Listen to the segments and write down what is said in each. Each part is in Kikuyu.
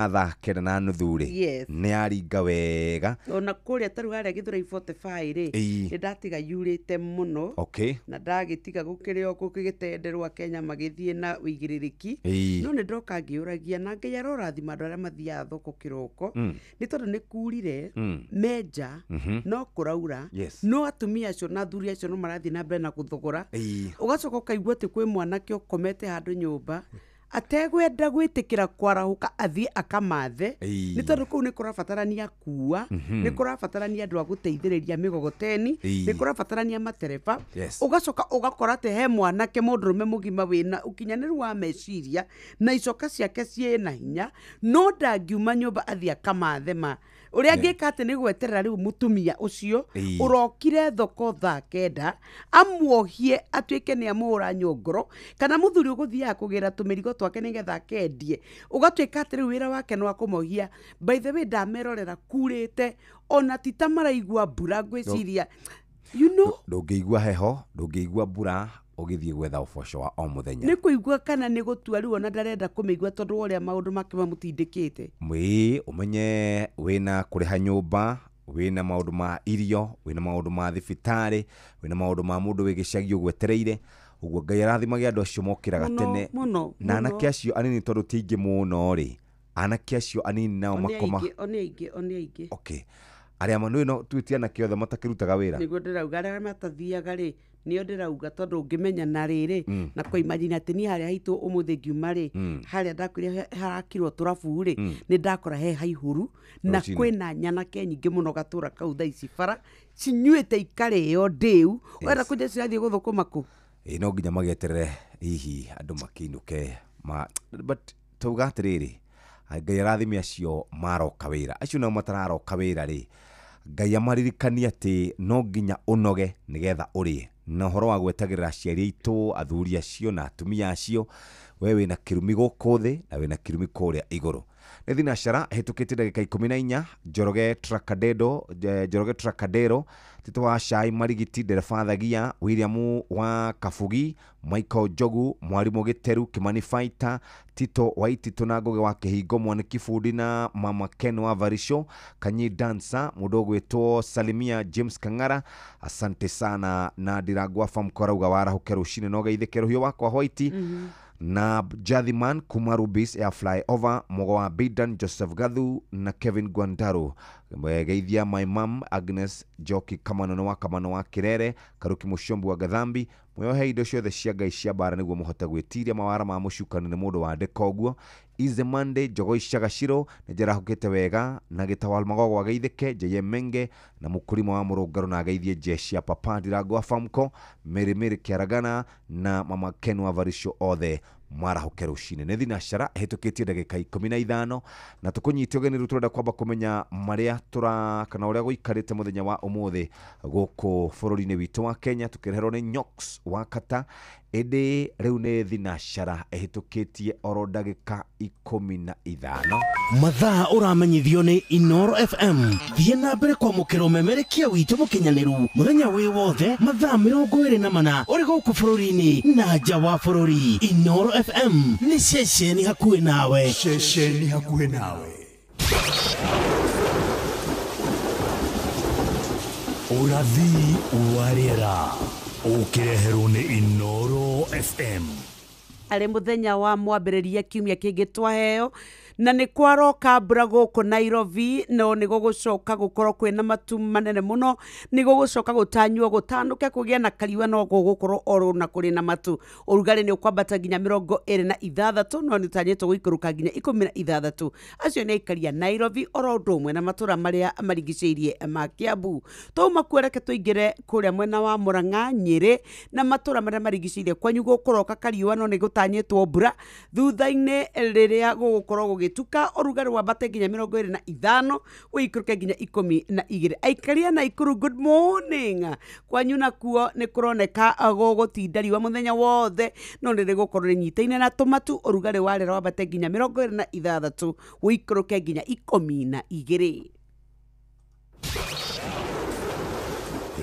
Thaa 9:30 rĩ, nĩ yaringa wega. Ona kũrĩa tarĩu harĩa Gĩthũrai 45 rĩ, nĩ ndatiga yurĩte mũno, na ndagĩtiga gũkĩrĩ o gũgĩtenderwo Kenya magĩthiĩ na ũigĩrĩrĩki. No nĩ ndoka ngĩũragia, na Ngai arorathima andũ arĩa mathiaga thoko kĩroko, nĩ tondũ nĩ kurire, menja no kũraura, no atumia acio na athuri acio no marathiĩ na mbere na gũthogora. Ũgacoka ũkaigua atĩ kwĩ mwanake ũkomete handũ nyũmba ategwenda gwĩtĩkĩra kwarahũka athiĩ akamathe, nĩ tondũ kũu nĩ kũrabatarania kuua, nĩ kũrabatarania andũ a gũteithĩrĩria mĩgogoteni, nĩ kũrabatarania matereba. Ũgacoka ũgakora atĩ he mwanake mũndũrũme mũgima wĩna ũkinyanĩru wa meciria na icoka ciake ciĩna hinya, no ndangiuma nyũmba athiĩ akamathe. Ma ũrĩa angĩka atĩ nĩ gweterera rĩu mũtumia ũcio ũrokire thoko thaa 9 amuohie atuĩke nĩ amũhũra nyongoro, kana mũthuri ũgũthiaga kũgĩra tũmĩrigo twake nĩgetha akendie, ũgatuĩka atĩ rĩu wĩra wake nĩ wa kũmohia. By the way, ndamerorera kurĩte, ona ti ta maraigua mbura, ngwĩciria Ndũngĩigua heho, ndũngĩigua mbura ũgĩthiĩ gwetha ũboco wa o mũthenya. Nĩ kũigua kana nĩ gũtua rĩu ona ndarenda kũmĩigua tondũ wa ũrĩa maũndũ make mamũtindĩkĩte. Ĩĩ, ũmenye wĩna kũrĩha nyũmba, wĩna maũndũ ma irio, wĩna maũndũ ma thibitarĩ, wĩna maũndũ ma mũndũ wĩ gĩcagi ũgwetereire. Ũguo Ngai arathimage andũ acio mokĩraga tene. Na anake acio anini, tondũ ti aingĩ mũno rĩ, anake acio anini nao O nĩ makoma aingĩ, o nĩ aingĩ, o nĩ aingĩ. Okay, arĩa manũĩ no tuĩtie anake othe matakĩrutaga wĩra. Nĩguo ndĩrauga, arĩa matathiaga rĩ, nĩo ndĩrauga, tondũ ũngĩmenya na rĩrĩ na kwa imagine atĩ niĩ harĩa haitũ ũmũthĩ ngiuma rĩ, harĩa ndakwĩrire harakirwo tũrabu rĩ, nĩ ndakora he haihũru na Rũcinĩ. Kwĩna nyanake nyingĩ mũno gatũra kau thaa ici bara cinyuĩte ikarĩo ndĩu, ũrenda kũnja cirathiĩ gũthũkũma kũ? Ĩ, no nginya magĩeterere hihi andũ makĩinũke ma, but tauga atĩrĩrĩ, Ngai arathime acio maroka wĩra, acio nao matararoka wĩra rĩ, Ngai amaririkanie atĩ no nginya ũnoge nĩgetha ũrĩe. Na ũhoro wa gwetagĩrĩra aciari aitũ, athuri acio na atumia acio, we wĩna kĩrumi gũkũ thĩ na wĩna kĩrumi kũrĩa igũrũ. Nĩ thinacara hĩtũkĩtie ndagĩka 14. Njoroge Trakadedo, Njoroge Trakadero, Tito wa Cai, Marigiti, ndereba Thagia, William wa Kabugi, Michael Njogu, mwarimũ Gĩteru, Kimani Faita, Tito wa Ititũ na Ngũgĩ wa Kĩhingo, Mwaniki Bundi na Mama Ken wa Varisho, Kanyi Dansa, mũndũ ũgwĩtwo Salimia James Kang'ara, asante sana. Na Ndirangwa Famko arauga warahũke rũcinĩ no geithĩke rũhiũ wakwa White na Jathiman kuma Rubis Air Flyover, Mogo wa Bidan, Joseph Gathu na Kevin Gwandaro. Geithia my mom Agnes Njoki Kamano wa Kamano wa Kirere, Karuki Mushombi wa Gathambi. Mwĩohe indo ciothe cia Ngai cia mbara nĩguo mũhote gwĩtiria mawara ma mũcukani, nĩ mũndũ wandĩka ũguo. Easy Monday, Njogo Icagaciro, nĩ njarahũkĩte wega na Gĩtawal Magogo ageithĩke, Jeye Menge na mũkũrima wa Mũrũngarũ, na ageithie jeshi ya Papa Ndirango wa Famco, Mary Mary Kĩaragana na Mama Ken wa Varisho, othe marahũke rũcinĩ. Nĩ thinacara hĩtũkĩtie ndagĩka 15 na tũkũnyite ũgeni. Rĩu tũrenda kwamba kũmenya marĩa tũra kana ũrĩa gũikarĩte mũthenya wa ũmũthĩ gũkũ bũrũri-inĩ witũ wa Kenya, tũkĩreherwo nĩ Nyox wa Kata. Ĩndĩ rĩu nĩ thinacara ĩhĩtũkĩtie oro ndagĩka 15. Mathaa ũramenyithio nĩ Inoro FM. Thiĩ na mbere kwamũkĩra ũmemerekia witũ mũkinyanĩru mũthenya wĩ wothe, mathaa 24, ũrĩ gũkũ bũrũri-inĩ na nja wa bũrũri. Inoro FM nĩ ceceni hakuhĩ nawe. Ceceni hakuhĩ nawe. Ũrathi wa rĩera ũkĩreherwo nĩ Inoro FM. Arĩ mũthenya wa mwambĩrĩria kiumia kĩngĩ twaheo, na nĩ kwaroka mbura gũkũ Nairobi, no nĩ gũgũcoka gũkorwo kwĩna matu manene mũno. Nĩ gũgũcoka gũtanywo gũtanũke kũgĩe na kariũa, no gũgũkorwo oro na kũrĩ na matu. Ũrugarĩ nĩ ũkwambata nginya 26, no nĩ ũtanyĩtwo gũikũrũka nginya 16. Acio nĩ aikari a Nairobi oro ũndũ ũmwe na matũra marĩa marigicĩirie ma Kiambu. Twauma kuo, reke tũingĩre kũrĩa mwena wa Murang'a, Nyĩrĩ na matũra marĩa marigicĩirie. Kwanyu gũkũroka kariũa, no nĩ gũtanyĩtwo mbura thutha-inĩ rĩrĩa gũgũkorwo gũgĩtuka. Ũrugarĩ wambate nginya 25, ũikũrũke nginya 12. Aikari a Naikuru, good morning. Kwanyu nakuo nĩ kũroneka gũgũtinda riũa mũthenya wothe, no nĩ rĩgũkorwo rĩnyitaine na tũmatu. Ũrugarĩ wa rĩera wambate nginya 26, ũikũrũke nginya 12.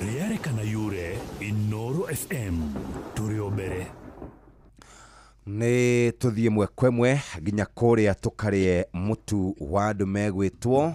Rĩarĩ kana yure, Inoro FM tũrĩ o mbere. Nĩ tũthiĩ mwe kwemwe nginya kũrĩa tũkarĩe mũtu wa andũ megwĩtwo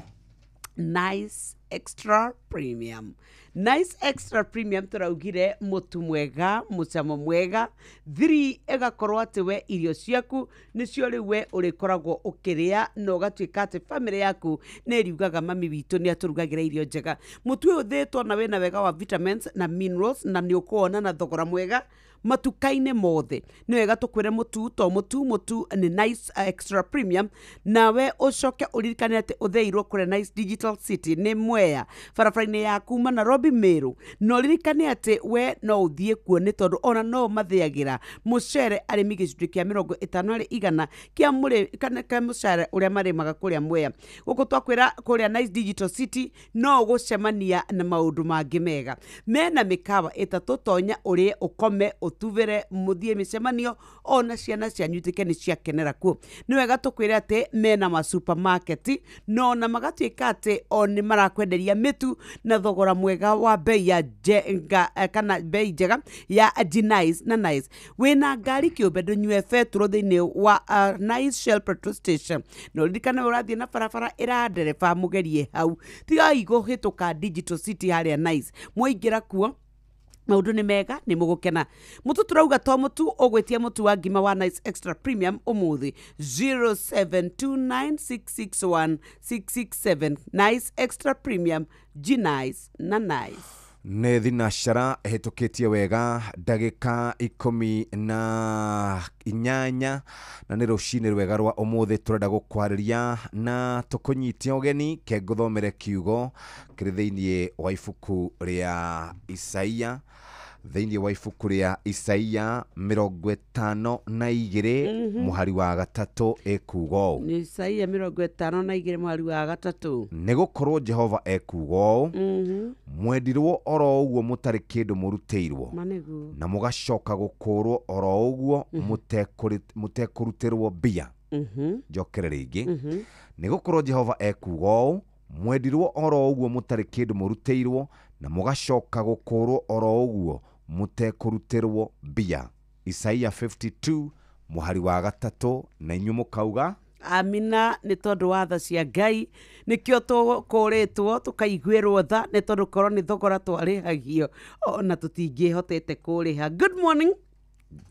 Nice Extra Premium. Nice Extra Premium tũraugire mũtu mwega, mũcamo mwega, thiri ĩgakorwo atĩ we irio ciaku nĩcio rĩu we ũrĩkoragwo ũkĩrĩa na ũgatuĩka atĩ bamĩrĩ yaku nĩ ĩriugaga mami witũ nĩ atũrugagĩra irio njega. Mũtu ũyũ ũthĩĩtwo na wĩna wega wa vitamins na minerals na nĩ ũkũwona na thogora mwega matuka-inĩ mothe. Nĩ wega tũkwĩre mũtu to mũtu, mũtu nĩ Nice Extra Premium, nawe ũcoke ũririkane atĩ ũthĩirwo kũrĩa Nice Digital City nĩ Mwea barabara-inĩ ya kuma Nairobi Meru, na ũririkane atĩ we no ũthiĩ kuo nĩ tondũ ona no mathĩagĩra mũcere arĩmi gĩcunjĩ kĩa 50% kĩa kana mũcere ũrĩa marĩmaga kũrĩa Mwea. Gũkũ twakwĩra kũrĩa Nice Digital City no ũgũcemania na maũndũ mangĩ mega. Mena mĩkawa ĩtatũ, tonya ũrĩe, ũkome, ũtuvĩre, mũthiĩ mĩcemanio ona ciana cianyu ituĩke nĩ ciakenera kuo. Nĩ wega tũkwĩre atĩ mena ma supermarket no na magatuĩka atĩ o nĩ marakwenderia mĩtu na thogora mwega wa bei ya njenga kana bei njega ya G-Nice na Nice. Wĩna ngari kĩũmbe ndũnyue betũrũ thĩinĩ wa Nice Shell petrol station, na ũririkane ũrathiĩ na barabara ĩra ndereba mũgerie hau, tigai kũhĩtũka Digital City harĩa Nice. Mwaingĩra kuo maũndũ nĩ mega, nĩ mũgũkena. Mũtu tũrauga to mũtu, ũgwĩtia mũtu wa ngima wa Nice Extra Premium ũmũthĩ 0729661667. Nice Extra Premium, G-Nice na Nice. Nĩ thinacara ĩhĩtũkĩtie wega ndagĩka 18 na nĩ rũcinĩ rwega rwa ũmũthĩ tũrenda gũkwarĩria na tũkũnyitia ũgeni. Ke ngũthomere kiugo kĩrĩ thĩinĩ wa ibuku rĩa Isaia, thĩinĩ wa ibuku rĩa Isaia 52 mũhari wa 3 ĩkuga ũũ. Nĩ Isaia 52 mũhari wa 3. Nĩ gũkorwo Jehova ekuga ũũ, mwendirwo oro ũguo mũtarĩ kĩndũ mũrutĩirwo, na mũgacoka gũkũrwo oro ũguo mũtekũrutĩrwo mbia. Njokere rĩngĩ. Nĩ gũkorwo Jehova ekuga ũũ, mwendirwo oro ũguo mũtarĩ kĩndũ mũrutĩirwo, na mũgacoka gũkũrwo oro ũguo mũtekũrutĩrwo mbia. Isaia 52 mũhari wa 3, na inyuĩ mũkauga amina. Nĩ tondũ wa tha cia Ngai nĩkĩo tũkũrĩtwo tũkaiguĩrwo tha, nĩ tondũ korwo nĩ thogora twarĩhagio ona tũtingĩhotete kũrĩha. Good morning,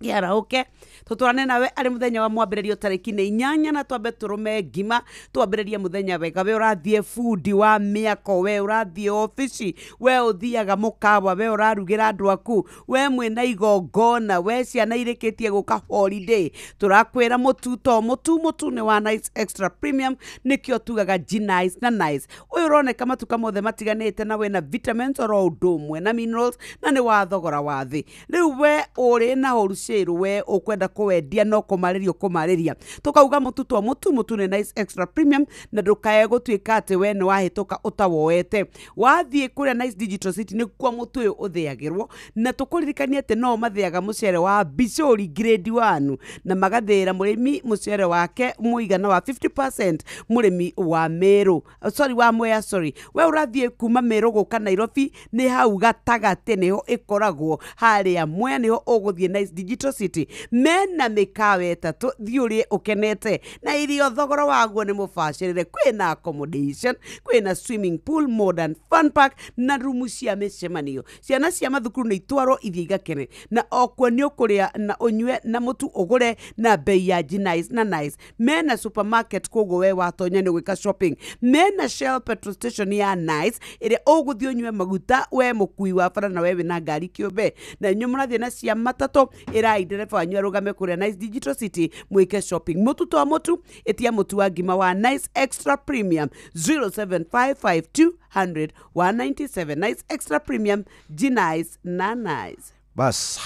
kĩarahũke tũtwarane nawe arĩ mũthenya wa mwambĩrĩrio tarĩki nĩ 8, na twambe tũrũme ngima twambĩrĩrie mũthenya wega. We ũrathiĩ bundi wa mĩako, we ũrathiĩ obici, we ũthiaga mũkawa, we ũrarugĩra andũ aku, we mwĩna igongona, we ciana irĩkĩtie gũka holiday, tũrakwĩra mũtu to mũtu, mũtu nĩ wa Nice Extra Premium, nĩkĩo tugaga G-Nice na Nice. Ũyũ ũroneka matuka mothe matiganĩte na wĩna vitamins oro ũndũ ũmwe na minerals, na nĩ wa thogora wa thĩ. Rĩu we ũrĩ na wholesale, we ũkwenda kũwendia no kũmarĩria ũkũmarĩria, tũkauga mũtu to mũtu, mũtu nĩ Nice Extra Premium, na ndũkae gũtuĩka atĩ we nĩ wahĩtũka ũtawoete. Wathiĩ kũrĩa Nice Digital City nĩkuo mũtu ũyũ ũthĩagĩrwo, na tũkũririkania atĩ no mathĩaga mũcere wa Bicori grade 1, na magathĩĩra mũrĩmi mũcere wake mũigana wa 50% mũrĩmi wa Meru, sorry wa Mwea, sorry. We ũrathiĩ kuma Meru gũka Nairobi, nĩ hau gatagatĩ nĩho ĩkoragwo, harĩa Mwea nĩho ũgũthiĩ Nice Digital City. Mena mĩkawa ĩtatũ, thiĩ ũrĩe ũkenete, na irio thogora waguo nĩ mũbacĩrĩre. Kwĩna accommodation, kwĩna swimming pool, modern fun park na rumu cia mĩcemanio. Ciana cia mathukuru nĩ itwarwo ithiĩ igakene, na okuo nĩ ũkũrĩa na ũnyue na mũtu ũgũre na bei ya G-Nice na Nice. Mena supermarket, koguo we watonya nĩ gwĩka shopping. Mena Shell petrol station ya Nice ĩrĩa ũgũthiĩ ũnyue maguta, we mũkui wa bara na we wĩna ngari kĩũmbe, na inyuĩ mũrathiĩ na cia matatũ, ĩrai ndereba wanyu arũgame kũrĩa Nice Digital City mwĩke shopping. Mũtu to mũtu, ĩtia mũtu wa ngima wa Nice Extra Premium 0755200 197. Nice Extra Premium, G-Nice na Nice. Bas,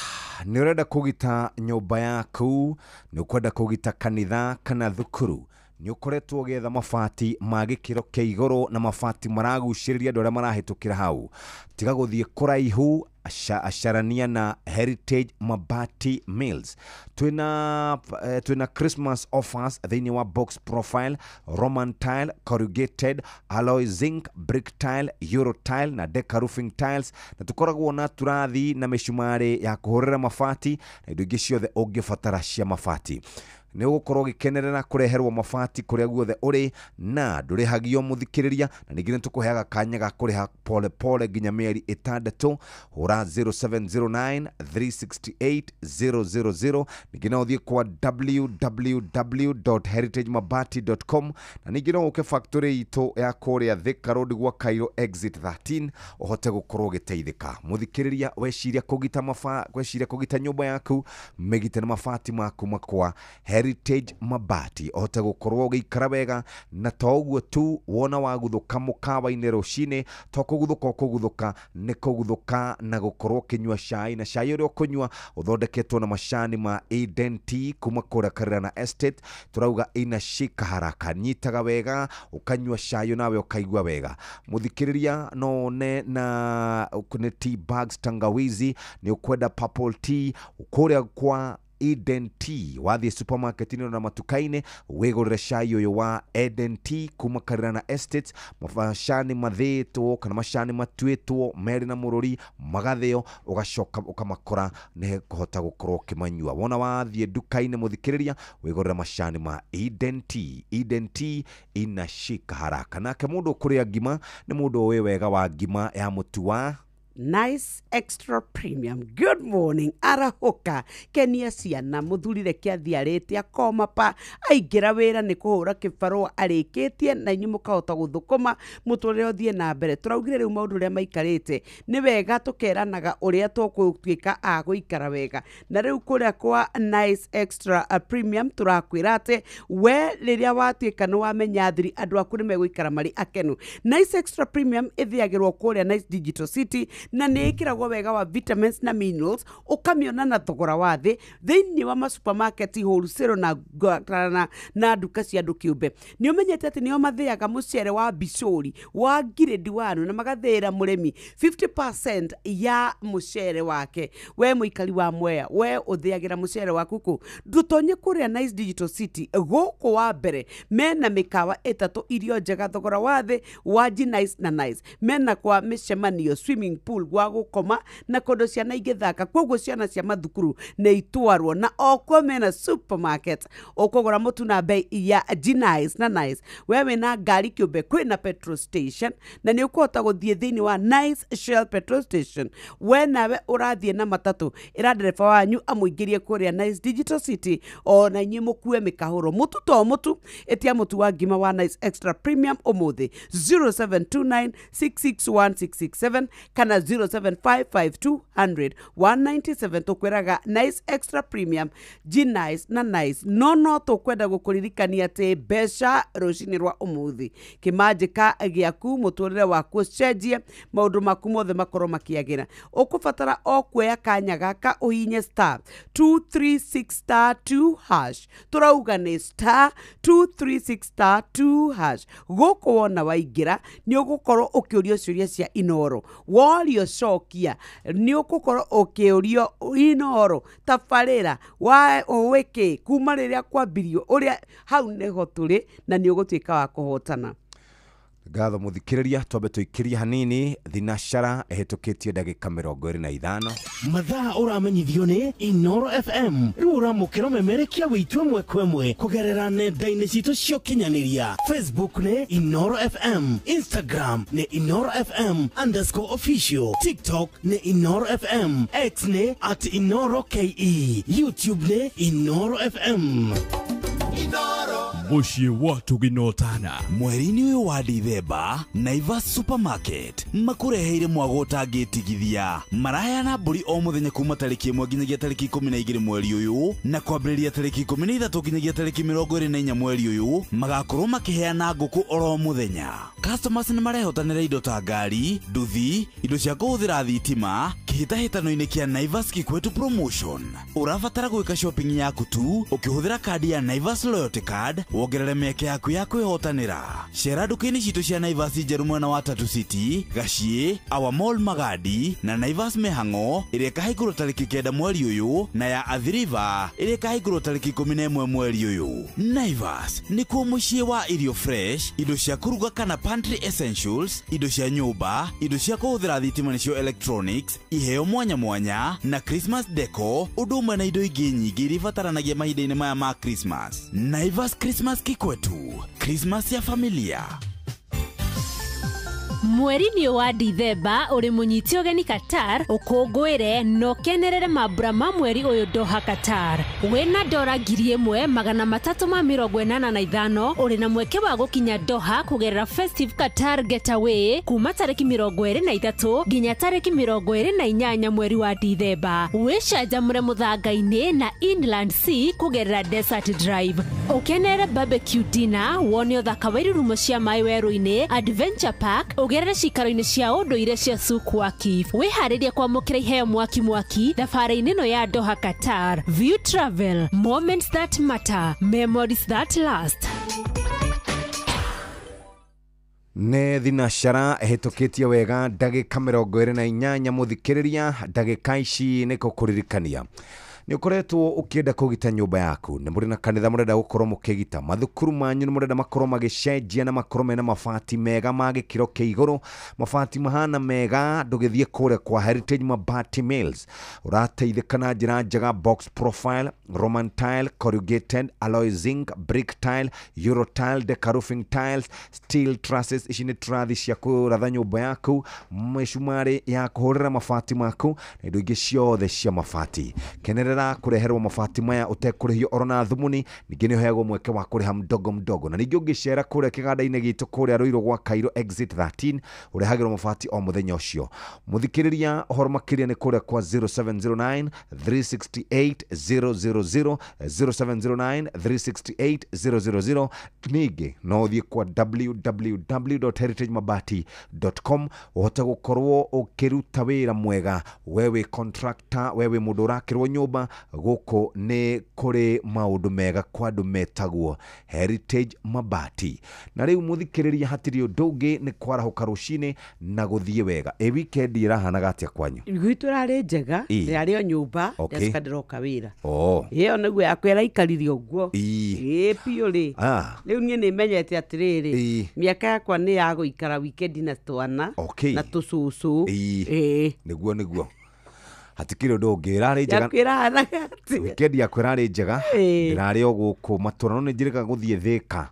nĩ ũrenda kũgita nyũmba yaku, nĩ ũkwenda kũgita kanitha kana thukuru, Nĩ ũkoretwo ũgĩetha mabati ma gĩkĩro kĩa igũrũ na mabati maragucĩrĩria andũ arĩa marahĩtũkĩra hau. Tiga gũthiĩ kũraihu, acarania na Heritage Mabati Mills. Twina Christmas offers thĩinĩ wa box profile, Roman tile, corrugated, alloy zinc, brick tile, euro tile na deca roofing tiles, na tũkoragwo na turathi na mĩcumarĩ ya kũhũrĩra mabati na indo ingĩ ciothe ũngĩbatara cia mabati. Nĩ ũgũkorwo ũgĩkenerera kũreherwo mabati kũrĩa guothe ũrĩ na ndũrĩhagio mũthikĩrĩria, na ningĩ nĩ tũkũheaga kanya ga kũrĩha pole pole nginya mĩeri 6. Hũra 0709 368 000, ningĩ no ũthiĩ kwa www.heritagemabati.com, na ningĩ no ũke factory itũ ya kũrĩa Thika Road gwa Cairo exit 13 ũhote gũkorwo ũgĩteithĩka. Mũthikĩrĩria, weciria kũgita weciria kũgita nyũmba yaku, mĩgite na mabati maku makwa Heritage Mabati, ũhote gũkorwo ũgĩikara wega. Na to ũguo tu, wona waguthũka mũkawa-inĩ rũcinĩ, to kũguthũka ũkũguthũka, nĩ kũguthũka na gũkorwo ũkĩnyua cai, na cai ũrĩa ũkũnyua ũthondeketwo na macani ma Eden Tea kuma kũrĩa Karirana Estate. Tũrauga inashika haraka, nyitaga wega ũkanyua cai nawe ũkaigua wega. Mũthikĩrĩria, no one na nĩ tea bags tangawizi, nĩ ũkwenda purple tea kũrĩa kwa Eden Tea, wathiĩ supermarket-inĩ na matuka-inĩ wĩgũrĩre cai ũyũ wa Eden Tea kuma Karirana Estates. Macani mathĩĩtwo kana macani matuĩtwo merĩ na mũrũri magathĩo, ũgacoka ũkamakora nĩ kũhota gũkorwo ũkĩmanyua. Wona wathiĩ nduka-inĩ mũthikĩrĩria, wĩgũrĩre macani ma Eden Tea. Eden Tea inashika haraka. Nake mũndũ ũkũrĩa ngima nĩ mũndũ ũĩ wega wa ngima ya mũtu wa Nice Extra Premium. Good morning. Arahoka kenia ciana muthurire kĩathiarĩte akoma pa aingĩra wĩra nĩ kũhũra kĩbarũa arĩkĩtie, na inyuĩ mũkahota gũthũkũma mũtũrĩre ũthiĩ na mbere. Tũraugire rĩu maũndũ ũrĩa maikarĩte nĩ wega tũkeranaga ũrĩa tũgũtuĩka a gũikara wega. Na rĩu kũrĩa kwa Nice Extra Premium tũrakwĩra atĩ we rĩrĩa watuĩka nĩ wamenya thiri, andũ aku nĩ megũikara marĩ akenu. Nice Extra Premium ĩthĩagĩrwo kũrĩa Nice Digital City, na nĩ ĩkĩragwo wega wa vitamins na minerals, ũkamĩona na thogora wa thĩ thĩinĩ wa ma supermarket, wholesale na nduka cia andũ kĩũmbe. Nĩ ũmenyete atĩ nĩo mathĩaga mũcere wa bicũri wa grade 1 na magathĩĩra mũrĩmi 50% ya mũcere wake. We mũikari wa Mwea, we ũthĩagĩra mũcere waku kũ? Ndũtonye kũrĩa Nice Digital City gũkũ wa mbere mena mĩkawa 3 irio njega thogora wa thĩ wa G Nice na Nice, mena kwa mĩcemanio, swimming pool gwa gũkoma na kũndũ ciana ingĩthaka, koguo ciana cia mathukuru nĩ itwarwo. Na okuo mena supermarket ũkũgũra mũtu na bei ya G Nice na Nice. We wĩna ngari kĩũmbe, kwĩna petrol station na nĩ ũkũhota gũthiĩ thĩinĩ wa Nice Shell petrol station. We nawe ũrathiĩ na matatũ, ĩra ndereba wanyu amũingĩrie kũrĩa Nice Digital City, ona inyuĩ mũkue mĩkahũro mũtu to mũtu. Ĩtia mũtu wa ngima wa Nice Extra Premium ũmũthĩ 0729 661 667 kana 0755 200 197. Tũkwĩraga Nice Extra Premium, G Nice na Nice. No tũkwenda gũkũririkania atĩ mbeca rũcinĩ rwa ũmũthĩ, kĩmanjĩka gĩaku, mũtũrĩre waku ũcenjie, maũndũ maku mothe makorwo makĩagĩra. Ũkũbatara o kuoya kanya gaka ũhinye star 236 star 2 hash. Tũrauga nĩ star 236 star 2 hash. Gũkũ wona waingĩra nĩ ũgũkorwo ũkĩũrio ciũria cia Inoro, worio cokia nĩ ũgũkorwo ũkĩũrio Inoro tabarĩra wa ũwĩkĩ kuma rĩrĩa kwambirio ũrĩa hau nĩho tũrĩ, na nĩ ũgũtuĩka wa kũhotana. Ngatho mũthikĩrĩria, twambe tũikĩrie hanini thinacara ĩhĩtũkĩtie ndagĩka 25. Mathaa ũramenyithio nĩ Inoro FM. Rĩu ũramũkĩra ũmemerekia witũ ĩmwe kwa ĩmwe kũgerera nenda-inĩ citũ cia ũkinyanĩria. Facebook nĩ Inoro FM, Instagram nĩ Inoro FM underscore official, TikTok nĩ Inoro FM, X nĩ at Inoro KE, YouTube nĩ Inoro FM. Mũciĩ wa tũginotana. Mweri-inĩ ũyũ wa Dithemba, Naivas Supermarket makũreheire mwago ũtangĩtigithia. Maraheana mbũri o mũthenya kuma tarĩki 1 nginyagia tarĩki 12 mweri ũyũ, na kwambĩrĩria tarĩki 13 nginyagia tarĩki 24 mweri ũyũ magakorwo makĩheana ngũkũ oro mũthenya. Customers nĩ marehotanĩra indo ta ngari, nduthi, indo cia kũhũthĩra thitima kĩhĩtahĩtano-inĩ kĩa Naivas Kikwetu promotion. Ũrabatara gwĩka shopping yaku tu ũkĩhũthĩra kandi ya Naivas Loyalty Card wongerere mĩeke yaku ya kwĩhotanĩra. Cera nduka-inĩ citũ cia Naivas njerũ mwena wa Tatu City, Gaciĩ, Our Mall Magadi na Naivas Mĩhang'o ĩrĩa ĩkahingũrwo tarĩki 9 mweri ũyũ na ya Athi River ĩrĩa ĩkahingũrwo tarĩki 11 mweri ũyũ. Naivas nĩkuo mũciĩ wa irio fresh, indo cia kũruga kana pantry essentials, indo cia nyũmba, indo cia kũhũthĩra thitima nĩcio electronics, iheo mwanya mwanya na Christmas deco, ũndũ ũmwe na indo ingĩ nyingĩ iria ibataranagia mahinda-inĩ maya ma Christmas. Naivas Christmas Kikwetu, Christmas ya familia. Mweri-inĩ wa Dithemba ũrĩ mũnyite ũgeni Qatar ũkũngũĩre na ũkenerere mambura ma mweri ũyũ Doha Qatar. Wĩna dora 1385 ũrĩ na mweke wa gũkinya Doha kũgerera Festive Qatar Getaway kuma tarĩki 23 nginya tarĩki 28 mweri wa Dithemba. Wĩcanjamũre mũthanga-inĩ na Inland Sea kũgerera Desert Drive. Ũkenerere barbecue dinner, wone ũthaka wa irurumo cia maĩ werũ-inĩ, Adventure Park, ũgerere cikaro-inĩ cia ũndũire cia Souk Waqif. Wĩharĩrie kwamũkĩra iheo mwaki mwaki thabarĩ-inĩ ĩno ya Doha Qatar. View Travel, moments that matter, memories that last. Nĩ thinacara ĩhĩtũkĩtie wega ndagĩka 28 mũthikĩrĩria, ndagĩka ici nĩ gũkũririkania nĩ ũkoretwo ũkĩenda kũgita nyũmba yaku, nĩ mũrĩ na kanitha mũrenda gũkorwo mũkĩgita, mathukuru manyu nĩ mũrenda makorwo magĩcenjia na makorwo mena mabati mega ma gĩkĩro kĩa igũrũ, mabati mahana mega. Ndũgĩthiĩ kũrĩa kwa Heritage Mabati Mills, ũrateithĩka na njĩra njega, box profile, Roman tile, corrugated, alloy zinc, brick tile, euro tile, deca roofing tiles, steel trusses. Ici nĩ turathi cia kũratha nyũmba yaku, mĩcumarĩ ya kũhũrĩra mabati maku na indo ingĩ ciothe cia mabati. Kenerera kũreherwo mabati maya ũtekũrĩhio oro na thumuni. Ningĩ nĩ ũheagwo mweke wa kũrĩha mdogo mdogo, na ningĩ ũngĩcera kũrĩa kĩganda-inĩ gitũ kũrĩa Rũirũ gwa Cairo exit 13 ũrehagĩrwo mabati o mũthenya ũcio. Mũthikĩrĩria ũhoro makĩria nĩ kũrĩa kwa 0709 368 000, 0709 368 000. Ningĩ no ũthiĩ kwa www.heritagemabati.com ũhote gũkorwo ũkĩruta wĩra mwega. We wĩ contractor, we wĩ mũndũ ũrakĩrwo nyũmba, gũkũ nĩ kũrĩ maũndũ mega kwa andũ metagwo Heritage Mabati. Na rĩu mũthikĩrĩria, hatirĩ ũndũ ũngĩ nĩ kwarahũka rũcinĩ na gũthiĩ wega. Ĩ weekend ĩrahanaga atĩa kwanyu? Gwitũ ĩrarĩ njega, ndĩrarĩ o nyũmba, ndacoka ndĩroka wĩra. Ĩyo nĩguo yakwa ĩraikarire ũguo. Ĩ biũ rĩ. Rĩu niĩ nĩmenyete atĩrĩrĩ, mĩaka yakwa nĩ ya gũikara weekend na twana na tũcũcũ. Nĩguo nĩguo, hatikĩrĩ ũndũ ũngĩ. Ĩrarĩ njega, weekend yakwa ĩrarĩ njega, ndĩrarĩ o gũkũ matũra, no nĩ njĩrĩga gũthiĩ Thĩka.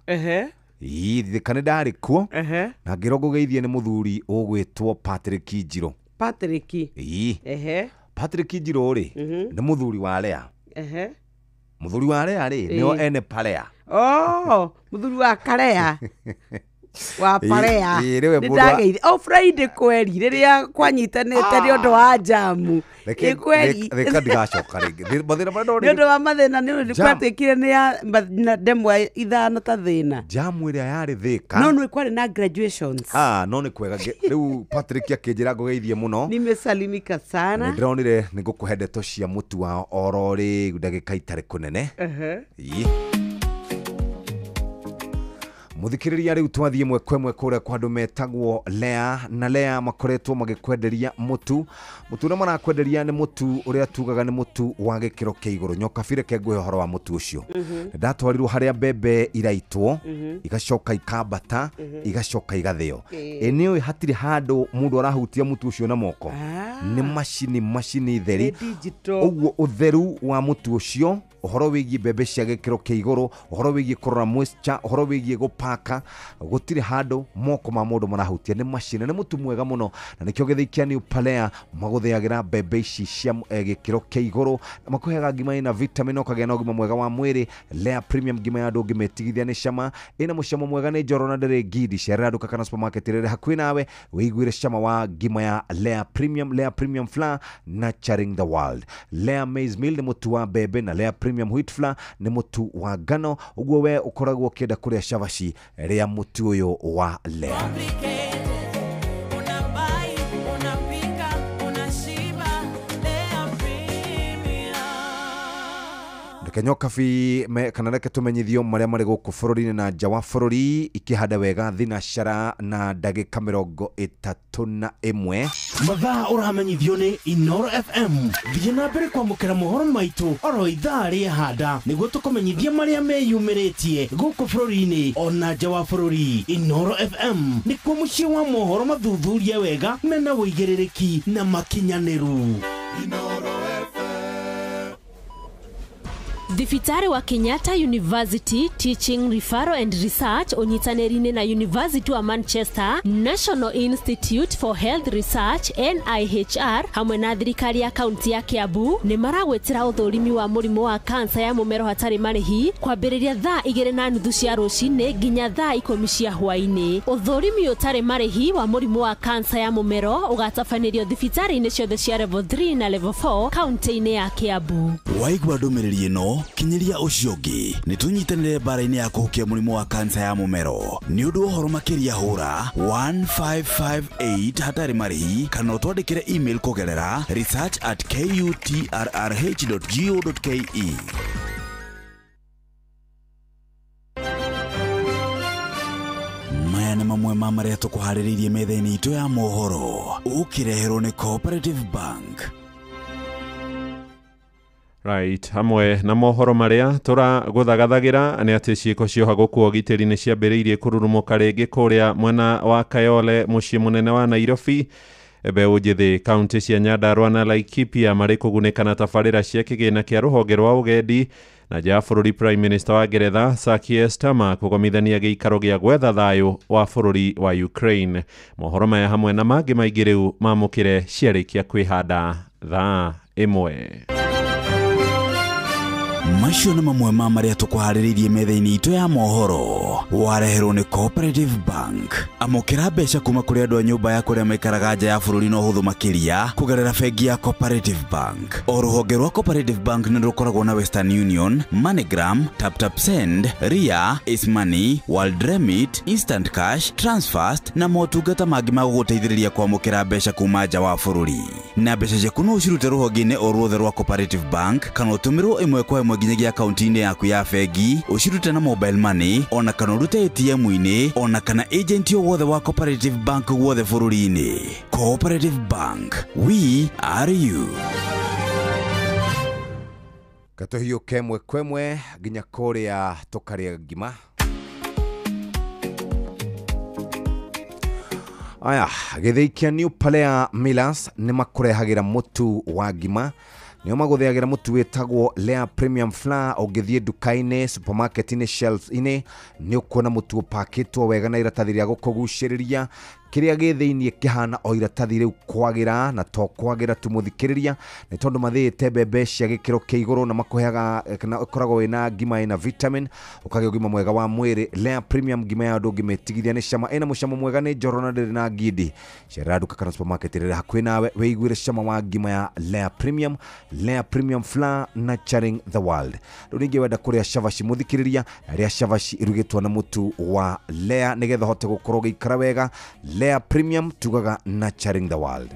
Thĩka nĩ ndarĩ kuo na ngĩrwo ngũgeithie nĩ mũthuri ũgwĩtwo Patrick Njirũ. Patrick. Patrick Njirũ rĩ nĩ mũthuri wa Lea. Mũthuri wa Lea rĩ nĩo ene Parea. Oh, mũthuri wa Karea. Wa Parea. Nĩndageithi o Friday kweri rĩrĩa kwanyitanĩte nĩ ũndũ wa jamu. Kweri reka ndigacoka rĩngĩ mathĩna marĩa ndonire nĩ ũndũ wa mathĩna nĩ kwatuĩkire nĩ ya ndemwa 5 ta thĩna. Jamu ĩrĩa yarĩ Thĩka. No nĩ kwarĩ na graduations. No nĩ kwega rĩu Patrick akĩnjĩra ngũgeithie mũno. Nimesalimika sana. Nĩndĩronire nĩ ngũkũhe ndeto cia mũtu wao oro rĩu ndagĩka itarĩ kũnene. Mũthikĩrĩria, rĩu twathiĩ ĩmwe kwa ĩmwe kũrĩa kwa andũ metagwo Lea, na Lea makoretwo magĩkwenderia mũtu. Mũtu ũrĩa marakwenderia nĩ mũtu ũrĩa tugaga nĩ mũtu wa gĩkĩro kĩa igũrũ. Nyoka reke ngũhe ũhoro wa mũtu ũcio. Ndatwarirwo harĩa mbembe iraitwo, igacoka ikambata, igacoka igathĩo. Ĩ nĩũĩ hatirĩ handũ mũndũ arahutia mũtu ũcio na moko. Nĩ macini theri. Ũguo ũtheru wa mũtu ũcio, ũhoro wĩgiĩ mbembe cia gĩkĩro kĩa igũrũ, ũhoro wĩgiĩ kũrora moisture, ũhoro wĩgiĩ gũpaka, gũtirĩ handũ moko ma mũndũ marahutia. Nĩ macini, nĩ mũtu mwega mũno, na nĩkĩo gĩthĩi kĩa New Palea magũthĩagĩra mbembe ici cia gĩkĩro kĩa igũrũ, na makũheaga ngima ĩna vitamin ũkagĩa na ũgima mwega wa mwĩrĩ. Lea Premium ngima ya andũ ũngĩmĩtigithia nĩ cama, ĩna mũcamo mwega, nĩ njororo na ndĩrĩ ngindi. Cerera nduka kana supermarket ĩrĩa ĩrĩ hakuhĩ nawe wĩiguĩre cama wa ngima ya Lea Premium. Lea Premium Flour, nurturing the world. Lea Maize Meal nĩ mũtu wa mbembe, na Lea Premium Wheat Flour nĩ mũtu wa ngano. Ũguo we ũkoragwo ũkĩenda kũrĩa cabaci, iratathi rĩa mũtu ũyũ wa Lea. Kenyokabi kana reke tumenyithio maria mari guku bururi-ini na nja wa bururi ikihanda wega thinacara na ndagika 31. Mathaa uramenyithio ni Inoro FM. Thiĩ na mbere kwamũkĩra mohoro maitũ oro ithaa rĩahanda nĩguo tũkũmenyithia marĩa meyumĩrĩtie gũkũ bũrũri-inĩ ona nja wa bũrũri. Inoro FM nĩkuo mũciĩ wa mohoro mathuthurie wega mena ũigĩrĩrĩki na makinyanĩru. Inoro. Thibitarĩ wa Kenyatta University Teaching Referral and Research ũnyitanĩri-inĩ na University wa Manchester, National Institute for Health Research NIHR hamwe na thirikari ya kaunti ya Kiambu nĩ maragwĩtĩra ũthũrimi wa mũrimũ wa kansa ya mũmero hatarĩ marĩhi kwambĩrĩria thaa 2:30 cia rũcinĩ nginya thaa 10 cia hwaĩ-inĩ. Ũthũrimi ũtarĩ marĩhi wa mũrimũ wa kansa ya mũmero ũgatabanĩrio thibitarĩ-inĩ ciothe cia level 3 na level 4 kaunti-inĩ ya Kiambu. Waigua ndũmĩrĩri ĩno kinyiria ũcio ũngĩ nĩ tũnyitanĩre mbara-inĩ ya kũhukia mũrimũ wa kansa ya mũmero. Nĩ ũndũ wa ũhoro makĩria hũra 1558 hatarĩ marĩhi kana ũtwandĩkĩre email kũgerera research@kutrrh.go.ke. Maya nĩ mamwe ma marĩa tũkũharĩrĩirie metha-inĩ itũ ya mohoro ũkĩreherwo nĩ Cooperative Bank. Right, hamwe na mohoro maria tũragũthagathagira nĩ atĩ ciĩko ciohagwo kwa ũgitĩri nĩ ciambĩrĩirie kũrurumũka rĩngĩ kũrĩa mwena wa Kayole mũciĩ mũnene wa Nairobi. Mbeũ njĩthĩ kaunti cia Nyandarua na Laikipia marĩ kũgunĩka na tabarĩra cia kĩgĩna kĩa rũhonge rwa ũgendi. Na nja ya bũrũri, Prime Minister wa Ngeretha Sir Keir Starmer kũgomithania gĩikaro gĩa gwetha thayũ wa bũrũri wa Ukraine. Mohoro maya hamwe na mangĩ maingĩ rĩu mamũkĩre ciarĩkia kwĩhanda thaa 1. Macio nĩ mamwe ma marĩa tũkũharĩrĩirie metha-inĩ itũ ya mohoro wareherwo nĩ Cooperative Bank. Amũkĩra mbeca kuma kũrĩ andũ a nyũmba ya kũrĩa maikaraga nja ya bũrũri na ũhũthũ makĩria kũgerera bengi ya Cooperative Bank. O rũhonge rwa Cooperative Bank nĩ rũkoragwo na Western Union, MoneyGram, TapTap Send, Ria, Ace Money, World Remit, Instant Cash, Transfast na motungata mangĩ ma gũgũteithĩrĩria kwamũkĩra mbeca kuma nja wa bũrũri. Na mbeca ciaku no ũcirute rũhonge-inĩ o ruothe rwa Cooperative Bank kana ũtũmĩrwo ĩmwe kwa ĩmwe nginyagia akaunti-inĩ yaku ya bengi, ũcirute na mobile money ona kana ũrute ATM-inĩ ona kana agent o wothe wa Cooperative Bank guothe bũrũri-inĩ. Cooperative Bank, we are you. Katũhiũke ĩmwe kwa ĩmwe nginya kũrĩa tũkarĩa ngima. Aya, gĩthĩi kĩa New Palea Millers nĩ makũrehagĩra mũtu wa ngima. Nĩo magũthĩagĩra mũtu wĩtagwo Lea Premium Flour. Ũngĩthiĩ nduka-inĩ, supermarket-inĩ, shelves-inĩ nĩ ũkuona mũtu ũpakĩtwo wega na iratathi rĩa gũkũgucĩrĩria. Kĩrĩa gĩ thĩiniĩ kĩhana o iratathi rĩu kwagĩra, na to kwagĩra tu mũthikĩrĩria, nĩ tondũ mathĩĩte mbembe cia gĩkĩro kĩa igũrũ na makũheaga kana ũkoragwo wĩna ngima ĩna vitamin, ũkagĩa ũgima mwega wa mwĩrĩ. Lea Premium ngima ya ndũngĩmĩtigithia nĩ cama, ĩna mũcamo mwega, nĩ njororo na ndĩrĩ na ngindi. Cerera nduka kana supermarket ĩrĩa hakuhĩ nawe wĩiguĩre cama wa ngima ya Lea Premium. Lea Premium Flour, nurturing the world. Rĩu ningĩ wenda kũrĩa cabaci mũthikĩrĩria, rĩa cabaci irugĩtwo na mũtu wa Lea nĩgetha ũhote gũkorwo ũgĩikara wega. Lea Premium tugaga nurturing the world.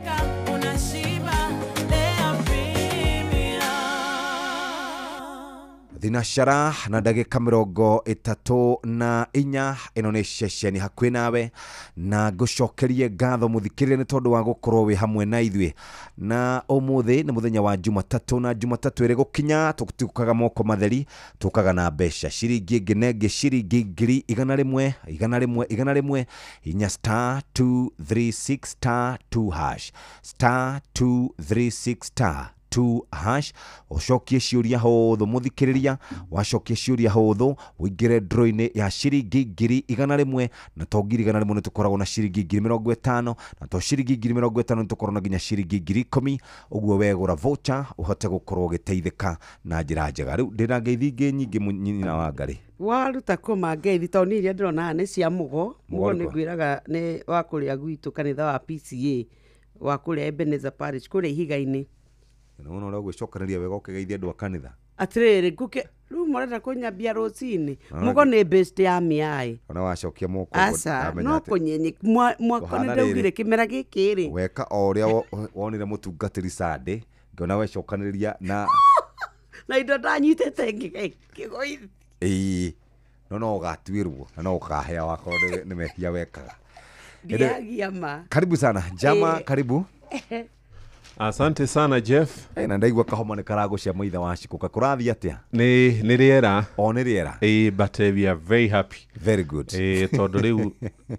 Thinacara na ndagĩka 34 ĩno nĩ ceceni hakuhĩ nawe, na ngũcokerie ngatho mũthikĩrĩria nĩ tondũ wa gũkorwo wĩ hamwe na ithuĩ. Na ũmũthĩ nĩ mũthenya wa Jumatatũ, na Jumatatũ ĩrĩ gũkinya tũtikukaga moko matheri, tũkaga na mbeca ciringi ĩngĩ na ĩngĩ, ciringi 100,000 100 100 inya star 236 star 2 hash, star 236 star 2 hash. Ũcokie ciũria hũthũ mũthikĩrĩria, wacokia ciũria hũthũ ũingĩre draw-inĩ ya ciringi 100,000, na to 100,000 nĩ tũkoragwo na ciringi 50,000, na to ciringi 50,000 nĩ tũkoragwo na nginya ciringi 10,000. Ũguo wegũra voucher ũhote gũkorwo ũgĩteithĩka na njĩra njega. Rĩu ndĩna ngeithi ingĩ nyingĩ nyina wa Ngarĩ. Waruta kũma ngeithi tondũ niĩ iria ndĩrona haha nĩ cia mũgo. Mũgo nĩ ngwĩraga nĩ wa kũrĩa gwitũ kanitha wa PCA wa kũrĩa Ebenezer Parish kũrĩa Ihiga-inĩ. Nĩwona ũrĩa ũgwĩcokanĩria wega ũkĩgeithia andũ a kanitha. Atĩrĩrĩ, ngũke rĩu mũrenda kũnyambia rũcinĩ, mũgo nĩ best ya mĩaĩ. Ona wacokia moko Aca, no kũnyenye mwako nĩ Kũhana ndaugire rĩrĩ. kĩmera gĩkĩ rĩ. Weka o ũrĩa wonire mũtungatĩri Sunday, ngĩona wecokanĩrĩria na Na indo ndanyitĩte ngĩgũithi. Ĩĩ, no ũgatuĩrwo na no ũkahea wakorwo nĩ mehia wekaga. Ndiagia ma. Karibu sana Jama, karibu. Asante sana Jeff. Na ndaigua kahoma nĩ karagũcia maitha wa Shikuka. Kũrathiĩ atĩa? Nĩ rĩera. O nĩ rĩera. But we are very happy. Very good. Tondũ rĩu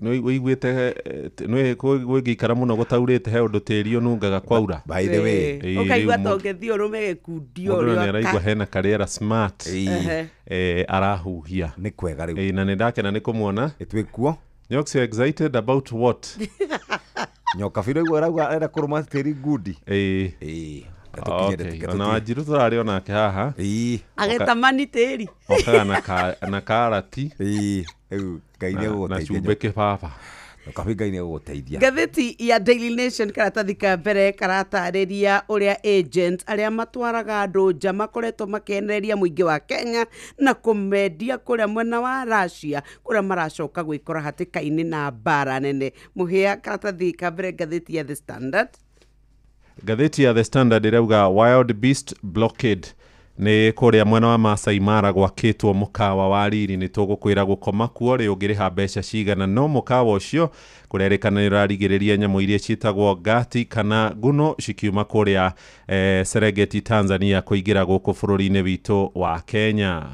nĩ ũiguĩte nĩ gwĩgĩikara mũno gũtaurĩte he ũndũ tĩri ũnungaga kwaura. By the way. Ũkaigua ta ũngĩthiĩ ũrũme gĩkundi Mũndũ ũrĩa nĩ araigua hena karĩera smart. Arahuhia. Nĩ kwega rĩu. Na nĩ ndakena nĩ kũmuona. Twĩ kuo. Nyox, you excited about what? Nyoka biro igua arauga arenda kũrũma tĩri ngundi. Okay. Ona Wanjiru tũrarĩ onake haha. Agĩtamani tĩri. Okaga na karati. Rĩu Ngai nĩ Na egũgũteithia. cumbĩ kĩbaba. Nyoka biro Ngai nĩ egũgũteithia. Ngathĩti ya Daily Nation karatathi ka mbere karatarĩria ũrĩa agents arĩa matwaraga andũ nja makoretwo makĩenereria mũingĩ wa Kenya na kũmendia kũrĩa mwena wa Russia, kũrĩa maracoka gwĩkora hatĩka-inĩ na mbara nene. Mũhĩa karatathi ka mbere ngathĩti ya The Standard. Ngathĩti ya The Standard ĩrauga Wild Beast Blockade nĩ kũrĩa mwena wa Masai Mara gwakĩtwo mũkawa wa riri. Nĩ tũgũkwĩra gũkoma kuo rĩ ũngĩrĩha mbeca cigana, no mũkawa ũcio kũrerĩkana nĩ ũrarigĩrĩria nyamũ iria ciĩtagwo ngati kana nguno cikiuma kũrĩa Serengeti Tanzania kũingĩra gũkũ bũrũri-inĩ witũ wa Kenya.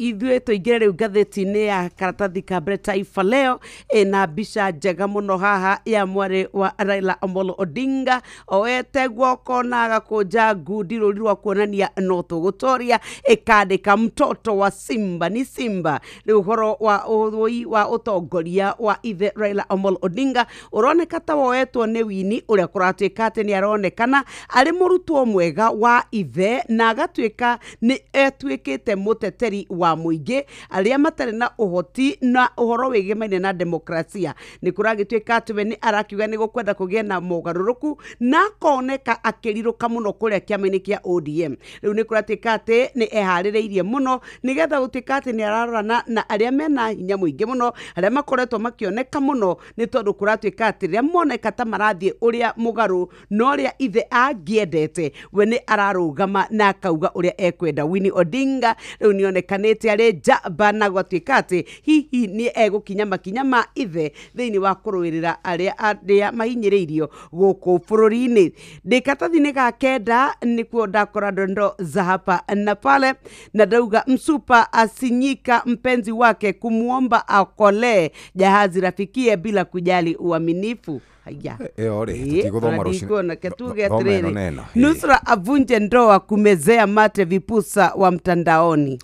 Ithuĩ tũingĩre rĩu ngathĩti-inĩ ya karatathi ka mbere Taifa Leo ĩna mbica njega mũno haha ya mwarĩ wa Raila Amolo Odinga oete guoko na agakũnja ngundi rũri rwa kuonania no tũgũtoria, ĩkandĩka mtoto wa Simba ni Simba. Rĩu ũhoro wa ũrũi wa ũtongoria wa ithe Raila Amolo Odinga ũroneka ta woetwo nĩ wini ũrĩa kũratuĩka atĩ nĩ aronekana arĩ mũrutwo mwega wa ithe na agatuĩka nĩ etuĩkĩte mũteteri wa mũingĩ arĩa matarĩ na ũhoti na ũhoro wĩgemaine na demokrasia. Nĩ kũragĩtuĩka atĩ we nĩ arakiuga nĩ gũkwenda kũgĩa na mogarũrũku na akoneka akĩrirũka mũno kũrĩa kĩama-inĩ kĩa ODM. Rĩu nĩ kũratuĩka atĩ nĩ eharĩrĩirie mũno nĩgetha gũtuĩka atĩ nĩ ararorana na arĩa mena hinya mũingĩ mũno, arĩa makoretwo makĩoneka mũno, nĩ tondũ kũratuĩka atĩ rĩrĩa moneka ta marathiĩ ũrĩa mũgarũ na ũrĩa ithe angĩendete, we nĩ ararũgama na akauga ũrĩa ekwenda. Winnie Odinga rĩu nĩonekanĩte arĩ njamba na gwatuĩka atĩ hihi nĩ egũkinya makinya ma ithe thĩinĩ wa kũrũĩrĩra arĩa mahinyĩrĩirio gũkũ bũrũri-inĩ. Ndĩ karatathi-inĩ ga kenda nĩkuo ndakora ndondo za hapa na pale, na ndauga msupa asinyika mpenzi wake kumuomba akolee jahazi rafikie bila kujali uaminifu. Haya. Ĩyo rĩ, tũtigũthoma rũcinĩ. Ndikuona ketuge Thoma ĩno atĩrĩrĩ. neno. Nusra avunje ndoa kumezea mate vipusa wa mtandaoni.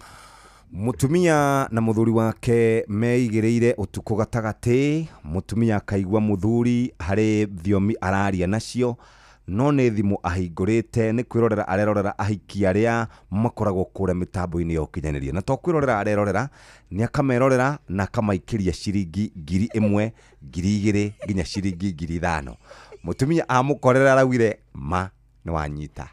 Mũtumia na mũthuri wake meigĩrĩire ũtukũ gatagatĩ, mũtumia akaigua mũthuri harĩ thiomi araria nacio, no nĩ thimũ ahingũrĩte nĩ kwĩrorera arerorera ahiki arĩa makoragwo kũrĩa mĩtambo-inĩ ya ũkinyanĩria. Na to kwĩrorera arerorera, nĩ akamerorera na akamaikĩria ciringi 1,000, 2,000 nginya ciringi 5,000. Mũtumia amũkorera araugire ma nĩ wanyita.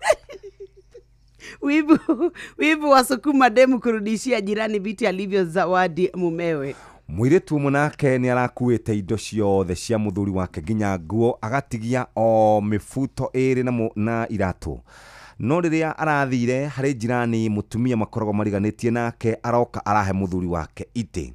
Wivu wasukuma demu kurudishia jirani viti alivyo zawadi mumewe. Mũirĩtu ũmwe nake nĩ arakuĩte indo ciothe cia mũthuri wake nginya nguo, agatigia o mĩbuto ĩrĩ na iratũ. No rĩrĩa arathire harĩ jirani mũtumia makoragwo mariganĩtie nake, aroka arahe mũthuri wake itĩ.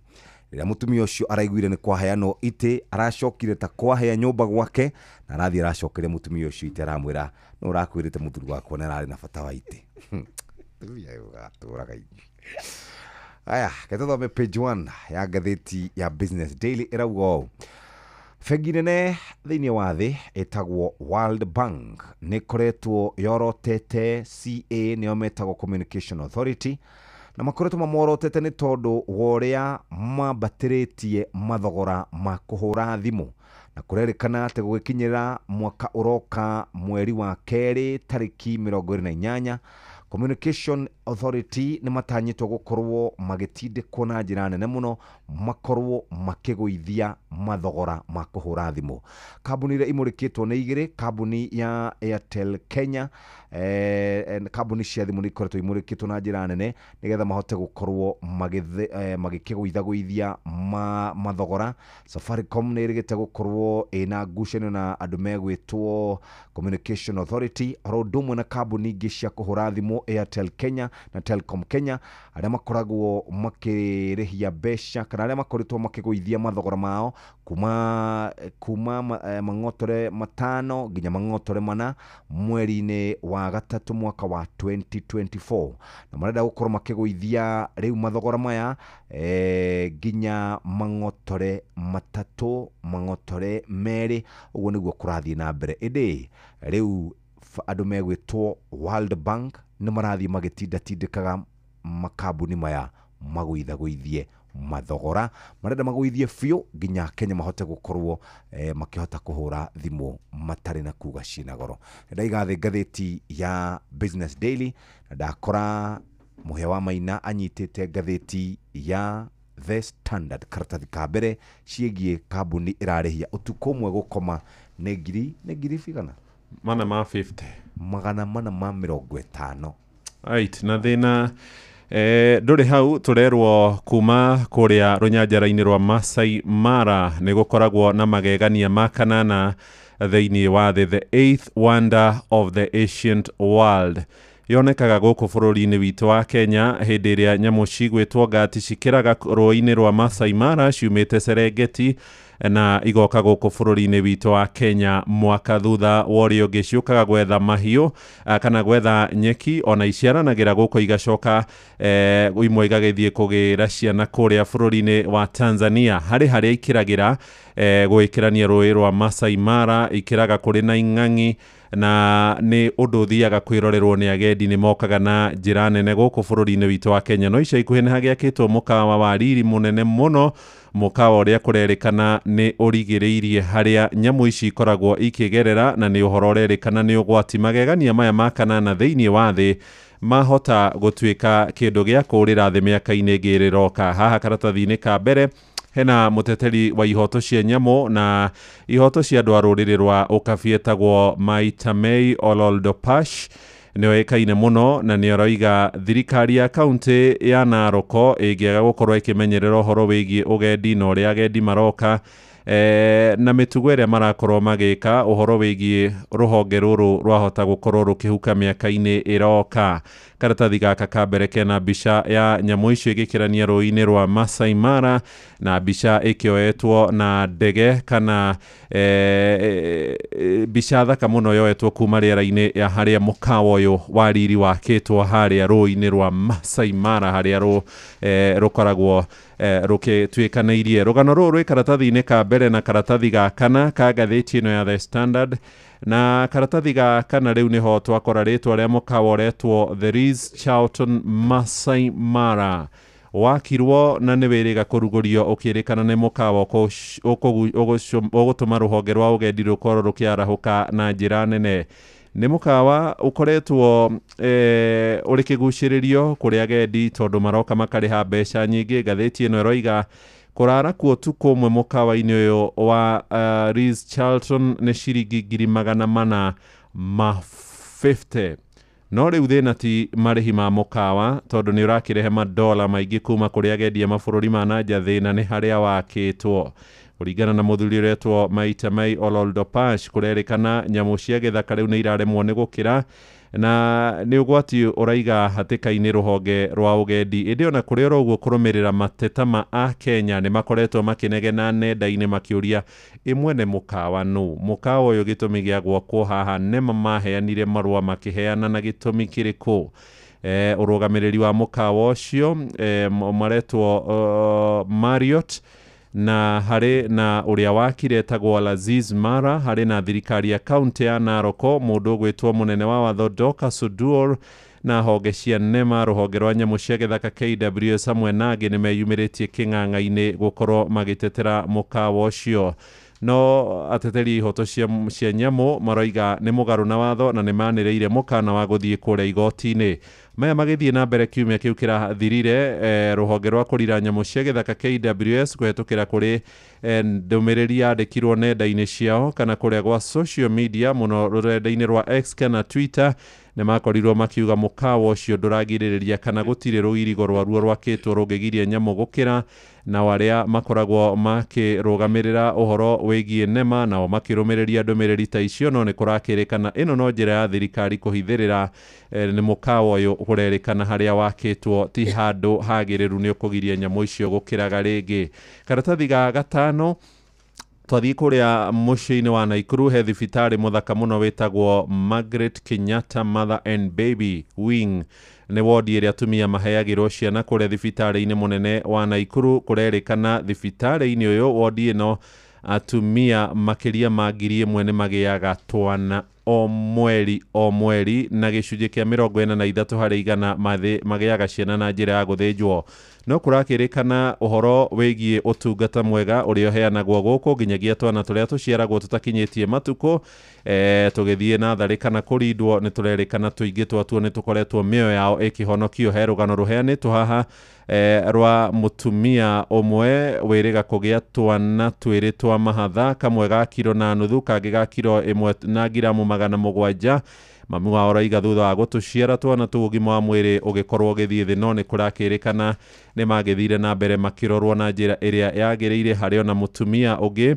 Rĩrĩa mũtumia ũcio araiguire nĩ kwaheanwo itĩ, aracokire ta kwahea nyũmba gwake, na arathiĩ aracokeria mũtumia ũcio itĩ, aramwĩra no ũrakwĩrĩte mũthuri wakwa nĩ ararĩ na bata wa itĩ. Mũtumia ũyũ gatũraga ithuĩ. Aya, ketũthome page 1 ya ngathĩti ya Business Daily ĩrauga ũũ. Bengi nene thĩinĩ wa thĩ ĩtagwo World Bank nĩ ĩkoretwo yorotete CA, nĩyo metagwo Communication Authority, na makoretwo mamorotete nĩ tondũ wa ũrĩa mambatĩrĩtie mathogora ma kũhũra thimũ, na kũrerĩkana atĩ gũgĩkinyĩra mwaka ũroka mweri wa kerĩ tarĩki 28, Communication Authority nĩ matanyĩtwo gũkorwo magĩtindĩkwo na njĩra nene mũno makorwo makĩgũithia mathogora ma kũhũra thimũ. Kambuni iria imũrĩkĩtwo nĩ igĩrĩ, kambuni ya Airtel Kenya, kambuni cia thimũ nĩ ikoretwo imũrĩkĩtwo na njĩra nene nĩgetha mahote gũkorwo magĩkĩgũithagũithia mathogora. Safaricom nĩ ĩrĩgĩte gũkorwo ĩna ngucanio na andũ megwĩtwo Communication Authority, oro ũndũ ũmwe na kambuni ingĩ cia kũhũra thimũ Airtel Kenya na Telcom Kenya, arĩa makoragwo makĩrĩhia mbeca kana arĩa makoretwo makĩgũithia mathogora mao kuma mang'otore 5 nginya mang'otore 4 mweri-inĩ wa gatatũ mwaka wa 2024, na marenda gũkorwo makĩgũithia rĩu mathogora maya nginya mang'otore 3 mang'otore 2, ũguo nĩguo kũrathiĩ na mbere. Ĩndĩ rĩu andũ megwĩtwo World Bank nĩ marathiĩ magĩtindatindĩkaga makambuni maya magũithagũithie mathogora, marenda magũithie biũ nginya Kenya mahote gũkorwo makĩhota kũhũra thimũ matarĩ na kuga ciĩna goro. Ndaiga thĩ ngathĩti ya Business Daily na ndakora Mũhĩa wa Maina anyitĩte ngathĩti ya The Standard karatathi ka mbere ciĩgiĩ kambuni ĩrarĩhia ũtukũ ũmwe gũkoma nĩ ngiri bigana 450 450. Right, na thĩna ndũrĩ hau tũrerwo kuma kũrĩa rũnyanjara-inĩ rwa Masai Mara nĩ gũkoragwo na magegania ma kanana thĩinĩ wa thĩ, the eighth wonder of the ancient world. Yonekaga gũkũ bũrũri-inĩ witũ wa Kenya hĩndĩ ĩrĩa nyamũ cigwĩtwo ngati cikĩraga rũĩ-inĩ rwa Masai Mara ciumĩte Serengeti na igoka gũkũ bũrũri-inĩ witũ wa Kenya mwaka thutha wa ũrĩa ũngĩ. Ciũkaga gwetha mahiũ kana gwetha nyeki, ona iciaranagĩra gũkũ igacoka imwe igagĩthiĩ kũgĩra ciana kũrĩa bũrũri-inĩ wa Tanzania. Harĩ harĩa ikĩragĩra gwĩkĩrania rũĩ rwa Masai Mara, ikĩraga kũrĩ na ing'ang'i, na nĩ ũndũ ũthiaga kwĩrorerwo nĩ agendi nĩ mokaga na njĩra nene gũkũ bũrũri-inĩ witũ wa Kenya. No ica ikuhĩ nĩ hagĩakĩtwo mũkawa wa riri mũnene mũno, mũkawa ũrĩa kũrerĩkana nĩ ũrigĩrĩirie harĩa nyamũ ici ikoragwo ikĩgerera, na nĩ ũhoro ũrerĩkana nĩ ũgwati. Magegania maya ma kanana thĩinĩ wa thĩ mahota gũtuĩka kĩndũ gĩa kũũrĩra thĩ mĩaka-inĩ ĩngĩ ĩroka. Haha karatathi-inĩ ka mbere hena mũteteri wa ihoto cia nyamũ na ihoto cia andũ a rũrĩrĩ rwa ũkabi etagwo Maitamei Ololdopash, nĩoĩkaine mũno na nĩaroiga thirikari ya kaunti ya Narok ĩngĩaga gũkorwo ĩkĩmenyerera ũhoro wĩgiĩ ũgendi na ũrĩa agendi maroka na mĩtugo ĩrĩa marakorwo magĩka, ũhoro wĩgiĩ rũhonge rũrũ rwahota gũkorwo rũkĩhuka mĩaka-inĩ ĩroka. Karatathi gaka ka mbere kena mbica ya nyamũ icio ĩgĩkĩrania rũĩ-inĩ rwa Masai Mara na mbica ĩkĩoetwo na ndege kana mbica thaka mũno yoetwo kuma rĩera-inĩ ya harĩa mũkawa ũyũ wa riri wakĩtwo harĩa rũĩ-inĩ rwa Masai Mara harĩa rũkoragwo rũgĩtuĩkanĩirie. Rũgano rũrũ rwĩ karatathi-inĩ ka mbere na karatathi ga kana ka ngathĩti ĩno ya The Standard, na karatathi ga kana rĩu nĩho twakora rĩtwa rĩa mũkawa ũretwo The Ritz Charlton Masai Mara, wakirwo na nĩ wĩrĩga kũrugũrio ũkĩrĩkana nĩ mũkawa ũgũtũma rũhonge rwa ũgendi rũkorwo rũkĩarahũka na njĩra nene. Nĩ mũkawa ũkoretwo ũrĩ kĩgucĩrĩrio kũrĩ agendi tondũ maroka makarĩha mbeca nyingĩ. Ngathĩti ĩno ĩroiga kũrara kuo ũtukũ ũmwe mũkawa-inĩ ũyũ wa Ritz Charlton nĩ ciringi 450. No rĩu thĩna ti marĩhi ma mũkawa tondũ nĩ ũrakĩrehe madola maingĩ kuma kũrĩ agendi a mabũrũri ma na nja. Thĩna nĩ harĩa wakĩtwo. Kũringana na mũthuri ũretwo Maitamei Ololdopash, kũrerĩkana nyamũ cia gĩthaka rĩu nĩ iraremwo nĩ gũkĩra na nĩ ũgwati ũraiga hatĩka-inĩ rũhonge rwa ũgendi. Ĩndĩ ona kũrĩ oro ũguo, kũrũmĩrĩra mateta ma Akenya nĩ makoretwo makĩnegena nenda-inĩ makĩũria ĩmwene mũkawa nũ, mũkawa ũyũ gĩtũmi gĩa gwakwo haha nĩma maheanire marũa makĩheana na gĩtũmi kĩrĩkũ. Ũrũgamĩrĩri wa mũkawa ũcio maretwo Marriott, na harĩ na ũrĩa wakire etagwo Laziz Mara, harĩ na thirikari ya kaunti ya Narok, mũndũ ũgwĩtwo mũnene wa watho Dorcas Oduor, na honge cia NEMA, rũhonge rwa nyamũ cia gĩthaka KWS hamwe na angĩ nĩ meyumĩrĩtie kĩng'ang'a-inĩ gũkorwo magĩtetera mũkawa ũcio. No ateteri ihoto cia nyamũ maroiga nĩ mũgarũ na watho na nĩ manĩrĩire mũkana wa gũthiĩ kũrĩa igoti-inĩ. Maya magĩthiĩ na mbere kiumia kĩu kĩrathirire, rũhonge rwa kũrira nyamũ cia gĩthaka KWS kũhetũkĩra kũrĩ ndũmĩrĩri yandĩkirwo nenda-inĩ ciao kana kũrĩa gwa social media, mũno rũrenda-inĩ rwa X kana Twitter, nĩ makorirwo makiuga mũkawa ũcio ndũragirĩrĩria kana gũtirĩ rũirigo rwaruo rwakĩtwo rũngĩgiria nyamũ gũkĩra. Nao arĩa makoragwo makĩrũgamĩrĩra ũhoro wĩgiĩ nema nao makĩrũmĩrĩria ndũmĩrĩri ta icio, no nĩ kũrakĩrĩkana ĩno no njĩra ya thirikari kũhithĩrĩra nĩ mũkawa ũyũ kũrerĩkana harĩa wakĩtwo ti handũ hagĩrĩru nĩ ũkũgiria nyamũ icio gũkĩraga rĩngĩ. Karatathi ga gatano, twathiĩ kũrĩa mũciĩ-inĩ wa Naikuru he thibitarĩ mũthaka mũno wĩtagwo Margaret Kenyatta Mother and Baby Wing. Nĩ wodi ĩrĩa atumia maheagĩrwo ciana kũrĩa thibitarĩ-inĩ mũnene wa Naikuru. Kũrerĩkana thibitarĩ-inĩ ũyũ wodi ĩno atumia makĩria ma 1,000 nĩ magĩaga twana o mweri na gĩcunjĩ kĩa 43 harĩ igana magĩaga ciana na njĩra ya gũthĩnjwo. No kũrakĩrĩkana ũhoro wĩgiĩ ũtungata mwega ũrĩa ũheanagwo gũkũ nginyagia twana tũrĩa tũciaragwo tũtakinyĩtie matukũ, tũgĩthiĩ na tharĩ kana kũrindwo, nĩ tũrerĩkana tũingĩ twatuo nĩ tũkoretwo mĩoyo yao ĩkĩhonokio. He rũgano rũheanĩtwo haha rwa mũtumia ũmwe wĩrĩga kũgĩa twana twĩrĩ twa mahatha, kamwe ga kiro na nuthu, kangĩ ga kiro 1 na ngiramu 700. Mami wao araiga thutha wa gũtũciara twana tũu ũgima wa mwĩrĩ ũgĩkorwo ũgĩthiĩ thĩ, no nĩ kũrakĩrĩkana nĩ magĩthire na mbere makĩrorwo na njĩra ĩrĩa yagĩrĩire. Harĩ ona mũtumia ũngĩ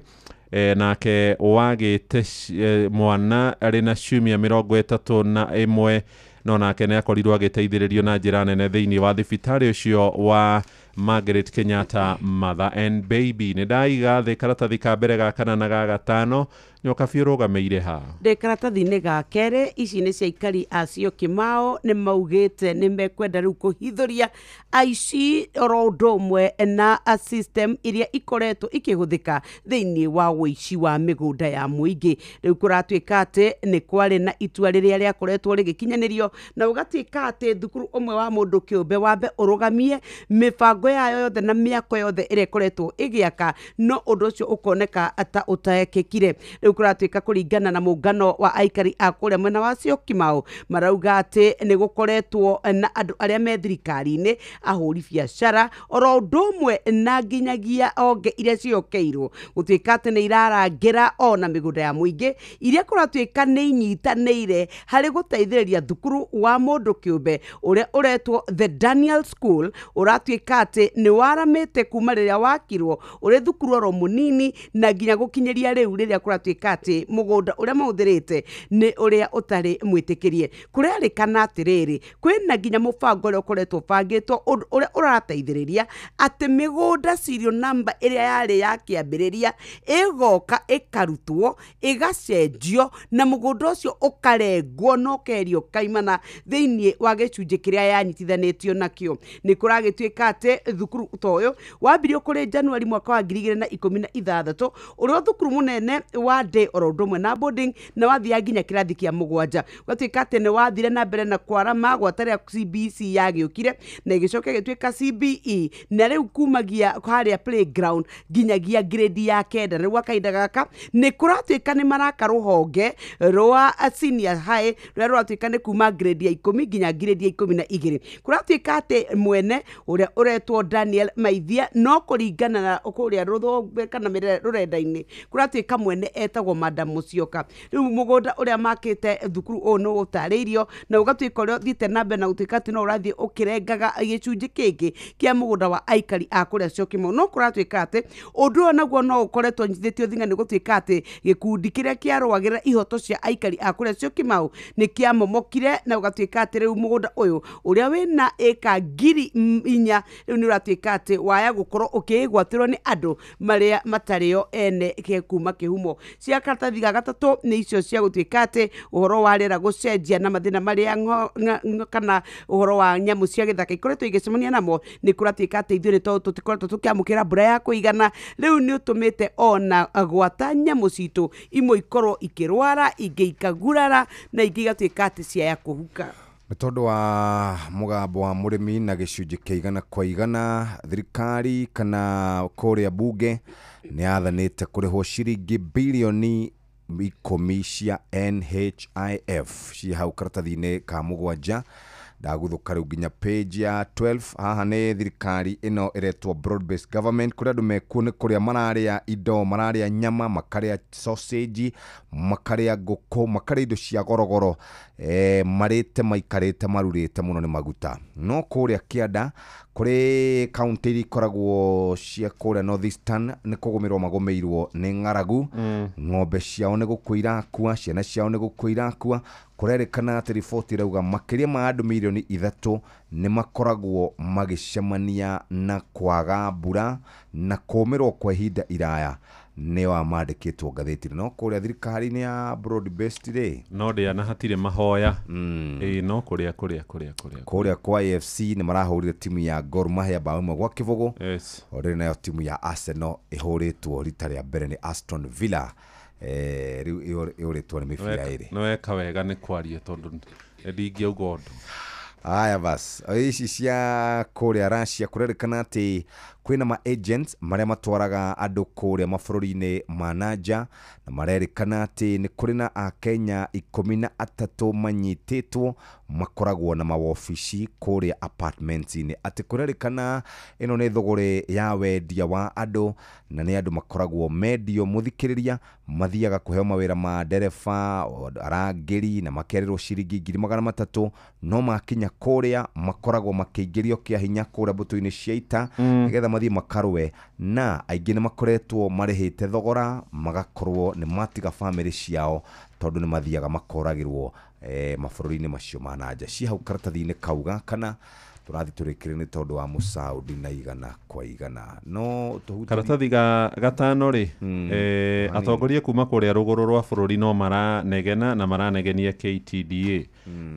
nake wagĩte mwana arĩ na ciumia 31, no nake nĩ akorirwo agĩteithĩrĩrio na njĩra nene thĩinĩ wa thibitarĩ ũcio wa Margaret Kenyatta Mother and Baby. Nĩ ndaiga thĩ karatathi ka mbere ga kana na ga gatano, nyoka biũ rũgamĩire ha ndĩ karatathi-inĩ ga kerĩ. Ici nĩ cia aikari a Syokimau, nĩ maugĩte nĩ mekwenda rĩu kũhithũria aici oro ũndũ ũmwe na system iria ikoretwo ikĩhũthĩka thĩinĩ wa ũici wa mĩgũnda ya mũingĩ. Rĩu kũratuĩka atĩ nĩ kwarĩ na itua rĩrĩa rĩakoretwo rĩgĩkinyanĩrio na ũgatuĩka atĩ thukuru ũmwe wa mũndũ kĩũmbe wambe ũrũgamie mĩbango yayo yothe na mĩako yothe ĩrĩa ĩkoretwo ĩgĩaka, no ũndũ ũcio ũkoneka ta ũtekĩkire. Rĩu kũratuĩka kũringana na mũngano wa aikari a kũrĩa mwena wa Syokimau, marauga atĩ nĩ gũkoretwo na andũ arĩa me thirikari-inĩ, ahũri biacara oro ũndũ ũmwe na nginyagia onge iria ciokeirwo gũtuĩka atĩ nĩ irarangĩra ona mĩgũnda ya mũingĩ iria kũratuĩka nĩ inyitanĩire harĩ gũteithĩrĩria thukuru wa mũndũ kĩũmbe ũrĩa ũretwo The Daniel School, ũratuĩka atĩ nĩ waramĩte kuma rĩrĩa wakirwo ũrĩ thukuru oro mũnini na nginya gũkinyĩria rĩu rĩrĩa kũratuĩka atĩ mũgũnda ũrĩa mahũthĩrĩte nĩ ũrĩa ũtarĩ mwĩtĩkĩrie. Kũrerĩkana atĩrĩrĩ, kwĩna nginya mũbango ũrĩa ũkoretwo ũbangĩtwo ũndũ ũrĩa ũrateithĩrĩria atĩ mĩgũnda serial number ĩrĩa yarĩ ya kĩambĩrĩria ĩgoka ĩkarutwo ĩgacenjio na mũgũnda ũcio ũkarengwo na ũkeherio kaimana thĩinĩ wa gĩcunjĩ kĩrĩa yanyitithanĩtio nakĩo. Nĩ kũragĩtuĩka atĩ thukuru ta ũyũ wambirio kũrĩ Januari mwaka wa 2016, ũrĩa thukuru mũnene wa day oro ũndũ ũmwe na boarding, na wathiaga nginya kĩrathi kĩa 7. Ũgatuĩka atĩ nĩ wathire na mbere na kwarama gwata rĩrĩa CBC yagĩũkire na ĩgĩcoka ĩgĩtuĩka CBE, na rĩu kumagia harĩa playground nginyagia grade ya 9. Rĩu gwa kahinda gaka nĩ kũratuĩka nĩ maraka rũhonge rwa senior high rũrĩa rũratuĩka nĩ kuma grade ya 10 nginya grade ya 12. Kũratuĩka atĩ mwene ũrĩa ũretwo Daniel Maithia, no kũringana na kũrĩa rũthombe kana rũrenda-inĩ kũratuĩka mwene etagwo Madam Musyoka. Rĩu mũgũnda ũrĩa makĩte thukuru ũyũ nĩ ũtarĩirio na ũgatuĩka ũrĩa ũthiĩte na mbere na gũtuĩka atĩ no ũrathiĩ ũkĩrengaga gĩcunjĩ kĩngĩ kĩa mũgũnda wa aikari a kũrĩa Syokimau. No kũratuĩka atĩ ũndũ ũyũ naguo no ũkoretwo ũnyitithĩtio thinga nĩ gũtuĩka atĩ gĩkundi kĩrĩa kĩarũagĩrĩra ihoto cia aikari a kũrĩa Syokimau nĩ kĩamomokire na ũgatuĩka atĩ rĩu mũgũnda ũyũ ũrĩa wĩna ĩka 4,000 rĩu nĩ ũratuĩka atĩ waya gũkorwo ũkĩgwatĩrwo nĩ andũ marĩa matarĩo ene kuma kĩhumo. Cia karatathi ga gatatũ nĩ icio cia gũtuĩka atĩ ũhoro wa rĩera gũcenjia na mathĩna marĩa kana ũhoro wa nyamũ cia gĩthaka ikoretwo igĩcemania namo, nĩ kũratuĩka atĩ ithuĩ nĩ tondũ tũtikoretwo tũkĩamũkĩra mbura ya kũigana, rĩu nĩ ũtũmĩte ona gwata nyamũ citũ imwe ikorwo ikĩrwara, ingĩ ikagurara na ingĩ igatuĩka atĩ ciaya kũhuka. Nĩ tondũ wa mũgambo wa mũrĩmi na gĩcunjĩ kĩa 100% thirikari kana kũrĩa bunge Nĩ athanĩte kũrĩhwo ciringi bilioni 10 cia NHIF ci hau karatathi-inĩ ka 7. Ndaguthũka rĩu nginya page ya 12. Haha nĩ thirikari ĩno ĩretwo broad based government, kũrĩa andũ mekuo nĩ kũrĩa mararĩa indo, mararĩa nyama, makarĩa sausage, makarĩa ngũkũ, makarĩa indo cia gorogoro, marĩte maikarĩte marurĩte mũno nĩ maguta. No kũrĩa kĩanda kũrĩ kaunti iria ikoragwo cia kũrĩa North Eastern nĩ kũgũmĩrwo magũmĩirwo nĩ ng'aragu. Ng'ombe ciao nĩ gũkua irakua, ciana ciao nĩ gũkua irakua. Kũrerĩkana atĩ riboti ĩrauga makĩria ma andũ mirioni 3 nĩ makoragwo magĩcemania na kwaga mbura na kũũmĩrwo kwa ihinda iraya, nĩ wa mandĩkĩtwo ngathĩti-inĩ. No kũrĩa thirikari-inĩ ya broad based rĩ, no ndĩa na hatirĩ mahoya. Ĩĩ, no kũrĩa kũrĩa kũrĩa kũrĩa kũrĩa kwa AFC nĩ marahũrire timu ya Gor Mahia bao 1-0. Yes. O rĩrĩ nayo timu ya Arsenal ĩhũrĩtwo rita rĩa mbere nĩ Aston Villa. Rĩu ĩũrĩtwo nĩ mĩbira ĩrĩ. Nĩ weka wega nĩ kwaria tondũ ndingĩauga ũndũ. Aya bas, ici cia kũrĩa Russia kũrerĩkana atĩ kwĩna ma agents marĩa matwaraga andũ kũrĩa mabũrũri-inĩ ma nanja, na marerĩkana atĩ nĩ kũrĩ na akenya 13 manyitĩtwo makoragwo na mawobici kũrĩa apartments-inĩ. Atĩ kũrerĩkana ĩno nĩ thũgũrĩ ya wendia wa andũ, na nĩ andũ makoragwo mendio mũthikĩrĩria, mathiaga kũheo mawĩra ma ndereba, arangĩri, na makerĩrwo ciringi 300,000, no makinya kũrĩa makoragwo makĩingĩrio kĩa hinya kũrĩa mbũtũ-inĩ cia ita nĩgetha mathiĩ makarũe, na aingĩ nĩ makoretwo marĩhĩte thogora magakorwo nĩ matiga bamĩrĩ ciao tondũ nĩ mathiaga makoragĩrwo mabũrũri-inĩ macio ma nanja. Ci hau karatathi-inĩ kauga kana tũrathiĩ tũrĩkĩre nĩ tondũ wa mũsaudi na 100 kwa 100. No tũhutie karatathi ga gatano rĩ, atongoria kuma kũrĩa rũgũrũ rwa bũrũri no maranegena na maranegenia KTDA.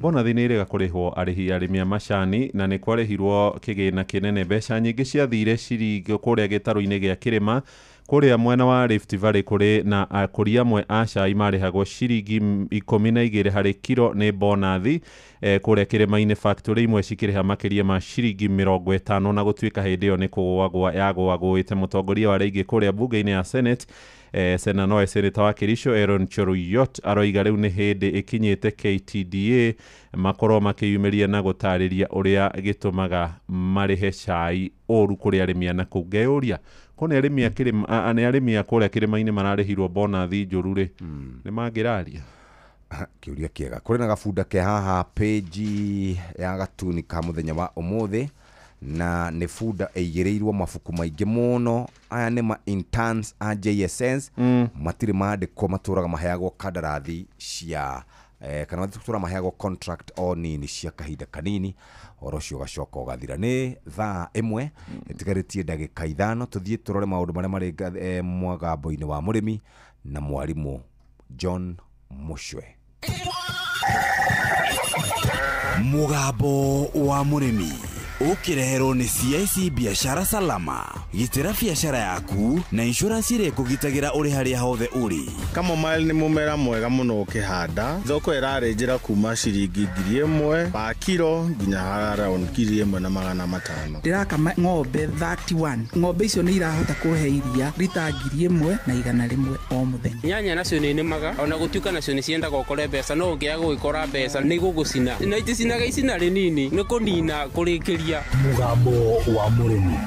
Bonathi nĩ ĩrĩga kũrĩhwo arĩhi arĩmi a macani, na nĩ kwarĩhirwo kĩgĩna kĩnene, mbeca nyingĩ ciathire ciringi kũrĩa gĩtarũ-inĩ gĩa kĩrĩma kũrĩa mwena wa Rift Valley. Kũrĩ na akũria amwe a cai marĩhagwo ciringi 12 harĩ kiro nĩ bonathi, kũrĩa kĩrĩma-inĩ factory imwe cikĩrĩha makĩria ma ciringi 50, na gũtuĩka hĩndĩ ĩyo nĩ kũgũagwa yagũagũĩte. Mũtongoria wa rĩingĩ kũrĩa bunge-inĩ ya Senate, Sena noe seneta wa Kericho Aaron Cheruiyot aroiga rĩu nĩ hĩndĩ ĩkinyĩte KTDA makorwo makĩyumĩria na gũtarĩria ũrĩa gĩtũmaga marĩhe cai ũru kũrĩ arĩmi a nakũu. Ngeyũria ko nĩ arĩmi a kĩrĩma nĩ arĩmi a kũrĩa kĩrĩma-inĩ mararĩhirwo bonathi njũru rĩ, nĩ mangĩraria? Kĩũria kĩega. Kũrĩ na gabunda ke haha page ya gatuni ka mũthenya wa ũmũthĩ, na nĩ bunda ĩigĩrĩirwo mabuku maingĩ mũno. Aya nĩ ma interns a JSS, matirĩ mandĩkwo, matũraga maheagwo kandarathi cia kana matũraga maheagwo contract o nini cia kahinda kanini, ũhoro ũcio ũgacoka ũgathira. Nĩ thaa 1 ĩtigarĩtie ndagĩka 5, tũthiĩ tũrore maũndũ marĩa marĩ mũgambo-inĩ wa mũrĩmi na mwarimũ John Mushwe. Mũgambo wa mũrĩmi ũkĩreherwo nĩ CIC Biashara Salama. Gitĩra biashara yaku na insurance ĩrĩa ĩkũgitagĩra ũrĩ harĩa hothe ũrĩ. Chamomile nĩ mũmera mwega mũno ũkĩhanda. Thoko ĩrarĩ njĩra kuma ciringi 1,000 pa kiro nginya around 1,500. Ndĩrakama ng'ombe 31. Ng'ombe icio nĩ irahota kũhe iria rita 1,100 o mũthenya. Nyanya nacio nĩ nĩmaga ona gũtuĩka nacio nĩ ciendaga ũkore mbeca, no ũngĩaga gũgĩkora mbeca nĩ igũgũcina, na iticinaga icina rĩnini nĩ kũnina kũrĩkĩria. Mũgambo wa mũrĩmi.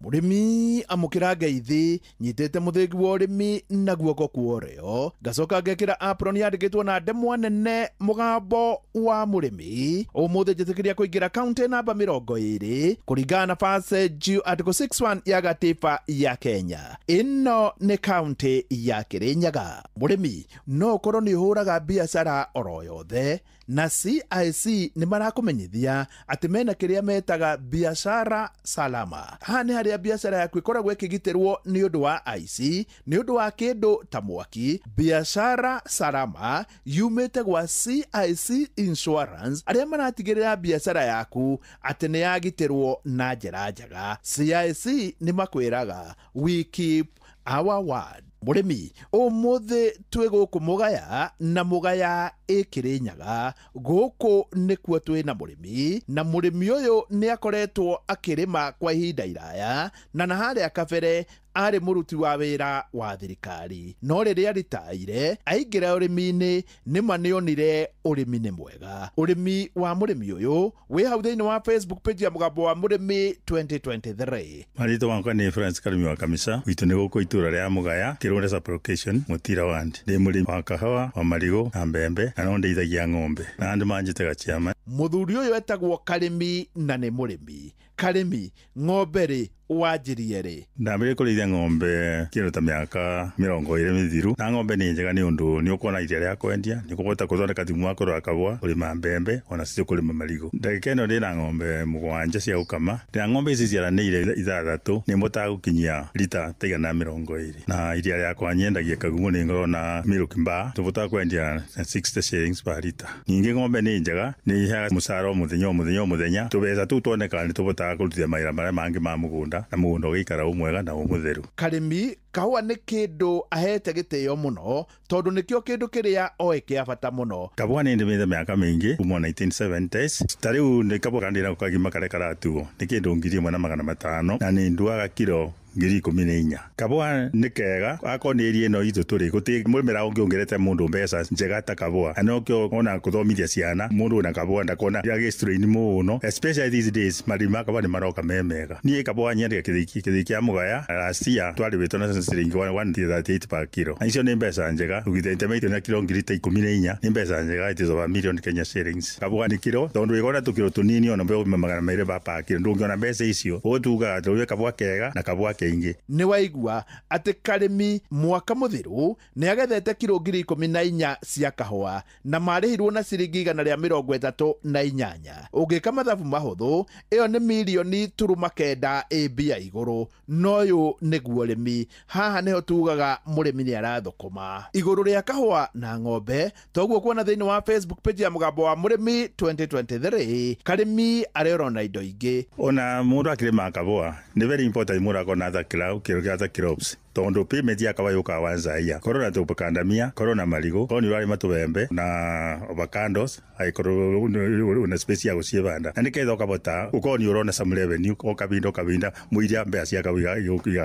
Mũrĩmi amũkĩra ngeithi nyitĩte mũthĩgi wa ũrĩmi na guoko kwa ũrĩo, ngacoka ngekĩra apron yandĩkĩtwo na ndemwa nene mũgambo wa mũrĩmi. Ũmũthĩ njĩtĩkĩria kũingĩra kaunti namba 20 kũringana na Passage Article 61 ya gatiba ya Kenya. Ĩno nĩ kaunti ya Kĩrĩnyaga. Mũrĩmi no ũkorwo nĩ ũhũraga biacara oro yothe, na CIC nĩ marakũmenyithia atĩ mena kĩrĩa metaga biashara salama. Haha nĩ harĩa biacara yaku ĩkoragwo ĩkĩgitĩrwo nĩ ũndũ wa aici, nĩ ũndũ wa kĩndũ ta mwaki. Biashara salama yumĩte gwa CIC Insurance, arĩa maratigĩrĩra biacara yaku atĩ nĩ yagitĩrwo na njĩra njega. CIC nĩ makwĩraga we keep our word. Mũrĩmi, ũmũthĩ twĩ gũkũ Mũgaya, na Mũgaya ĩ Kĩrĩnyaga. Gũkũ nĩkuo twĩna mũrĩmi, na mũrĩmi ũyũ nĩ akoretwo akĩrĩma kwa ihinda iraya, na harĩa kabere arĩ mũruti wa wĩra wa thirikari, no rĩrĩa ritaire aingĩra ũrĩmi-inĩ nĩma nĩonire ũrĩmi nĩ mwega. Ũrĩmi wa mũrĩmi ũyũ wĩ hau thĩinĩ wa Facebook page ya Mũgambo wa Mũrĩmi 2023. Marĩtwa makwa nĩ Francis Karimi wa Kamisa, gwitũ nĩ gũkũ itũra rĩa Mũgaya, Kĩrũnda sub-location, Mũtira ward. Ndĩ mũrĩmi wa kahawa, wa marigũ na mbembe, na no ndeithagia ng'ombe, na andũ manjĩtaga chairman. Mũthuri ũyũ etagwo Karimi na nĩ mũrĩmi. Karimi, ng'ombe rĩ wanjirie rĩ? Ndambĩrĩirie kũrĩithia ng'ombe kĩndũ ta mĩaka 20 mĩthiru, na ng'ombe nĩ njega nĩ ũndũ nĩ ũkuona iria rĩa kwendia, nĩ ũkũhota gũthondeka thumu wa kũrora kahũa, kũrĩma mbembe ona cio kũrĩma marigũ. Ndagĩka ĩno ndĩna ng'ombe 7 cia gũkama, na ng'ombe ici ciaranĩire 6 nĩ mbotaga gũkinyia rita ta 120, na iria rĩakwa nyendagia Kagumo nĩ ngorwo milk bar, tũbotaga kwendia 60 shillings per liter. Ningĩ ng'ombe nĩ njega, nĩ iheaga mũcara o mũthenya o mũthenya o mũthenya, tũbeca tũu tuonekaga nĩ tũbotaga kũrutithia mawĩra marĩa mangĩ ma mũgũnda, na mũgũnda ũgĩikara ũmwega na ũmũtheru. Karimi, kahũa nĩ kĩndũ ahete gĩtĩo mũno tondũ nĩkĩo kĩndũ kĩrĩa oĩ kĩa bata mũno. Kahũa nĩ ndĩmĩte mĩaka mĩingĩ kuma 1970s. Ta rĩu nĩ kahũa karĩa kagima karĩa karatuo nĩ kĩndũ 1500 na nĩ nduaga kiro 14,000. Kahũa nĩ kega akorwo nĩ area ĩno itũ tũrĩ gũtirĩ mũrĩmĩra ũngĩ ũngerete mũndũ mbeca njega ta kahũa, na nokĩo ona kũthomithia ciana mũndũ wĩna kahũa ndakona agĩ-strain mũno, especially these days marĩmi ma kahũa nĩ maroka me mega. Niĩ kahũa nyendagia kĩthii kĩa Mũgaya last year twarĩhĩtwo na ciringi 138 per kilo, na icio nĩ mbeca njega. Ũgĩte na kiro 14,000 nĩ mbeca njega, it is over million Kenya shillings. Kahũa nĩ kiro tondũ ĩgona tũkiro tũnini ona mbeũ 200 per kilo, ndũngĩona mbeca icio. Ũguo tugaga tũrĩme kahũa kega na kahũa keingĩ. Nĩ waigua atĩ Karimi mwaka mũthiru nĩ agethete kiro 14,000 cia kahũa na marĩhirwo na ciringi 138. Ũngĩka mathabu mahũthũ ĩyo nĩ mirioni 9 ĩ mbia igũrũ. No ũyũ nĩguo ũrĩmi. Haha nĩho tugaga mũrĩmi nĩ arathũkũma. Igũrũ rĩa kahũa na ng'ombe toguo kuona thĩinĩ wa Facebook page ya Mũgambo wa Mũrĩmi 2023, Karimi arĩorona na indo ingĩ. Ona mũndũ akĩrĩma kahũa nĩ very important mũndũ akona other crops, tondu payment ya kahũa yũkaga once a year. Korwo na tũkandamia, korwo na marigũ, korwo nĩ ũrarĩma tũbembe na avocados, aikorwo na space ya gũciĩbanda, na nĩketha ũkabota ũkorwo nĩ ũrona some revenue o kabinda o kabinda mũiria mbeca cia kahũa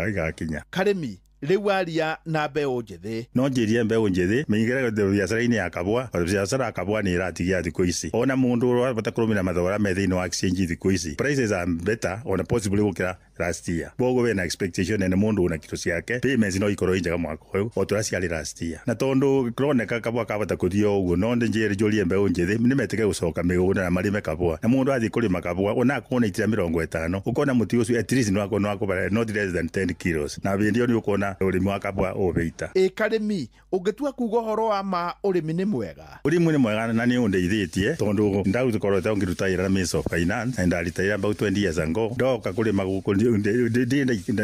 igakinya. Karimi, rĩu aria na mbeũ njĩthĩ. No njĩrie mbeũ njĩthĩ mĩingĩre biacara-inĩ ya kahũa, biacara ya kahũa nĩ ĩratigia thikũ ici. Ona mũndũ ũrabata kũrũmĩrĩra mathogora me thĩinĩ wa exchange thikũ ici, prices are better ona possibly gũkĩra last year. Koguo wĩna expectation nene mũndũ una kiro ciake payments no ikorwo njega mwaka ũyũ o tũrĩa ciarĩ last year. Na tondũ kũroneka kahũa kabata kũthiĩ o ũguo, no njĩre njũrie mbeũ njĩthĩ nĩmetĩke gũcoka mĩgũnda na marĩme kahũa. Na mũndũ athiĩ kũrĩma kahũa ona akorwo na itira 50, ũkona mũtĩ ũcio at least no akũbara not less than 10 kilos, na hĩndĩ ĩyo nĩ ũkuona ũrĩmi wa kahũa ũbĩita. Ĩ Karimi, ũngĩtua kuga ũhoro wa ma ũrĩmi nĩ mwega? Ũrĩmi nĩ mwega na nĩ ũndeithĩtie tondũ ndaruta ngĩruta wĩra na Ministry of Finance na ndaritaire about 20 years ago. Ndoka kũrĩma gũkũ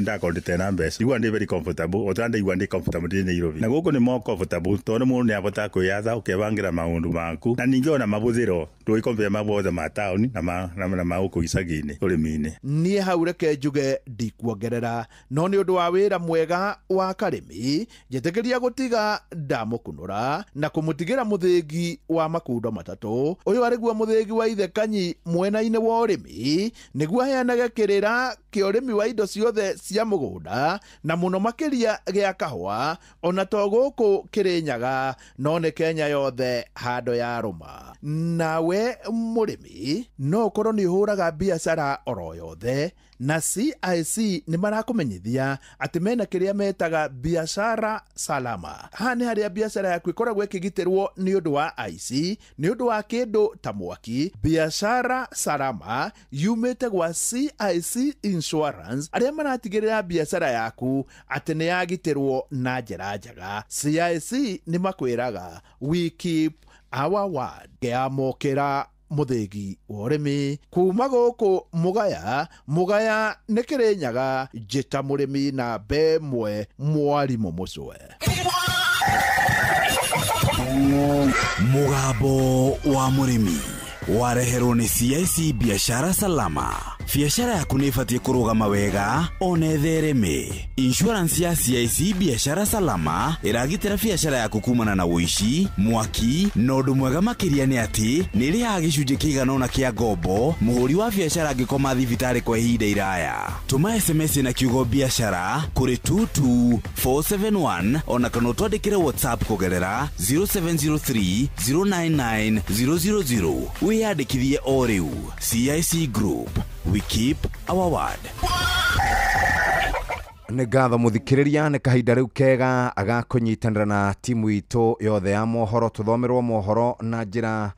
ndakorwo ndĩte mbeca, igua ndĩ very comfortable o ta ndaigua ndĩ comfortable ndĩ Nairobi, na gũkũ nĩ more comfortable tondũ mũndũ nĩ abotaga kwĩyatha ũkebangĩra maũndũ maku, na ningĩ ona mabũthĩro ndũgĩkompea mabothe ma taũni na ma gũkũ icagi-inĩ ũrĩmi-inĩ. Niĩ hau reke njuge ndikuongerera, no nĩ ũndũ wa wĩra mwega wa Karimi njĩtĩkĩria gũtiga ndamũkunũra na kũmũtigĩra mũthĩgi wa makundo 3. Ũyũ arĩguo mũthĩgi wa ithe Kanyi mwena-inĩ wa ũrĩmi, nĩguo aheanage kĩrĩra kĩa ũrĩmi wa indo ciothe cia mũgũnda na mũno makĩria gĩa kahũa, ona to gũkũ Kĩrĩnyaga no nĩ Kenya yothe handũ ya rũma. Nawe mũrĩmi no ũkorwo nĩ ũhũraga biacara oro yothe, na CIC nĩ marakũmenyithia atĩ mena kĩrĩa metaga biashara salama. Haha nĩ harĩa biacara yaku ĩkoragwo ĩkĩgitĩrwo nĩ ũndũ wa aici, nĩ ũndũ wa kĩndũ ta mwaki. Biashara salama yumĩte gwa CIC Insurance, arĩa maratigĩrĩra biacara yaku atĩ nĩ yagitĩrwo na njĩra njega. CIC nĩ makwĩraga we keep our word. Ngĩamũkĩra mũthĩgi wa ũrĩmi kuma gũkũ Mũgaya. Mũgaya nĩ Kĩrĩnyaga, njĩta mũrĩmi na 1 mwarimũ mũcwe. Mũgambo wa Mũrĩmi wareherwo nĩ CIC Biashara Salama. Biacara yaku nĩ ĩbatiĩ kũrũgama wega ona ĩthereme. Insurance ya CIC Biashara Salama ĩragitĩra biacara yaku kumana na ũici, mwaki, na ũndũ mwega makĩria nĩ atĩ nĩ ĩrĩhaga gĩcunjĩ kĩigana ũna kĩa ngombo mũhũri wa biacara angĩkoma thibitarĩ kwa ihinda iraya. Tũma SMS na kiugo biacara kũrĩ 22471 ona kana ũtwandĩkĩre WhatsApp kũgerera 0703 099 000. Wĩyandĩkithie o rĩu. CIC Group, we keep our word. Nĩ ngatho mũthikĩrĩria, nĩ kahinda rĩu kega agakũnyitanĩra na timu itũ yothe ya mohoro. Tũthomerwo mohoro na njĩra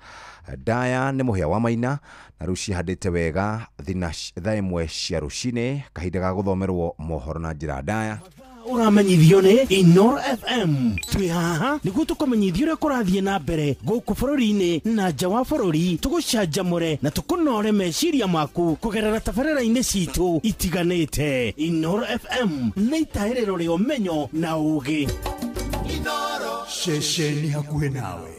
ndaya nĩ Mũhĩa wa Maina, na rĩu cihandĩte wega thina thaa 1 cia rũcinĩ, kahinda ga gũthomerwo mohoro na njĩra ndaya. Ũramenyithio nĩ Inoro FM. Twĩ haha nĩguo tũkũmenyithie ũrĩa kũrathiĩ na mbere gũkũ bũrũri-inĩ na nja wa bũrũri, tũgũcanjamũre na tũkũnore meciria maku kũgerera tabarĩra-inĩ citũ itiganĩte. Inoro FM nĩ itahĩrĩro rĩa ũmenyo na ũũgĩ. Ceceni hakuhĩ nawe.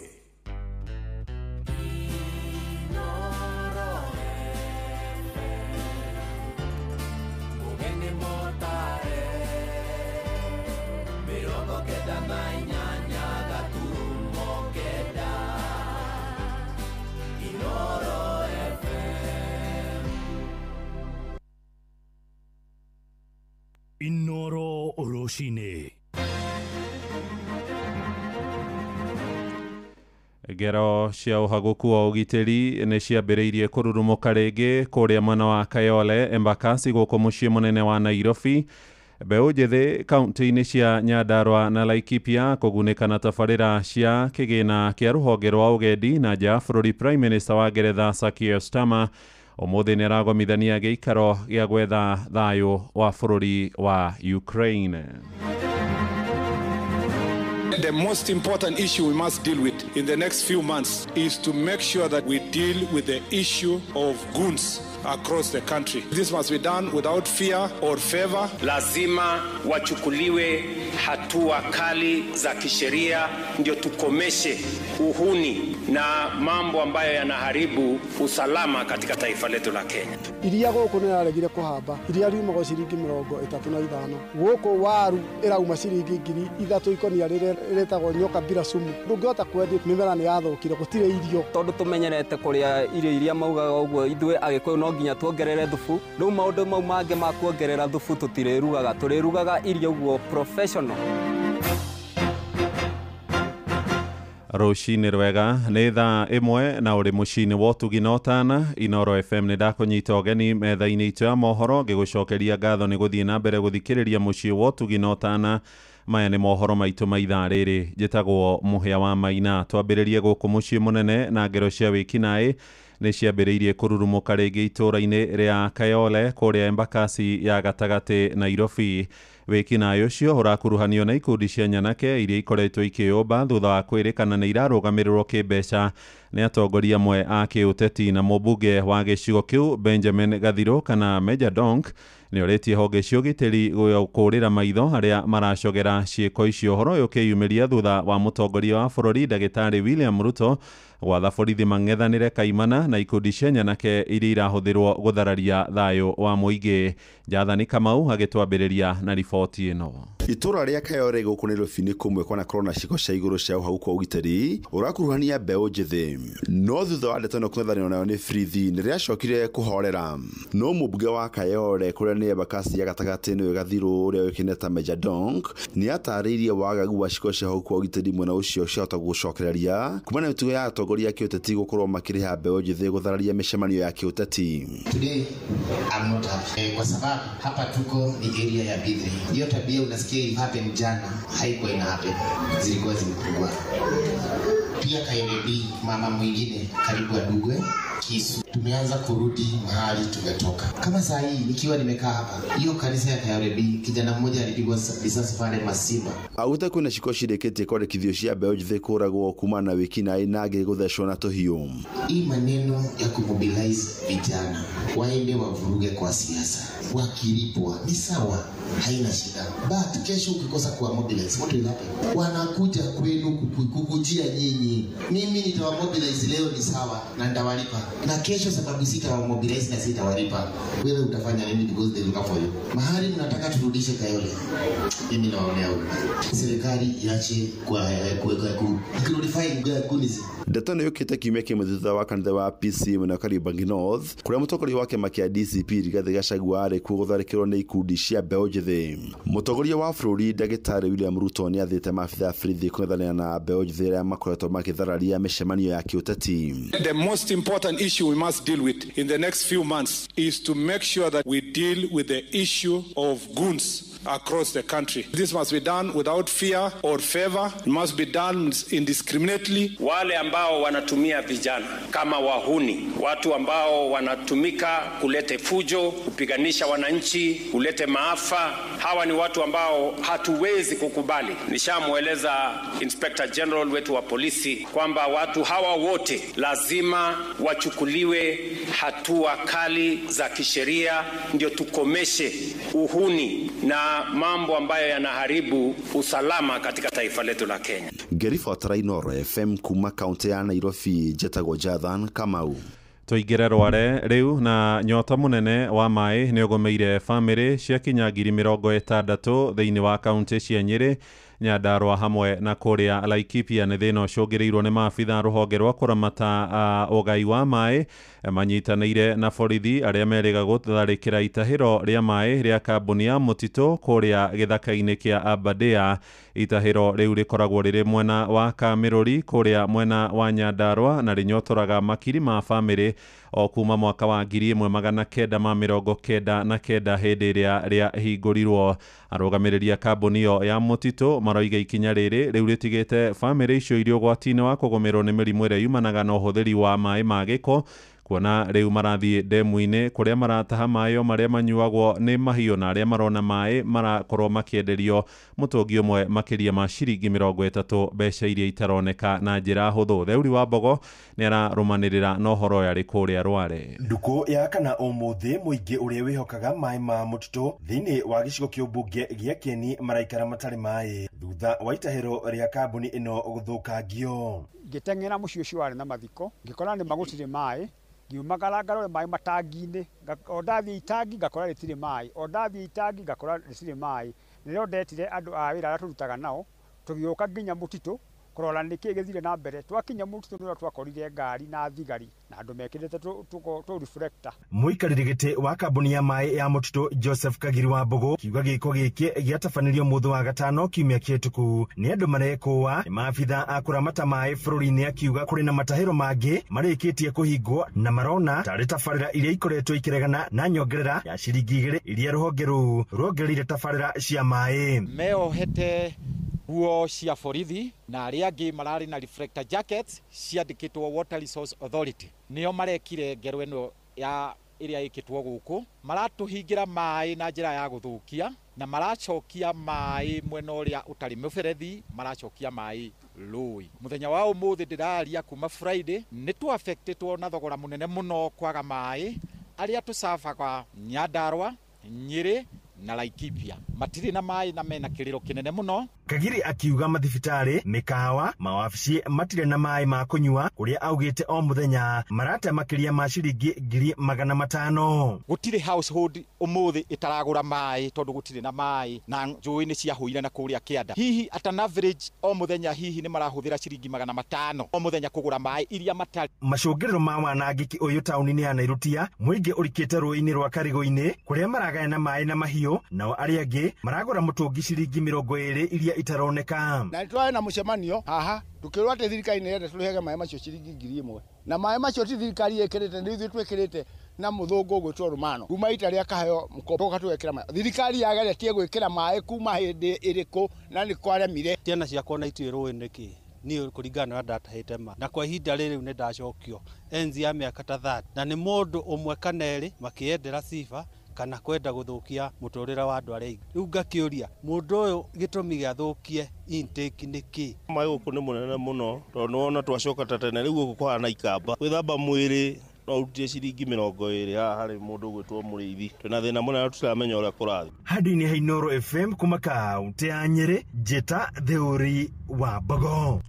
Inoro Rũcinĩ. Ngero cia ũhagũku wa ũgitĩri nĩ ciambĩrĩirie kũrurumũka rĩngĩ kũrĩa mwena wa Kayole, Embakasi gũkũ mũciĩ mũnene wa Nairobi. Mbeũ njĩthĩ kaunti-inĩ cia Nyandarua na Laikipia kũgunĩka na tabarĩra cia kĩgĩna kĩa rũhonge rwa ũgendi na nja ya bũrũri. Prime Minister wa Ngeretha Sir Keir Starmer ũmũthĩ nĩ aragomithania gĩikaro gĩa gwetha thayũ wa bũrũri wa Ukraine. The most important issue we must deal with in the next few months is to make sure that we deal with the issue of goons across the country. This must be done without fear or favor. Lazima wachukuliwe hatua kali za kisheria ndio tukomeshe uhuni na mambo ambayo yanaharibu usalama katika taifa letu la Kenya. Iria gũkũ nĩ raregire kũhamba, iria riumagwo ciringi 35, gũkũ waru ĩrauma ciringi 3,000 ikonia rĩrĩa rĩtagwo nyoka bila sumu. Ndũngĩhota kwendia, mĩmera nĩ yathũkire, gũtirĩ irio. Tondũ tũmenyerete kũrĩa irio iria maugaga ũguo, ithuĩ Agĩkũyũ no nginya tuongerere thubu. Rĩu maũndũ mau mangĩ ma kuongerera thubu tũtirĩrugaga, tũrĩrugaga irio ũguo professional. Rũcinĩ rwega nĩ thaa 1 na ũrĩ mũciĩ-inĩ wa ũtugi na ũtana. Inoro FM nĩ ndakũnyita ũgeni metha-inĩ itũ ya mohoro, ngĩgũcokeria ngatho nĩ gũthiĩ na mbere gũthikĩrĩria mũciĩ wa ũtugi na ũtana. Maya nĩ mohoro maitũ ma ithaa rĩrĩ. Njĩtagwo Mũhĩa wa Maina. Twambĩrĩrie gũkũ mũciĩ mũnene na ngero cia wĩkinaĩ nĩ ciambĩrĩirie kũrurumũka rĩngĩ itũũra-inĩ rĩa Kayole kũrĩa Embakasi ya gatagatĩ Nairobi. Wĩkinaĩ ũcio ũrakuruhanio na ikundi cia nyanake iria ikoretwo ikĩyũmba thutha wa kwĩrĩkana nĩ irarũgamĩrĩrwo kĩmbeca nĩ atongoria amwe a kĩũteti. Na mũmbunge wa gĩcigo kĩu Benjamin Gathiro kana Major Donk nĩ orĩtie honge cia ũgitĩri kũũrĩra maitho arĩa maracogera ciĩko icio. Ũhoro ũyũ ũkĩyumĩria thutha wa mũtongoria wa bũrũri ndagĩtarĩ William Ruto gwatha borithi mang'ethanĩre kaimana na ikundi cia nyanake iria irahũthĩrwo gũthararia thayũ wa mũingĩ. Jathani Kamau agĩtwambĩrĩria na riboti ĩno. Itũra rĩa Kayole gũkũ Nairobi nĩ kũmwe kwanakorwo na ciĩko cia igũrũ cia ũhagũku wa ũgitĩri ũrakuruhania mbeũ njĩthĩ, no thutha wa ndeto ĩno kũng'ethanĩrwo nayo nĩ borithi nĩ rĩacokire kũhorera. No mũmbunge wa Kayole kũrĩa nĩ Embakasi ya gatagatĩ nĩwe Gathiro ũrĩa ũĩkaine ta Major Donk nĩ atarĩirie wagagu wa ciĩko cia ũhagũku wa ũgitĩri mwena ũcio ciahota gũcokereria kumana na mĩtugo ya atongoria a kĩũteti gũkorwo makĩrĩha mbeũ njĩthĩ gũthararia mĩcemanio ya kĩũteti. Today I'm not happy kwa sababu hapa tuko ni area ya B3. Hiyo tabia unasikia ili happen jana haikuwa ina happen, zilikuwa zimepungua. Pia Kayole B, mama mwingine karibu adugwe kisu. Tumeanza kurudi mahali tumetoka. Kama saa hii nikiwa nimekaa hapa, hiyo kanisa ya Kayole B, kijana mmoja alipigwa risasi pale Masimba. Aguta kwĩna ciĩko cirĩkĩtie kwandĩkithio cia mbeũ njĩthĩ kũragwo kumana na wĩkinaĩ na angĩ gũthecwo na tũhiũ. Hii maneno ya kumobilize vijana waende wavuruge kwa siasa, wakilipwa ni sawa, haina shida, but kesho ukikosa kuwa mobilize, what will happen? Wanakuja kwenu kukujia nyinyi. Mimi nitawa mobilize leo ni sawa na nitawalipa, Na kesho sababu sitawamobilize na sitawalipa, wewe utafanya nini? Because they look for you. Mahali mnataka turudishe Kayole, mimi nawaonea huruma. Serikali iache kwa glorify goons. Ndeto ĩno yũkĩte kiumia kĩmwe thutha wa kanitha wa PC mwena wa Kariobangi North kũrĩa mũtongoria wa kĩama kĩa DCP Rigathĩ Gachagua arĩ kuo gũtharĩkĩrwo nĩ ikundi cia mbeũ njĩthĩ. Mũtongoria wa bũrũri Ndagĩtarĩ William Ruto nĩ athĩte maabitha a borithi kũng'ethanĩra na mbeũ njĩthĩ arĩa makoretwo makĩthararia mĩcemanio ya kĩũteti. The most important issue we must deal with in the next few months is to make sure that we deal with the issue of goons across the country. This must be done without fear or favor. It must be done indiscriminately. Wale ambao wanatumia vijana kama wahuni, watu ambao wanatumika kulete fujo, kupiganisha wananchi, kulete maafa, hawa ni watu ambao hatuwezi kukubali. Nishamueleza Inspector General wetu wa polisi kwamba watu hawa wote lazima wachukuliwe hatua kali za kisheria, ndio tukomeshe uhuni na mambo ambayo yanaharibu usalama katika taifa letu la Kenya. Ngĩribotera Inooro FM kuma kaunti ya Nairobi, njĩtagwo Jathan Kamau. Tũingĩre Rware rĩu na nyota mũnene wa maĩ nĩ ũgũmĩire bamĩrĩ cia kinya 60,000 thĩinĩ wa kaunti cia Nyĩrĩ, Nyandarua hamwe na kũrĩa Laikipia. Nĩ thĩna ũcũngĩrĩirwo nĩ maabitha rũhonge rwa kũramata ũgai wa maĩ manyitanĩire na borithi arĩa merĩga gũtharĩkĩra itahĩro rĩa maĩ rĩa kambuni ya mũtitũ kũrĩa gĩthaka-inĩ kĩa Aberdare. Itahĩro rĩu rĩkoragwo rĩrĩ mwena wa Kamĩrũri kũrĩa mwena wa Nyandarua na rĩnyotoraga makiri ma bamĩrĩ o kuma mwaka wa 1999 hĩndĩ ĩrĩa rĩahingũrirwo. Arũgamĩrĩri a kambuni ĩyo ya mũtitũ maroiga ikinya rĩrĩ rĩu rĩtigĩte bamĩrĩ icio irĩ ũgwati-inĩ wa kũgũmĩrwo nĩ mĩrimũ ĩrĩa yumanaga na ũhũthĩri wa maĩ ma gĩko, kuona rĩu marathiĩ ndemu-inĩ kũrĩa marataha maĩ o marĩa manyuagwo nĩ mahiũ na arĩa marona maĩ marakorwo makĩenderio mũtũngi ũmwe makĩria ma ciringi 30, mbeca iria itaroneka na njĩra hũthũ. Theuri wa Mbogo nĩ ararũmanĩrĩra na ũhoro ũyũ arĩ kũrĩa Rware. Ndukũ ya kana ũmũthĩ mũingĩ ũrĩa wĩhokaga maĩ ma mũtitũ thĩinĩ wa gĩcigo kĩa ũmbunge gĩa Kieni maraikara matarĩ maĩ thutha wa itahĩro rĩa kambuni ĩno gũthũkangio. Ngĩteng'era mũciĩ ũcio warĩ na mathiko, ngĩkora nĩ magũtirĩ maĩ, ngiumagara ngarore maĩ matangi-inĩ, o ndathiĩ itangi ngakora rĩtirĩ maĩ, o ndathiĩ itangi ngakora rĩtirĩ maĩ. Nĩrĩo ndetire andũ a wĩra arĩa tũrutaga nao, tũgĩũka nginya mũtitũ kũrora nĩkĩĩ gĩthire na mbere. Twakinya mũtitũ nĩrĩo twakorire ngari na thigari na andũ mekĩrĩte tũ reflector. Mũikarĩri gĩtĩ wa kambuni ya maĩ ya mũtitũ Joseph Kagiri wa Mbogo kiuga gĩko gĩkĩ gĩatabanĩrio mũthĩ wa gatano kiumia kĩhĩtũku nĩ andũ marekũa nĩ maabitha a kũramata maĩ bũrũri-inĩ, akiuga kũrĩ na matahĩro mangĩ marĩkĩtie kũhingwo na marona tarĩ tabarĩra iria ikoretwo ikĩregana na nyongerera ya ciringi 2 iria rũhonge rũu ruongereire tabarĩra cia maĩ. Meohete nguo cia borithi na arĩa angĩ mararĩ na reflector jackets ciandĩkĩtwo Water Resource Authority, nĩo marekire ngero ĩno ya ĩrĩa ĩkĩtwo gũkũ. Maratũhingĩra maĩ na njĩra ya gũthũkia na maracokia maĩ mwena ũrĩa ũtarĩ mũberethi, maracokia maĩ rũĩ. Mũthenya wa ũmũthĩ ndĩraria kuma Friday nĩ tũaffectĩtwo na thogora mũnene mũno kwaga maĩ. Arĩa tũcabaga Nyandarua, Nyĩrĩ na Laikipia matirĩ na maĩ na mena kĩrĩro kĩnene mũno. Kagiri akiuga mathibitarĩ, mĩkawa, mawabici matirĩ na maĩ ma kũnyua kũrĩa augĩte o mũthenya marate makĩria ma ciringi 500,000. Gũtirĩ household ũmũthĩ ĩtaragũra maĩ tondũ gũtirĩ na maĩ na njũĩ nĩ ciahũire na kũrĩa kĩanda. Hihi at an average o mũthenya hihi nĩ marahũthĩra ciringi 500 o mũthenya kũgũra maĩ iria matarĩ. Macũngĩrĩro ma wanangĩki ũyũ taũni-inĩ ya Nairutia, mũingĩ ũrikĩte rũĩ-inĩ rwa Karigũ-inĩ kũrĩa maragayana maĩ na mahiũ, nao arĩa angĩ maragũra mũtũngi ciringi 20 iria itaroneka. Na twarĩ na mũcemanio haha tukĩrwo atĩ thirikari nĩ ĩrenda tũrĩhage maĩ macio ciringi 1000, na maĩ macio ti thirikari ĩkĩrĩte, nĩ ithuĩ twĩkĩrĩte na mũthũngũ ũgwĩtwo Romano kuma ita rĩa kaheo mũkombo tũgekĩra maĩ. Thirikari yageretie gwĩkĩra maĩ kuma hĩndĩ ĩrĩkũ na nĩ kwaremire. Ciana ciakwa na itiũĩ rũĩ nĩkĩ niĩ kũringana na ndatahĩte ma na kwa ihinda rĩrĩ nĩ ndacokio enzi ya mĩaka ta 30 na nĩ mũndũ ũmwe kana erĩ makĩendera sifa kana kwenda gũthũkia mũtũrĩre wa andũ arĩa aingĩ. Rĩu ngakĩũria mũndũ ũyũ gĩtũmi gĩathũkie intake nĩ kĩ? Maĩ gũkũ nĩ mũnene mũno tondũ nĩwona twacoka ta tene rĩu gũkũ kũhana ikamba. Gwĩthamba mwĩrĩ no ũrutire ciringi 20 haha harĩ mũndũ ũgwĩtwo mũrĩithi. Twĩna thĩna mũnene tũtiramenya ũrĩa kũrathiĩ. Handũ-inĩ ha Inooro FM kuma kaũntĩ ya Nyĩrĩ, Njĩta Theuri wa Mbogo.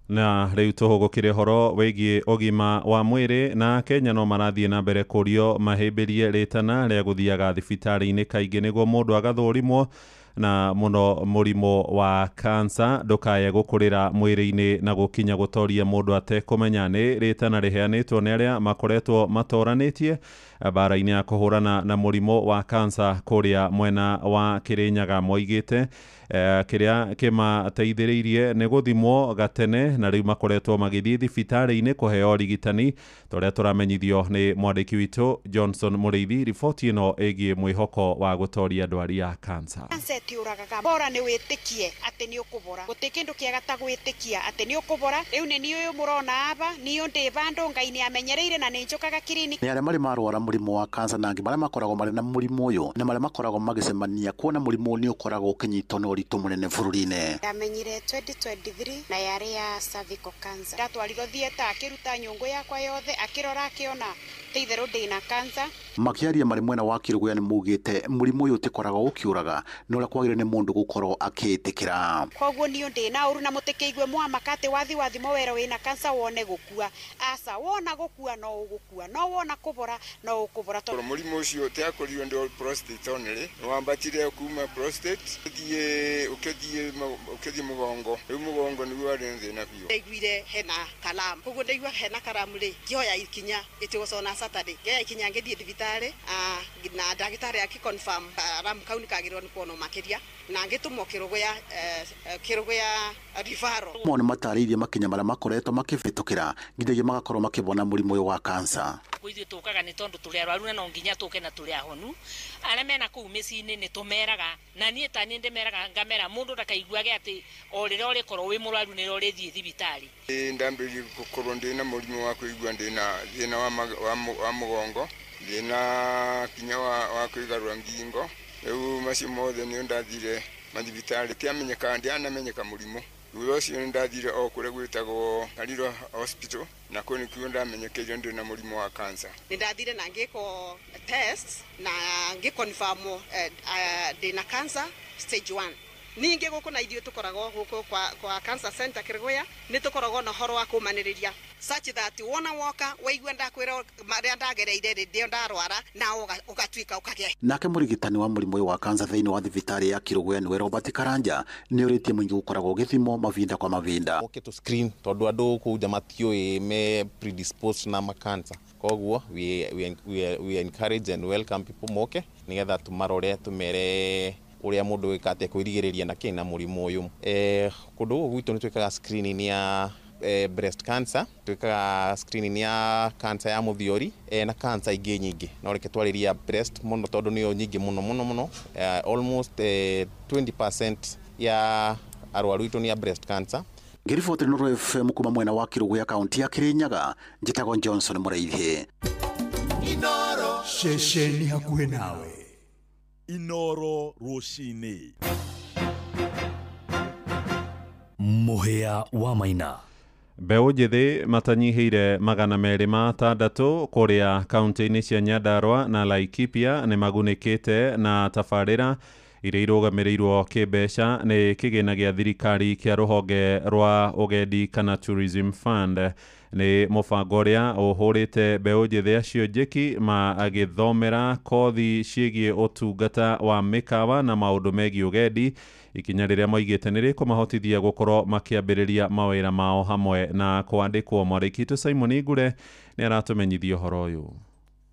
Na rĩu tũhũgũkĩre ũhoro wĩgiĩ ũgima wa mwĩrĩ. Na Kenya no marathiĩ na mbere kũrio mahĩmbĩrie rĩtana rĩa gũthiaga thibitarĩ-inĩ kaingĩ nĩguo mũndũ agathũrimwo na mũno mũrimũ wa kansa ndũkaye gũkũrĩra mwĩrĩ-inĩ na gũkinya gũtoria mũndũ atekũmenya. Nĩ rĩtana rĩheanĩtwo nĩ arĩa makoretwo matoranĩtie mbara-inĩ ya kũhũrana na mũrimũ wa kansa kũrĩa mwena wa Kĩrĩnyaga. Moigĩte kĩrĩa kĩmateithĩrĩirie nĩ gũthimwo gatene na rĩu makoretwo magĩthiĩ thibitarĩ-inĩ kũheo ũrigitani, ta ũrĩa tũramenyithio nĩ mwandĩki witũ Johnson Mũrĩithi. Riboti ĩno ĩgiĩ mwĩhoko wa gũtoria ndwari ya kansa. Kansa ĩtiũragaga, bora nĩ wĩtĩkie atĩ nĩ ũkũbora. Gũtirĩ kĩndũ kĩega ta gwĩtĩkia atĩ nĩ ũkũbora. Rĩu nĩ niĩ ũyũ mũrona aba, niĩ ndĩ bandũ Ngai nĩ amenyereire na nĩ njũkaga kiriniki. Nĩ arĩa marĩ marwara mũrimũ wa kansa na angĩ marĩa makoragwo marĩ na mũrimũ ũyũ na marĩa makoragwo magĩcemania kuona mũrimũ nĩ ũkoragwo ũkĩnyitwo na ũritũ mũnene bũrũri-inĩ. Ndamenyire 2023 na yarĩ ya cervical cancer. Ndatwarirwo theatre akĩruta nyũngũ yakwa yothe, akĩrora akĩona ti itherũ ndĩna cancer. Makĩaria marĩ mwena wa Kĩrũgũya nĩ maugĩte mũrimũ ũyũ ũtikoragwo ũkĩũraga no ũrĩa kwagĩrĩire nĩ mũndũ gũkorwo akĩĩtĩkĩra. Koguo niĩ ndĩna ũru na mũtikĩigue mwamaka atĩ wathi wathimwo werwo wĩna cancer wone gũkua. Aca, wona gũkua no ũgũkua, no wona kũbora no ũkũbora. Mũrimũ ũcio ũtiakorirwo ndĩ prostate only, nĩwambatire kuma prostate ũkĩthiĩ mũgongo. Rĩu mũgongo nĩguo warĩ na thĩna biũ. Ndaiguire hena karamu, koguo ndaigua hena karamu rĩ, ngĩoya ikinya it was on a Saturday, ngĩoya ikinya ngĩthiĩ thibitarĩ na ndagĩtarĩ akĩ confirm karamu kau nĩ kagĩrĩirwo nĩ kuonwo makĩria na ngĩtũmwo Kĩrũgũya referral. Mo nĩ matarĩirie makinya marĩa makoretwo makĩbĩtũkĩra nginyagia magakorwo makĩbona mũrimũ ũyũ wa kansa. Ithuĩ tũkaga nĩ tondũ tũrĩ arwaru na no nginya tũke na tũrĩ ahonu. Arĩa mena kũu mĩciĩ-inĩ nĩ tũmeraga, na niĩ ta niĩ ndĩmeraga ngamera mũndũ ndakaiguage atĩ o rĩrĩa ũrĩkorwo wĩ mũrwaru nĩrĩo ũrĩthiĩ thibitarĩ. Ndambĩrĩirie gũkorwo ndĩna mũrimũ wa kũigua ndĩna thĩna wa mũgongo, thĩna kinya wa kwĩgarũra ngingo. Rĩu macio mothe nĩo ndathire mathibitarĩ, tiamenyeka, ndianamenyeka mũrimũ. Thutha ũcio nĩ ndathire o kũrĩa gwĩtagwo Kariro Hospital na kũu nĩkuo ndamenyekeire ndĩ na mũrimũ wa cancer. Nĩ ndathire na ngĩkwo test na ngĩconfirmwo ndĩna cancer stage 1. Ningĩ gũkũ na ithuĩ tũkoragwo gũkũ kwa cancer center Kĩrũgũya nĩ tũkoragwo na ũhoro wa kũmanĩrĩria such that wona woka waigua ndakwĩra marĩa ndagereire rĩrĩa ndarwara na ũgatuĩka ũkagĩa. Nake mũrigitani wa mũrimũ ũyũ wa kansa thĩinĩ wa thibitarĩ ya Kĩrũgũya nĩwe Robert Karanja nĩ ũrĩtie mũingĩ gũkoragwo ũgĩthimwo mavinda kwa mavinda. Oke to screen tondũ andũ kũu nja matiũĩ me predisposed na makansa, koguo we encourage and welcome people moke nĩgetha tũmarore tũmere ũrĩa mũndũ wĩka atĩa kwĩrigĩrĩria na kĩ na mũrimũ ũyũ. Kũndũ gũkũ gwitũ nĩ twĩkaga screening ya breast cancer, twĩkaga screening ya cancer ya mũthiori na cancer ingĩ nyingĩ, no reke twarĩria breast mũno tondũ nĩyo nyingĩ mũno mũno mũno. Almost 20% ya arwaru itũ nĩ ya breast cancer. Ngĩriboti Inooro FM kuma mwena wa Kĩrũgũya kaunti ya Kĩrĩnyaga, njĩtagwo Johnson Mũrĩithi. Inooro ceceni hakuhĩ nawe. Inooro rũcinĩ. Mũhĩa wa Maina. Mbeũ njĩthĩ matanyihĩire 206 kũrĩa kaunti-inĩ cia Nyandarua na Laikipia nĩ magunĩkĩte na tabarĩra iria irũgamĩrĩirwo kĩmbeca nĩ kĩgĩna gĩa thirikari kĩa rũhonge rwa ũgendi kana Tourism Fund. Nĩ mũbango ũrĩa ũhũrĩte mbeũ njĩthĩ acio njĩki magĩthomera kothi ciĩgiĩ ũtungata wa mĩkawa na maũndũ megiĩ ũgendi, ikinya rĩrĩa moigĩte nĩ rĩkũmahotithia gũkorwo makĩambĩrĩria mawĩra mao hamwe na kwandĩkwo. Mwarĩki witũ Simon Ngure nĩ aratũmenyithia ũhoro ũyũ.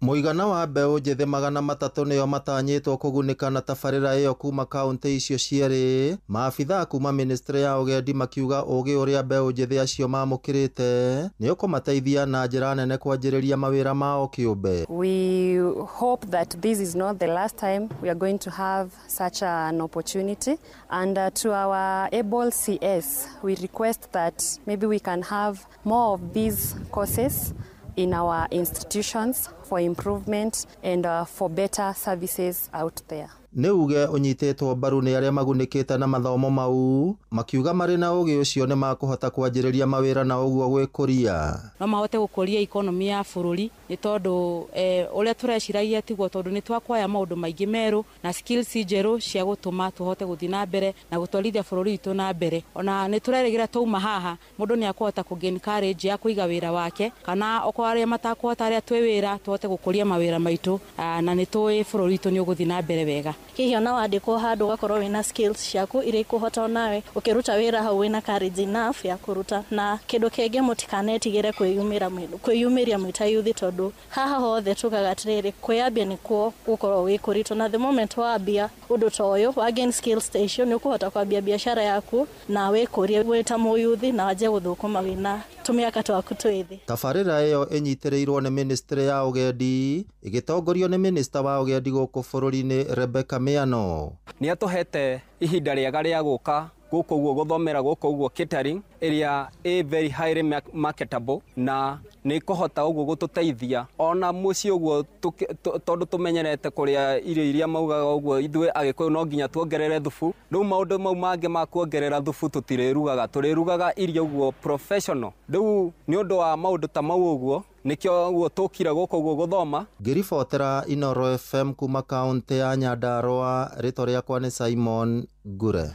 Mũigana wa mbeũ njĩthĩ 300 nĩo matanyĩtwo kũgunĩka na tabarĩra ĩyo kuma kaunti icio cierĩ. Maabithaa kuma ministry ya ũgendi makiuga ũgĩ ũrĩa mbeũ njĩthĩ acio mamũkĩrĩte nĩ ũkũmateithia na njĩra nene kwanjĩrĩria mawĩra mao kĩũmbe. We hope that this is not the last time we are going to have such an opportunity, and to our able CS we request that maybe we can have more of these courses in our institutions for improvement and for better services out there. Nĩ uge ũnyitĩtwo mbaru nĩ arĩa magunĩkĩte na mathomo mau, makiuga marĩ na ũgĩ ũcio nĩ makũhota kwanjĩrĩria mawĩra na ũguo gwĩkũria. No mahote gũkũria economy ya bũrũri nĩ tondũ ũrĩa tũreciragia tiguo, tondũ nĩ twakwaya maũndũ maingĩ merũ na skills njerũ cia gũtũma tũhote gũthiĩ na mbere na gũtwarithia bũrũri witũ na mbere. Ona nĩ tũrerĩgĩra twauma haha mũndũ nĩ akũhota kũ gain courage ya kũiga wĩra wake, kana okorwo arĩa matakũhota arĩa twĩ wĩra tũhote gũkũria mawĩra maitũ, na nĩ tũĩ bũrũri witũ nĩ ũgũthiĩ na mbere wega. Hihi ona wandĩkwo handũ ũgakorwo wĩna skills ciaku iria ikũhota onawe ũkĩruta wĩra hau wĩna courage enough ya kũruta. Na kĩndũ kĩngĩ mũtikanetigĩre kwĩyumĩria mwĩ ta youth, tondũ haha hothe tugaga atĩrĩrĩ, kwĩyambia nĩkuo gũkorwo gwĩ kũritũ, na the moment wambia ũndũ ta ũyũ wa gain skills ta icio nĩ ũkũhota kwambia biacara yaku na wĩkũrie wĩ ta mũyuthi na wanjie gũthũkũma wĩna tũmĩaka twaku twĩthĩ. Tabarĩra ĩyo ĩnyitĩrĩirwo nĩ ministry ya ũgendi ĩgĩtongorio nĩ minista wa ũgendi gũkũ bũrũri-inĩ Rebecca Miano. Nĩ atũhete ihinda rĩega rĩa gũka gũkũ ũguo gũthomera gũkũ ũguo catering ĩrĩa ĩ very highly marketable, na nĩ kũhota ũguo gũtũteithia ona mũciĩ ũguo, tondũ tũmenyerete kũrĩa irio iria maugaga ũguo ithuĩ Agĩkũyũ no nginya tuongerere thubu. Rĩu maũndũ mau mangĩ ma kuongerera thubu tũtirĩrugaga, tũrĩrugaga irio ũguo professional. Rĩu nĩ ũndũ wa maũndũ ta mau ũguo nĩkĩo ũguo tũkire gũkũ ũguo gũthoma. Ngĩribotera Inoro FM kuma kaũntĩ ya Nyandarũa, rĩtwa rĩakwa nĩ Simon Ngure.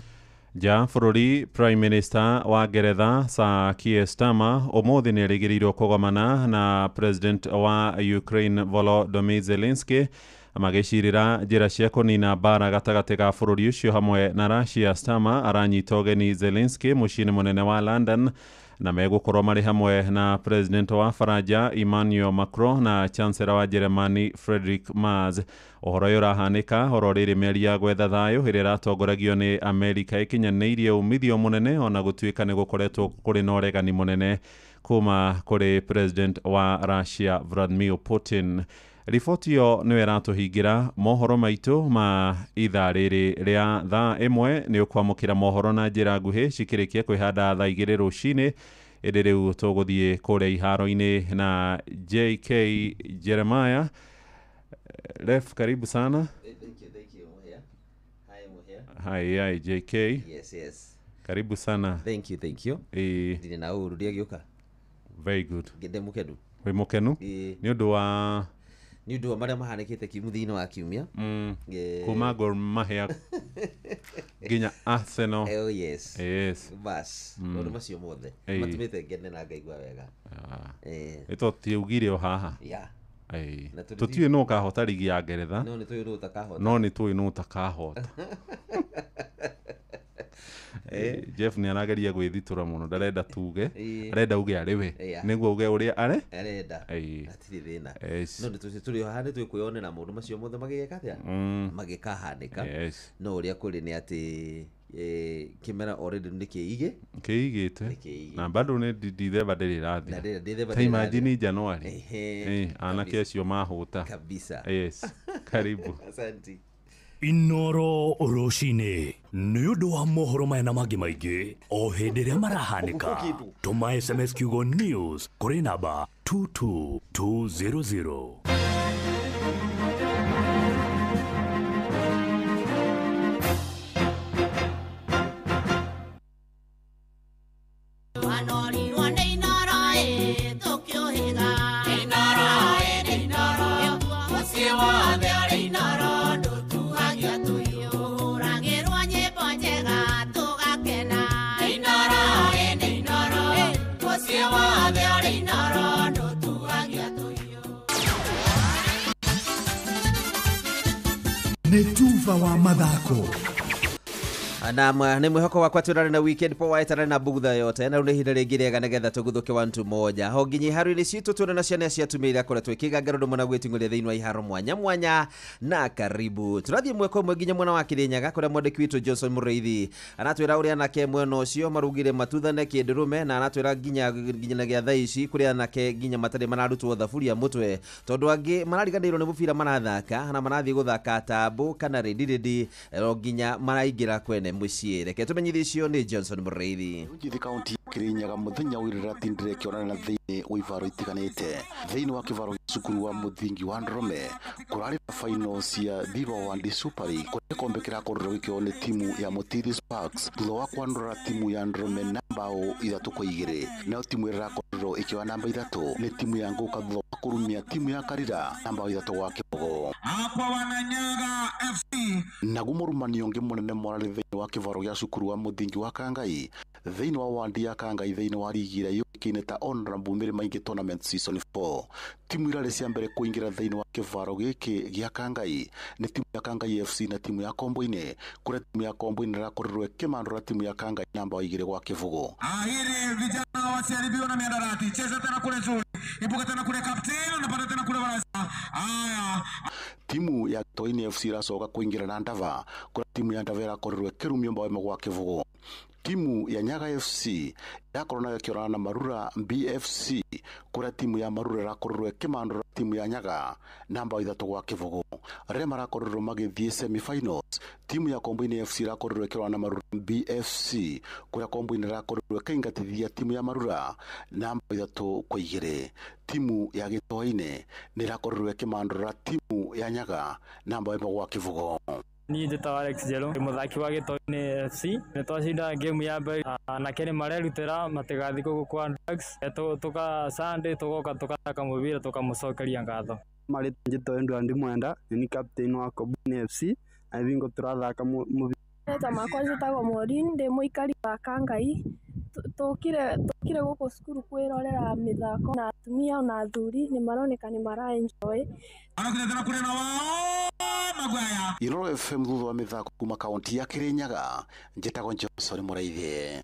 Nja bũrũri, Prime Minister wa Ngeretha Sir Keir Starmer ũmũthĩ nĩ erĩgĩrĩirwo kũgomana na President wa Ukraine Volodymyr Zelensky magĩcirĩra njĩra cia kũnina mbara gatagatĩ ga bũrũri ũcio hamwe na Russia. Starmer aranyita ũgeni Zelensky mũciĩ-inĩ mũnene wa London, na megũkorwo marĩ hamwe na President wa Faranja Emmanuel Macron na Chancellor wa Germany Friedrich Merz. Ũhoro ũyũ ũrahanĩka oro rĩrĩ mĩario ya gwetha thayũ ĩrĩa ĩratongoragio nĩ Amerika ĩkinyanĩirie umithio mũnene, ona gũtuĩka nĩ gũkoretwo kũrĩ na ũregani mũnene kuma kũrĩ President wa Russia Vladimir Putin. Riboti ĩyo nĩyo ĩratũhingĩra mohoro maitũ ma ithaa rĩrĩ rĩa thaa 1. Nĩ ũkwamũkĩra mohoro na njĩra nguhĩ cikĩrĩkia kwĩhanda thaa 2 rũcinĩ. Ĩndĩ rĩu tũgũthiĩ kũrĩa iharo-inĩ na JK Jeremiah. Ref, karibu sana. Thank you, Muhia. Hi, Muhia. Hi, JK. Yes. Karibu sana. Thank you. Ndine na ũru ndiagĩũka. Very good. Ngende mũkenu. Wĩ mũkenu? Nĩ ũndũ wa nĩ ũndũ wa marĩa mahanĩkĩte thĩinĩ wa kiumia. Kuma Gor Mahia nginya Arsenal. Oh yes. Yes. Bas, maũndũ macio mothe matũmĩte ngene na ngaigua wega. Ĩto tiugire o haha. Yeah. Tũtiũĩ nũ ũkahota rigi ya Ngeretha. No nĩ tũĩ nũ ũtakahota. No nĩ tũĩ nũ ũtakahota. Jeff nĩ arageria gwĩthitũra mũno, ndarenda tuge, arenda uge arĩ we nĩguo uge ũrĩa arenda, hatirĩ thĩna. No nĩ tũrĩ haha nĩ twĩkwĩyonera maũndũ macio mothe magĩgeka atĩa, magĩkahanĩka. No ũrĩa kũrĩ nĩ atĩ kĩmera already nĩ kĩige kĩigĩte na bado nĩ ndithemba ndĩrĩ ĩrathira. Ta imagine January anake acio mahũta kabisa. Yes, karibu. Asante. Inoro rũcinĩ nĩ ũndũ wa mohoro maya na mangĩ maingĩ o hĩndĩ ĩrĩa marahanĩka, tũma SMS kiugo news kũrĩ namba 22200. Nĩ tuva wa mathako. Na nĩ mwĩhoko wakwa tũrarĩ na weekend poa ĩtarĩ na bugutha yote, na rĩu nĩ ihinda rĩngĩ rĩega nĩgetha tũguthũke 1-1 ho nginya iharo-inĩ citũ tũrĩ na ciana cia atumia iria koretwo ikĩgangara ũndũ mũna gwĩting'ũria thĩinĩ wa iharo mwanya mwanya. Na karibu tũrathiĩ mweka ũmwe nginya mwena wa Kĩrĩnyaga kũrĩa mwandĩki witũ Johnson Mũrĩithi aratwĩra ũrĩa anake mwena ũcio marugire matuthane kĩndũrũme, na aratwĩra nginya thaa ici kũrĩa anake nginya matarĩ mararutwo thaburia mũtwe tondũ angĩ marariganĩirwo nĩ mũbira marathaka na marathiĩ gũthaka tambo kana rĩndirĩndi ro nginya maraingĩra kwene mũciĩ. Reke tũmenyithie icio nĩ Johnson Mũrĩithi. Njithi kaunti Kirinyaga muthenya wĩrĩra tindire kĩonana thĩinĩ wa ivaro itiganĩte. Thĩinĩ wa kĩvaro gĩa cukuru wa mũthingi wa Ndrome kũrarĩ na final cia Viva Wandi Super League kũrĩa gĩkombe kĩrakorirwo gĩkĩoywo nĩ timu ya Mutithi Sparks thutha wa kwandũra timu ya Ndrome na mbao 3-2. Nayo timu ĩrĩa ĩrakorirwo ĩkĩoya namba 3 nĩ timu ya Ngũka thutha wa kũrumia timu ya Karira na mbao 3-0. Akwa Wananyaga FC. Naguo mũrumanio ũngĩ mũnene mwararĩ thĩinĩ wa kĩvaro gĩa cukuru wa mũthingi wa Kangai thĩinĩ wa wandi ya Kangai thĩinĩ wa rigi ĩrĩa yũĩkaine ta Honorable Mary Maingi Tournament Season 4. Timu irarĩ cia mbere kũingĩra thĩinĩ wa kĩvaro gĩkĩ gĩa Kangai nĩ timu ya Kangai FC na timu ya Komboine, kũrĩa timu ya Komboine ĩrakorirwo ĩkĩmandũra timu ya Kangai na mbao 2-0. Ahiri vijana wasiharibiwe na miadarati. Cheza tena kule nzuri. Ibuka tena kule kapteni, unapata tena kule barasa. Haya. Timu ya Toini FC iracoka kũingĩra na Ndava, kũrĩa timu ya Ndava ĩrakorirwo ĩkĩrumio mbao 1-0. Timu ya Nyaga FC irakorwo nayo ĩkĩorana na Marura BFC, kũrĩa timu ya Marura ĩrakorirwo ĩkĩmandũra timu ya Nyaga na mbao 3-0. Rĩrĩa marakorirwo magĩthiĩ semi-finals, timu ya Komboine FC ĩrakorirwo ĩkĩrorana na Marura BFC, kũrĩa Komboine ĩrakorirwo ĩkĩingatithia timu ya Marura na mbao 3-2. Timu ya Gĩtoine nĩ ĩrakorirwo ĩkĩmandũra timu ya Nyaga na mbao 1-0. Niĩ njĩtagwo Alex Njerũ, ndĩ mũthaki wa Gĩtoinĩ FC. Nĩ twacinda game ya mbere, anake nĩ marerutĩra matigathiĩ gũkũ kwa drugs. Tũka Sunday tũgoka tũkathaka mũbira tũkamũcokeria ngatho. Marĩtwa njĩtagwo Edward Mwenda, nĩ captain wa Komboine FC na bingo tũrathaka mũbira. Marĩtwa makwa njĩtagwo Maureen, ndĩ mũikari wa Kangai. Tũkire gũkũ cukuru kwĩrorera mĩthako na atumia na athuri nĩ maroneka nĩ mara enjoy. Inooro FM thutha wa mĩthako kuma kaunti ya Kirinyaga, njĩtagwo Johnson Mũraithi.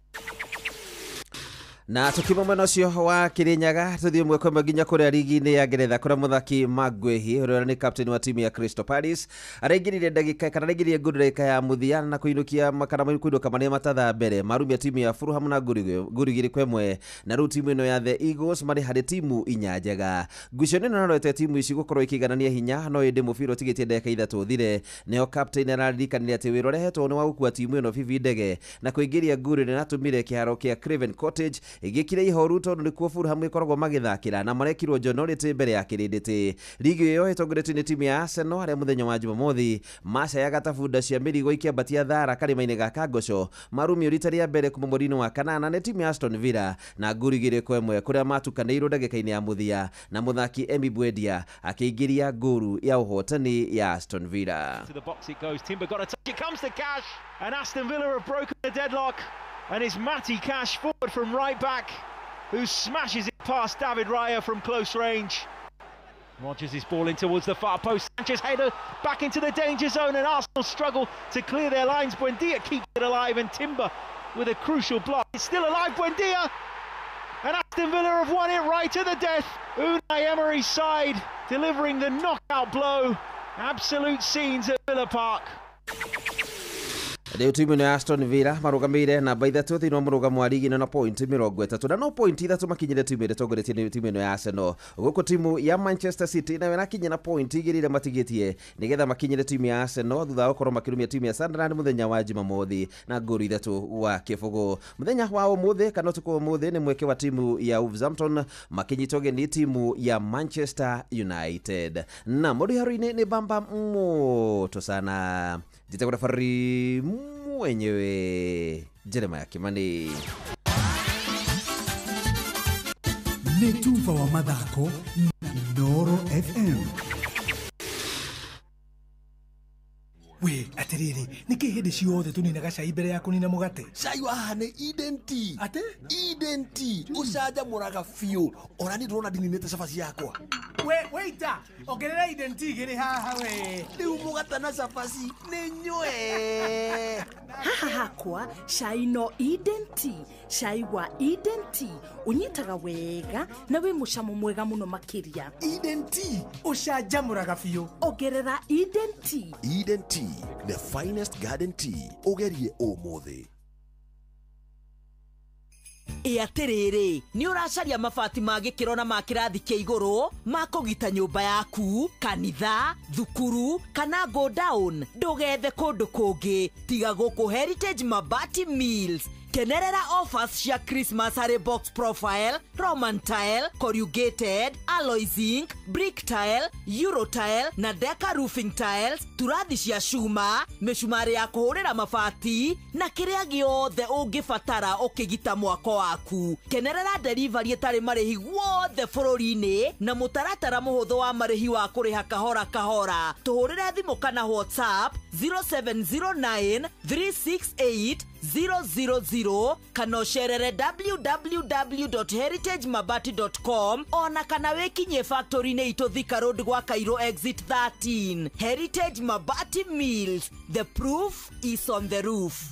Na tukima mwena ũcio wa Kirinyaga tuthiĩ ĩmwe kwa ĩmwe nginya kũrĩa rigi-inĩ ya Ngeretha kũrĩa mũthaki Maguehi ũrĩa nĩ captain wa timu ya Crystal Palace araingĩrire ndagĩka kana araingĩrire ngũndũ ndagĩka ya mũthia na kũinũkia kana kũinũka marĩa matatha mbere marumia timu ya Fulham na ngũru 2-1 na rĩu timu ĩno ya The Eagles marĩ harĩ timu 4 njega. Ngucanio ĩno ĩrorete timu ici gũkorwo ikĩiganania hinya no ĩndĩ mũbira ũtigĩtie ndagĩka 3 ũthire. Nĩo captain araririkanire atĩ wĩra ũrĩa ahetwo nĩ wa gũkua timu ĩno bibi ndege na kũingĩria ngũru ĩrĩa ĩratũmire kĩharo kĩa Craven Cottage ĩgĩkire ihoru tondũ nĩkuo Fulham ĩkoragwo magĩthakĩra na marekirwo njonorĩtĩ mbere ya kĩrĩndĩ. Rigi ĩyo ĩtongoretio nĩ timu ya Arsenal arĩa mũthenya wa Jumamothi macayaga ta bunda cia mĩrigo ikĩambatia thara karĩma-inĩ ga Kangoco marumio rita rĩa mbere kuma mweri-inĩ wa kanana nĩ timu ya Aston Villa na ngũru 2-1 kũrĩa matukanĩirwo ndagĩka-inĩ ya mũthia na mũthaki Emi Buendia akĩingĩria ngũru ya ũhotani ya Aston Villa. To the box it goes. Timber got a touch. It comes to Cash and Aston Villa have broken the deadlock. And it's Matty Cash forward from right back, who smashes it past David Raya from close range. Rodgers is ball in towards the far post. Sanchez header back into the danger zone, and Arsenal struggle to clear their lines. Buendia keeps it alive, and Timber with a crucial block. It's still alive, Buendia! And Aston Villa have won it right to the death. Unai Emery's side delivering the knockout blow. Absolute scenes at Villa Park. Rĩu timu ĩno ya Aston Villa marũgamĩire namba 3 thĩinĩ wa mũrũgamo wa rigi ĩno na point 30 na no point 3 makinyire timu ĩrĩa ĩtongoretie nĩ timu ĩno ya Arsenal. Gũkũ timu ya Manchester City nayo ĩrakinya na point 2 iria matigĩtie nĩgetha makinyire timu ya Arsenal thutha wa gũkorwo makĩrumia timu ya Sunderland mũthenya wa Jumamothi na ngũru 3-0. Mũthenya wa ũmũthĩ kana ũtukũ wa ũmũthĩ nĩ mweke wa timu ya Wolverhampton makĩnyitwo ũgeni timu ya Manchester United. Na mũndũ haro-inĩ nĩ bamba moto sana. Njĩtagwo referee mwenyewe Jeremiah Kimani. Nĩ tuba wa mathako na Inooro FM. We atiriri niki hindi ciothe tuninaga cai mbere ya kunina mugate? Cai wa haha ni Eden Tea. Ati Eden Tea ucanjamuraga biũ. Ona ni ndĩrona ndininĩte cabaci yakwa. We waiter, ongerera Eden Tea igĩrĩ haha we. Rĩu mũgate na cabaci nĩ nyue. Haha hakwa cai no Eden Tea. Cai wa Eden Tea unyitaga wega na wĩ mũcamo mwega mũno makĩria. Eden Tea ucanjamuraga biũ. Ongerera Eden Tea. Eden Tea, the finest garden tea. Ũgerie ũmũthĩ. Ĩ atĩrĩrĩ, nĩ ũracaria mabati ma gĩkĩro na ma kĩrathi kĩa igũrũ ma kũgita nyũmba yaku, kanitha, thukuru kana go down? Ndũgethe kũndũ kũngĩ tiga gũkũ Heritage Mabati Mills. Kenerera offers cia Christmas harĩ box profile, Roman tile, corrugated, alloy zinc, brick tile, euro tile na deca roofing tiles, turathi cia cuma, mĩcumarĩ ya kũhũrĩra mabati na kĩrĩa gĩothe ũngĩbatara ũkĩgita mwako waku. Kenerera delivery ĩtarĩ marĩhi guothe bũrũri-inĩ na mũtaratara mũhũthũ wa marĩhi wa kũrĩha kahora kahora. Tũhũrĩre thimũ kana WhatsApp 0709 368 000 kana ũcerere www.heritagemabati.com ona kana wĩkinyie factory-inĩ itũ Thika Road gwa Cairo exit 13. Heritage Mabati Mills, the proof is on the roof.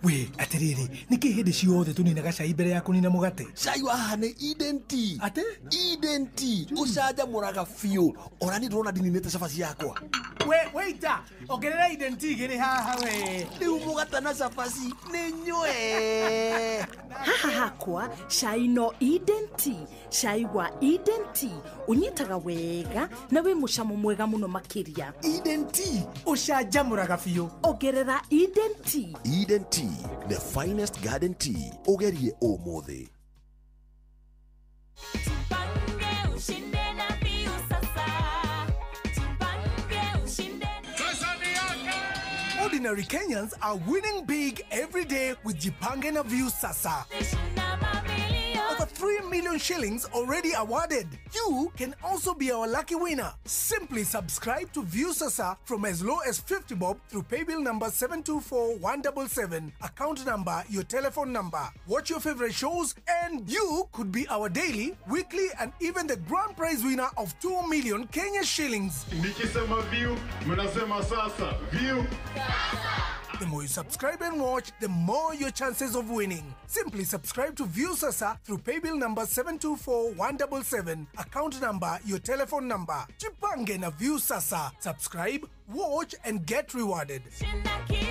We atiriri niki hindi ciothe tuninaga cai mbere ya kunina mugate? Cai wa haha nĩ Eden Tea. Ate? Eden Tea ũcanjamũraga biũ. Ona niĩ ndĩrona ndininĩte cabaci yakwa. We waiter, ongerera Eden Tea igĩrĩ haha we. Rĩu mũgate na cabaci nĩ nyue. Haha hakwa cai no Eden Tea, cai wa Eden Tea ũnyitaga wega na wĩ mũcamo mwega mũno makĩria. Eden Tea ũcanjamũraga biũ. Ongerera Eden Tea. Eden Tea, the finest garden tea. Ũgerie ũmũthĩ. Ordinary Kenyans are winning big every day with Jipange na Viusasa. Over 3 million shillings already awarded. You can also be our lucky winner. Simply subscribe to Viusasa from as low as 50 bob through paybill number 724177, account number, your telephone number. Watch your favorite shows and you could be our daily, weekly and even the grand prize winner of 2 million Kenya shillings. Nikisema view, mnasema sasa. View. The more you subscribe and watch, the more your chances of winning. Simply subscribe to Viusasa through paybill number 724177, account number, your telephone number. Jipange na Viusasa. Subscribe, watch and get rewarded. Jipange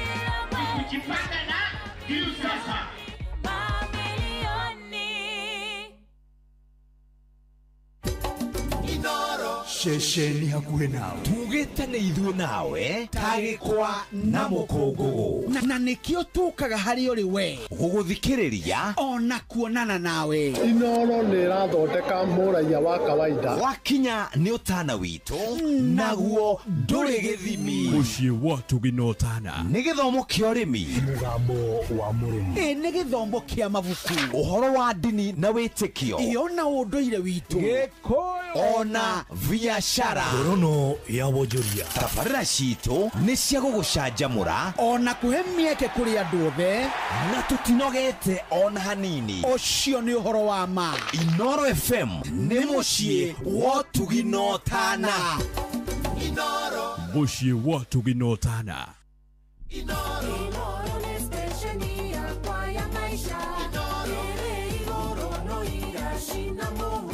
na Viusasa. Ceceni hakuhĩ nawe tugĩte nĩ ithuĩ nawe ta gĩkwa na mũkũngũgũ na nĩkĩo tũkaga harĩ ũrĩ we gũgũthikĩrĩria ona kuonana nawe. Inoro nĩ ĩrathondeka mũraiya wa kawaida. Wakinya nĩ ũtana witũ naguo ndũrĩ gĩthimi. Mũciĩ wa Tugina Ũtana nĩ gĩthomo kĩa ũrĩmi, mũgambo wa mũrĩmi, ĩ nĩ gĩthomo kĩa mabuku, ũhoro wa ndini na wĩtĩkio, ĩ ona ũndũire witũ, Gĩkũyũ ona biashara. Ngorono ya wonjoria. Tabarĩra citũ nĩ cia gũgũcanjamũra ona kũhe mĩeke kũrĩ andũ othe na tũtinogete ona hanini. Ũcio nĩ ũhoro wa ma. Inoro FM nĩ mũciĩ wa Tugina Ũtana. Inoro mũciĩ wa Tugina Ũtana. Inoro nĩ station yakwa ya maisha. Inoro igũrũ no iracina mũhu.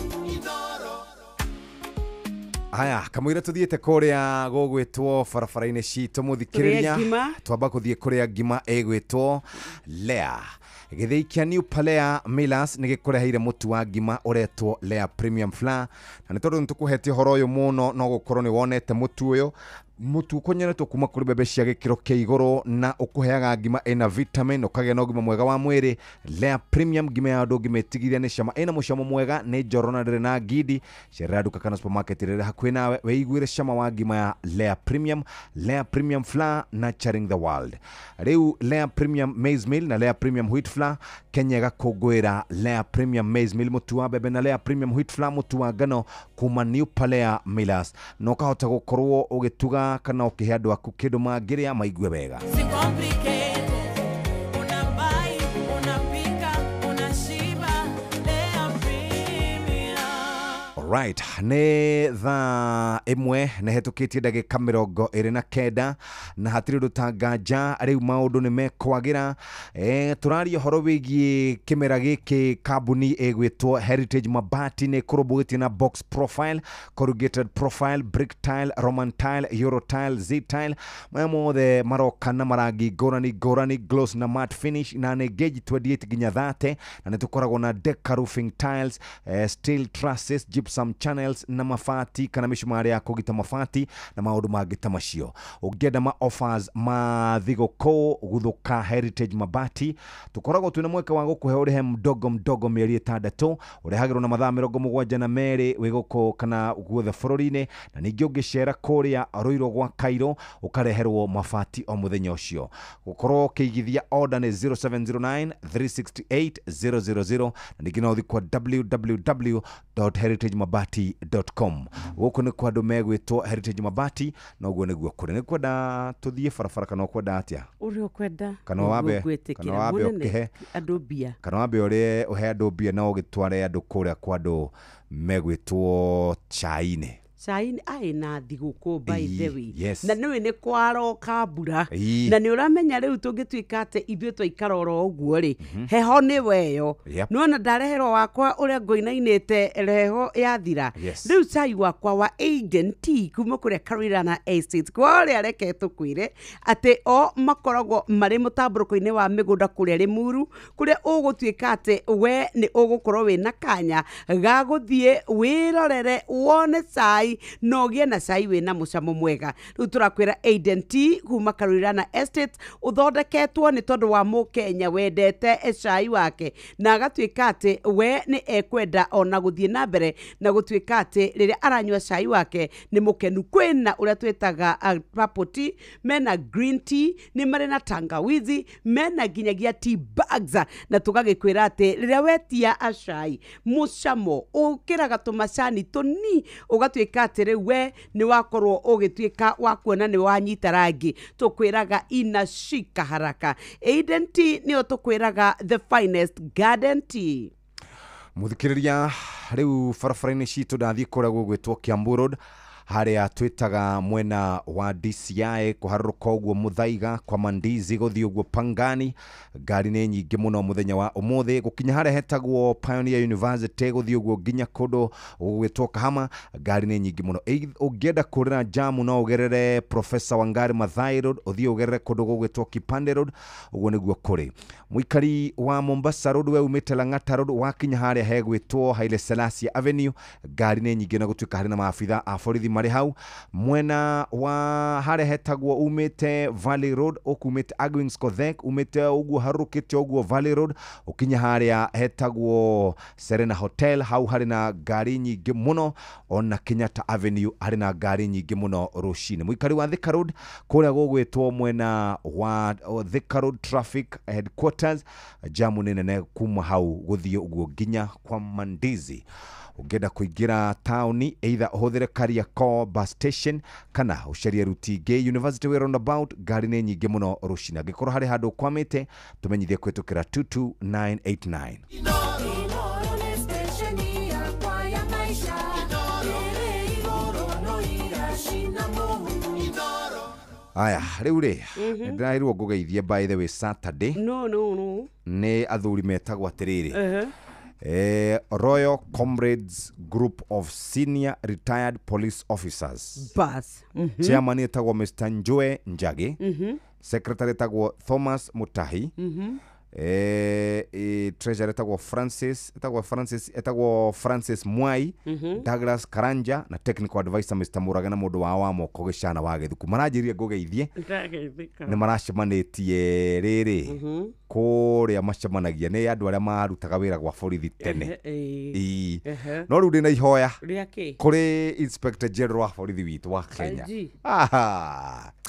Aya, kamũira tuthiĩte kũrĩa gũgwĩtwo barabara-inĩ citũ mũthikĩrĩria, twamba kũthiĩ kũrĩa ngima ĩgwĩtwo Lea. Gĩthĩi kĩa New Palea Millers nĩ gĩkũreheire mũtu wa ngima ũretwo Lea Premium Flour, na nĩ tondũ nĩ tũkũhete ũhoro ũyũ mũno no gũkorwo nĩ wonete mũtu ũyũ. Mũtu ũkonyeretwo kuma kũrĩ mbembe cia gĩkĩro kĩa igũrũ na ũkũheaga ngima ĩna vitamin ũkagĩa na ũgima mwega wa mwĩrĩ. Lea Premium ngima ya andũ ũngĩmĩtigithia nĩ cama, ĩna mũcamo mwega, nĩ njororo na ndĩrĩ na ngindi. Cerera nduka kana supermarket ĩrĩa hakuhĩ nawe wĩiguĩre cama wa ngima ya Lea Premium. Lea Premium Flour nurturing the world. Rĩu Lea Premium Maize Meal na Lea Premium Wheat Flour, Kenya ĩgakũngũĩra Lea Premium Maize Meal mũtu wa mbembe na Lea Premium Wheat Flour mũtu wa ngano kuma New Palea Millers, na ũkahota gũkorwo ũgĩtuga kana ũkĩhe andũ aku kĩndũ mangĩrĩa maigue wega. Right, nĩ thaa ĩmwe nĩ hetũkĩtie ndagĩka 29 na hatirĩ ũndũ ta nganja rĩu maũndũ nĩ mekwagĩra. Tũraria ũhoro wĩgiĩ kĩmera gĩkĩ kambuni ĩgwĩtwo Heritage Mabati nĩ ĩkũrũmbũĩtie na box profile, corrugated profile, brick tile, Roman tile, Euro tile, Z tile, maya mothe maroka na marangi ngũrani ngũrani, gloss na matte finish, na nĩ gauge 28 nginya 30, na nĩ tũkoragwo na deca roofing tiles, steel trusses, gypsum gypsum channels na mabati kana mĩcumarĩ ya kũgita mabati na maũndũ mangĩ ta macio. Ũngĩenda ma offers ma thigũkũ gũthũka Heritage Mabati, tũkoragwo twĩna mweke wa gũkũhe ũrĩhe mdogo mdogo mĩeri 6, ũrehagĩrwo na mathaa 72 wĩ gũkũ kana guothe bũrũri-inĩ, na ningĩ ũngĩcera kũrĩa Ruiru gwa Cairo ũkareherwo mabati o mũthenya ũcio. Gũkorwo ũkĩigithia order nĩ 0709 368 000, na ningĩ no ũthiĩ kwa www.heritagemabati.com. Gũkũ nĩ kwa andũ megwĩtwo Heritage Mabati, na ũguo nĩguo kũrĩ. Nĩ kwenda tũthiĩ barabara kana ũkwenda atĩa? Ũrĩa ũkwenda. Kana wambe ũkĩhe andũ mbia, kana wambe ũrĩe ũhe andũ mbia na ũgĩtware andũ kũrĩa kwa andũ megwĩtwo chai-inĩ. Chai aĩ na thigũkũ by the way. Yes. Na nĩũĩ nĩ kwaroka mbura. Na nĩ ũramenya rĩu tũngĩtuĩka atĩ ithuĩ twaikara oro ũguo rĩ, heho nĩ weyo. Nĩwona ndareherwo wakwa ũrĩa ngũinainĩte reho yathira. Rĩu cai wakwa wa Eden Tea kuma kũrĩa Karirana Estate kwa ũrĩa reke tũkwĩre atĩ o makoragwo marĩ mũtambũrũko-inĩ wa mĩgũnda kũrĩa Limuru, kũrĩa ũgũtuĩka atĩ we nĩ ũgũkorwo wĩna kanya ga gũthiĩ wĩrorere wone cai no gĩe na cai wĩna mũcamo mwega. Rĩu tũrakwĩra Eden Tea kuma Karirana Estate ũthondeketwo nĩ tondũ wa mũkenya wendete cai wake na agatuĩka atĩ we nĩ ekwenda ona gũthiĩ na mbere na gũtuĩka atĩ rĩrĩa aranyua cai wake nĩ mũkenu. Kwĩna ũrĩa twĩtaga purple tea, mena green tea, nĩ marĩ na tangawizi, mena nginyagia tea bags, na tũgagĩkwĩra atĩ rĩrĩa wetia acai mũcamo ũkĩraga tũmacani tũni ũgatuĩka atĩ rĩu we nĩ wakorwo ũgĩtuĩka wa kuona nĩ wanyita rangi. Tũkwĩraga inashika haraka. Eden Tea nĩyo tũkwĩraga the finest garden tea. Mũthikĩrĩria, rĩu barabara-inĩ citũ ndathiĩ kũrĩa gũgwĩtwo Kiambu Road harĩa twĩtaga mwena wa DCI kũharũrũka ũguo Muthaiga kwa Mandizi gũthiĩ ũguo Pangani, ngari nĩ nyingĩ mũno mũthenya wa ũmũthĩ. Gũkinya harĩa hetagwo Pioneer University gũthiĩ ũguo nginya kũndũ gũgwĩtwo Kahama, ngari nĩ nyingĩ mũno. Ũngĩenda kũrĩra jamu no ũgerere Professor Wangari Maathai Road, ũthiĩ ũgerere kũndũ gũgwĩtwo Kipande Road, ũguo nĩguo kũrĩ. Mũikari wa Mombasa Road we umĩte Lang'ata Road wakinya harĩa hegwĩtwo Haile Selassie Avenue, ngari nĩ nyingĩ na gũtuĩka harĩ na maabitha a borithi marĩ hau. Mwena wa harĩa hetagwo umĩte Valley Road ũkumĩte Agwings Kothek umĩte ũguo harũrũkĩte ũguo Valley Road ũkinya harĩa hetagwo Serena Hotel, hau harĩ na ngari nyingĩ mũno. Ona Kenyatta Avenue harĩ na ngari nyingĩ mũno rũcinĩ. Mũikari wa Thika Road kũrĩa gũgwĩtwo mwena wa Thika Road Traffic Headquarters, jamu nĩ nene kuma hau gũthiĩ ũguo nginya kwa Mandizi. Ũngĩenda kũingĩra taũni either ũhũthĩre Kariakoo bus station kana ũcarie ruti ingĩ University Way roundabout, ngari nĩ nyingĩ mũno rũcinĩ. Angĩkorwo harĩ handũ ũkwamĩte tũmenyithie kũhĩtũkĩra 22989. Aya, rĩu rĩ, nĩndĩraheirwo ngũgeithie by the way Saturday. No. Nĩ athuri metagwo atĩrĩrĩ. Royal Comrades Group of Senior Retired Police Officers. Bas. Chairman etagwo Mr. Njoe Njagi. Secretary etagwo Thomas Mutahi. Treasurer etagwo Francis Mwai, Douglas Karanja na technical advisor Mr. Murage na mũndũ wa moko gĩcana wa gĩthuku. Maranjĩrire ngũgeithie nĩ maracemanĩtie rĩrĩ kũrĩa macemanagia nĩ andũ arĩa marutaga wĩra gwa borithi tene. No rĩu ndĩna ihoya kũrĩ Inspector General wa borithi witũ wa Kenya.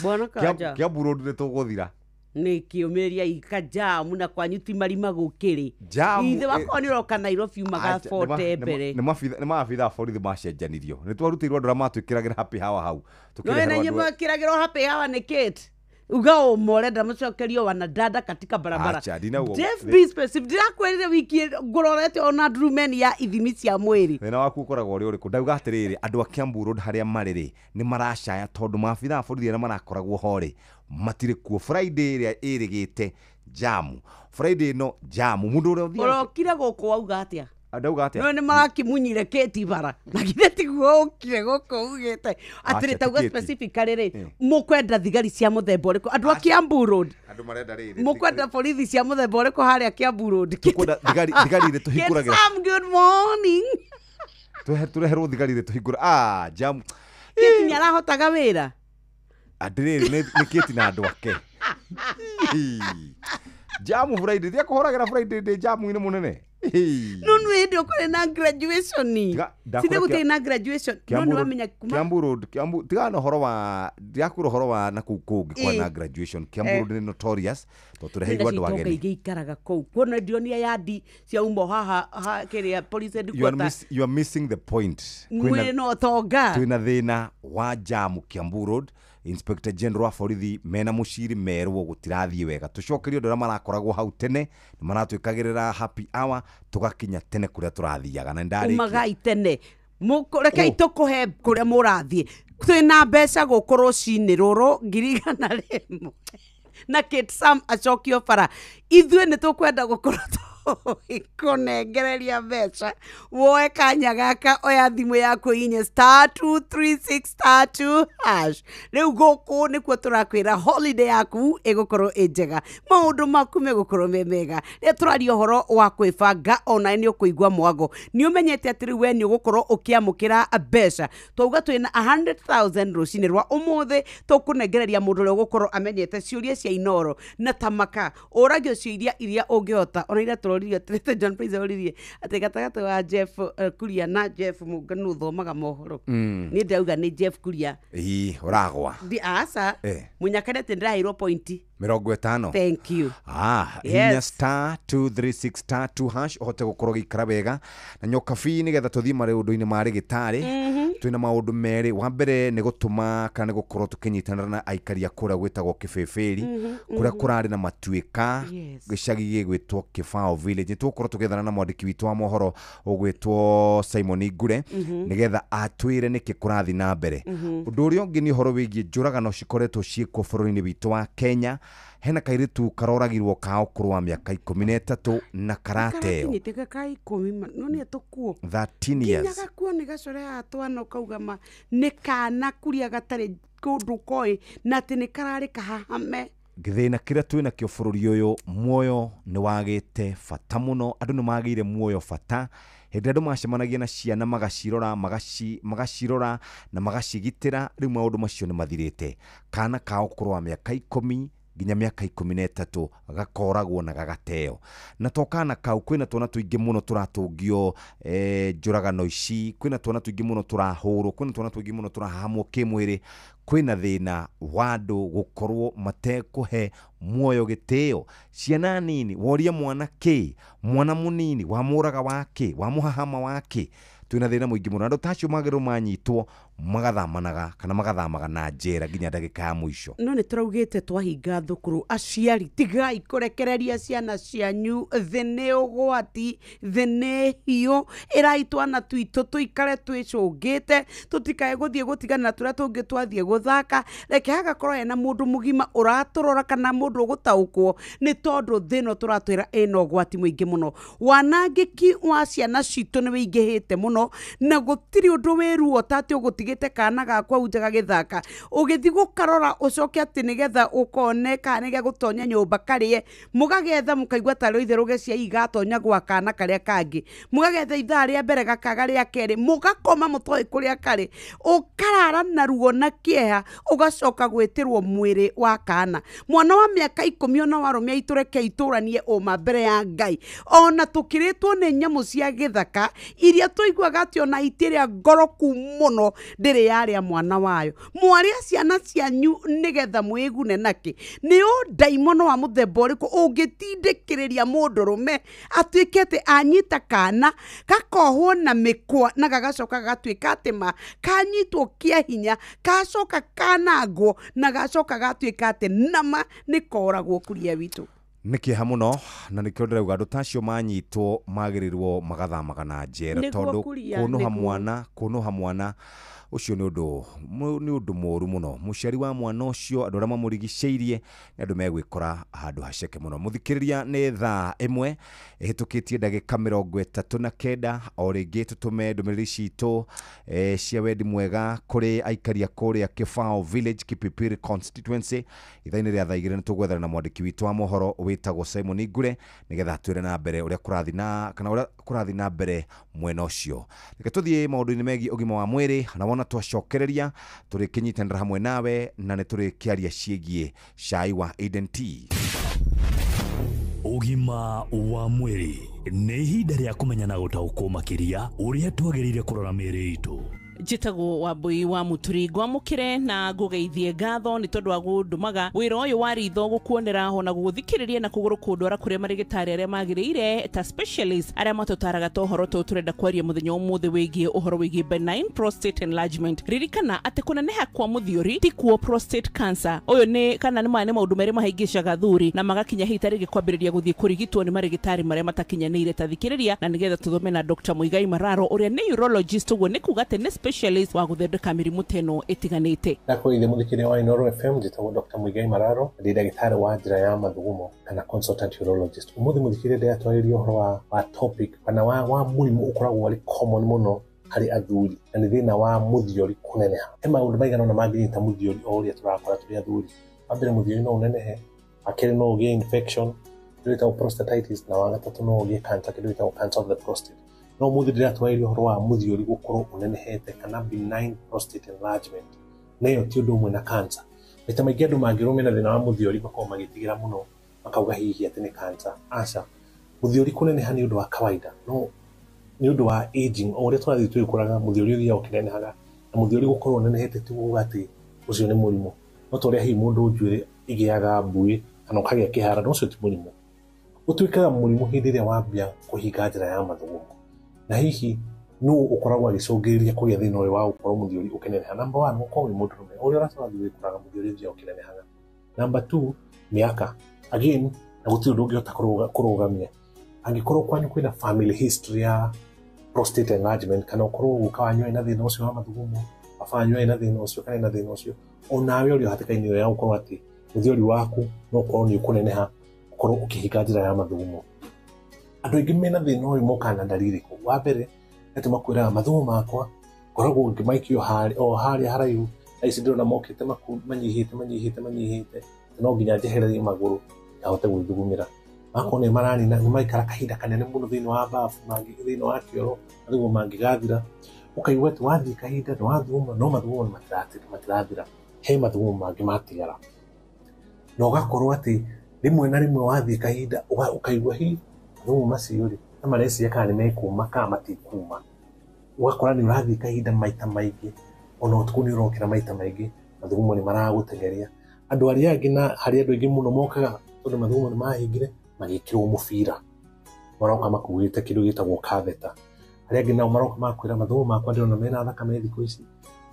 Bwana Kanja. Kiambu Road nĩ tũgũthira. Nĩ kĩũmĩria ikajamu na kwanyu ti marima gũkĩrĩ. Ithe wakwa nĩ ũroka Nairobi umaga 40 mbere. Nĩ maabitha a borithi macenjanirio. Nĩ twarutĩirwo andũ arĩa matwĩkĩragĩra happy hour hau. No na inyuĩ mwekĩragĩrwo happy hour nĩ Kate. Uga ũmwe ũrenda mũcokerio wanadada katika barabara. Jeff be specific. Ndĩrakwĩrire wiki ngũrorete ona ndurumeni ya ithimi cia mwĩrĩ. Thĩna waku ũkoragwo ũrĩ ũrĩkũ? Ndauga atĩrĩrĩ, andũ a Kiambu Road harĩa marĩ rĩ nĩ maracaya tondũ maabitha a borithi arĩa marakoragwo ho rĩ matirĩ kuo. Friday ĩrĩa ĩrĩgĩte jamu, Friday ĩno jamu, mũndũ ũrĩa ũthiaga ũrokire gũkũ wauga atĩa? Ndauga atĩa? No nĩ marakimunyire Kate bara na githĩ tiguo ũkire gũkũ ugĩte atĩrĩ tauga specifically rĩ mũkwenda thigari cia mũthemba ũrĩkũ andũ a Kiambu Road? Andũ marenda rĩrĩ mũkwenda borithi cia mũthemba ũrĩkũ harĩa Kiambu Road? Tũkwenda thigari thigari irĩ tũhingũragĩra. Good morning. Tũreherwo thigari rĩ tũhingũre jamu. Kate nĩ arahotaga wĩra. Atĩrĩrĩ nĩ Kate na andũ ake. Jamu Friday thia kũhoragĩra Friday ndĩ jamu-inĩ mũnene. No nĩ hĩndĩ ũkũrĩ na graduation. Sithe gũtirĩ na graduation. No nĩ wamenya kuma Kiambu Road, Kiambu tiga na ũhoro wa ndiakwĩra ũhoro wa na kũu kũngĩ kwa na graduation. Kiambu Road nĩ notorious tondũ tũreheirwo andũ ageni. Ingĩ ikaraga kũu. Kuona ndionia yandi cia umo haha kĩrĩa police headquarters. You are missing the point. Mwĩna ũtonga. Twĩna thĩna wa jamu Kiambu Road. Inspector General wa borithi mena mũciri merwo gũtirathiĩ wega. Tũcokerio andũ arĩa marakoragwo hau tene nĩ maratwĩkagĩrĩra happy hour tũgakinya tene kũrĩa tũrathiaga na ndarĩkia. Umagai tene. Rekei tũkũhe kũrĩa mũrathiĩ. Twĩna mbeca gũkũ rũcinĩ rũrũ 100,000. Na Kate Sam acokio bara. Ithuĩ nĩ tũkwenda gũkorwo tũgĩkũnengereria mbeca. Woe kanya gaka oya thimũ yaku inye *236*2#. Rĩu gũkũ nĩkuo tũrakwĩra holiday yaku ĩgũkorwo ĩ njega. Maũndũ maku megũkorwo me mega. Rĩrĩa tũraria ũhoro wa kwĩbanga ona nĩ ũkũigua mwago. Nĩ ũmenyete atĩ rĩu we nĩ ũgũkorwo ũkĩamũkĩra mbeca. Twauga twĩna 100,000 rũcinĩ rwa ũmũthĩ tũkũnengereria mũndũ ũrĩa ũgũkorwo amenyete ciũria cia Inoro na tamaka. Ũragio ciũria iria ũngĩhota ona iria tũroririe atĩrĩte John Fraser oririe atĩ gatagatĩ wa Jeff Kuria na Jeff Mũngano ũthomaga mohoro. Niĩ ndauga nĩ Jeff Kuria. Ĩĩ ũragwa. Aca. Mũnyakare atĩ ndĩraheirwo pointi 50. Thank you. Hinya *236*2# ũhote gũkorwo gĩikara wega na nyoka bi nĩgetha tũthiĩ maũndũ-inĩ ma rĩgĩtarĩ. Twĩna maũndũ merĩ. Wa mbere nĩ gũtũma kana nĩ gũkorwo tũkĩnyitanĩra na aikari a kũrĩa gwĩtagwo Kĩbĩbĩri kũrĩa kũrarĩ na matuĩka gĩcagi gĩgwĩtwo Kĩbao Village. Nĩ tũgũkorwo tũgĩethana na mwandĩki witũ wa mohoro ũgwĩtwo Simon Ngure nĩgetha atwĩre nĩkĩ kũrathiĩ na mbere. Ũndũ ũrĩa ũngĩ nĩ ũhoro wĩgiĩ njũragano cikoretwo ciĩkwo bũrũri-inĩ witũ wa Kenya. Hena kairitu karoragirwo ka ũkũrũ wa mĩaka 13 na karateo. Karakinyĩte ka 10 no nĩ tũkuo. 13 years. Nginya gakuo nĩ gacore twana ũkauga ma nĩ kana kuria gatarĩ kũndũ koĩ na atĩ nĩ kararĩ kahahame. Gĩthĩna kĩrĩa twĩna kĩo bũrũri ũyũ muoyo nĩ wagĩte bata mũno. Andũ nĩ magĩire muoyo bata. Hĩndĩ andũ macemanagia na ciana magacirora magacirora na magacigitĩra rĩu maũndũ macio nĩ mathirĩte. Kana ka ũkũrũ wa mĩaka 10 nginya mĩaka 13 gakoragwo na gagateo. Na to kana kau kwĩna twana tũingĩ mũno tũratũngio njũragano ici, kwĩna twana tũingĩ mũno tũrahũrwo, kwĩna twana tũingĩ mũno tũrahahamwo kĩmwĩrĩ. Kwĩna thĩna wa andũ gũkorwo matekũhe muoyo gĩtĩo. Ciana nini woria mwana kĩ, mwana mũnini wamũraga wa kĩ, wamũhahama wa kĩ. Twĩna thĩna mũingĩ mũno. Andũ ta acio magĩrĩirwo manyitwo magathamanaga kana magathamaga na njera nginya ndagĩka ya mũico. No nĩ tũraugĩte twahinga thukuru aciari tigai kũrekereria ciana cianyu. Thĩ nĩ ũgwati, thĩ nĩ hiũ. Ĩrai twana twitũ tũikare twĩcũngĩte, tũtikae gũthiĩ gũtigana na tũrĩa tũngĩ twathiĩ gũthaka. Reke hagakorwo hena mũndũ mũgima ũratũrora kana mũndũ ũgũtaũkwo nĩ tondũ thĩ ĩno tũratwĩra ĩna ũgwati mũingĩ mũno. Wanangĩki wa ciana citũ nĩ wĩingĩhĩte mũno na gũtirĩ ũndũ wĩ ruo ta atĩ ũgũtigĩte kana gakwa nja gagĩthaka ũgĩthiĩ gũkarora ũcoke atĩ nĩgetha ũkone kana nĩgegũtonya nyũmba karĩe mũgagetha mũkaigua tarĩ itherũge cia igatonya gwa kana karĩa kangĩ mũgagetha ithaa rĩa mbere gakaga rĩa kerĩ mũgakoma mũtoĩ kũrĩa karĩ ũkarara na ruo na kĩeha ũgacoka gwĩtĩrwo mwĩrĩ wa kana mwana wa mĩaka 10 ona warũmia itũreke itũranie ũma mbere ya Ngai ona tũkĩrĩtwo nĩ nyamũ cia gĩthaka iria tũiguaga atĩ ona itirĩa ngoroku mũno ndĩrĩ yarĩa mwana wayo mwarĩa ciana cianyu nĩgetha mwĩgune nakĩ nĩ ũndaimono wa mũthemba ũrĩkũ ũngĩtindĩkĩrĩria mũndũrũme atuĩke atĩ anyita kana gakohwo na mĩkwa na gagacoka gagatuĩka atĩ ma kanyitwo kĩa hinya gacoka kanangwo na gacoka gatuĩka atĩ nama nĩ koragwo kuria witũ. Nĩ kĩeha mũno na nĩkĩo ndĩrauga andũ ta acio manyitwo magĩrĩirwo magathamaga na njera tondũ kũnũha mwana Ũcio nĩ ũndũ mũru mũno. Mũciari wa mwana ũcio, andũ arĩa mamũrigicĩirie nĩ andũ megwĩkora handũ haceke mũno. Mũthikĩrĩria, nĩ thaa 1 ĩhĩtũkĩtie ndagĩka 39. O rĩngĩ tũtũme ndũmĩrĩri citũ cia wendi mwega kũrĩ aikari a kũrĩa Kibao Village, Kipipiri constituency. Ithaa-inĩ rĩa thaa 2 nĩ tũgwethana na mwandĩki witũ wa mohoro wĩtagwo Simon Ngure nĩgetha atwĩre na mbere ũrĩa kũrathiĩ na kana ũrĩa kũrathiĩ na mbere mwena ũcio. Reke tũthiĩ maũndũ-inĩ megiĩ ũgima wa mwĩrĩ, na wona twacokereria tũrĩkĩnyitanĩra hamwe nawe na nĩ tũrĩkĩaria ciĩgiĩ cai wa Eden Tea. Ũgima wa mwĩrĩ nĩ ihinda rĩa kũmenya na gũtaũkwo makĩria ũrĩa twagĩrĩire kũrora mĩĩrĩ itũ. Njĩtagwo Wambui wa Mũturi, ngwamũkĩre na ngũgeithie ngatho nĩ tondũ wa gũndũmaga wĩra ũyũ wa ritho gũkuonera ona gũgũthikĩrĩria na kũgũrũ kũndwara kũrĩa marĩgĩtarĩ arĩa magĩrĩire ta specialist arĩa matũtaraga ta ũhoro tũũ tũrenda kwaria mũthenya ũmũthĩ wĩgiĩ ũhoro wĩgiĩ benign prostate enlargement. Ririkana atĩ kũneneha kwa mũthiori ti kuo prostate cancer. Ũyũ nĩ kana nĩ maya nĩ maũndũ merĩ mahĩngĩcaga thuri na magakinya hihi tarĩngĩ kwambĩrĩria gũthiĩ kũrigitwo nĩ marĩgĩtarĩ marĩa matakinyanĩire. Ta thikĩrĩria na nĩgetha tũthome na Dr. Muigai Mararo ũrĩa nĩ urologist, ũguo nĩ kuga atĩ nĩ specialist wa gũthondeka mĩrimũ ta ĩno ĩtiganĩte. Ndakwĩire mũthikĩrĩria wa Inooro FM, njĩtagwo Dr. Muigai Mararo, ndĩ ndagĩtarĩ wa njĩra ya mathugumo kana consultant urologist. Ũmũthĩ mũthikĩrĩria ndĩratwarĩria ũhoro wa topic kana wa mũrimũ ũkoragwo ũrĩ common mũno harĩ athuri, na nĩ thĩna wa mũthiori kũneneha. He maũndũ maigana ũna mangĩnyita mũthiori o ũrĩa tũrakora tũrĩ athuri. Wa mbere, mũthiori no ũnenehe, wa kerĩ no ũgĩe infection kĩndũ gĩtagwo prostatitis, na wa gatatũ no ũgĩe cancer, kĩndũ gĩtagwo cancer of the prostate. No mũthĩ ndĩratwarĩria ũhoro wa mũthiori gũkorwo ũnenehete kana benign prostate enlargement, na ĩyo ti ũndũ ũmwe na cancer. Maita maingĩ andũ mangĩrwo mena thĩna wa mũthiori makoragwo magĩtigĩra mũno, makauga hihi atĩ nĩ cancer. Aca, mũthiori kũneneha nĩ ũndũ wa kawaida, no nĩ ũndũ wa aging. O ũrĩa tũrathiĩ tũgĩkũraga mũthiori ũthiaga ũkĩnenehaga, na mũthiori gũkorwo ũnenehete ti kuuga atĩ ũcio nĩ mũrimũ. No ta ũrĩa hihi mũndũ njuĩrĩ ĩgĩaga mbuĩ kana ũkagĩa kĩhara, no ũcio ti mũrimũ. Ũtuĩkaga mũrimũ hĩndĩ ĩrĩa wambia kũhinga njĩra ya mathugumo. Na hihi nũ ũkoragwo agĩcũngĩrĩria kũgĩa thĩna ũyũ wa gũkorwo mũthiori ũkĩneneha? Number 1, gũkorwo wĩ mũndũrũme, ũrĩa ũrathiĩ ũgĩkũraga mũthiori ũthiaga ũkĩnenehaga. Number 2, mĩaka. Again, na gũtirĩ ũndũ ũngĩhota kũrũgamia. Angĩkorwo kwanyu kwĩna family history ya prostate enlargement, kana ũkorwo guka wanyu ena thĩna ũcio wa mathugumo, baba wanyu ena thĩna ũcio kana ena thĩna ũcio, onawe ũrĩ hatĩka-inĩ ĩyo ya gũkorwo atĩ mũthiori waku no ũkorwo nĩ ũkũneneha, ũkorwo ũkĩhinga njĩra ya mathugumo. Andũ aingĩ mena thĩna ũyũ mokaga na ndariri irĩkũ? Wa mbere, atĩ makwĩraga mathugumo makwa ngoragwo ngĩmaikio o harĩa haraihu, thaa ici ndĩrona mokĩte manyihĩte, no nginya njehererie magũrũ ngahote gwĩthugumĩra. Makorwo nĩ maranina, nĩ maikara kahinda kanene mũno thĩinĩ wa bafu, thĩinĩ wa kĩoro, mathugumo mangĩgathira. Ũkaigua atĩ wathiĩ kahinda nĩ wathuguma, no mathugumo matirathira, he mathugumo mangĩ matigara. Na ũgakorwo atĩ rĩmwe na rĩmwe wathiĩ kahinda ũkaigua hihi mathugumo macio rĩ, ta mareciria kana nĩ mekuma kana matikuma. Ũgakora nĩ ũrathiĩ kahinda maita maingĩ, ona ũtukũ nĩ ũrokĩra maita maingĩ, mathugumo nĩ maragũteng'eria. Andũ arĩa angĩ na harĩ andũ aingĩ mũno mokaga tondũ mathugumo nĩ mahingire, magĩkĩrwo mũbira, maroka makuĩte kĩndũ gĩtagwo catheter. Arĩa angĩ nao maroka makwĩra mathugumo makwa ndĩrona mena thakame thikũ ici,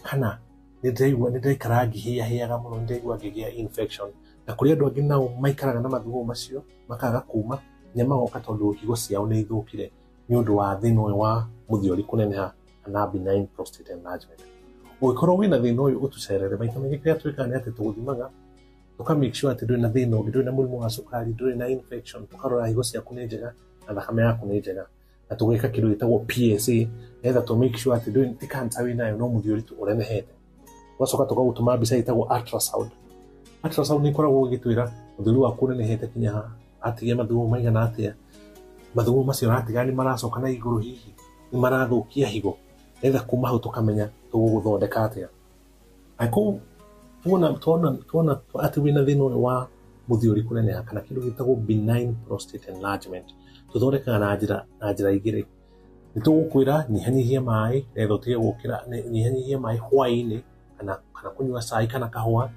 kana nĩ ndĩraigua nĩ ndĩraikara ngĩhĩahĩaga mũno, nĩ ndĩraigua ngĩgĩa infection. Na kũrĩ andũ angĩ nao maikaraga na mathugumo macio makaga kuma, nginya magoka tondũ higo ciao nĩ ithũkire nĩ ũndũ wa thĩna ũyũ wa mũthiori kũneneha kana benign prostate enlargement. Ũngĩkorwo wĩna thĩna ũyũ ũtũcerere. Maita maingĩ kĩrĩa twĩkaga nĩ atĩ tũgũthimaga tũka make sure atĩ ndũrĩ na thĩna ũngĩ, ndũrĩ na mũrimũ wa cukari, ndũrĩ na infection, tũkarora higo ciaku nĩ njega na thakame yaku nĩ njega, na tũgeka kĩndũ gĩtagwo PSA nĩgetha tũ make sure atĩ ndũrĩ ti cancer wĩnayo, no mũthiori tu ũrenehete. Tũgacoka tũkagũtũma mbica ĩtagwo ultrasound. Ultrasound nĩ ĩkoragwo ĩgĩtwĩra mũthiori waku ũnenehete kinya ha, atigia mathugumo maigana atĩa, mathugumo macio ũratiga nĩ maracoka na igũrũ, hihi nĩ marathũkia higo, nĩgetha kuma hau tũkamenya tũgũgũthondeka atĩa. Angĩkorwo tuona atĩ wĩna thĩna ũyũ wa mũthiori kũneneha kana kĩndũ gĩtagwo benign prostate enlargement, tũthondekaga na njĩra igĩrĩ. Nĩ tũgũkwĩra nyihanyihia maĩ nĩgetha ũtige gũkĩra, nyihanyihia maĩ hwaĩ-inĩ kana kũnyua cai kana kahũa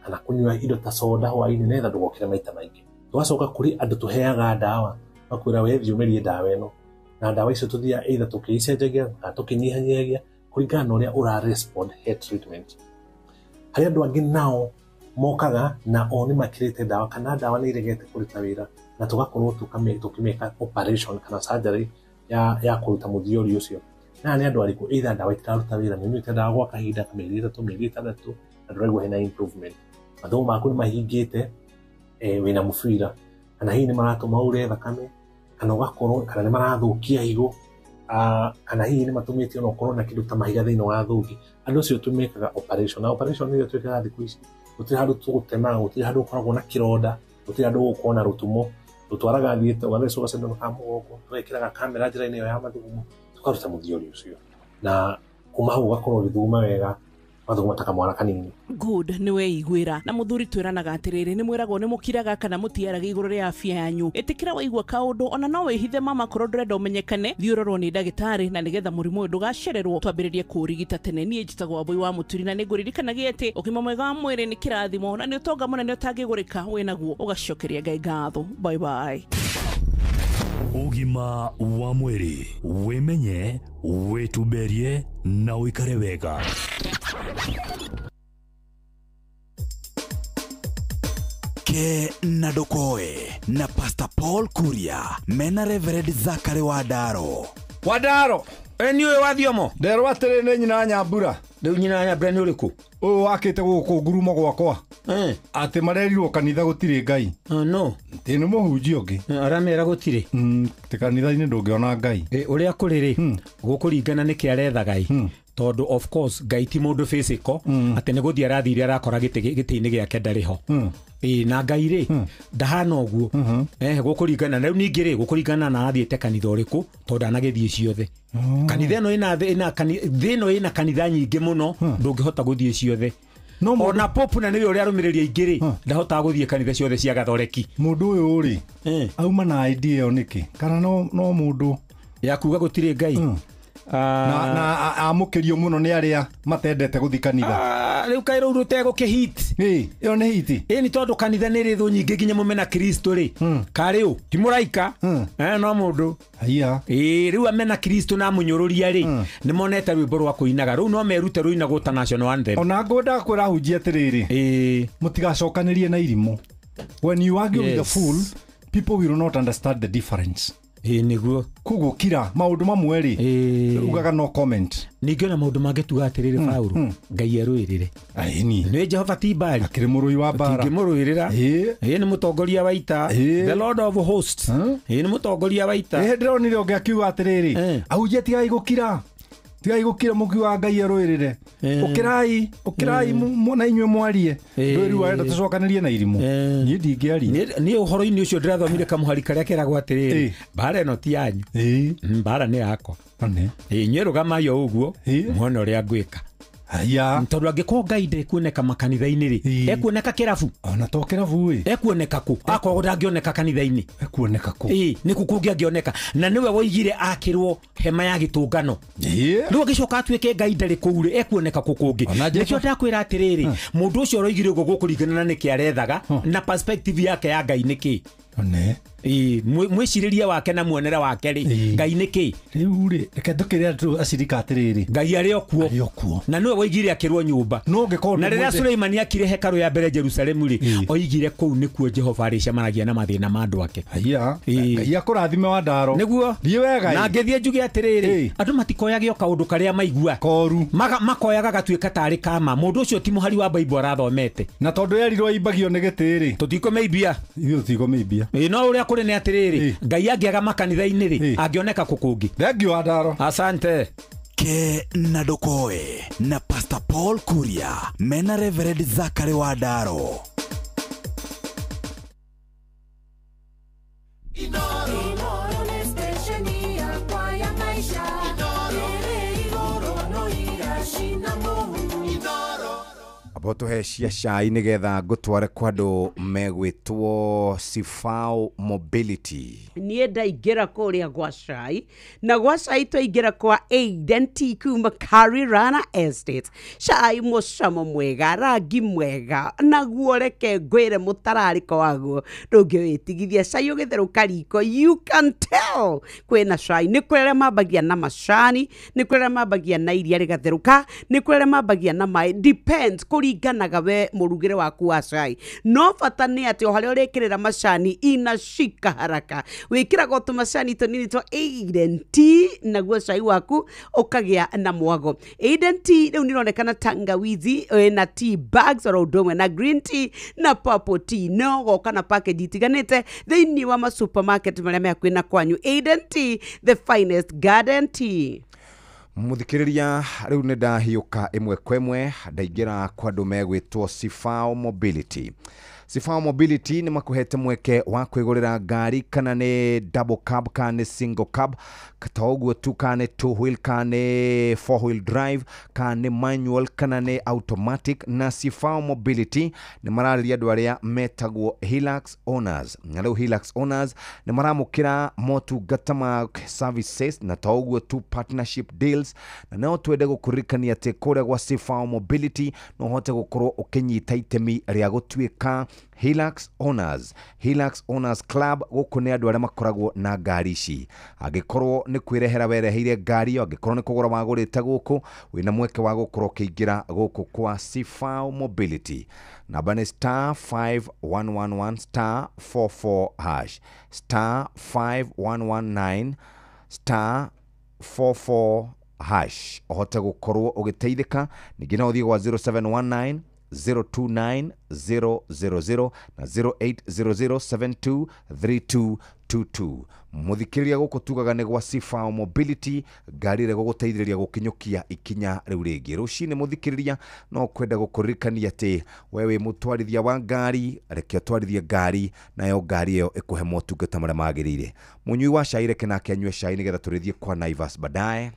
kana kũnyua indo ta soda hwaĩ-inĩ nĩgetha ndũgokĩre maita maingĩ. Tũgacoka kũrĩ andũ tũheaga ndawa, makwĩra we thiĩ ũmerie ndawa ĩno, na ndawa icio tũthiaga either tũkĩicenjagia kana tũkĩnyihanyihagia kũringana na ũrĩa ũra respond he treatment. Harĩ andũ angĩ nao mokaga na o nĩ makĩrĩte ndawa kana ndawa nĩ iregete kũruta wĩra, na tũgakorwo tũkĩmĩka operation kana surgery ya kũruta mũthiori ũcio. Na nĩ andũ arĩkũ either ndawa itiraruta wĩra, nĩ ũnyuĩte ndawa gwa kahinda ta mĩeri 3, mĩeri 6, na ndũraigua hena improvement. Mathugumo maku nĩ mahingĩte, wĩna mũbira, kana hihi nĩ maratũma ure thakame, kana ũgakorwo kana nĩ marathũkia higo, kana hihi nĩ matũmĩte ona ũkorwo na kĩndũ ta mahiga thĩinĩ wa thũngĩ. Andũ acio tũmekaga operation, na operation nĩyo twĩkaga thikũ ici. Gũtirĩ handũ tũgũtemaga, gũtirĩ handũ ũkoragwo na kĩronda, gũtirĩ handũ ũgũkorwo na rũtumo. Tũtwaraga thiĩte ũgathecwo gacindano ka mũgongo, tũgekĩraga kamera njĩra-inĩ ĩyo ya mathugumo, tũkaruta mũthiori ũcio, na kuma hau ũgakorwo ũgĩthuguma wega, mathuguma ta kamwana kanini. Good, nĩ weiguĩra. Na mũthuri twĩranaga atĩrĩrĩ, nĩ mwĩragwo nĩ mũkiraga kana mũtiaraga igũrũ rĩa afya yanyu. Ĩtĩkĩra waigua kaũndũ, ona no wĩhithe mama korwo ndũrenda ũmenyekane, thiĩ ũrorwo nĩ ndagĩtarĩ, na nĩgetha mũrimũ ũyũ ndũgacererwo, twambĩrĩrie kũũrigita tene. Niĩ njĩtagwo Wambui wa Mũturi, na nĩngũririkanagia atĩ ũgima mwega wa mwĩrĩ nĩ kĩrathimo, na nĩ ũtonga mũnene ũtangĩgũrĩka wĩnaguo, ũgacokeria Ngai ngatho. Bye bye. Ũgima wa mwĩrĩ, wĩmenye, wĩtumberie na ũikare wega. Ke na Ndokoe na Pastor Paul Kuria mena Reverend Zachary Wadaro. Wadaro, ni ũyũ wa thiomo? Nderwo atĩrĩ nĩ nyina Nyambura. Rĩu nyina Nyambura nĩ ũrĩkũ? Ũyũ wakĩte gũkũ ngurumo gwakwa. Atĩ marerirwo kanitha gũtirĩ Ngai. No. Tĩ nĩ mũhunjia ũngĩ. Aramera gũtirĩ. Tĩ kanitha-inĩ ndũngĩona Ngai. Ũrĩa kũrĩ rĩ, gũkũringana nĩkĩ aretha Ngai. Tondũ of course Ngai ti mũndũ physical, atĩ nĩ gũthiĩ arathire arakora gĩtĩ-inĩ gĩake ndarĩ ho. Na Ngai rĩ, ndahana ũguo. Gũkũringana rĩu ningĩ rĩ, gũkũringana na athiĩte kanitha ũrĩkũ, tondũ anagĩthiĩ ciothe. Kanitha ĩno ĩna thĩ ĩno ĩna kanitha nyingĩ mũno, ndũngĩhota gũthiĩ ciothe. Ona Pope na nĩwe ũrĩa arũmĩrĩri aingĩ rĩ, ndahotaga gũthiĩ kanitha ciothe cia Gathoreki. Mũndũ ũyũ rĩ, auma na idea ĩyo nĩkĩ? Kana no mũndũ ya kuga gũtirĩ Ngai? Na amũkĩrio mũno nĩ arĩa matendete gũthiĩ kanitha. Rĩu kaĩ rũu rũtegũkĩhit. Ĩyo nĩ hiti. Ĩ nĩ tondũ kanitha nĩ rĩ thũ nyingĩ nginya mũmena Kristo rĩ. Karĩ ũ ti mũraika, no mũndũ. Rĩu amena Kristo na amũnyũrũria rĩ, nĩ monete rwĩmbo rwa kũinaga. Rĩu no merute rũinagwo ta national anthem. Ona ngwendaga kwĩra ahunjia atĩrĩrĩ, mũtigacokanĩrie na irimũ. When you argue with the fool, people will not understand the difference. Nĩguo. Koguo kira maũndũ mamwe rĩ, ugaga no comment. Ningĩ ona maũndũ mangĩ tuga atĩrĩrĩ Paũlũ, Ngai erũĩrĩre. Nĩ Jehova ti mbari. Akĩrĩ mũrũi wa mbara. Tũtingĩmũrũĩrĩra. Nĩ mũtongoria wa ita. The Lord of hosts. Nĩ mũtongoria wa ita. Ndĩronire ũngĩ akiuga atĩrĩrĩ, ahunjia tigai gũkira. Tigai gũkira mũkiuga Ngai erũĩrĩre. Ũkĩrai, ũkĩrai na inyuĩ mwarie. Ndwĩrĩ arenda tũcokanĩrie na irimũ. Niĩ ndingĩaria. Niĩ ũhoro-inĩ ũcio ndĩrathomire kamũhari karĩa keragwo atĩrĩrĩ, mbara ĩno ti yanyu. Mbara nĩ yakwa. Inyuĩ rũgamai o ũguo, muone ũrĩa ngwĩka. Tondũ angĩkorwo Ngai ndekuoneka makanitha-inĩ rĩ, ekuoneka kĩrabu. Ona to kĩrabu ĩ. Ekuoneka kũ? Akorwo ndangĩoneka kanitha-inĩ. Ekuoneka kũ? Nĩ kũ kũngĩ angĩoneka? Na nĩwe woigire akĩrwo hema ya gĩtũngano. Rĩu agĩcoka atuĩke Ngai ndarĩ kũu rĩ, ekuoneka kũ kũngĩ? Nĩkĩo ndakwĩra atĩrĩrĩ, mũndũ ũcio ũroigire ũguo gũkũringana na nĩkĩ arethaga, na perspective yake ya Ngai nĩ kĩ? Mwĩcirĩrie wake na muonere wake rĩ, Ngai nĩ kĩ? Rĩu rĩ, reke tũkĩre andũ acirika atĩrĩrĩ, Ngai arĩ o kuo. Na nĩwe woigire akĩrwo nyũmba. Na rĩrĩa Suleimani akire hekarũ ya mbere Jerusalemu rĩ, oigire kũu nĩkuo Jehova arĩcemanagia na mathĩna ma andũ ake. Ngai akũrathime Wandaro. Nĩguo. Thiĩ wega. Na ngĩthiĩ njuge atĩrĩrĩ, andũ matikoyage o kaũndũ karĩa maigua. Koru. Makoyaga gatuĩka tarĩ kama. Mũndũ ũcio ti mũhari wa Bible arathomete. Na tondũ erirwo aimbagio nĩ gĩtĩ rĩ, tũtikũmĩimbia. Ithuĩ tũtikũmĩimbia. No ũrĩa kũrĩ nĩ atĩrĩrĩ, Ngai angĩaga makanitha-inĩ rĩ, angĩoneka kũ kũngĩ? Thengiũ Wandaro. Asante. Ke na Ndokoe na Pastor Paul Kuria mena Reverend Zachary Wadaro. Abo tuhe cia cai nigetha ngũtware kwa andũ megwĩtwo Sifao Mobility. Niĩ ndaingĩra kũrĩa gwa cai, na gwa cai twaingĩra kwa Aiden T kuma Karirana Estate. Cai mũcamo mwega, rangi mwega, naguo reke ngwĩre mũtararĩko waguo ndũngĩwĩtigithia. Cai ũgĩtherũka riko, you can tell kwĩna cai. Nĩ kũrĩ arĩa mambagia na macani, nĩ kũrĩ arĩa mambagia na iria rĩgatherũka, nĩ kũrĩ arĩa mambagia na maĩ, depends kũringana Kũringanaga we mũrugĩre waku wa cai. No bata nĩ atĩ o harĩa ũrĩkĩrĩra macani inashika haraka. Wĩkĩraga tũmacani tũnini twa Eden Tea naguo cai waku ũkagĩa na mwago. Eden Tea rĩu nĩronekana tangawizi na tea bags oro ũndũ ũmwe na green tea na purple tea. No goka na package itiganĩte thĩinĩ wa ma supermarket marĩa me hakuhĩ na kwanyu. Eden Tea, the finest garden tea. Muthikiriria riu nĩ ndahiũka ĩmwe kwa ĩmwe ndaingĩra kwa andũ megwĩtwo Sifao Mobility. Sifao Mobility nĩ makuhete mweke wa kwĩgũrĩra ngari kana nĩ double cab kana nĩ single cab, ta ũguo tu kana nĩ two wheel kana nĩ four wheel drive kana nĩ manual kana nĩ automatic. Na Sifao Mobility nĩ mararĩria andũ arĩa metagwo Hilux owners. Na rĩu Hilux owners nĩ maramũkĩra motungata ma services na ta ũguo tu partnership deals. Na no twende gũkũririkania atĩ kũrĩa gwa Sifao Mobility no ũhote gũkorwo ũkĩnyita itemi rĩa gũtuĩka Hilux Owners. Hilux Owners Club gũkũ nĩ andũ arĩa makoragwo na ngari ici. Angĩkorwo nĩ kwĩrehera wereheire ngari ĩyo, angĩkorwo nĩ kũgũra wagũrĩte gũkũ, wĩna mweke wa gũkorwo ũkĩingĩra gũkũ kwa Sifao Mobility. Namba nĩ star 5111 star 44 hash, star 5119 star 44 hash ũhote gũkorwo ũgĩteithĩka. Ningĩ no ũthiĩ gwa 0719 029 000 na 0800723222. Muthikĩrĩria gũkũ tugaga nĩ gwa Sifao Mobility, ngari ĩrĩa gũgũteithĩrĩria gũkinyũkia ikinya rĩu rĩngĩ. Rũcinĩ mũthikĩrĩria no kwenda gũkũririkania atĩ we wĩ mũtwarithia wa ngari, reke ũtwarithie ngari nayo ngari ĩyo ĩkũhe motungata marĩa magĩrĩire. Mũnyui wa cai reke nake anyue cai nĩgetha tũrĩthiĩ kwa Naivas baadaye.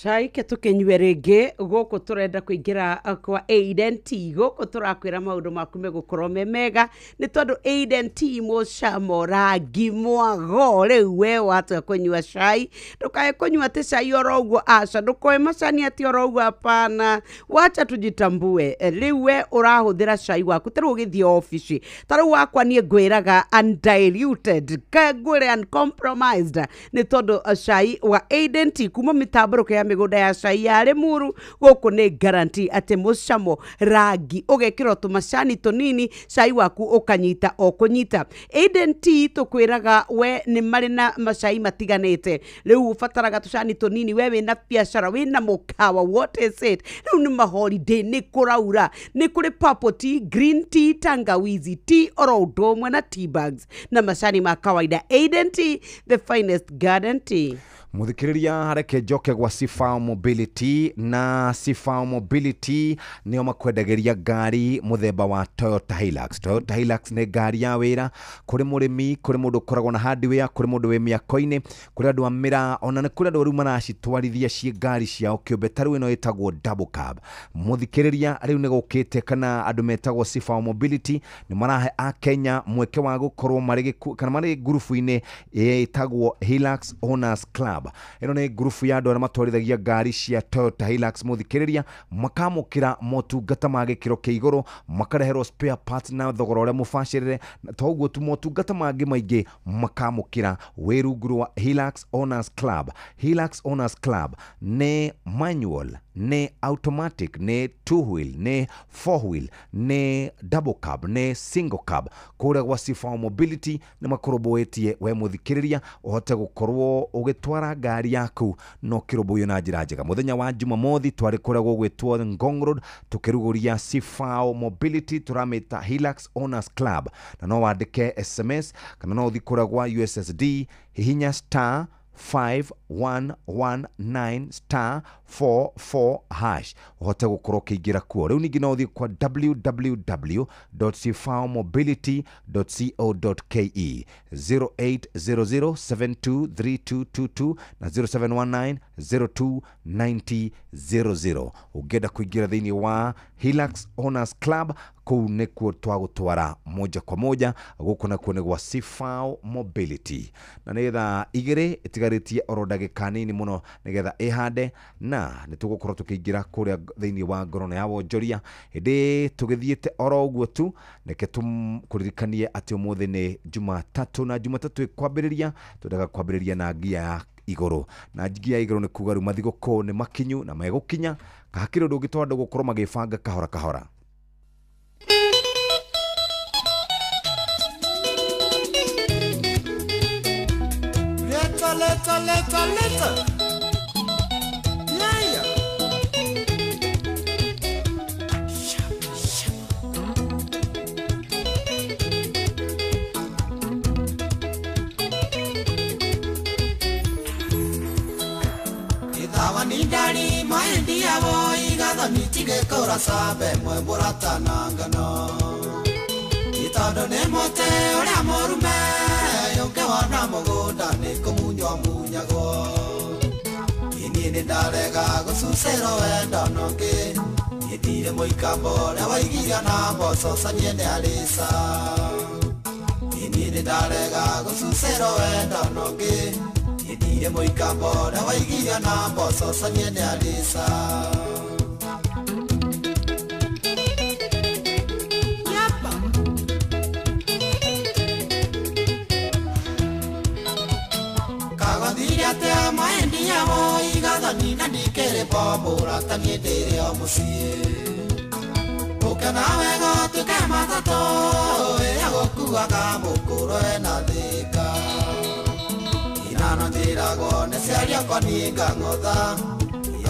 Cai ke tũkĩnyue rĩngĩ. Gũkũ tũrenda kũingĩra kwa Eden Tea. Gũkũ tũrakwĩra maũndũ maku megũkorwo me mega nĩ tondũ Eden Tea mũcamo rangi mwago. Rĩu we watua kũnyua cai ndũkae kũnyua atĩ cai oro ũguo, aca, ndũkoe macani atĩ oro ũguo, hapana. Wacha tujitambue. Rĩu we ũrahũthĩra cai waku ta rĩu ũgĩthiĩ obici, ta rĩu wakwa niĩ ngwĩraga undiluted, ngwĩre uncompromised, nĩ tondũ cai wa Eden Tea kuma mĩtambũrũko ya mĩgũnda ya cai ya Limuru gũkũ nĩ guarantee atĩ mũcamo rangi ũgekĩrwo tũmacani tũnini cai waku ũkanyita o kũnyita. Eden Tea tũkwĩraga we nĩ marĩ na macai matiganĩte. Rĩu ũbataraga tũcani tũnini, we wĩna biacara, wĩna mũkawa, what is it? Rĩu nĩ maholiday, nĩ kũraura, nĩ kũrĩ purple tea, green tea, tangawizi tea oro ũndũ ũmwe na tea bags na macani ma kawaida. Eden Tea, the finest garden tea. Muthikiriria reke njoke gwa Sifao Mobility. Na Sifao Mobility nĩo makwendagĩria ngari mũthemba wa Toyota Hilux. Toyota Hilux nĩ ngari ya wĩra kũrĩ mũrĩmi, kũrĩ mũndũ ũkoragwo na hardware, kũrĩ mũndũ wĩ mĩako-inĩ, kũrĩ andũ a mĩraa, ona nĩ kũrĩ andũ rĩu maracitwarithia ciĩ ngari ciao kĩũmbe. Ta rĩu ĩno ĩtagwo double cab. Muthikiriria rĩu nĩ gũkĩte kana andũ metagwo Sifao Mobility nĩ marahe akenya mweke wa gũkorwo marĩ kana marĩ ngurubu-inĩ ĩtagwo Hilux Owners Club. Ĩno nĩ ngurubu ya andũ arĩa matwarithagia ngari cia Toyota Hilux. Muthikĩrĩria makamũkĩra motungata ma gĩkĩro kĩa igũrũ, makareherwo spare parts na thogora ũrĩa mũbacĩrĩre, na to ũguo tu motungata mangĩ maingĩ makamũkĩra wĩ rungu rwa Hilux Owners Club. Hilux Owners Club nĩ manual, nĩ automatic, nĩ two wheel, nĩ four wheel, nĩ double cab, nĩ single cab. Kũrĩa gwa Sifao Mobility nĩ makũrũmbũĩtie we mũthikĩrĩria ũhote gũkorwo ũgĩtwara ngari yaku no kĩrũmbũiyo na njĩra njega. Mũthenya wa Jumamothi twarĩ kũrĩa gũgwĩtwo Ngong Road tũkĩrugũria Sifao Mobility, tũramĩta Hilux Owners Club. Na no wandĩke SMS kana no ũthiĩ kũrĩa gwa USSD, hihinya star 5119 star 44 hash ũhote gũkorwo ũkĩingĩra kuo. Rĩu ningĩ no ũthiĩ kwa www.sifaomobility.co.ke, 0800723222 na 0719 029000. Ũngĩenda kũingĩra thĩinĩ wa Hilux Owners Club kũu nĩkuo twagũtwara moja kwa moja. Gũkũ nakuo nĩ gwa Sifao Mobility. Na nĩ thaa 2 ĩtigarĩtie oro ndagĩka nini mũno nĩgetha ĩhande, na nĩ tũgũkorwo tũkĩingĩra kũrĩa thĩinĩ wa ngorono ya wonjoria. Hĩndĩ tũgĩthiĩte oro ũguo tu, reke tũkũririkanie atĩ ũmũthĩ nĩ Jumatatũ, na Jumatatũ ĩkwambĩrĩria twendaga kwambĩrĩria na ngia ya igũrũ, na ngia ya igũrũ nĩ kuga rĩu mathigũkũ nĩ makinyu na megũkinya. Hakĩrĩ ũndũ ũngĩ to andũ gũkorwo magĩbanga kahora kahora. Leta, leta, leta. Yeah. Itawanindari maendia boy gathoni tigekora sabe mwe mũratana ngano Itondo nĩ mũtĩ ũrĩa mũrume ũngĩwona mũgũnda nĩ kũmunywo munyagwo Niĩ nĩ ndarega gũcucĩrwo wendo nongĩ Niĩ ndirĩ mũikambo ũrĩa waigirio na mboco canie nĩ arĩca Niĩ nĩ ndarega gũcucĩrwo wendo nongĩ Niĩ ndirĩ mũikambo ũrĩa waigirio na mboco canie nĩ arĩca Gathoni na ndikĩrĩ bombũra ta niĩ ndĩrĩ o mũciĩ Ũke nawe gũtuĩke matatũ ĩrĩa gũkuaga mũkũrũ ena thĩka Inano njĩragwo nĩ ciari akwa niĩ ngang'otha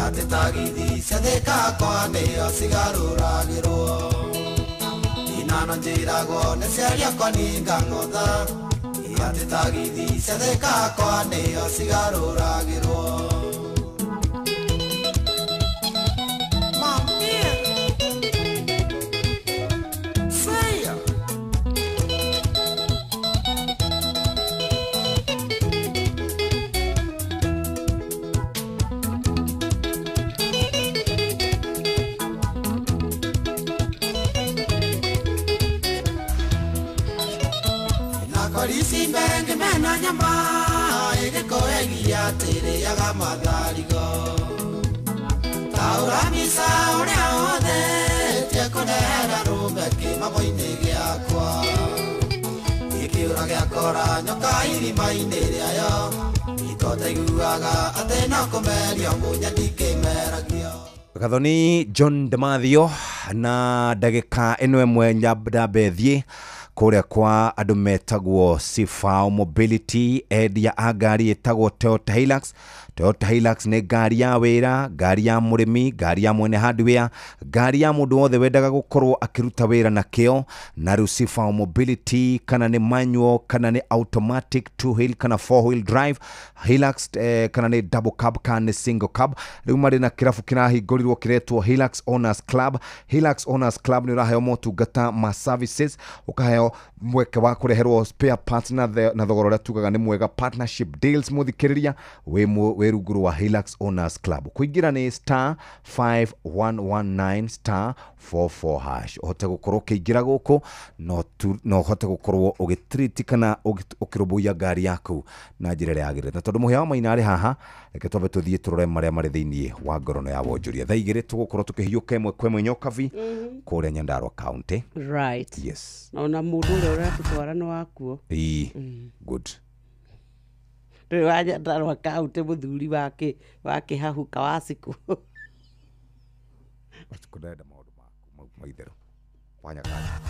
Atĩ tagithi cia Thĩka akwa nĩo cigarũragĩrwo Inano njĩragwo nĩ ciari akwa niĩ ngang'otha Atĩ tagithi cia Thĩka akwa nĩo cigarũragĩrwo Tiriaga matharigo Taura mbica ũrĩa ũhũthĩtie kũnehera rũme kĩmamo-inĩ gĩakwa Gĩkĩũra gĩakora nyoka irima-inĩ rĩayo Itotaiguaga atĩ no kũmerio mũnya ndikĩmeragio Gathoni John Demathio na ndagĩka ĩno ĩmwe ndambe thiĩ kũrĩa kwa andũ metagwo Sifao Mobility, endia a ngari ĩtagwo Toyota Hilux. Toyota Hilux nĩ ngari ya wĩra, ngari ya mũrĩmi, ngari ya mwene hardware, ngari ya mũndũ wothe wendaga gũkorwo akĩruta wĩra na kĩo. Na rĩu Sifao Mobility kana nĩ manual kana nĩ automatic two wheel kana four wheel drive Hilux, kana nĩ double cab kana nĩ single cab. Rĩu marĩ na kĩrabu kĩrahingũrirwo kĩretwo Hilux Owners Club. Hilux Owners Club nĩ ũraheo motungata ma services, ũkaheo mweke wa kũreherwo spare parts na thogora ũrĩa tugaga nĩ mwega, partnership deals mũthikĩrĩria wĩ rungu rwa Hilux Owners Club. Kũingĩra nĩ star 5119 star 44 hash ũhote gũkorwo ũkĩingĩra gũkũ no ũhote gũkorwo ũgĩtreat kana ũkĩrũmbũiya ngari yaku na njĩra ĩrĩa yagĩrĩire. Na tondũ mũhĩa wa maina arĩ haha, reke twambe tũthiĩ tũrore marĩa marĩ thĩinĩ wa ngorono ya wonjoria. Thaa igĩrĩ tũgũkorwo tũkĩhiũka ĩmwe kwa ĩmwe Nyokabi kũrĩa Nyandarua County. Right. Yes. Ona mũndũ ũrĩa ũratũtwara nĩ wakuo. Ĩĩ. Good. Ndũrĩ wa Nyandarua County mũthuri wa kĩhahuka wa Cikũ. Wacikũ ndarenda maũndũ maku maitherũ. Wanyakanya.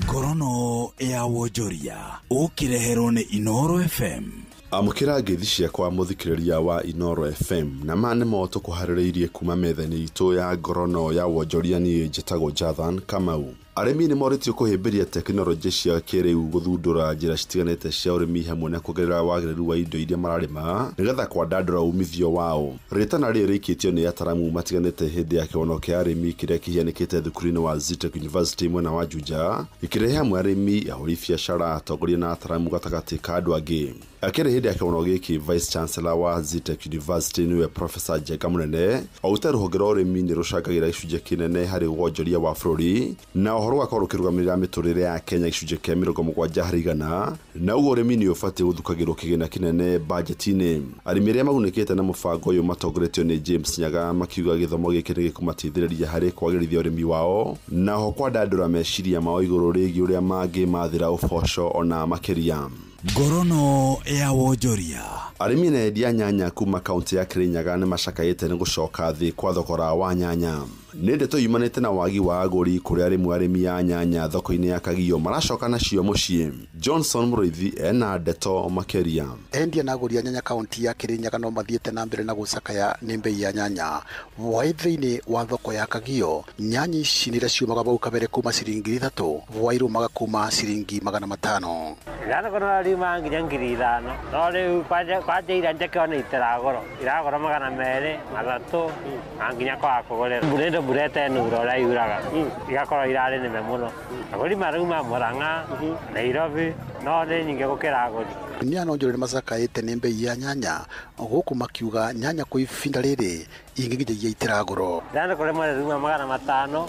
Ngorono ya wonjoria ũkĩreherwo nĩ Inooro FM. Amũkĩra ngeithi ciakwa mũthikĩrĩria wa Inooro FM na ma nĩ mo tũkũharĩrĩirie kuma metha-inĩ itũ ya ngorono ya wonjoria. Niĩ njĩtagwo Jathan Kamau. Arĩmi nĩ morĩtio kũhĩmbĩria tekinoronjĩ cia kĩrĩu gũthundũra njĩra citiganĩte cia ũrĩmi hamwe na kuongerera wagĩrĩru wa indo iria mararĩma nĩgetha kwandandũra umithio wao. Rĩtana rĩrĩ rĩikĩtio nĩ ataramu matiganĩte hĩndĩ ya kĩhono kĩa arĩmi kĩrĩa kĩhianĩkĩte thukuru-inĩ wa Zetech University mwena wa Juja, gĩkĩrehe hamwe arĩmi, ahũri biacara, atongoria na ataramu gatagatĩ ka andũ angĩ. Akĩrĩ hĩndĩ ya kĩhono gĩkĩ, Vice Chancellor wa Zetech University nĩwe Professor Njenga Mũnene augĩte rũhonge rwa ũrĩmi nĩ rũcangagĩra gĩcunjĩ kĩnene harĩ wonjoria wa bũrũri na ũhoro ũgakorwo ũkĩrũgamĩrĩra mĩtũrĩre ya Kenya gĩcunjĩ kĩa 70% na ũguo ũrĩmi nĩ ũbatiĩ gũthukagĩrwo kĩgĩna kĩnene bajeti-inĩ. Arĩmi arĩa magunĩkĩte na mũbango ũyũ matongoretio nĩ James Nyaga makiuga gĩthomo gĩkĩ nĩ gĩkũmateithĩrĩria harĩ kwagĩrithia ũrĩmi wao na ho kwandandũra meciria mao igũrũ rĩgiĩ ũrĩa mangĩmathĩra ũboco ona makĩria. Ngorono ya wonjoria Arĩmi na endia nyanya kuma kaunti ya Kirinyaga nĩ macakaĩte nĩ gũcoka thĩ kwa thogora wa nyanya. Nĩ ndeto yumanĩte na wagi wa agũri kũrĩa rĩmwe arĩmi a nyanya thoko-inĩ ya Kagio maracoka nacio mũciĩ. Johnson Mũrĩithi ena ndeto makĩria. Endia na agũri a nyanya kaunti ya Kirinyaga no mathiĩte na mbere na gũcakaya nĩ mbei ya nyanya. Bwai thĩinĩ wa thoko ya Kagio, nyanya ici nĩiria ciumaga bau kabere kuma ciringi 3, bwai rumaga kuma ciringi 500. Ithano kono riuma nginya 5,000. No rĩu kwanja ira njeke itiragoro iragoro 200 300 nginya kwaga kũgũrĩra. Mbura ĩno mbura ĩtenura ũrĩa yuraga igakorwo irarĩ nĩme mũno. Agũri marauma Murang'a, Nairobi, no nĩ nyingĩ gũkĩra agũri. Atumia no njũrĩ macakaĩte nĩ mbei ya nyanya gũkũ makiuga nyanya kwa ibinda rĩrĩ ingĩnginyagia itiragũrwo. Ithano kũrĩ mweri rĩuma 500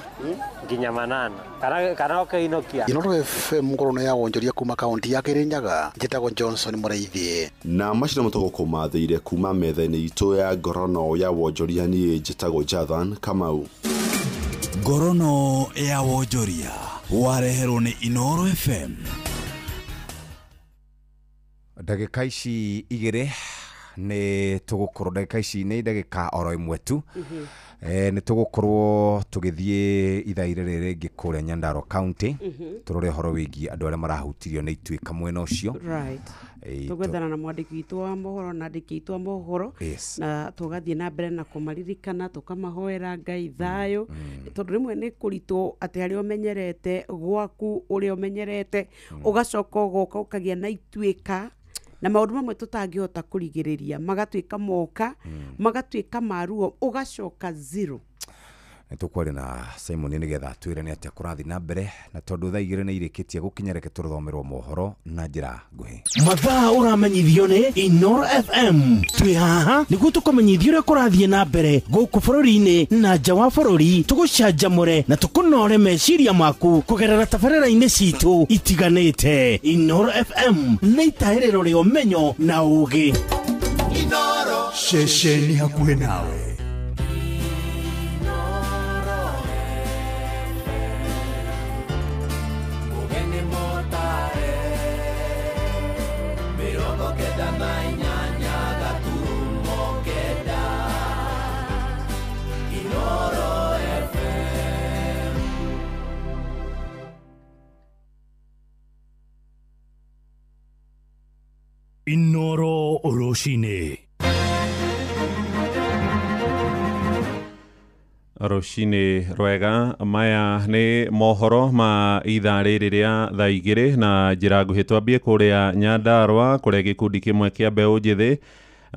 nginya 800 kana ũkĩinũkia. Inooro FM ngorono ya wonjoria kuma kaunti ya Kirinyaga, njĩtagwo Johnson Mũrĩithi. Na macio nĩmo tũgũkũmathĩire kuma metha-inĩ itũ ya ngorono ya wonjoria. Niĩ njĩtagwo Jathan Kamau. Ngorono ya wonjoria wareherwo nĩ Inooro FM. Ndagĩka ici igĩrĩ nĩ tũgũkorwo, ndagĩka ici nĩ ndagĩka oro ĩmwe tu. Nĩ tũgũkorwo tũgĩthiĩ ithaa-inĩ rĩrĩ rĩngĩ kũrĩa Nyandarua County, tũrore ũhoro wĩgiĩ andũ arĩa marahutirio nĩ ituĩka mwena ũcio. Right. Tũgwethana na mwandĩki witũ wa mohoro na andĩki aitũ a mohoro, na tũgathiĩ na mbere na kũmaririkana, tũkamahoera Ngai thayũ, tondũ rĩmwe nĩ kũritũ atĩ harĩa ũmenyerete gwaku, ũrĩa ũmenyerete, ũgacoka ũgoka ũkagĩa na ituĩka na maũndũ mamwe tũtangĩhota kũrigĩrĩria magatuĩka moka, magatuĩka maruo, ũgacoka zero. Nĩ tũkwaria na Simon nĩgetha atwĩre nĩ atĩa kũrathiĩ na mbere, na tondũ thaa 2 nĩ irĩkĩtie gũkinya, reke tũrũthomerwo mohoro na njĩra nguhĩ. Mathaa ũramenyithio nĩ Inooro FM. Twĩ haha nĩguo tũkũmenyithie ũrĩa kũrathiĩ na mbere gũkũ bũrũri-inĩ na nja wa bũrũri, tũgũcanjamũre na tũkũnore meciria maku kũgerera tabarĩra-inĩ citũ itiganĩte. Inooro FM nĩ itahĩrĩro rĩa ũmenyo na ũũgĩ. Inooro ceceni hakuhĩ nawe. Inooro rũcinĩ. Rũcinĩ rwega. Maya nĩ mohoro ma ithaa rĩrĩ rĩa thaa 2 na njĩra nguhĩ. Twambie kũrĩa Nyandarua kũrĩa gĩkundi kĩmwe kĩa mbeũ njĩthĩ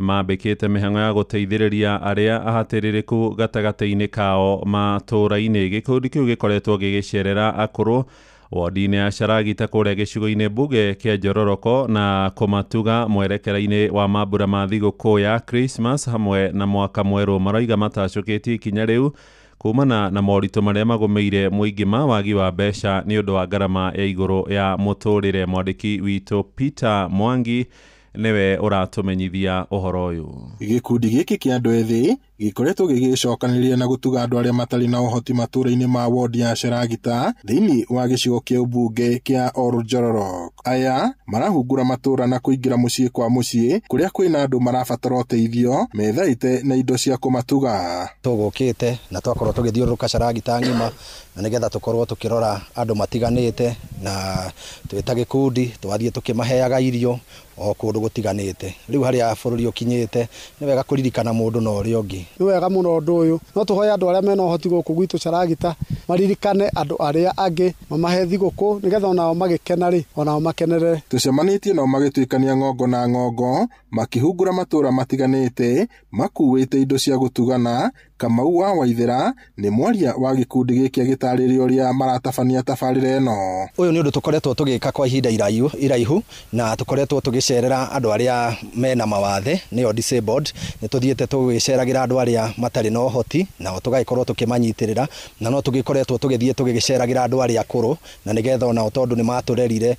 mambĩkĩte mĩhang'o ya gũteithĩrĩria arĩa ahatĩrĩrĩku gatagatĩ-inĩ kao matũũra-inĩ. Gĩkundi kĩu gĩkoretwo gĩgĩcerera akũrũ wodi-inĩ ya Caragita kũrĩa gĩcigo-inĩ mbunge kĩa Njororoko na kũmatuga mwerekera-inĩ wa mambura ma thigũkũ ya Christmas hamwe na mwaka mwerũ. Maroiga matacũkĩtie ikinya rĩu kumana na moritũ marĩa magũmĩire mũingĩ ma wagi wa mbeca nĩ ũndũ wa ngarama ya igũrũ ya mũtũrĩre. Mwandĩki witũ Peter Mwangi nĩwe ũratũmenyithia ũhoro ũyũ. Gĩkundi gĩkĩ kĩa andũ ethĩ gĩkoretwo gĩgĩcokanĩrĩria na gũtuga andũ arĩa matarĩ na ũhoti matũũra-inĩ ma wodi ya Caragita thĩinĩ wa gĩcigo kĩa ũmbunge kĩa Oljororok. Aya marahungura matũũra na kũingĩra mũciĩ kwa mũciĩ kũrĩa kwĩna andũ marabatara ũteithio methaite na indo cia kũmatuga. Tũgũkĩte na twakorwo tũgĩthiũrũrũka Caragita ng'ima na nĩgetha tũkorwo tũkĩrora andũ matiganĩte, na twĩ ta gĩkundi twathiĩ tũkĩmaheaga irio o kũndũ gũtiganĩte. Rĩu harĩa bũrũri ũkinyĩte nĩ wega kũririkana mũndũ na ũrĩa ũngĩ. Nĩ wega mũno ũndũ ũyũ, no tũhoe andũ arĩa mena ũhoti gũkũ gwitũ Caragita maririkane andũ arĩa angĩ, mamahe thigũkũ nĩgetha onao magĩkena rĩ, onao makenerere. Tũcemanĩtie nao magĩtuĩkania ng'ongo na ng'ongo makĩhungura matũũra matiganĩte makuĩte indo cia gũtugana. Kamau wa Waithera nĩ mwaria wa gĩkundi gĩkĩ agĩtarĩria ũrĩa maratabania tabarĩra ĩno. Ũyũ nĩ ũndũ tũkoretwo tũgĩka kwa ihinda iraihu, na tũkoretwo tũgĩcerera andũ arĩa mena mawathe nĩo disabled. Nĩ tũthiĩte tũgĩceragĩra andũ andũ arĩa matarĩ na ũhoti nao tũgagĩkorwo tũkĩmanyitĩrĩra na no tũgĩkoretwo tũgĩthiĩ tũgĩgĩceragĩra andũ arĩa akũrũ na nĩgetha onao tondũ nĩ matũrerire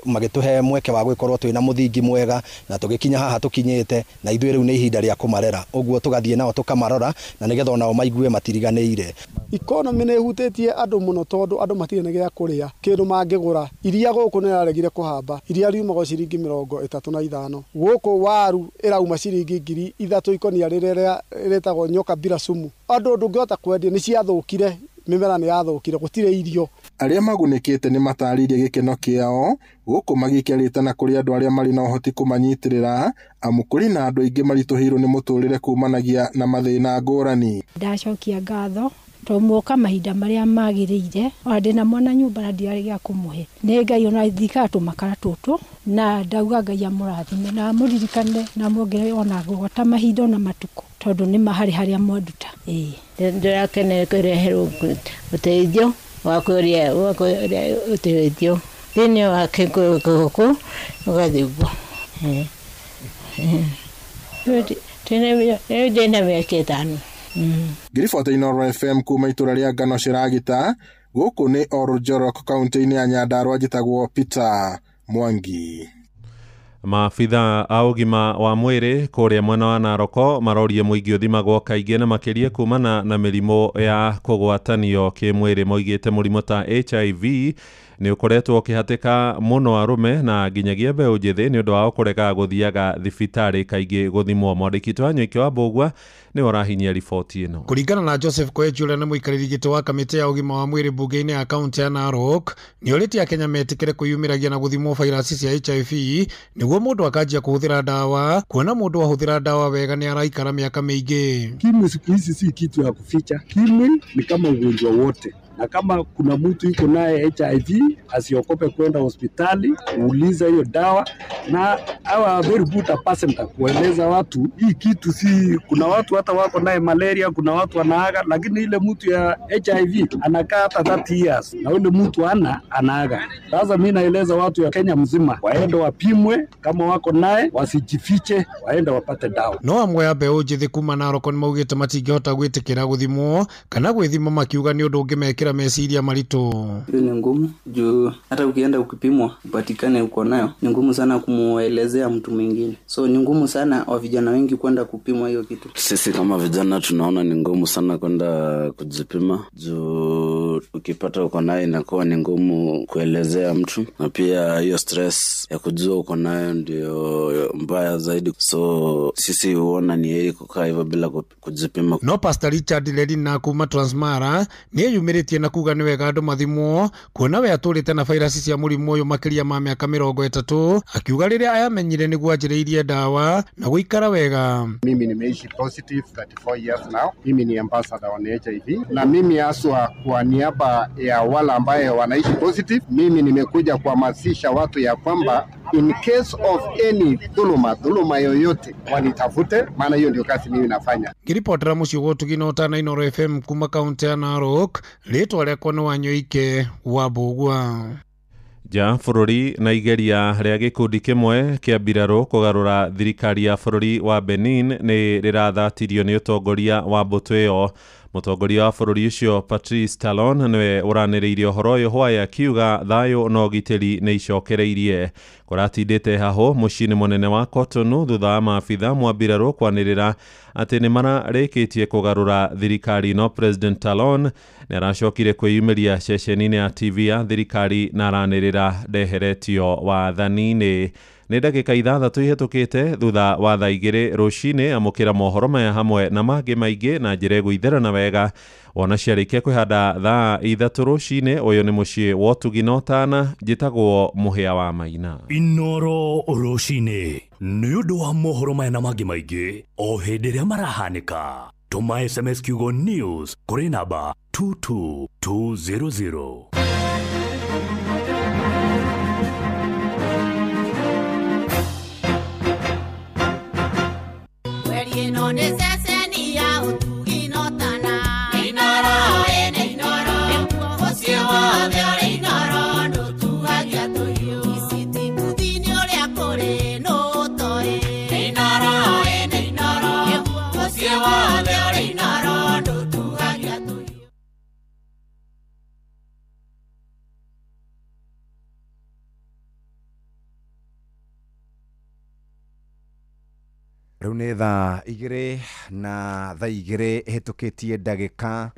magĩtũhe mweke wa gũgĩkorwo twĩna mũthingi mwega na tũgĩkinya haha tũkinyĩte na ithuĩ rĩu nĩ ihinda rĩa kũmarera ũguo tũgathiĩ nao tũkamarora na nĩgetha onao maigue matiriganĩire. Economy nĩ ĩhutĩtie andũ mũno tondũ andũ matirĩ na gĩa kũrĩa kĩndũ mangĩgũra iria gũkũ nĩ raregire kũhamba iria riumaga ciringi 35 gũkũ waru ĩrauma ciringi 3,000 ikonia rĩrĩa rĩtagwo nyoka bila sumu andũ ndũngĩhota kwendia nĩ ciathũkire mĩmera nĩ yathũkire gũtirĩ irio. Arĩa magunĩkĩte nĩ matarĩirie gĩkeno kĩao gũkũ magĩikia rĩtana kũrĩ andũ arĩa marĩ na ũhoti kũmanyitĩrĩra amu kũrĩ na andũ aingĩ maritũhĩirwo nĩ mũtũrĩre kumanagia na mathĩna ngũrani. Ndacokia ngatho to muoka mahinda maria magĩrĩire ona ndĩna mwana nyũmba na ndiarĩ gĩa kũmũhe nĩ Ngai ona thikaga tũmakara tũtũ na ndauga Ngai amũrathime na amũririkane na amuongerere ona gũgota mahinda ona matukũ tondũ nĩ maharĩ harĩa mwanduta. Ĩĩ ndĩrakenera kũreherwo ũteithio wa kũrĩa ũteithio thĩinĩ wa gũkũ ũgathiĩ ũguo. Ndĩna mĩaka 5. Ngiribota Inooro FM kuma itũra rĩa Ngano Ciragita gũkũ nĩ Oljorok kaunti-inĩ ya Nyandarua njĩtagwo Peter Mwangi. Maabitha a ũgima wa mwĩrĩ kũrĩa mwena wa Naroko marorie mũingĩ ũthimagwo kaingĩ na makĩria kumana na mĩrimũ ya kũgwatanio kĩmwĩrĩ. Moigĩte mũrimũ ta HIV nĩ ũkoretwo ũkĩhatĩka mũno arũme na nginyagia mbeũ njĩthĩ nĩ ũndũ wao kũrega gũthiaga thibitarĩ kaingĩ gũthimwo. Mwandĩki wa Nyoike wa Mbũgua nĩ ũrahinyia riboti ĩno. Kũringana na Joseph Koech ũrĩa nĩ mũikarĩri gĩtĩ wa kamĩtĩ ya ũgima wa mwĩrĩ mbunge-inĩ ya kaunti ya Narok nĩ orĩtie Akenya metĩkĩre kwĩyumĩragia na gũthimwo vairasi cia HIV nĩguo mũndũ akanjia kũhũthĩra ndawa kuona mũndũ ahũthĩra ndawa wega nĩ araikara mĩaka mĩingĩ. Ukimwi siku hizi si kitu ya kuficha. Ukimwi ni kama ugonjwa wote, na kama kuna mtu yuko naye HIV asiokope kwenda hospitali uuliza hiyo dawa, na awa very good a person kueleza watu hii kitu si. Kuna watu hata wako naye malaria, kuna watu wanaaga, lakini ile mtu ya HIV anakaa hata 30 years na ule mtu anaaga. Sasa mimi naeleza watu ya Kenya mzima waende wapimwe kama wako naye, wasijifiche, waende wapate dawa. No amwe a mbeũ njĩthĩ kuma Narok nĩ maugĩte matingĩhota gwĩtĩkĩra gũthimwo kana gwĩthima makiuga nĩ ũndũ ũngĩmekĩra meciria maritũ. Hiyo ni ngumu juu hata ukienda ukipimwa upatikane uko nayo ni ngumu sana kumuelezea mtu mwingine, so ni ngumu sana wa vijana wengi kwenda kupimwa hiyo kitu. Sisi kama vijana tunaona ni ngumu sana kwenda kujipima juu ukipata uko nayo inakuwa ni ngumu kuelezea mtu, na pia hiyo stress ya kujua uko nayo ndio mbaya zaidi, so sisi huona ni heri kukaa hivyo bila kujipima. No Pastor Richard Lerina kuma Transmara nĩ eyumĩrĩtie na kuga nĩ wega andũ mathimwo kuona we atũrĩte na vairasi cia mũrimũ ũyũ makĩria ma mĩaka 30 akiuga rĩrĩa ayamenyire nĩguo anjĩrĩirie ndawa na gũikara wega. Mimi nimeishi positive 34 years now. Mimi ni ambassador on HIV, na mimi haswa kwa niaba ya wale ambaye wanaishi positive, mimi nimekuja kuhamasisha watu ya kwamba in case of any dhuluma yoyote wanitafute, maana hiyo ndio kazi mimi nafanya. Ngiripotera mũciĩ wa Ũtugi na Ũtana Inooro FM kuma kaunti ya Narok, rĩtwa rĩakwa nĩ Wanyoike wa Mbũgua. Nja bũrũri na igeria rĩa gĩkundi kĩmwe kĩa mbirarũ kũgarũra thirikari ya bũrũri wa Benin nĩ rĩrathatirio nĩ ũtongoria wa mbũtũ ĩyo. Mũtongoria wa bũrũri ũcio Patrice Talon nĩwe ũranĩrĩirie ũhoro ũyũ hwaĩ akiuga thayũ na ũgitĩri nĩ icokereirie. Kũratindĩte hahũ mũciĩ-inĩ mũnene wa Cotonou thutha wa maabitha mwa mbirarũ kwanĩrĩra atĩ nĩ mararĩkĩtie kũgarũra thirikari, no President Talon nĩ aracokire kwĩyumĩria ceceni-inĩ ya TV ya thirikari na aranĩrĩra ndeheretio wathani-inĩ. Nĩ ndagĩka 6 ihĩtũkĩte thutha wa thaa 2 rũcinĩ. Amũkĩra mohoro maya hamwe na mangĩ maingĩ na njĩra ĩgũitherana wega wona ciarĩkia kwĩhanda thaa 3 rũcinĩ. Ũyũ nĩ mũciĩ wa Ũtugi na Ũtana, njĩtagwo Mũhĩa wa Maina. Inooro rũcinĩ nĩ ũndũ wa mohoro maya na mangĩ maingĩ o hĩndĩ ĩrĩa marahanĩka. Tũma SMS kiugo news kũrĩ namba 22200. Ino ne ceceni ya Ũtugi na Ũtana. Inooro ene Inooro, mũciĩ wothe ũrĩ Inooro ndũtuagia tũhiũ. Iciti mbuthi-inĩ ũrĩa kũrĩ nũ ũtoĩ. Inooro ene Inooro, mũciĩ wothe Rĩu nĩ thaa 2 na thaa 2 ĩhĩtũkĩtie ndagĩka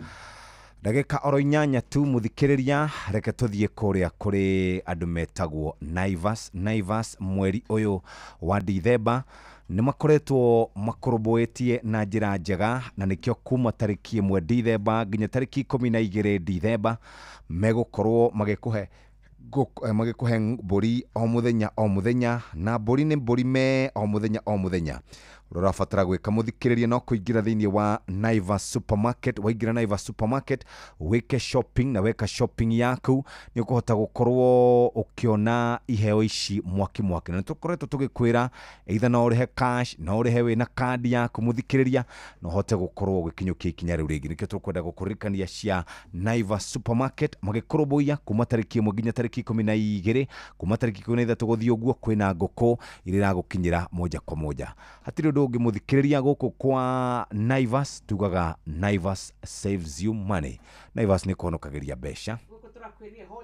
oro 8 tu mũthikĩrĩria. Reke tũthiĩ kũrĩa kũrĩ andũ metagwo Naivas. Naivas mweri ũyũ wa Dithemba nĩ makoretwo makũrũmbũĩtie na njĩra njega, na nĩkĩo kuma tarĩki 1 Dithemba nginya tarĩki 12 Dithemba megũkorwo magĩkũhe mbũri o mũthenya o mũthenya, na mbũri nĩ mbũri me o mũthenya o mũthenya. Ũrĩa ũrabatara gwĩka mũthikĩrĩria no kũingĩra thĩinĩ wa Naivas Supermarket. Waingĩra Naivas Supermarket wĩke shopping, na weka shopping yaku nĩ ũkũhota gũkorwo ũkĩona iheo ici mwaki mwaki. Na nĩtũkoretwo tũgĩkwĩra either no ũrĩhe cash, no ũrĩhe wĩna kandi yaku mũthikĩrĩria, na ũhote gũkorwo ũgĩkinyũkia ikinya rĩu rĩngĩ. Nĩkĩo tũkwenda gũkũririkania cia Naivas Supermarket magĩkũrũmbũiya kuma tarĩki 1 nginya tarĩki 12, kuma tarĩki 13 gũthiĩ ũguo kwĩna ngũkũ iria iragũkinyĩra moja kwa moja. Hatirĩ ũndũ ũngĩ mũthikĩrĩria gũkũ kwa Naivas, tugaga Naivas saves you money. Naivas nĩ kũhonokagĩria mbeca.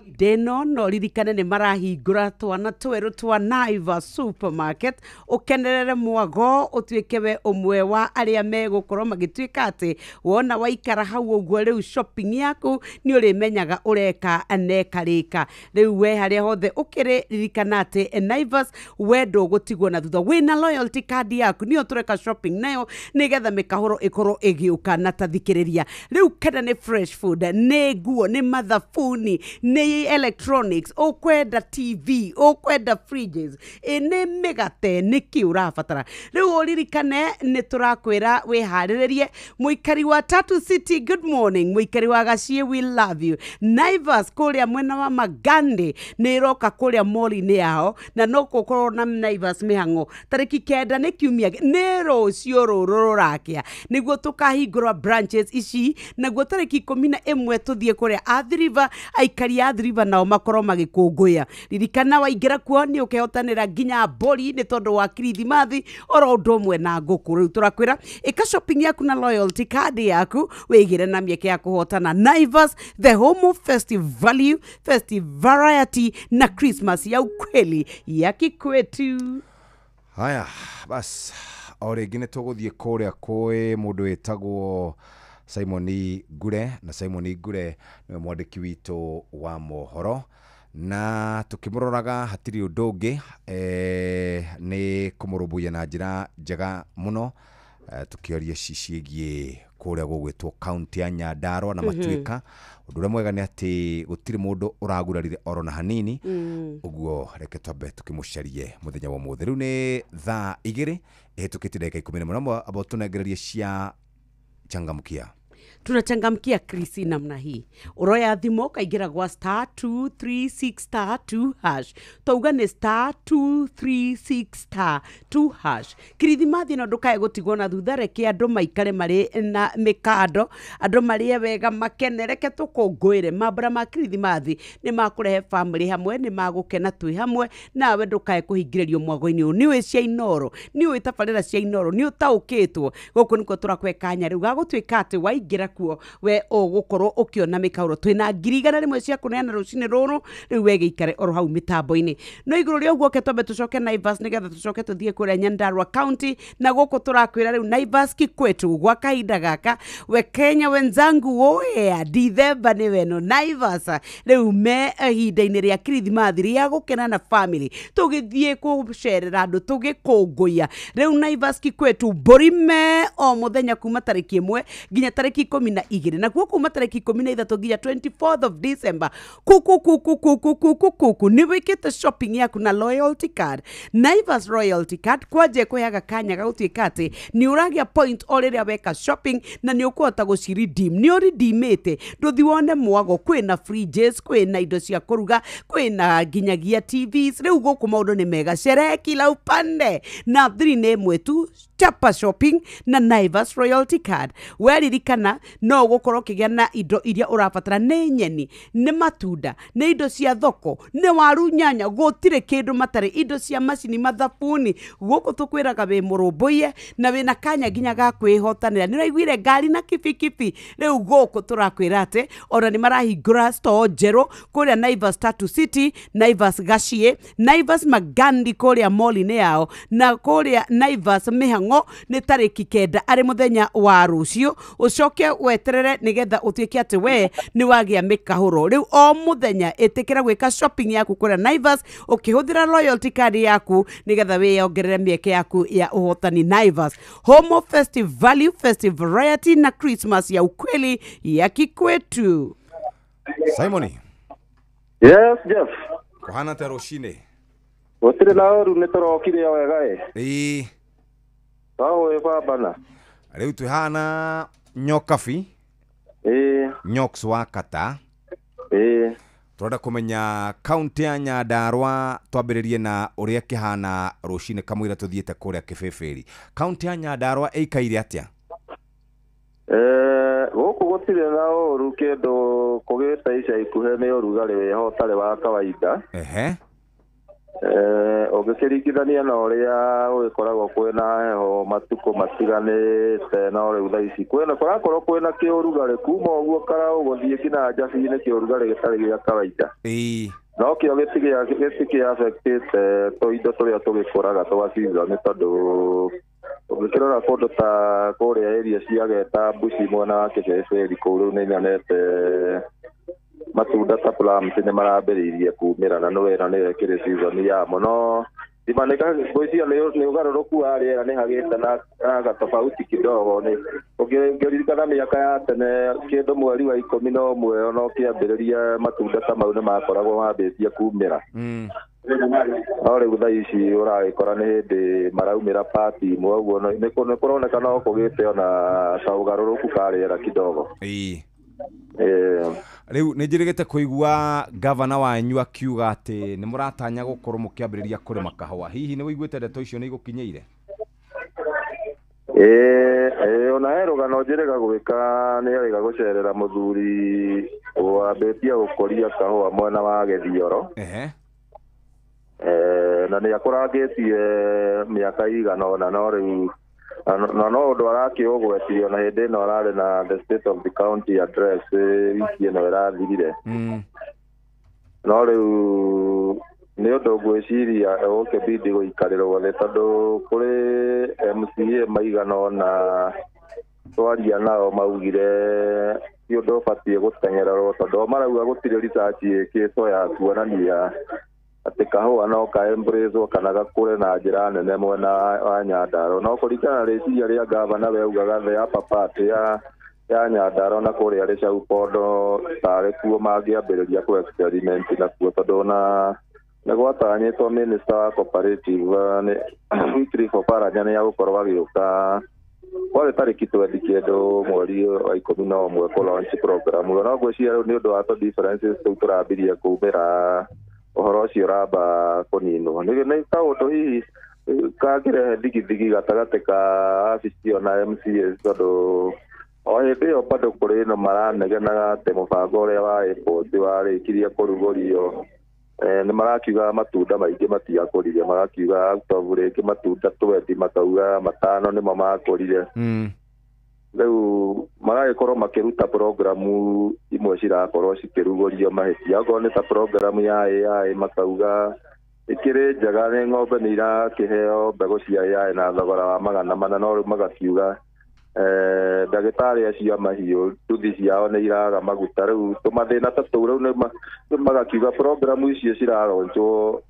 Ndĩno no ririkane nĩ marahingũra twana twerũ twa Naivas Supermarket, ũkenerere mwago, ũtuĩke we ũmwe wa arĩa megũkorwo magĩtuĩka atĩ wona waikara hau ũguo rĩu shopping yaku nĩ ũrĩmenyaga ũreka nekarĩka. Rĩu we harĩa hothe ũkĩrĩ, ririkana atĩ Naivas we ndũgũtigwo na thutha. Wĩna loyalty card yaku nĩyo tũreka shopping nayo nĩgetha mĩkahũro ĩkorwo ĩgĩũka. Na tathikĩrĩria rĩu, kana nĩ fresh food, nĩ nguo, nĩ mathabuni, nĩ electronics, ũkwenda TV, ũkwenda fridges, nĩ mĩgate, nĩkĩ ũrabatara. Rĩu ũririkane nĩ tũrakwĩra wĩharĩrĩrie. Mũikari wa Tatu City, good morning. Mũikari wa Gaciĩ, we love you. Naivas kũrĩa mwena wa Magande nĩ ĩroka kũrĩa mall-inĩ yao, na no gũkorwo na Naivas mĩhang'o tarĩki 9 nĩ kiumia, nĩ rũciũ rũrũ rũrakĩa nĩguo tũkahingũra branches ici, naguo tarĩki 11 tũthiĩ kũrĩa Athi River, aikari a Athi River nao makorwo magĩkũngũĩra. Ririkana waingĩra kuo nĩ ũkehotanĩra nginya mbũri nĩ tondũ wa kirithimathi oro ũndũ ũmwe na ngũkũ. Rĩu tũrakwĩra ĩka shopping yaku na loyalty card yaku wĩigĩre na mĩeke ya kũhotana. Naivas, the home of festive value, festive variety na Christmas ya ukweli ya kikwetu. Haya bas, o rĩngĩ nĩ tũgũthiĩ kũrĩa kwĩ mũndũ wĩtagwo Simon Ngure, na Simon Ngure nĩwe mwandĩki witũ wa mohoro, na tũkĩmũroraga hatirĩ ũndũ ũngĩ nĩ kũmũrũmbũiya na njĩra njega mũno, tũkĩoria ciĩgiĩ kũrĩa gũgwĩtwo kaunti ya Nyandarua na Matuĩka. Ũndũ ũrĩa mwega nĩ atĩ gũtirĩ mũndũ ũragurarire oro na hanini, ũguo reke twambe tũkĩmũcarie mũthenya wa ũmũthĩ. Rĩu nĩ thaa 2 ĩhĩtũkĩtie ndagĩka 11, amba tũnengererie cia changamkia. Tunachangamkia Krisi namna hii. Uroya thimo ukaingira gwa star 236 star 2 hash. Tauga nĩ star 236 star 2 hash. Kirithimathi no ndukae gũtigwo na thutha, reke andũ maikare marĩ na mĩkando, andũ marĩe wega makene, reke tũkũngũĩre. Mambura ma kirithimathi nĩ makũrehe family hamwe, nĩ magũkena twĩ hamwe, nawe ndũkae kũhingĩrĩrio mwago-inĩ ũyũ. Nĩ ũĩ cia Inooro, nĩ ũĩ tabarĩra cia Inooro, nĩ ũtaũkĩtwo. Gũkũ nĩkuo tũrakũhe kanya rĩu ga gũtuĩka atĩ waingĩra kuo we ũgũkorwo ũkĩona mĩkaũro. Twĩna 100,000 cia kũneana rũcinĩ rũrũ, rĩu we gĩikare oro hau mĩtambo-inĩ. No igũrũ rĩa ũguo ke twambe tũcoke Naivas nĩgetha tũcoke tũthiĩ kũrĩa Nyandarua County, na gũkũ tũrakwĩra rĩu Naivas kikwetu gwa kahinda gaka. We Kenya wenzangu woya, Dithemba nĩ weno Naivas rĩu me ihinda-inĩ rĩa kirithimathi rĩa gũkena na family, tũgĩthiĩ gũcerera andũ, tũgĩkũngũiya. Rĩu Naivas kikwetu mbũri me o mũthenya kuma tarĩki 1 nginya tarĩki 12, nakuo kuma tarĩki 13 nginya 24th of December. Kuku kuku kuku kuku kuku nĩ wĩkĩte shopping yaku na loyalty card, Naivas royalty card kwanje kũheaga kanya ga gũtuĩka atĩ nĩ ũragĩa point o rĩrĩa weka shopping, na nĩ ũkũhota gũciredeem. Nĩ ũredeemĩte, ndũthi wone mwago. Kwĩna fridges, kwĩna indo cia kũruga, kwĩna nginyagia TVs. Rĩu gũkũ maũndũ nĩ mega, sherehe kila upande. Na 3 nĩ ĩmwe tu, chapa shopping na Naivas royalty card. Weririkana kana no ũgũkorwo ũkĩgĩa na indo iria ũrabatara. Nĩ nyeni, nĩ matunda, nĩ indo cia thoko, nĩ waru, nyanya, gũtirĩ kĩndũ matarĩ, indo cia macini, mathabuni. Gũkũ tũkwĩraga wĩ mũrũmbũiye na wĩna kanya nginya ga kwĩhotanĩra. Nĩ ũraiguire ngari na kibikibi, rĩu gũkũ tũrakwĩra atĩ ona nĩ marahingũra store njerũ kũrĩa Naivas Tatu City, Naivas Gachie, Naivas Magandi kũrĩa mall-inĩ yao, na kũrĩa Naivas Mĩhang'o nĩ tarĩki 9 arĩ mũthenya wa rũciũ. Ũcoke weterere nĩgetha ũtuĩke atĩ we nĩ wagĩa mĩkahũro. Rĩu o mũthenya ĩtĩkĩra gwĩka shopping yaku kũrĩa Naivas ũkĩhũthĩra loyalty card yaku nĩgetha wĩyongerere mĩeke yaku ya ũhotani. Naivas, home of festive value, festive variety na Christmas ya ukweli ya kikwetu. Simoni. Yes, Jeff. Kuhana ta rũcinĩ? Gũtirĩ na ũru, nĩ tũrokire o wega ĩ. Ĩĩ. Taũ baba. Rĩu twĩhana Nyokabi. Ĩĩ. Nyoks wa Kata. Ĩĩ. Tũrenda kũmenya kaunti ya Nyandarua, twambĩrĩrie na ũrĩa kĩhana rũcinĩ kamũira tũthiĩte kũrĩa Kĩbĩbĩri. Kaunti ya Nyandarua ĩikaire atĩa? Gũkũ gũtirĩ na ũru, kĩndũ kũgĩte ica ikuhĩ nĩ ũrugarĩ wĩho ũtarĩ wa kawaida. Ehe. Ũngĩkĩringithania na ũrĩa gũgĩkoragwo kwĩna heho matukũ matiganĩte, no rĩu thaa ici kwĩna kũrakorwo kwĩna kĩũrugarĩ kuma ũguo Karaũ gũthiĩ nginya Njabi-inĩ, kĩũrugarĩ gĩtarĩ gĩa kawaida. Ĩĩ. No kĩo gĩtikĩ affectĩte tũindo tũrĩa tũgĩkũraga twa season, tondũ ũngĩkĩrora kũndũ ta kũrĩa area cia Geta Mbuci mwena wa Kĩbĩbĩri kũu rĩu nĩ nyonete matunda ta plums nĩ marambĩrĩirie kumĩra, na nĩ wena nĩyo ĩkĩrĩ season yamo. No ngwĩciria nĩ ũgarũrũku wa rĩera nĩ hagĩte na gatofauti kidogo. Nĩ ũngĩririkana mĩaka ya tene kĩndũ mweri wa 11 ona ũkĩambĩrĩria matunda ta mau nĩ makoragwo mambĩtie kumĩra. No rĩu thaa ici ũragĩkora nĩ hĩndĩ maraumĩra pati imwe ũguo, nĩ kũroneka no kũgĩte ona kaũgarũrũku ka rĩera kidogo. Ĩĩ. Rĩu nĩ njĩrĩgĩte kũigua gavana wanyu akiuga atĩ nĩ mũratanya gũkorwo mũkĩambĩrĩria kũrĩma kahũa. Hihi nĩ ũiguĩte ndeto icio nĩ igũkinyĩire? Ĩĩ, ona he rũgano njĩrĩga gwĩka, nĩ arĩga gũcerera mũthuri wambĩtie gũkũria kahũa mwena wa Gĩthioro. Ehe. Na nĩ akũrangĩtie mĩaka igana ũna, no rĩu na no ũndũ arakĩũgwetire ona hĩndĩ ĩno ararĩ na the state of the county address wiki ĩno ĩrathirire. No rĩu nĩ ũndũ ngwĩciria ũgũkĩbidi gũikarĩrwo thĩ, tondũ kũrĩ MCA maigana ũna twaria nao maugire ti ũndũ ũbatiĩ gũteng'ererwo, tondũ o marauga gũtirĩ research ĩkĩtwo ya kuonania atĩ kahũa no ka embrace kana gakũre na njĩra nene mwena wa Nyandarua. No kũringana na rĩciria rĩa gavana we augaga the upper part ya Nyandarua na kũrĩa Rĩcau Pondo tarĩ kuo mangĩambĩrĩria kũ experiment nakuo, tondũ ona nĩ gwatanyĩtwo minister wa cooperative nĩ Wycliffe Oparanya nĩ agũkorwo agĩũka kwarĩ tarĩki 20 mweri wa 11 kũ launch program. No ngwĩciria rĩu nĩ ũndũ wa tũ differences tũu tũrambirie kumĩra, ũhoro ũcio ũramba kũninwo. Nĩ kaũndũ hihi kangĩrehe thigithigi gatagatĩ ka wabici ĩyo na MCAs, tondũ o hĩndĩ ĩyo bado kũrĩ ĩno maranegenaga atĩ mũbango ũrĩa wa airport warĩkirie kũrugũrio, nĩ marakiuga matunda maingĩ matiakũrire, magakiuga out of rĩngĩ matunda 20 makauga 5 nĩmo makũrire. Rĩu magagĩkorwo makĩruta programu imwe cirakorwo cikĩrugũrio mahĩtia, okorwo nĩ ta programu ya AI makauga ĩkĩrĩ njega, nĩ ng'ombe nĩ irakĩheo mbegũ cia AI na thogora wa 400, no rĩu magakiuga ndagĩtarĩ acio a mahiũ nduthi ciao nĩ iraga maguta. Rĩu tũmathĩna ta tũu rĩu nĩ magakiuga programu icio ciraronjwo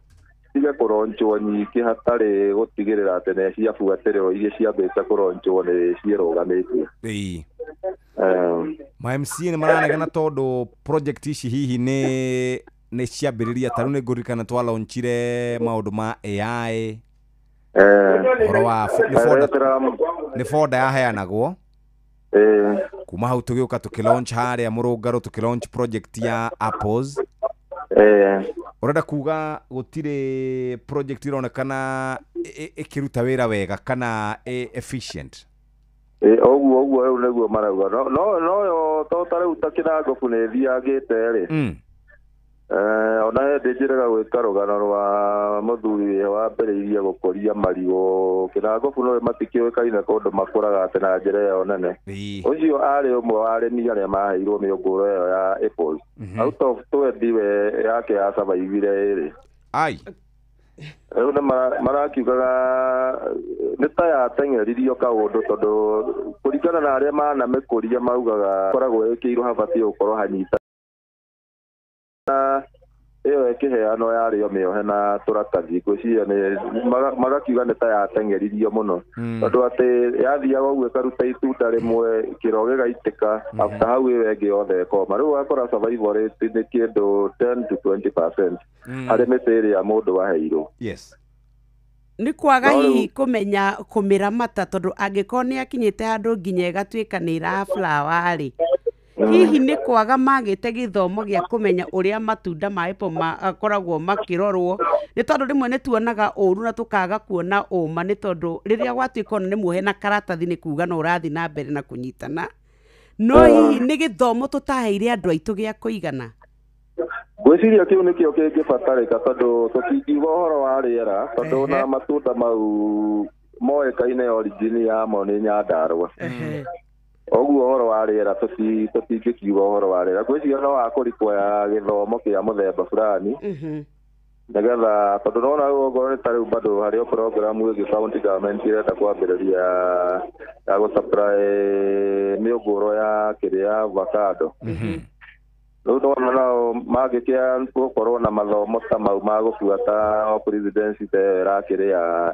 tige kũronjwo nyingĩ hatarĩ gũtigĩrĩra atĩ nĩ ciabuatĩrĩrwo, iria ciambĩte kũronjwo nĩ ciĩrũgamĩtie. Ĩĩ. Ma MCA nĩ maranegena tondũ project ici hihi nĩ ciambĩrĩria, ta rĩu nĩ ngũririkana twalaunchire maũndũ ma AI, ũhoro wa nĩ folder yaheanagwo. Kuma hau tũgĩũka tũkĩlaunch harĩa Mũrũngarũ, tũkĩlaunch project ya apples. Ũrenda kuga gũtirĩ project ironekana ĩkĩruta wĩra wega kana efficient? Ũguo ũguo rĩu nĩguo marauga no yo to ta rĩu ta Kĩnangobu nĩ ĩthiangĩte rĩ. Ona hĩndĩ njĩrĩga gwĩka rũgano rwa mũthuri wambĩrĩirie gũkũria marigũ Kĩnangobu no matikĩũĩkaine kũndũ makũraga atĩ na njĩra ĩyo nene. Ũcio arĩ ũmwe wa arĩmi arĩa maheirwo mĩũngũrwa ĩyo ya apples. Out of 20 we yake yasurvivire ĩrĩ. Ai. Rĩu nĩ marakiugaga nĩ ta yateng'eririo kaũndũ tondũ kũringana na arĩa manamĩkũria maugaga koragwo ĩkĩirwo habatiĩ gũkorwo hanyita ĩyo ĩkĩheanwo yarĩ o mĩohe na tũratathi ngwĩciria nĩ magakiuga nĩ ta yateng'eririo mũno tondũ atĩ yathiaga ũguo ĩkaruta itunda rĩmwe kĩro gĩgaitĩka after hau ĩyo ĩngĩ yothe ĩkoma. Rĩu ũgakora survival rate nĩ kĩndũ 10 to 20% harĩ mĩtĩ ĩrĩa mũndũ aheirwo. Yes. Nĩ kwaga hihi kũmenya kũmĩramata tondũ angĩkorwo nĩ akinyĩte handũ nginya ĩgatuĩka nĩ ĩra flower rĩ, hihi nĩ kwaga magĩte gĩthomo gĩa kũmenya ũrĩa matunda ma apple makoragwo makĩrorwo, nĩ tondũ rĩmwe nĩ tuonaga ũru na tũkaga kuona ũma, nĩ tondũ rĩrĩa gwatuĩka ona nĩ muohe na karatathi nĩ kuga no ũrathiĩ na mbere na kũnyitana, no hihi nĩ gĩthomo tũtaheire andũ aitũ gĩa kũigana? Ngwĩciria kĩu nĩkĩo kĩngĩbatarĩka tondũ tũtingiuga ũhoro wa rĩera tondũ na matunda mau moĩkaine origin yamo nĩ Nyandarũa. Ũguo ũhoro wa rĩera tũtingĩkiuga ũhoro wa rĩera. Ngwĩciria no wakũrikwo gĩthomo kĩa mũthemba fulani nĩgetha tondũ nona okorwo nĩ ta rĩu bado harĩ o program ĩngĩ county government ĩrenda kwambĩrĩria ya gũsupply mĩũngũrwa ya kĩrĩa avocado. Rĩu nona nao mangĩkĩa gũkorwo na mathomo ta mau ma gũbuata o presidency ta ĩyo ĩrakĩrĩ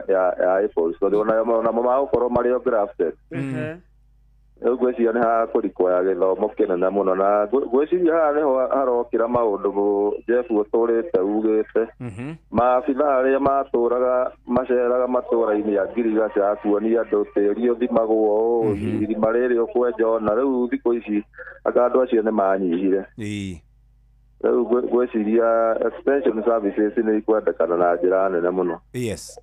ya apples tondũ onamo magũkorwo marĩ o grafted. Rĩu ngwĩciria nĩ hakũrikwo gĩthomo kĩnene mũno na ngwĩciria haha nĩho harokĩra maũndũ Jeff ũtũrĩte ugĩte. Maabitha arĩa matũraga maceraga matũra-inĩ a ngirigaca kuonia andũ tĩri ũthimagwo ũũ, irima rĩrĩ ũkwenja ona rĩu thikũ ici anga andũ acio nĩ manyihire. Rĩu ngwĩciria extension services nĩ ikwendekana na njĩra nene mũno. Yes.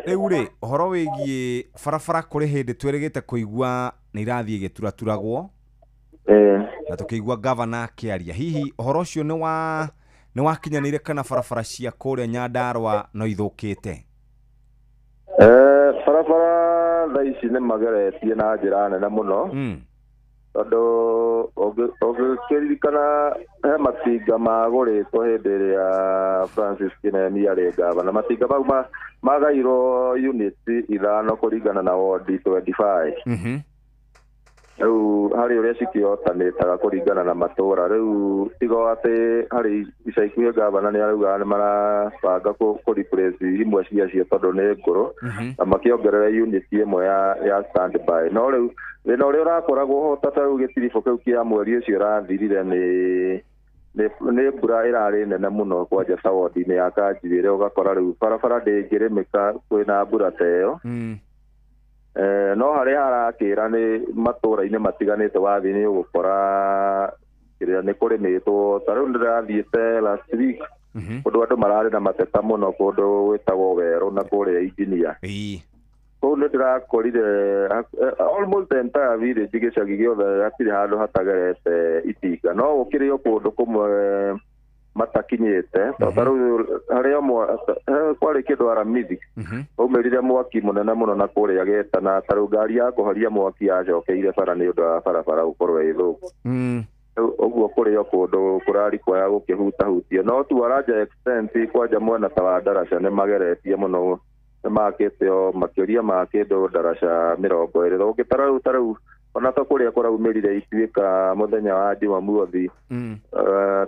Rĩu rĩ ũhoro wĩgiĩ barabara kũrĩ hĩndĩ twĩrĩgĩte kũigua nĩ irathiĩ ĩgĩturaturagwo na tũkĩigua gavana akĩaria, hihi ũhoro ũcio nĩ wakinyanĩire kana barabara cia kũrĩa Nyandarũa no ithũkĩte? Barabara thaa ici nĩ mageretie na njĩra nene mũno tondũ ũngĩkĩririkana he matinga magũrĩtwo hĩndĩ ĩrĩa Francis Kinemi arĩ gavana. Matinga mau magairwo unit 5 kũringana na ward 25. Rĩu harĩ ũrĩa cikĩotanĩtaga kũringana na matũra. Rĩu tigo atĩ harĩ ica ikuhĩ gavana nĩ arauga nĩ marabanga kũ replace imwe ciacio tondũ nĩ ngũrũ na makĩongerera unit ĩmwe ya standby. No rĩu thĩna ũrĩa ũrakoragwo ho ta rĩu gĩtiribũ kĩu kĩa mweri ũcio ũrathirire nĩ mbura ĩrarĩ nene mũno kwanja ta ward-inĩ ya Kanjuĩre, ũgakora rĩu barabara ndĩngĩrĩmĩka kwĩna mbura ta ĩyo. No harĩa harakĩra nĩ matũra-inĩ matiganĩte wathiĩ nĩ ũgũkora kĩrĩa nĩ kũrĩmĩtwo. Ta rĩu ndĩrathiĩte last week kũndũ andũ mararĩ na mateta mũno kũndũ gwĩtagwo Werũ na kũrĩa Engineer. Kũu nĩ ndĩrakorire almost the entire village gĩcagi gĩothe hatirĩ handũ hatagerete itinga, no gũkĩrĩ o kũndũ kũmwe matakinyĩte. Ta rĩu harĩa kwarĩ kĩndũ Aramithi aumĩrire mwaki mũnene mũno na kũrĩa Getana, ta rĩu ngari ya kũhoria mwaki yacokeire bara nĩ ũndũ wa barabara gũkorwo ĩ thũku. Ũguo kũrĩ o kũndũ kũrarikwo gũkĩhutahutio, no tu aranja extent kwanja mwena ta wa Ndaraca nĩ mageretie mũno, nĩ makĩte o makĩria ma kĩndũ ndaraca 20. Ũngĩtara rĩu ta rĩu ona ta kũrĩa kũraumĩrire ituĩka mũthenya wa Jumamothi,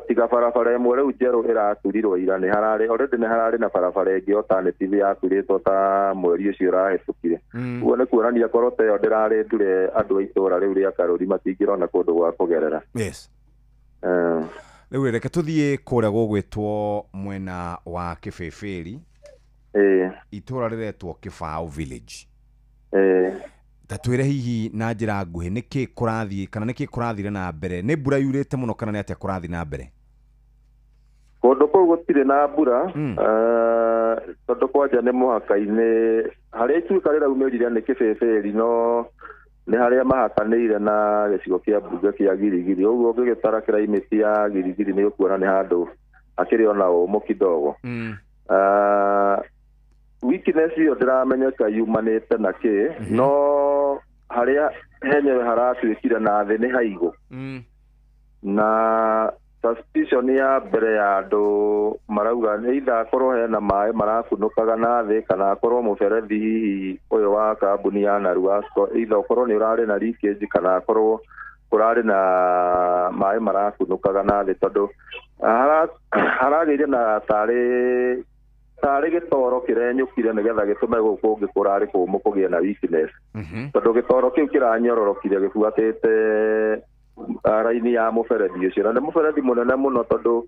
tiga barabara ĩmwe rĩu njerũ ĩraturirwo ira nĩ hararĩ already nĩ hararĩ na barabara ĩngĩ alternative yaturĩtwo ta mweri ũcio ũrahĩtũkire. Ũguo nĩ kuonania korwo ta ĩyo ndĩrarĩ ndure andũ a itũra rĩu rĩa Karũri matingĩrona kũndũ gwa kũgerera. Yes. Rĩu reke tũthiĩ kũrĩa gũgwĩtwo mwena wa Kĩbĩbĩri, itũra rĩretwo Kĩbaũ village. Ta twĩre hihi na njĩra nguhĩ nĩkĩ kũrathiĩ kana nĩkĩ kũrathire na mbere, nĩ mbura yurĩte mũno kana nĩ atĩa kũrathiĩ na mbere? Kũndũ kũu gũtirĩ na mbura, tondũ kwanja nĩ mũhaka-inĩ harĩa ituĩka rĩraumĩrire nĩ kĩbĩbĩri, no nĩ harĩa mahakanĩire na gĩcigo kĩa mbunge kĩa Girigiri. Ũguo ũngĩgĩtara climate ya Girigiri nĩ ũkuona nĩ handũ hakĩrĩ ona ũmũ kidogo. Weakness ĩyo ndĩramenyeka yumanĩte na kĩ, no harĩa henyewe haratuĩkire na thĩ nĩ haigũ. Na suspicion ya mbere ya andũ marauga nĩ either akorwo hena maĩ marakunũkaga na thĩ, kana akorwo mũberethi hihi ũyũ wa kambuni ya Naruasco either ũkorwo nĩ ũrarĩ na leakage, kana akorwo kũrarĩ na maĩ marakunũkaga na thĩ, tondũ haragĩire na tarĩ gĩtoro kĩrenyũkire nĩgetha gĩtũme gũkũ kũngĩ kũrarĩ kũmũ kũgĩe na weakness. Tondũ gĩtoro kĩu kĩranyororokire gĩbuatĩte raini ya mũberethi ũcio, na nĩ mũberethi mũnene mũno tondũ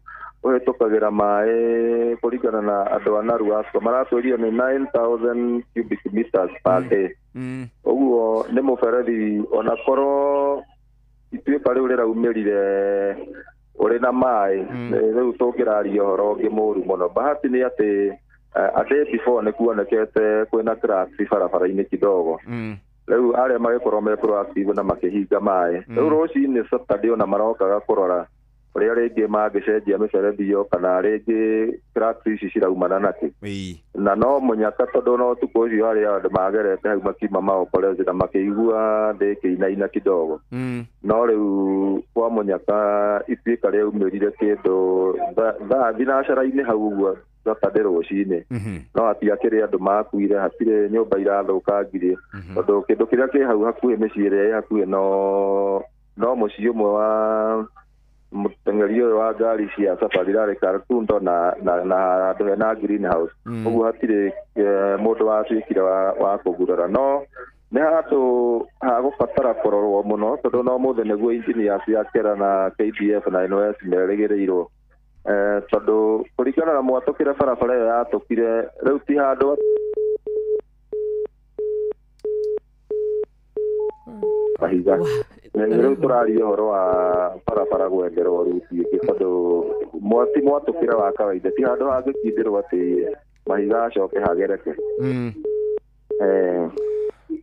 ũhĩtũkagĩra maĩ kũringana na andũ a Naruasco maratwĩrio nĩ 9000 cubic meters per day. Ũguo nĩ mũberethi onakorwo ituĩka rĩu rĩraumĩrire ũrĩ na maĩ, rĩu tũngĩraria ũhoro ũngĩ mũru mũno. Bahati nĩ atĩ a day before nĩ kuonekete kwĩna cracks barabara-inĩ kidogo. Rĩu arĩa magĩkorwo me proactive na makĩhinga maĩ. Rĩu rũcinĩ Saturday ona marokaga kũrora ũrĩa rĩngĩ mangĩcenjia mĩberethi ĩyo, kana rĩngĩ cracks ici ciraumana nakĩ. Na no mũnyaka tondũ no ũtukũ ũcio harĩa andũ magerete hau makiuma maokorezi na makĩigua thĩ ĩkĩinaina kidogo. No rĩu kwa mũnyaka ituĩka rĩaumĩrire kĩndũ thaa thinacara-inĩ hau ũguo Saturday rũcinĩ. No hatiakĩrĩ andũ makuire, hatirĩ nyũmba irathũkangirie, tondũ kĩndũ kĩrĩa kĩ hau hakuhĩ mĩciĩ ĩrĩa ĩ hakuhĩ no mũciĩ ũmwe wa mũteng'eri ũyũ wa ngari cia safari rarĩ Kartundo na handũ hena greenhouse. Ũguo hatirĩ mũndũ watuĩkire wa kũgurara. No nĩ handũ ha gũbatara kũrorwo mũno, tondũ no mũthĩ nĩguo engineers ya KERA na KDF na NOS merĩgĩrĩirwo. Tondũ kũringana na mwatũkĩre barabara ĩyo yatũkire, rĩu ti handũ mahiga. Rĩu tũraria ũhoro wa barabara gwenderwo ruti ĩngĩ, tondũ ti mwatũkĩre wa kawaida, ti handũ hangĩkindĩrwo atĩ mahiga acoke hagereke.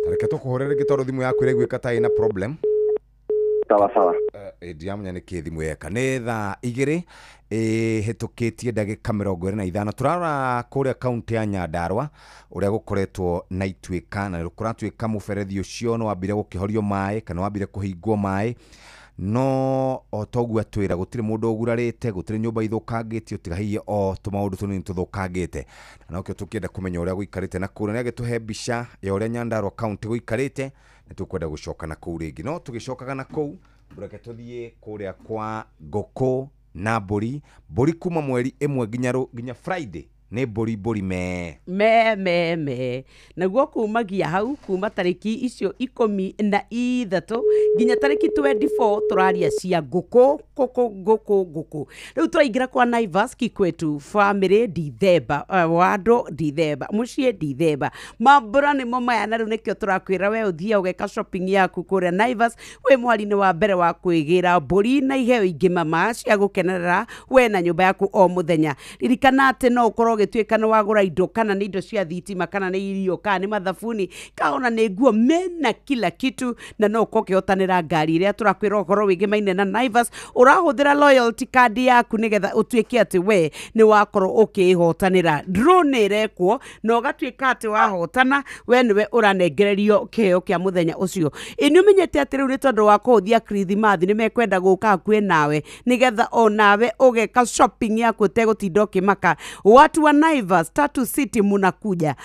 Reke tũkũhũre rĩngĩ tondũ thimũ yaku ĩraiguĩka ta ĩna problem. Sawa sawa. Ndiramenya nĩ kĩ thimũ yeka. Nĩ thaa 2 ĩhĩtũkĩtie ndagĩka 25. Tũrarora kũrĩa kaunti ya Nyandarua ũrĩa gũkoretwo na ituĩka, na kũratuĩka mũberethi ũcio nĩ wambire gũkĩhorio maĩ kana wambire kũhingwo maĩ, no o toguo atwĩra gũtirĩ mũndũ ũgurarĩte, gũtirĩ nyũmba ithũkangĩtio, tiga hihi o tũmaũndũ tũnini tũthũkangĩte. Na nokĩo tũkĩenda kũmenya ũrĩa gũikarĩte na kũu, na nĩagĩtũhe mbica ya ũrĩa Nyandarua kaunti gũikarĩte, nĩ tũkwenda gũcoka na kũu rĩngĩ. No tũgĩcokaga na kũu, reke tũthiĩ kũrĩa kwa ngũkũ na mbũri. Mbũri kuma mweri 1 nginya Friday nĩ mbũri me me me me. Naguo kumagia hau kuma tarĩki icio 13 nginya tarĩki 24 tũraria cia ngũkũ ngũkũ ngũkũ ngũkũ. Rĩu tũraingĩra kwa Naivas Kikwetu family Dithemba, wando Dithemba, mũciĩ Dithemba. Mambũra nĩmo maya, na rĩu nĩkĩo tũrakwĩra we ũthiĩ ũgeka shopping yaku kũrĩa Naivas wĩ mwari-inĩ wa mbere wa kwĩgĩra mbũri na iheo ingĩ mama cia gũkenerera we na nyũmba yaku o mũthenya. Ririkana atĩ no ũkorwo ũgĩtuĩka nĩ wagũra indo, kana nĩ indo cia thitima, kana nĩ irio, kana nĩ mathabuni, kana ona nĩ nguo, mena kila kitu, na no ũkorwo ũkĩhotanĩra ngari ĩrĩa tũrakwĩra ũhoro wĩgemaine na Naivas. Ũrahũthĩra loyalty card yaku nĩgetha ũtuĩke atĩ we nĩ wakorwo ũkĩhotanĩra. Draw nĩ ĩrekwo na ũgatuĩka atĩ wahotana we nĩwe ũranengererio kĩheo kĩa mũthenya ũcio. Ĩ nĩ ũmenyete atĩ rĩu nĩ tondũ wa kũhũthia Kirithimathi nĩ mekwenda gũka hakuhĩ nawe nĩgetha o nawe ũgeka shopping yaku ũtegũtinda ũkĩmaka. Watu wa Naivas Tatu City munakuja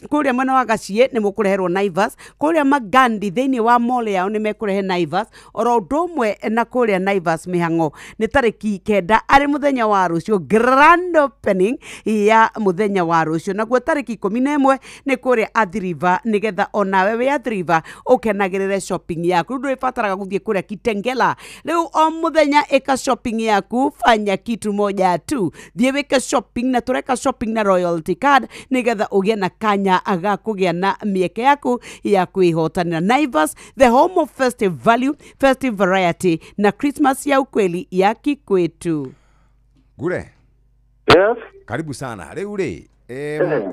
kũrĩa mwena wa Gaciĩ nĩ mũkũreherwo Naivas, kũrĩa Magandi thĩinĩ wa mall yao nĩ mekũrehe Naivas, oro ũndũ ũmwe na kũrĩa Naivas mĩhang'o nĩ tarĩki 9 arĩ mũthenya wa rũciũ, grand opening ya mũthenya wa rũciũ. Naguo tarĩki 11 nĩ kũrĩa Athi River nĩgetha onawe wĩ Athi River ũkenagĩrĩre shopping yaku. Rĩu ndũrĩbataraga gũthiĩ kũrĩa Kitengela. Rĩu o mũthenya ĩka shopping yaku, fanya kitu moja tu, thiĩ wĩke shopping, na tũreka shopping na royalty card nĩgetha ũgĩe na kanya ga kũgĩa na mĩeke yaku ya kwĩhotanĩra. Naivas, the home of festive value, festive variety na Christmas ya ukweli ya kikwetu. Gure. Yes. Karibu sana. Rĩu rĩ,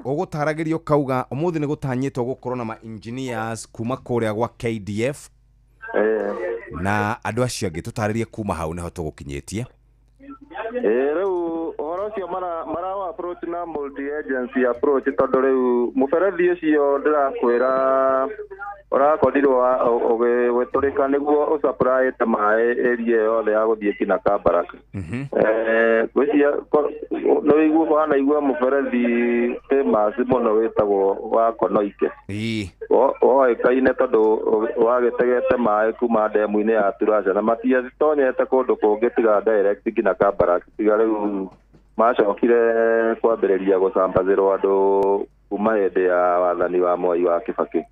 ũgũtaragĩrio kauga ũmũthĩ nĩ gũtanyĩtwo gũkorwo na ma engineers kuma kũrĩa gwa KDF na andũ acio angĩ, tũtarĩrie kuma hau nĩho tũgũkinyĩtie. Rĩu ũhoro ũcio mara approach na multi agency approach, tondũ rĩu mũberethi ũcio ndĩrakwĩra ũrakorirwo ũgĩtũrĩka nĩguo ũsupplyĩte maĩ area yothe ya gũthiĩ kinya Kabarak. Ngwĩciria nĩ wanaigua mũberethi famous mũno wĩtagwo wa Konoike. Woĩkaine tondũ wagĩtegete maĩ kuma ndemu-inĩ ya Turasha na matiatonyete kũndũ kũngĩ tiga direct nginya Kabarak, tiga rĩu macokire kwambĩrĩria gũcambazĩrwo andũ kuma hĩndĩ ya wathani wa Mwai wa Kibaki.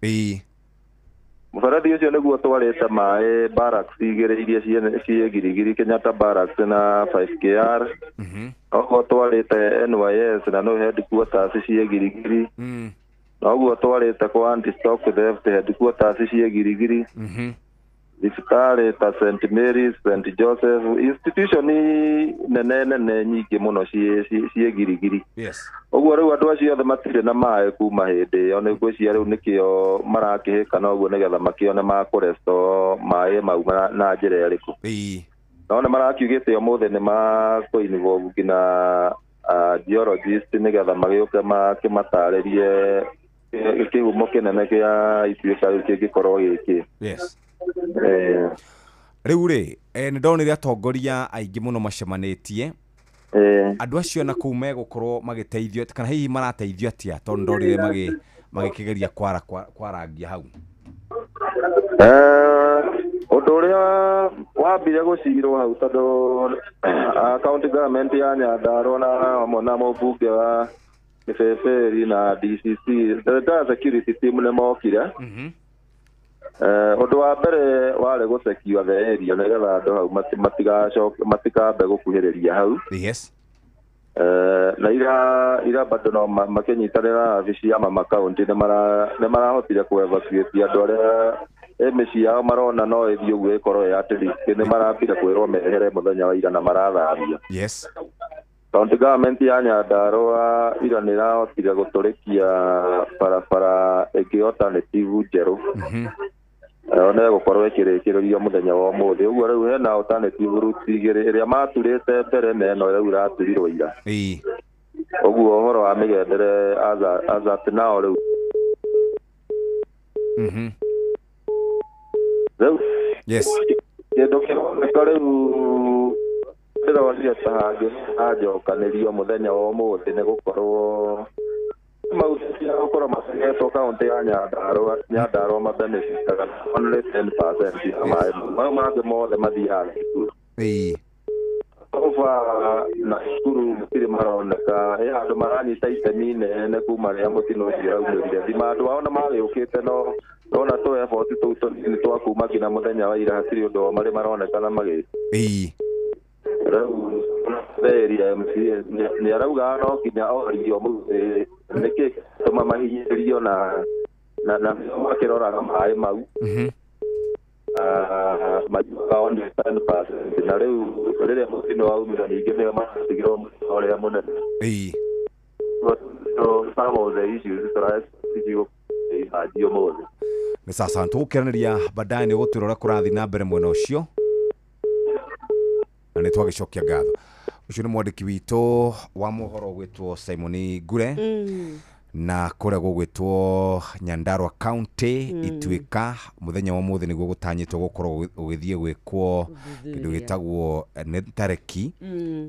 Mũberethi ũcio nĩguo twarĩte maĩ barracks igĩrĩ iria ciĩ Girigiri, Kenyatta Barracks na 5KR. Noguo twarĩte NYS na no headquarters ciĩ Girigiri. Noguo twarĩte kwa anti-stock theft headquarters ciĩ Girigiri. Thibitarĩ ta St Mary's, St Joseph, institution nene nene nyingĩ mũno ciĩ Girigiri. Yes. Ũguo rĩu andũ acio othe matirĩ na maĩ kuma hĩndĩ ĩyo, nĩ ngwĩciria rĩu nĩkĩo marakĩhĩka na ũguo nĩgetha makĩone makũresto maĩ mau na njĩra ĩrĩkũ. No nĩ marakiugĩte ũmũthĩ nĩ makũ-involve nginya geologist nĩgetha magĩũke makĩmatarĩrie kĩhumo kĩnene kĩa ituĩka rĩu kĩngĩkorwo gĩkĩ. Yes. Rĩu rĩ, nĩ ndonire atongoria aingĩ mũno macemanĩtie. Andũ acio na kũu megũkorwo magĩteithio kana hihi marateithio atĩa, tondũ ndonire magĩkĩgeria kwarangia hau. Ũndũ ũrĩa wambire gũcirwo hau tondũ county government ya Nyandarua na hamwe na mũmbunge wa Kĩbĩbĩri na DCC, the entire security team nĩ mokire. Ũndũ wa mbere warĩ gũsecure the area nĩgetha andũ hau matikambe gũkuhĩrĩria hau. Yes. Na ira bado no makĩnyitanĩra wabici ya mama county nĩ marahotire kũ-evacuate andũ arĩa mĩciĩ yao marona no ĩthiĩ ũguo ĩkorwo ĩ at risk, nĩ marambire kwĩrwo mehere mũthenya wa ira na marathamio. Yes. County government ya Nyandarua ira nĩ ĩrahotire gũtũrĩkia barabara ĩngĩ alternative njerũ. Nayo nĩ ĩgũkorwo ĩkĩrĩkĩrĩrio mũthenya wa ũmũthĩ. Ũguo rĩu hena alternative routes igĩrĩ, ĩrĩa maturĩte mbere na ĩno rĩu ĩraturirwo ira. Ũguo ũhoro wa mĩgendere as at now rĩu. Rĩu yes. Kĩndũ kĩroneka rĩu ndĩronire ta hangĩ hanjokanĩrio mũthenya wa ũmũthĩ nĩ gũkorwo gũkorwo macengetwo kaũntĩ ya Nyandarua mabenefitaga only 10% ya maĩ mau mangĩ mothe mathiaga cukuru. Oba na cukuru gũtirĩ maroneka, he handũ maranyita itemi inene kuma rĩrĩa mũtino ũcio ũraumĩrire. Thima andũ ao na magĩũkĩte no ndona tũ effort tũu tũnini twa kuma nginya mũthenya wa ira hatirĩ ũndũ o marĩ maronekana magĩka. Rĩu area MCA nĩ arauga no nginya orio mũthĩ nĩkĩ tũma mahinyĩrĩrio na makĩroraga maĩ mau. Majuaga only 10% na rĩu rĩrĩa mũtino waumĩra ningĩ nĩo maratigĩrwo mũtino ũrĩa mũnene. So some of the issues tũraciigũhanjio ũmũthĩ. Nĩ sasa tũgũkĩranĩria baadaye nĩ ũgũtwĩra ũrĩa kũrathiĩ na mbere mwena ũcio na nĩ twagĩcokia ngatho. Ũcio nĩ mwandĩki witũ wa mohoro ũgwĩtwo Simon Ngure na kũrĩa gũgwĩtwo Nyandarua County Ituĩka mũthenya wa ũmũthĩ nĩguo gũtanyĩtwo gũkorwo ũgĩthiĩ gwĩkwo kĩndũ gĩtagwo nĩ tareki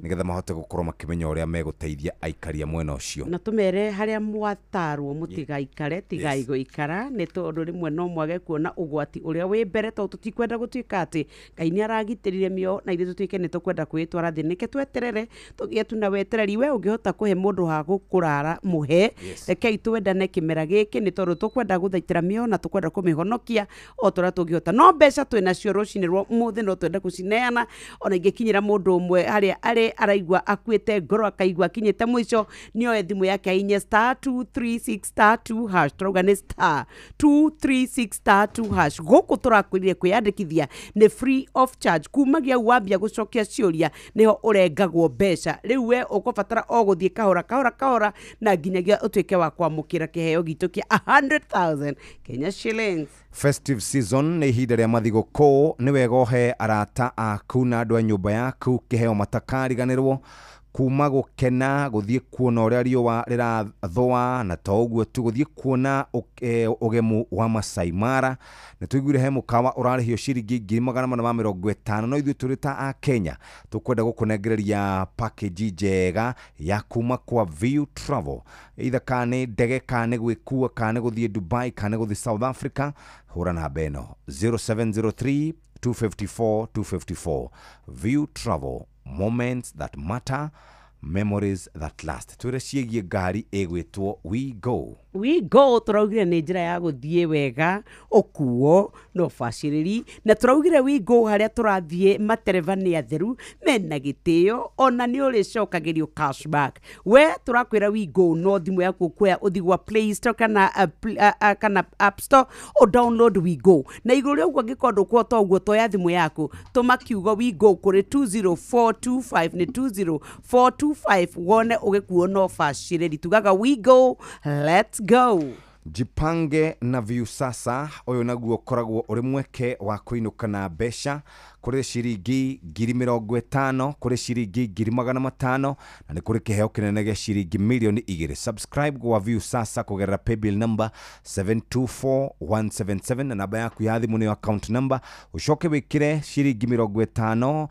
nĩgetha mahote gũkorwo makĩmenya ũrĩa megũteithia aikari a mwena ũcio. Na tũmere harĩa mwatarwo mũtigaikare, tigai gũikara nĩ tondũ rĩmwe no mwage kuona ũgwati ũrĩa wĩ mbere, tondũ tũtikwenda gũtuĩka atĩ Ngai nĩ aragitĩrire mĩoyo na ithuĩ tũtuĩke nĩ tũkwenda kwĩtwara thĩ. Nĩkĩ tweterere tũgĩe tu na wetereri. We ũngĩhota kũhe mũndũ ha gũkũrara mũhe. Rekei twendane kĩmera gĩkĩ nĩ tondũ tũkwenda gũthaitĩra mĩoyo na tũkwenda kũmĩhonokia o ta ũrĩa tũngĩhota. No mbeca twĩnacio rũcinĩ rwa ũmũthĩ no twende gũcineana, ona ingĩkinyĩra mũndũ ũmwe harĩa arĩ araigua akuĩte ngoro akaigua akinyĩte mũico, nĩoe thimũ yake ainye star 236 star 2 hash. Tũrauga nĩ star 236 star 2 hash. Gũkũ tũrakwĩrire kwĩyandĩkithia nĩ free of charge, kumagia wambia gũcokia ciũria nĩho ũrengagwo mbeca. Rĩu we ũkũbatara o gũthiĩ kahora kahora kahora na nginyagia ũtuĩke wa kwamũkĩra kĩheo gitũ kĩa 100,000 Kenya shillings. Festive season nĩ ihinda rĩa mathigũkũ, nĩ wega ũhe arata aku na andũ a nyũmba yaku kĩheo matakariganĩrwo, kuma gũkena gũthiĩ kuona ũrĩa riũa rĩrathũa, na to ũguo tu gũthiĩ kuona ũgemu wa Masai Mara. Nĩ tũiguire he mũkawa ũrarĩhio ciringi 450,000, no ithuĩ tũrĩ ta a Kenya tũkwenda gũkũnengereria package njega ya kuma kwa View Travel, either kana nĩ ndege kana nĩ gwĩkua kana nĩ gũthiĩ Dubai kana nĩ gũthiĩ South Africa. Hũra namba ĩno 0703 254 254. View Travel, moments that matter, memories that last. Twĩre ciĩgiĩ ngari ĩgwĩtwo We Go. We Go tũraugire nĩ njĩra ya gũthiĩ wega, ũkuo na ũbacĩrĩri, na tũraugire We Go harĩa tũrathiĩ matereba nĩ atheru mena gĩtĩo, ona nĩ ũrĩcokagĩrio cashback. We tũrakwĩra We Go no thimũ yaku ũkuoya ũthiĩ gwa Play Store kana, kana App Store o download We Go, na igũrũ rĩa ũguo angĩkorwo ndũkuhota ũguo toya thimũ yaku tũma kiugo We Go kũrĩ 20425, nĩ 20425, wone ũgĩkuo na ũbacĩrĩri. Tugaga We Go, let's go. Jipange na View Sasa ũyũ naguo ũkoragwo ũrĩ mweke wa kũinũka na mbeca kũrĩ ciringi 50,000, kũrĩ ciringi 500,000, na nĩ kũrĩ kĩheo kĩnene gĩa ciringi 2,000,000. Subscribe gwa View Sasa kũgerera paybill number 724177 na namba yaku ya thimũ nĩyo account number. Ũcoke wĩkĩre ciringi 50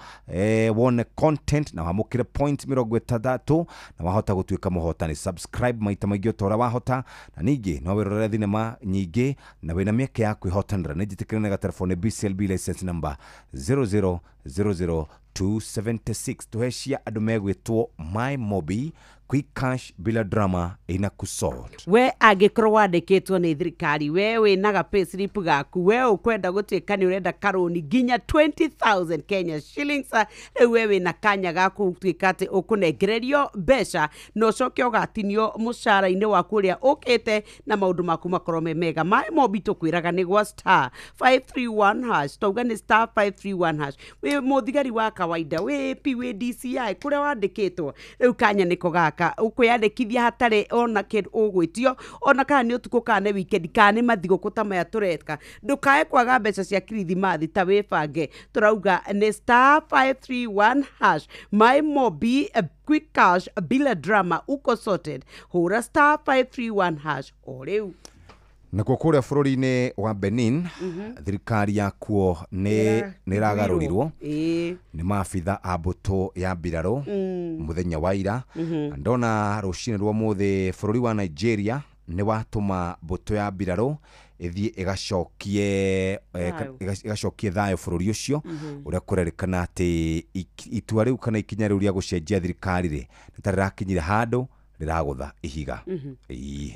wone content na wamũkĩre point 60 na wahota gũtuĩka mũhotani. Subscribe maita maingĩ o ta ũrĩa wahota, na ningĩ no wĩrorere thinema nyingĩ na wĩna mĩeke ya kwĩhotanĩra. Nĩ njĩtĩkĩre na gatelefoni BCLB license number 0000276. Tũhe cia andũ megwĩtwo My Mobi, quick cash bila drama ina kusort. We angĩkorwo wandĩkĩtwo nĩ thirikari, we wĩna ga payslip gaku, we ũkwenda gũtuĩka nĩ ũrenda karũni nginya 20,000 Kenya shillings, rĩu we wĩna kanya gaku gũtuĩka atĩ ũkũnengererio mbeca na ũcoke ũgatinio mũcara-inĩ waku ũrĩa ũkĩte na maũndũ maku makorwo me mega. My Mobi tũkwĩraga nĩ gwa star 531 hash, tauga nĩ star 531 hash. Wĩ mũthigari wa kawaida, wĩ AP, wĩ DCI, kũrĩa wandĩkĩtwo, rĩu kanya nĩko gaka ũkwĩyandĩkithia hatarĩ ona kĩndũ ũgwĩtio, ona kana nĩ ũtukũ kana nĩ weekend kana nĩ mathigũkũ ta maya tũreka, ndũkae kwaga mbeca cia kirithimathi, ta wĩbange. Tũrauga nĩ star 531 hash. My Mobi, quick cash bila drama, uko sorted. Hũra star 531 hash o rĩu. Nakuo kũrĩa bũrũri-inĩ wa Benin, thirikari yakuo nĩ ĩragarũrirwo nĩ maabitha a mbũtũ ya mbirarũ mũthenya wa ira. Ndona rũcinĩ rwa ũmũthĩ bũrũri wa Nigeria nĩ watũma mbũtũ ya mbirarũ ĩthiĩ ĩgacokie thayũ bũrũri ũcio, ũrĩa kũrerĩkana atĩ itua rĩu kana ikinya rĩu rĩa gũcenjia thirikari rĩ nĩ ta rĩrakinyire handũ rĩragũtha ihiga.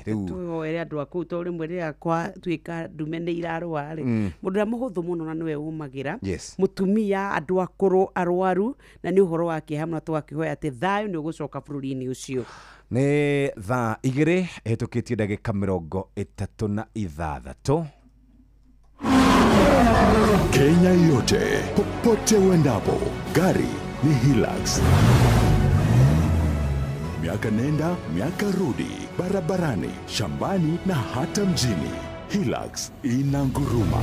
Rĩu tũhoere andũ a kũu tondũ rĩmwe rĩrĩa kwatuĩka ndume nĩ irarũa rĩ, mũndũ ũrĩa mũhũthũ mũno na nĩwe ũmagĩra, mũtumia, andũ akũrũ, arwaru, na nĩ ũhoro wa kĩeha mũno. Tũgakĩhoya atĩ thayũ nĩ ũgũcoka bũrũri-inĩ ũcio. Nĩ thaa 2 ĩhĩtũkĩtie ndagĩka 36. Kenya yote, popote uendapo, gari ni Hilux. Miaka nenda, miaka rudi, barabarani, shambani na hata mjini. Hilux inanguruma.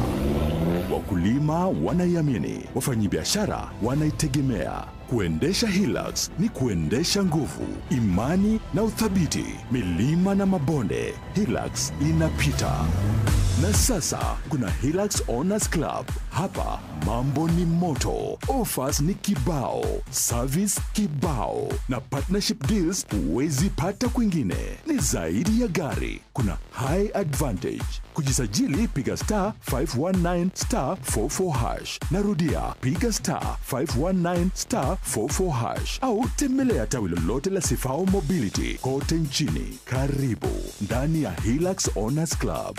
Wakulima wanaiamini, wafanyibiashara wanaitegemea. Kuendesha Hilux ni kuendesha nguvu, imani na uthabiti. Milima na mabonde, Hilux inapita. Na sasa kuna Hilux Owners Club. Hapa mambo ni moto, offers ni kibao, service kibao na partnership deals huwezi pata kwingine. Ni zaidi ya gari, kuna high advantage. Kujisajili piga star 519 star 44 hash. Narudia, piga star 519 star 44 hash au tembelea tawi lolote la Sifao Mobility kote nchini. Karibu ndani ya Hilux Owners Club.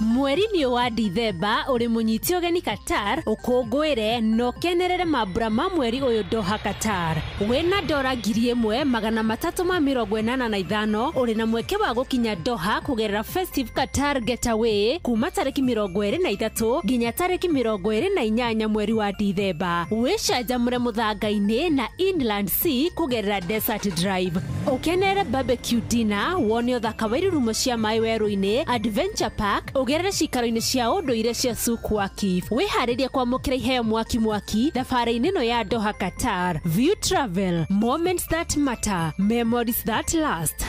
Mweri-inĩ wa Dithemba ũrĩ mũnyiti ũgeni Qatar ũkũngũĩre na ũkenerere mambura ma mweri ũyũ Doha Qatar. Wĩna dora 1385 ũrĩ na mweke wa gũkinya Doha kũgerera Festive Qatar Getaway kuma tarĩki 23 nginya tarĩki 28 mweri wa Dithemba. Wĩcanjamũre mũthanga-inĩ na Inland Sea kũgerera Desert Drive. Ũkenerere barbecue dinner, wone ũthaka wa irurumo cia maĩ werũ-inĩ, Adventure Park, ũgerere cikaro-inĩ cia ũndũire cia Souk Waqif. Wĩharĩrie kwamũkĩra iheo mwaki mwaki thabarĩ-inĩ ĩno ya Doha Qatar. View Travel, moments that matter, memories that last.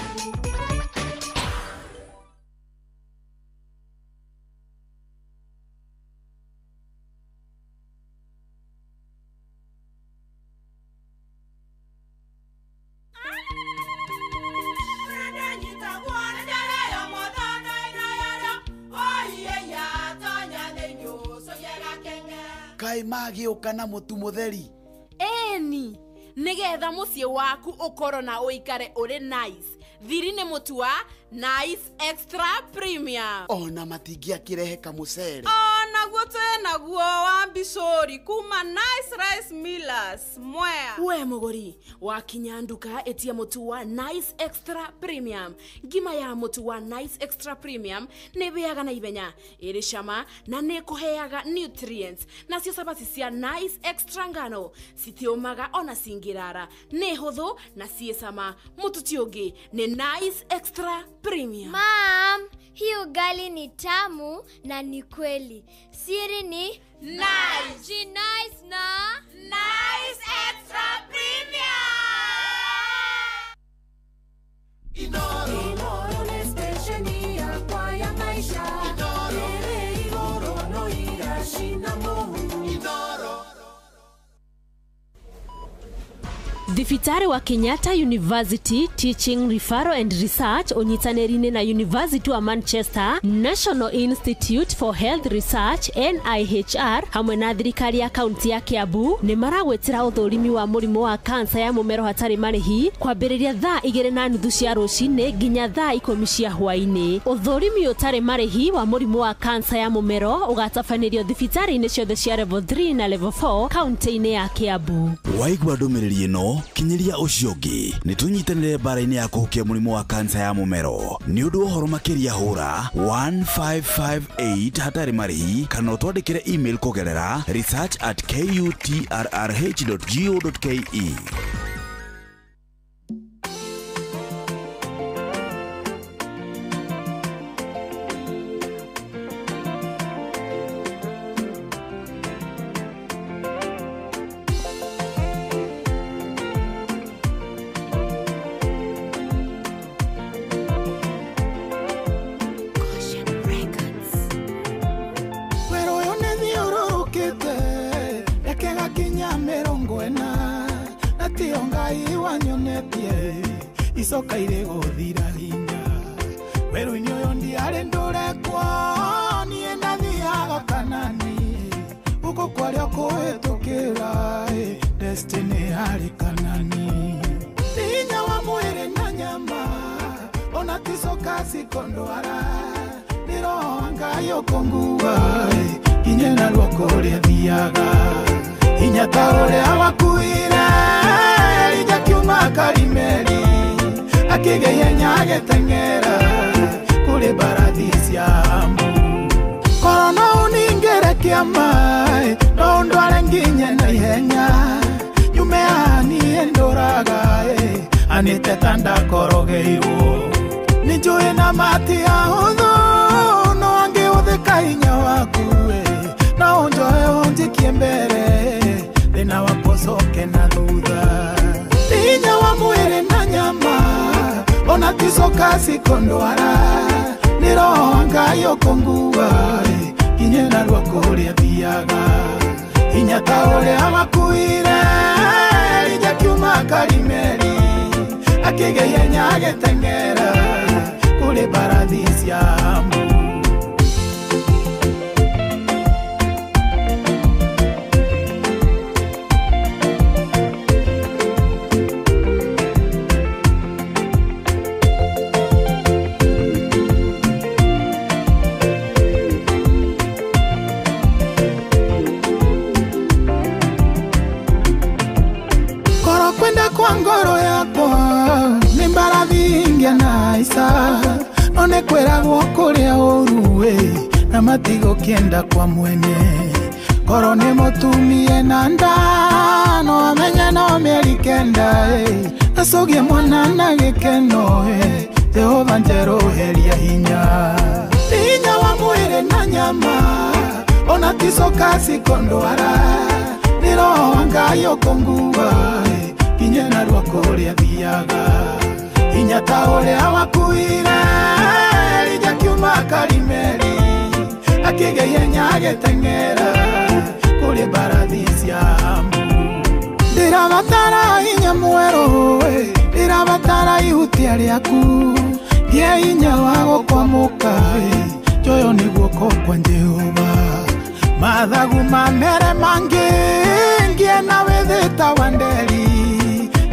Kai magĩũka na mũtu mũtheri. Eni, nĩgetha mũciĩ waku ũkorwo na ũikare ũrĩ nice. Thiri nĩ mũtu wa Nice Extra Premium. Ona matingĩakĩrehe kamũcere. Onaguo twĩnaguo wa mbicũri kuma Nice Rice Millers Mwea. We mũgũri, wakinya nduka ĩtia mũtu wa Nice Extra Premium. Ngima ya mũtu wa Nice Extra Premium nĩ ĩhĩaga na ihenya, ĩrĩ cama na nĩ ĩkũheaga nutrients. Nacio cabaci cia Nice Extra ngano citiũmaga ona cingĩrara, nĩ hũthũ na ciĩ cama. Mũtu ti ũngĩ nĩ Nice Extra Premium. Mom, hii ugali ni tamu na ni kweli. Siri ni Nice. Nice na Nice Extra Premium. Inoro. Inoro ni stesheni yakwa ya maisha. Inoro. Ere igoro no irashina muhu. Inoro. Thibitarĩ wa Kenyatta University Teaching Referral and Research ũnyitanĩri-inĩ na University wa Manchester, National Institute for Health Research NIHR hamwe na thirikari ya kaunti ya Kiambu nĩ maragwĩtĩra ũthũrimi wa mũrimũ wa kansa ya mũmero hatarĩ marĩhi kwambĩrĩria thaa 2:30 cia rũcinĩ nginya thaa 10 cia hwaĩ-inĩ. Ũthũrimi ũtarĩ marĩhi wa mũrimũ wa kansa ya mũmero ũgatabanĩrio thibitarĩ-inĩ ciothe cia level 3 na level 4 kaunti-inĩ ya Kiambu. Waigua ndũmĩrĩri ĩno kinyiria ũcio ũngĩ nĩ tũnyitanĩre mbara-inĩ ya kũhukia mũrimũ wa kansa ya mũmero. Nĩ ũndũ wa ũhoro makĩria hũra 1558 hatarĩ marĩhi kana ũtwandĩkĩre email kũgerera research@kutrrh.go.ke. Icoka ire gũthira hinya werũ-inĩ ũyũ ndiarĩ ndũrekwo niĩ ndathiaga Kanani gũkũ kwarĩa kũhĩtũkĩra destiny yarĩ Kanani hinya wa mwĩrĩ na nyama ona ticoka cikondwara nĩ roho wa Ngai ũkũngua nginye na ruoko ũrĩa thiaga hinya ta ũrĩa wakuire Elija kiuma Karimeli akigehenya ageteng'era kũrĩ mbarathi cia Amu. Korwo no ũningĩre kĩama no ũndware nginye na ihenya nyume haha niĩ ndũraga anĩte ta ndakorogeirwo nĩ njũĩ na mati ahũthũ no angĩhũthĩka hinya waku no ũnjoe ũnjikie mbere thĩna wakwa ũcoke na thutha hinya wa mwĩrĩ na nyama Ona ticoka cikondwara nĩ roho wa Ngai ũkũngua nginye narua kũrĩa thiaga hinya ta ũrĩa wakuire Elija kiuma Karimeli akĩgĩa ihenya agĩteng'era kũrĩ mbarathi cia Ahabu. Kwa ngoro yakwa nĩ mbarathi ingĩanaica no nĩ kwĩragwo kũrĩa ũru na matigũkĩenda kwa mwene korwo nĩ mũtumie na nda no amenye no mĩeri 9 acũgie mwana na gĩkeno Jehova njerũheria hinya hinya wa mwĩrĩ na nyama ona ticoka cikondwara nĩ roho wa Ngai ũkũngua nginye narua kũrĩa thiaga hinya ta ũrĩa wakuire Elija kiuma Karimeli akĩgĩa ihenya agĩteng'era kũrĩ mbarathi cia Ahabu. Ndĩrabatara hinya mwerũ ndĩrabatara ihutia rĩaku ngĩe hinya wa gũkwamũka njoyo nĩ guoko kwa Jehova mathagu mamere mangĩ ngĩe na wĩthĩ ta wa nderi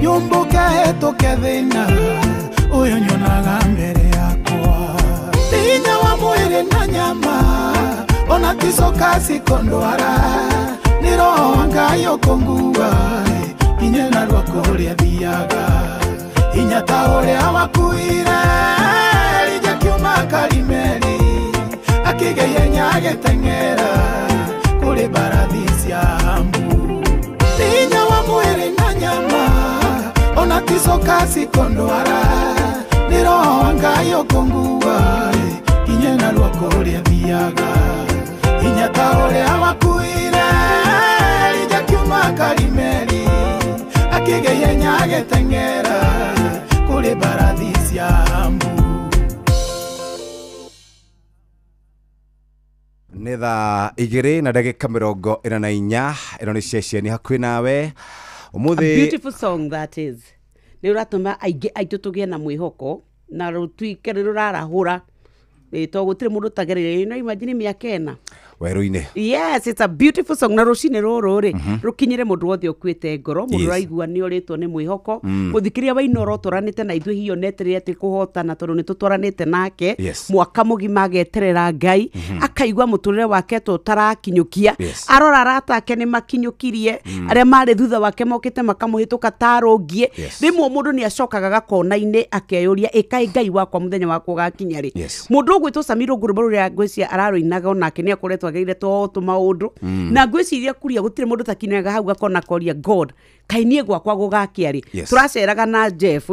nyumbuke hĩtũke thĩna ũyũ nyonaga mbere yakwa hinya wa mwĩrĩ na nyama ona ticoka cikondwara nĩ roho wa Ngai ũkũngua nginye narua kũrĩa thiaga hinya ta ũrĩa wakuire Elija kiuma Karimeli akĩgĩa ihenya agĩteng'era kũrĩ mbarathi cia Ahabu. Hinya wa mwĩrĩ na nyama ona ticoka cikondwara nĩ roho wa Ngai ũkũngua nginye narua kũrĩa thiaga hinya ta ũrĩa wakuire Elija kiuma Karimeli akĩgĩa ihenya agĩteng'era kũrĩ mbarathi cia Ahabu. Nĩ thaa 2:44 ĩno nĩ ceceni hakuhĩ nawe ũmũthĩ. A beautiful song that is. Nĩ ũratũma aingĩ aitũ tũgĩe na mwĩhoko na rũtuĩke nĩ rũrarahũra to gũtirĩ mũndũ ũtagereire no imagine mĩaka 4 werũ-inĩ. Yes, it's a beautiful song na rũcinĩ rũrũ rĩ rũkinyĩre mũndũ wothe ũkuĩte ngoro mũndũ ũraigua nĩ ũrĩtwo nĩ mwĩhoko mũthikĩria wa Inooro twaranĩte na ithuĩ hiyo neterere atĩ kũhotana tondũ nĩ tũtwaranĩte nake mwaka mũgima ageterera Ngai akaigua mũtũrĩre wake to ũtarakinyũkia arora arata ake nĩ makinyũkirie arĩa marĩ thutha wake mokĩte makamũhĩtũka tarũngie rĩmwe mũndũ nĩ acokaga gakona-inĩ akeyũria ĩkaĩ Ngai wakwa mũthenya wakwa ũgakinya rĩ. Mũndũ ũgwĩtwo Samiro Ngũrũmba rũrĩa ngwĩciria ararũinaga onake nĩ akoretwo agereire to tũmaũndũ na ngwĩciria kuria gũtirĩ mũndũ takinyaga hau gakona koria God kaĩ niĩ gwakwa gũgakia rĩ. Tũraceraga na Jeff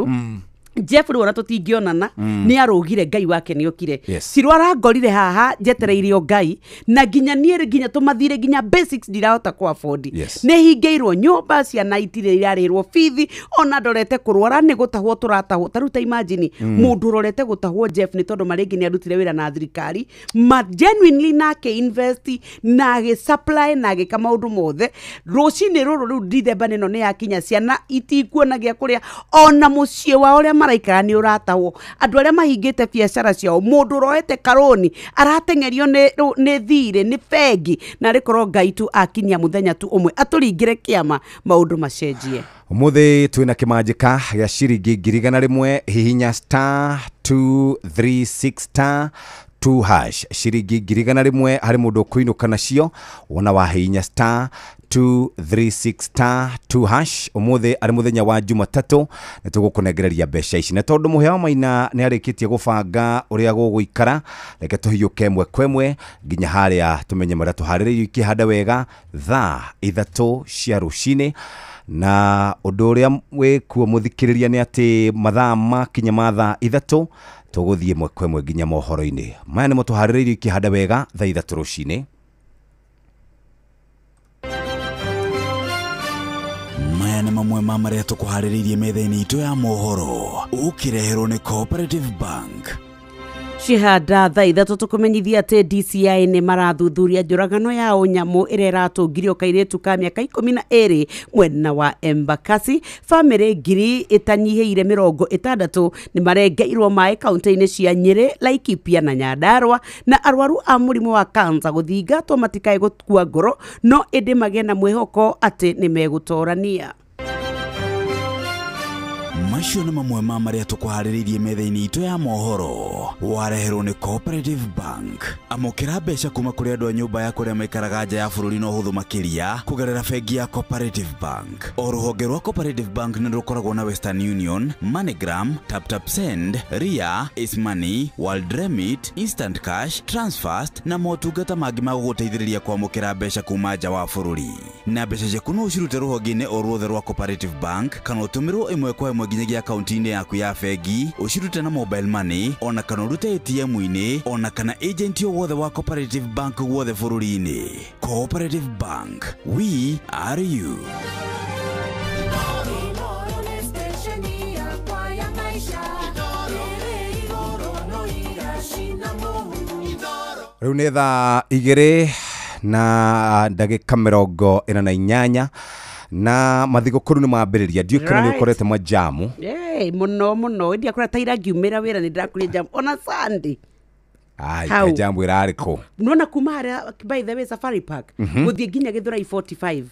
Jeff rĩu ona tũtingĩonana nĩ arũgire Ngai wake nĩ okire Cirũ arangorire haha njetereire o Ngai na nginya niĩ nginya tũmathire nginya basics ndirahota kũ afford nĩ hingĩirwo nyũmba ciana itirĩ irarĩrwo bithi ona ndorete kũrwara nĩ gũtahwo tũratahwo ta rĩu ta imagine mũndũ ũrorete gũtahwo Jeff nĩ tondũ marĩngĩ nĩ arutire wĩra na thirikari ma genuinely nake invest na agĩ supply na agĩka maũndũ mothe rũcinĩ rũrũ rĩu Dithemba ĩno nĩ yakinya ciana itikuona gĩa kũrĩa ona mũciĩ wao ũrĩa maraikara nĩ ũratahwo andũ arĩa mahingĩte biacara ciao mũndũ ũroete karoni arateng'erio nĩ thirĩ nĩ bengi na rĩkorwo Ngai tu akinyia mũthenya tu ũmwe atũringĩre kĩama maũndũ macenjie. Ũmũthĩ twĩna kĩmanjĩka gĩa ciringi 100,000 hihinya star 236 star 2 hash ciringi 100,000 harĩ mũndũ ũkũinũka nacio wona wahihinya star 236 star 2 hash umuthi ari muthenya wa Jumatatu na tugukunengereria mbeca ici na tondu Muhia wa Maina ni arikitie gubanga uria guguikara reke tuhiuke mwe kwemwe nginya haria tumenye maria tuhaririirio ikihanda wega thaa 3 cia rucini na undu uria wikuo muthikiriria ni ati mathaa makinya ma thaa 3 tuguthie mwe kwemwe nginya mohoro-ini maya nimo tuhaririirio ikihanda wega thaa 3 rucini. Maya nĩ mamwe ma marĩa tũkũharĩrĩirie metha-inĩ itũ ya mohoro ũkĩreherwo nĩ Cooperative Bank. Cihanda thaa ithatũ tũkũmenyithia atĩ DCI nĩ marathuthuria njũragano ya ũnyamũ ĩrĩa ĩratũngirio kairĩtu ka mĩaka 12 mwena wa Embakasi. Bamĩrĩ 60,000 nĩ marengeirwo maĩ kaunti-inĩ cia Nyĩrĩ, Laikipia na Nyandarua, na arwaru a mũrimũ wa kansa gũthingatwo matikae gũkua ngoro no ĩndĩ magĩe na mwĩhoko atĩ nĩ megũtorania. Macio nĩ mamwe ma marĩa tũkũharĩrĩirie metha-inĩ itũ ya mohoro wareherwo nĩ Cooperative Bank. Amũkĩra mbeca kuma kũrĩ andũ a nyũmba ya kũrĩa maikaraga nja ya bũrũri na ũhũthũ makĩria kũgerera bengi ya Cooperative Bank. O rũhonge rwa Cooperative Bank nĩ rũkoragwo na Western Union, MoneyGram, TapTap Send, Ria, Ace Money, World Remit, Instant Cash, Transfast na motungata mangĩ ma gũgũteithĩrĩria kwamũkĩra mbeca kuma nja wa bũrũri. Na mbeca ciaku no ũcirute rũhonge-inĩ o ruothe rwa Cooperative Bank kana ũtũmĩrwo ĩmwe kwa ĩmwe nginyagia akaunti-inĩ yaku ya bengi, ũcirute na mobile money ona kana ũrute ATM-inĩ ona kana agent o wothe wa Cooperative Bank guothe bũrũri-inĩ. Cooperative Bank, we are you. Rĩu nĩ thaa 2 na ndagĩka 48 na mathigũkũrũ nĩ mambĩrĩria. Ndiũĩ kana nĩ ũkorete majamu. Mũno mũno ndiakora ta ira ngiumĩra wĩra nĩ ndĩrakorire jamu ona Sunday. Ai jamu ĩrarĩ kũ? Nona kuma harĩa by the way Safari Park gũthiĩ nginya Gĩthũrai 45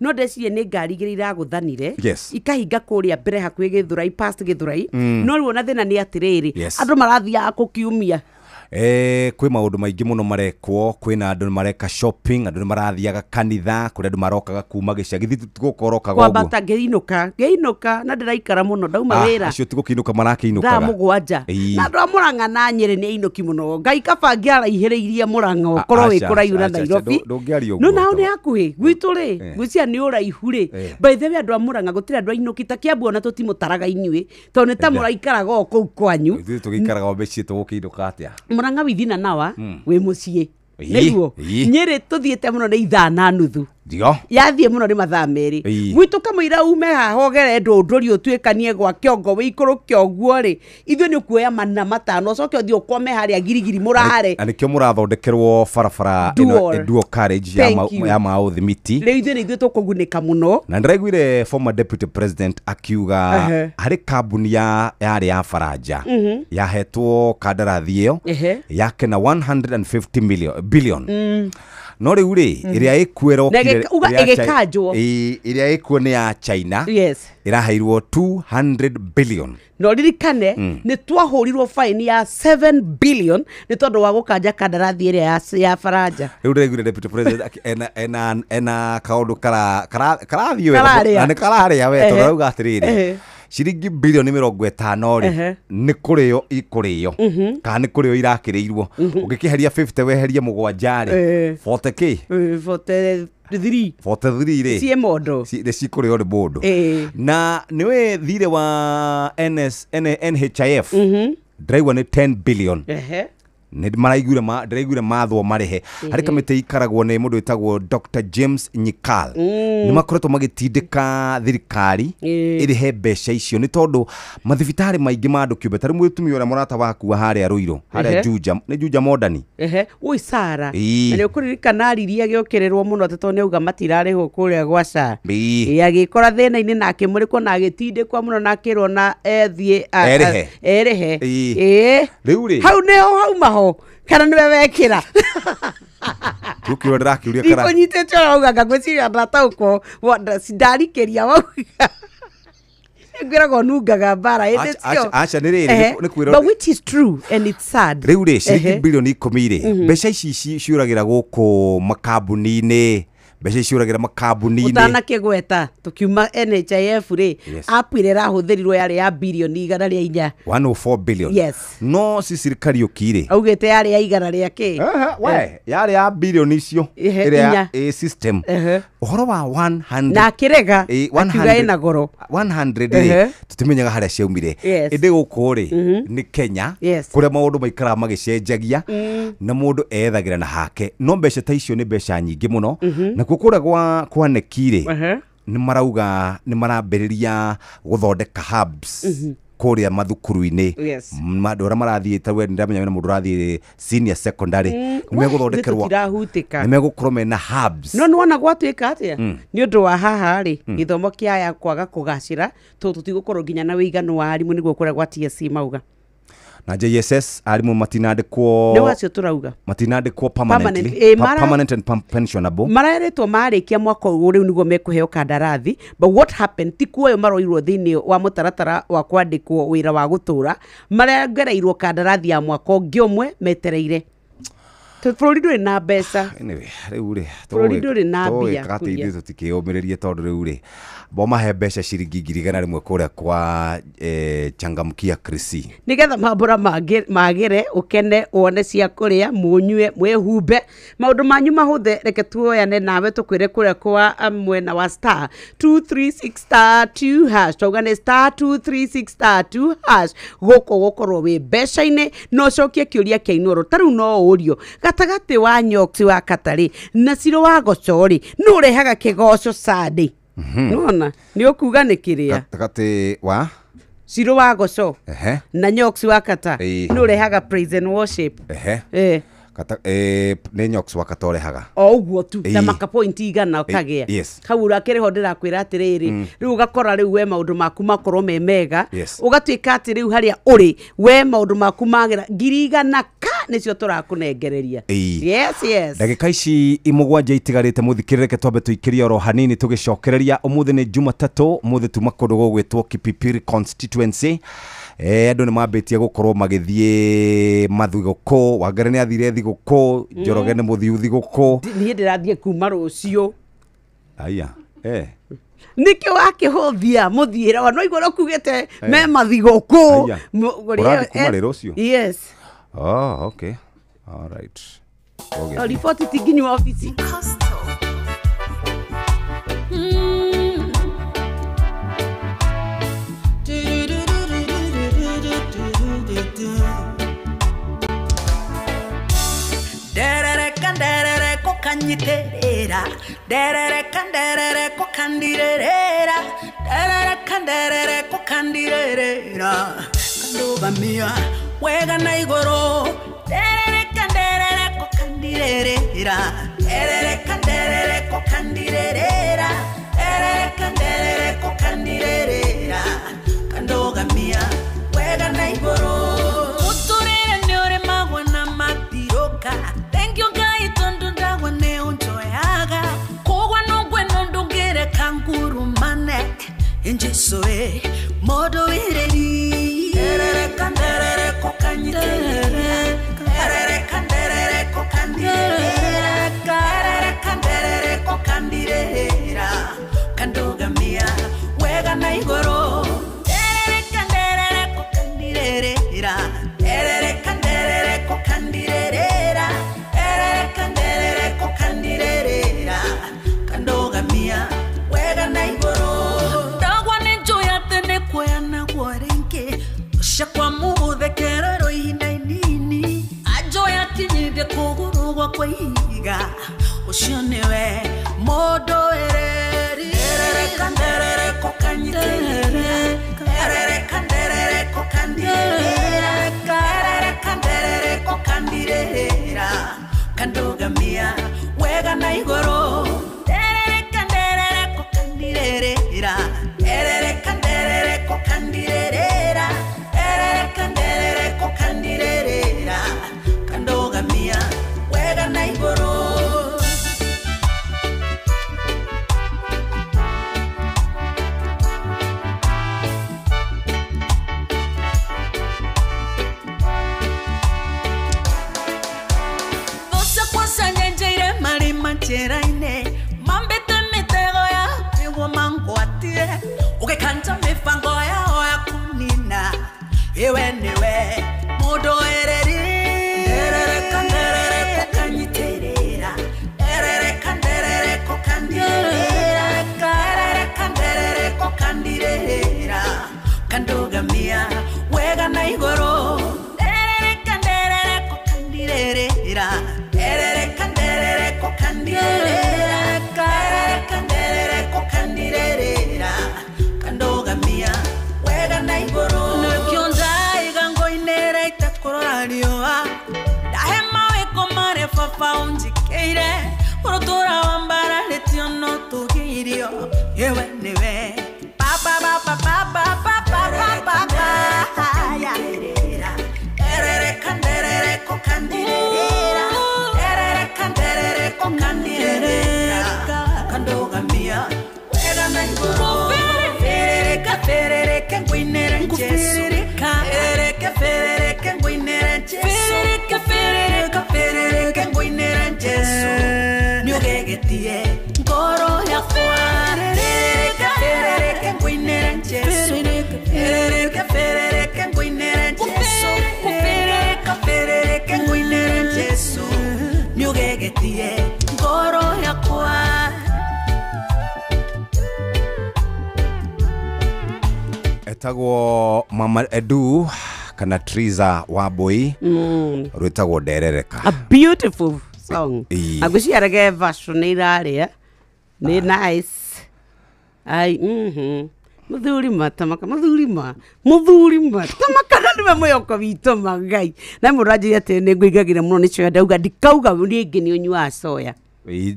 no ndecirie nĩ ngari igĩrĩ iragũthanire ikahinga kũrĩa mbere hakuhĩ Gĩthũrai past Gĩthũrai. No rĩu ona thĩna nĩ atĩrĩrĩ, andũ marathiaga kũkiumia. Kwĩ maũndũ maingĩ mũno marekwo, kwĩna andũ mareka shopping, andũ marathiaga kanitha, kũrĩ andũ marokaga kuma gĩcagi gũkorokaga ũguo. Kwambata ngĩinũka na ndĩraikara mũno ndauma wĩra. Acio ti gũkĩinũka marakĩinũkaga thaa 7 na andũ a Mũrang'a na Nyĩrĩ nĩ ainũki mũno. Ngai kaba ngĩaraihĩrĩirie Mũrang'a ũkorwo wĩ kũraihu na Nairobi. Ndũngĩaria ũguo. No nao nĩ hakuhĩ gwitũ rĩ, gwĩciria nĩ ũraihu rĩ. By the way andũ a Mũrang'a gũtirĩ andũ ainũki ta Kĩambu ona tũtimũtaraga inyuĩ tondũ nĩ ta mũraikaraga o kũu kwanyu. Ithuĩ tũgĩikaraga o mĩciĩ tũgũkĩinũka atĩa? Mũrang'a withina nawa wĩ mũciĩ nĩguo. Nyĩrĩ tũthiĩte mũno nĩ 1:30 ndio yathiĩ mũno nĩ mathaa 2 gwitũ kamũira ume haha ũgere ndũndũri ũtuĩkanie gwa kĩongo wĩikũrũke ũguo rĩ, ithuĩ nĩ ũkuoya 400 ũcoke ũthiĩ ũkome harĩa girigiri mũrare. Na nĩkĩo mũrathondekerwo barabara ĩno dual carriage ya Mau Thimiti. Rĩu ithuĩ nĩ ithuĩ tũkũgunĩka mũno. Na ndĩraiguire former deputy president akiuga harĩ kambuni yarĩ ya Faranja yahetwo kandarathi ĩyo yake na 150 billion. No rĩu rĩ, ĩrĩa ĩkuo ĩgĩkanjwo ĩrĩa ĩkuo nĩ ya China. Ĩraheirwo 200 billion. No ririkane nĩ twahũrirwo fine ya 7 billion nĩ tondũ wa gũkanja kandarathi ĩrĩa ya Faranja. Rĩu ndĩraiguire deputy president ena kaũndũ karathiĩ wega na nĩ kararĩa we tondũ arauga atĩrĩrĩ, ciringi bilioni 50 rĩ nĩ kũrĩo ikũrĩo kana nĩ kũrĩo irakĩrĩirwo. Ũngĩkĩheria 50 weherie 7 rĩ, 40 k 43 43 rĩ ciĩ mondo nĩ cikũrĩo nĩ mũndũ. Na nĩwe thirĩ wa NHIF ndĩraigua nĩ 10 billion. Nĩ ndĩraiguire mathwo marĩhe. Harĩ kamĩtĩ ikaragwo nĩ mũndũ wĩtagwo Dr. James Nyikal. Nĩ makoretwo magĩtindĩka thirikari ĩrĩhe mbeca icio nĩ tondũ mathibitarĩ maingĩ ma andũ kĩũmbe, ta rĩu mũtumia ũrĩa mũrata waku wa harĩa Rũirũ, harĩa Juja, nĩ Juja Modani. Ui Sara. Na nĩ ũkũririkana aririe agĩũkĩrĩrwo mũno atĩ tondũ nĩauga matirarĩhwo kũrĩa gwa SHA. Agĩkora thĩna-inĩ na akĩmũrĩkwo na agĩtindĩkwo mũno na akĩrwo na ethiĩ erĩhe. Rĩu rĩ hau nĩho hauma ho kana nĩwe wekĩra. Ndũkĩũria ndĩrakĩũria kana ndikũnyitĩte ũrauga ngagwĩciria ndataũkwo ndarikĩria wauga ngwĩragwo nungaga mbara ĩndĩ cio. Aca nĩ rĩrĩ nĩ kwĩrwo, but which is true and it's sad. Rĩu rĩ ciringi bilioni 10 rĩ, mbeca ici ciũragĩra gũkũ makambuni-inĩ, mbeca ici ciũragĩra makambuni-inĩ. Ũtanakĩgweta tũkiuma NHIF rĩ, app ĩrĩa ĩrahũthĩrirwo yarĩ ya bilioni 104. 104 billion. Yes. No si thirikari ũkirĩ augĩte yarĩ ya igana rĩa kĩ? We yarĩ ya bilioni icio ĩrĩa ĩ system. Ũhoro wa 100 na akĩrega akiuga ĩna goro 100 rĩ, tũtimenyaga harĩa ciaumire. Ĩndĩ gũkũ rĩ nĩ Kenya kũrĩa maũndũ maikaraga magĩcenjagia na mũndũ ethagĩra na hake. No mbeca ta icio nĩ mbeca nyingĩ mũno. Nakuo kũrĩa kwa KNEC rĩ, Nĩ marauga nĩ marambĩrĩria gũthondeka hubs kũrĩa mathukuru-inĩ. Andũ arĩa marathiĩ ta we ndamenya wĩna mũndũ ũrathiĩ senior secondary, nĩ megũthondekerwo, tũtirahutĩka. Nĩ megũkorwo mena hubs. No nĩwona gwatuĩka atĩa nĩ ũndũ wa haha rĩ, gĩthomo kĩa aya kwaga kũgacĩra, tondũ tũtigũkorwo nginya na wĩiganu wa arimũ nĩguo kũrĩa gwa TSC mauga. Na JSS arimũ matinandĩkwo. Nĩ wacio tũrauga. Matinandĩkwo permanently. Permanent, permanent and pensionable. Marerĩtwo marĩkia mwaka ũyũ rĩu nĩguo mekũheo kandarathi, but what happened ti kuoyo maroirwo thĩinĩ wa mũtaratara wa kwandĩkwo wĩra wa gũtũra, marongereirwo kandarathi ya mwaka ũngĩ ũmwe metereire. Bũrũri ndũrĩ na mbeca. Anyway, rĩu rĩ, Bũrũri ndũrĩ na mbia tũgwĩka atĩ kuria. Ithuĩ tũtikĩyũmĩrĩrie tondũ rĩu rĩ, bo mahe mbeca ciringi 100,000 kũrĩa kwa Changamkia Krisi. Nigetha mambura magĩre, ũkene, wone cia kũrĩa, mũnyue, mwĩhumbe, maũndũ manyu mahũthe. Reke tuoyane nawe tũkwĩre kũrĩa kwa mwena wa star 236 star 2 hash. Twauga nĩ star 236 star 2 hash gũkũ gũkorwo wĩ mbeca-inĩ. No ũcokie kĩũria kĩa Inoro. Ta rĩu no ũrio gatagatĩ wa Nyoksi wa Katarĩ na Ciro wa Goco rĩ, nũ ũrehaga kĩgoco Sunday? Nĩwona nĩ ũkuga nĩ kĩrĩa? Gatagatĩ wa Ciro wa Goco na Nyoksi wa Kata, nĩ ũrehaga praise and worship. Nĩ Nyoks wa Kata ũrehaga. O ũguo tu na makapointi igana ũkagĩa. Hau ũrakĩrĩ ho ndĩrakwĩra atĩrĩrĩ, rĩu ũgakora rĩu we maũndũ maku makorwo me mega. Ũgatuĩka atĩ rĩu harĩa ũrĩ we maũndũ maku magĩra 100,000 ka nĩcio tũrakũnengereria. Yes. Ndagĩka ici 7 itigarĩte mũthikĩrĩre, twambe tũikĩrie oro hanini tũgĩcokereria. Ũmũthĩ nĩ Jumatatũ, ũmũthĩ tuma kũndũ gũgwĩtwo Kipipiri constituency. Andũ nĩ mambĩtie gũkorwo magĩthiĩ mathigũkũ. Wangari nĩ athire thigũkũ, Njoroge nĩ mũthiu thigũkũ. Niĩ ndĩrathiĩ kuma rũciũ. Aya. Nĩkĩo wakĩhũthia mũthiĩre wa no igũrũ kugĩte me mathigũkũ. Aya. Ũrathiĩ kuma rĩ rũciũ? Yes. Oh, okay. All right. Okay. O riboti ti nginyu obici. Nderereka nderereko kanyiterera, nderereka nderereko kandirerera, nderereka nderereko kandirerera, kandugamia wega na igũrũ. Nderereka nderereko kandirerera, nderereka nderereko kandirerera, nderereka nderereko kandirerera, kandugamia wega na igũrũ. Mũtũrĩre nĩ ũrĩmagwo na matiroka. Thank you Ngai tondu ndagwa nĩ ũnjoyaga. Kũgwa no ngweno ndũngĩreka ngurumane. Jesu e mũndũ wĩrĩri. Nderereka nderereko kanyiterera, nderereka nderereko kandirerera, nderereka nderereko kandirerera, kandugamia wega na igũrũ. Nderereka nderereko kandirerera, nderereka nderereko kandirerera, nderereka nderereko kandirerera, kandugamia wega na igũrũ. Ndagwa nĩ njũĩ atĩ nĩ kuoya naguo rĩngĩ, ũcakwa mũgũthekererwo ihinda inini. Anjoya akinyithie kũgũrũ gwakwa ihiga, ũcio nĩwe mũndũ wĩrĩri. Nderereka nderereko kanyiterera, nderereka nderereko kandirerera, nderereka nderereko kandirerera, kandugamia wega na igũrũ. Nderereka nderereko kandirerera, nderereka nderereko kandirerera, nderereka nderereko kandirerera, kandugamia wega na igũrũ. Thũ ciakwa cianyenjeire marima njĩra-inĩ, mambĩte mĩtego ya nĩguo mangwatie, ũgĩkanja mĩbango yao ya kũnina. Iwe nĩwe mũndũ wĩrĩri. Nderereka nderereko kanyitĩrĩra, nderereka nderereko kandirerera, nderereka nderereko kandirerera, kandugamia wega na igũrũ. Nderereka nderereko kandirerera, nderereka nderereko kandirerera, riũa ndahe mawĩko marĩa baba ũnjĩkĩire ũrũtũra wa mbararĩtio no tũgĩirio yewe nĩwe baba baba baba baba baba Erereka nderereko kandirerera Erereka nderereko kandirerera Kandogamia wega na igũrũ Ferereka ferereke ngwinere Jesu Ferereke ferereke ngwinere Jesu Ferereke ferereke ferereke ngwinere Jesu Nĩũgegetie ngoro yakwa Ferereke ferereke ngwinere Jesu Ferereke ferereke ngwinere Jesu Ferereke ferereke ngwinere Jesu Nĩũgegetie ngoro yakwa. Etagwo Mama Edu kana Triza Wambui rwĩtagwo Nderereka. A beautiful song. Agũciarage version nĩ irarĩa nĩ nice. Ai muthuri matamaka muthuri ma tamaka nĩwe mwĩhoko witũ ma Ngai na mũndũ anjĩre atĩ nĩ ngũigagĩra mũno nĩ coya ndauga ndikauga rĩngĩ nĩ ũnyuaga coya.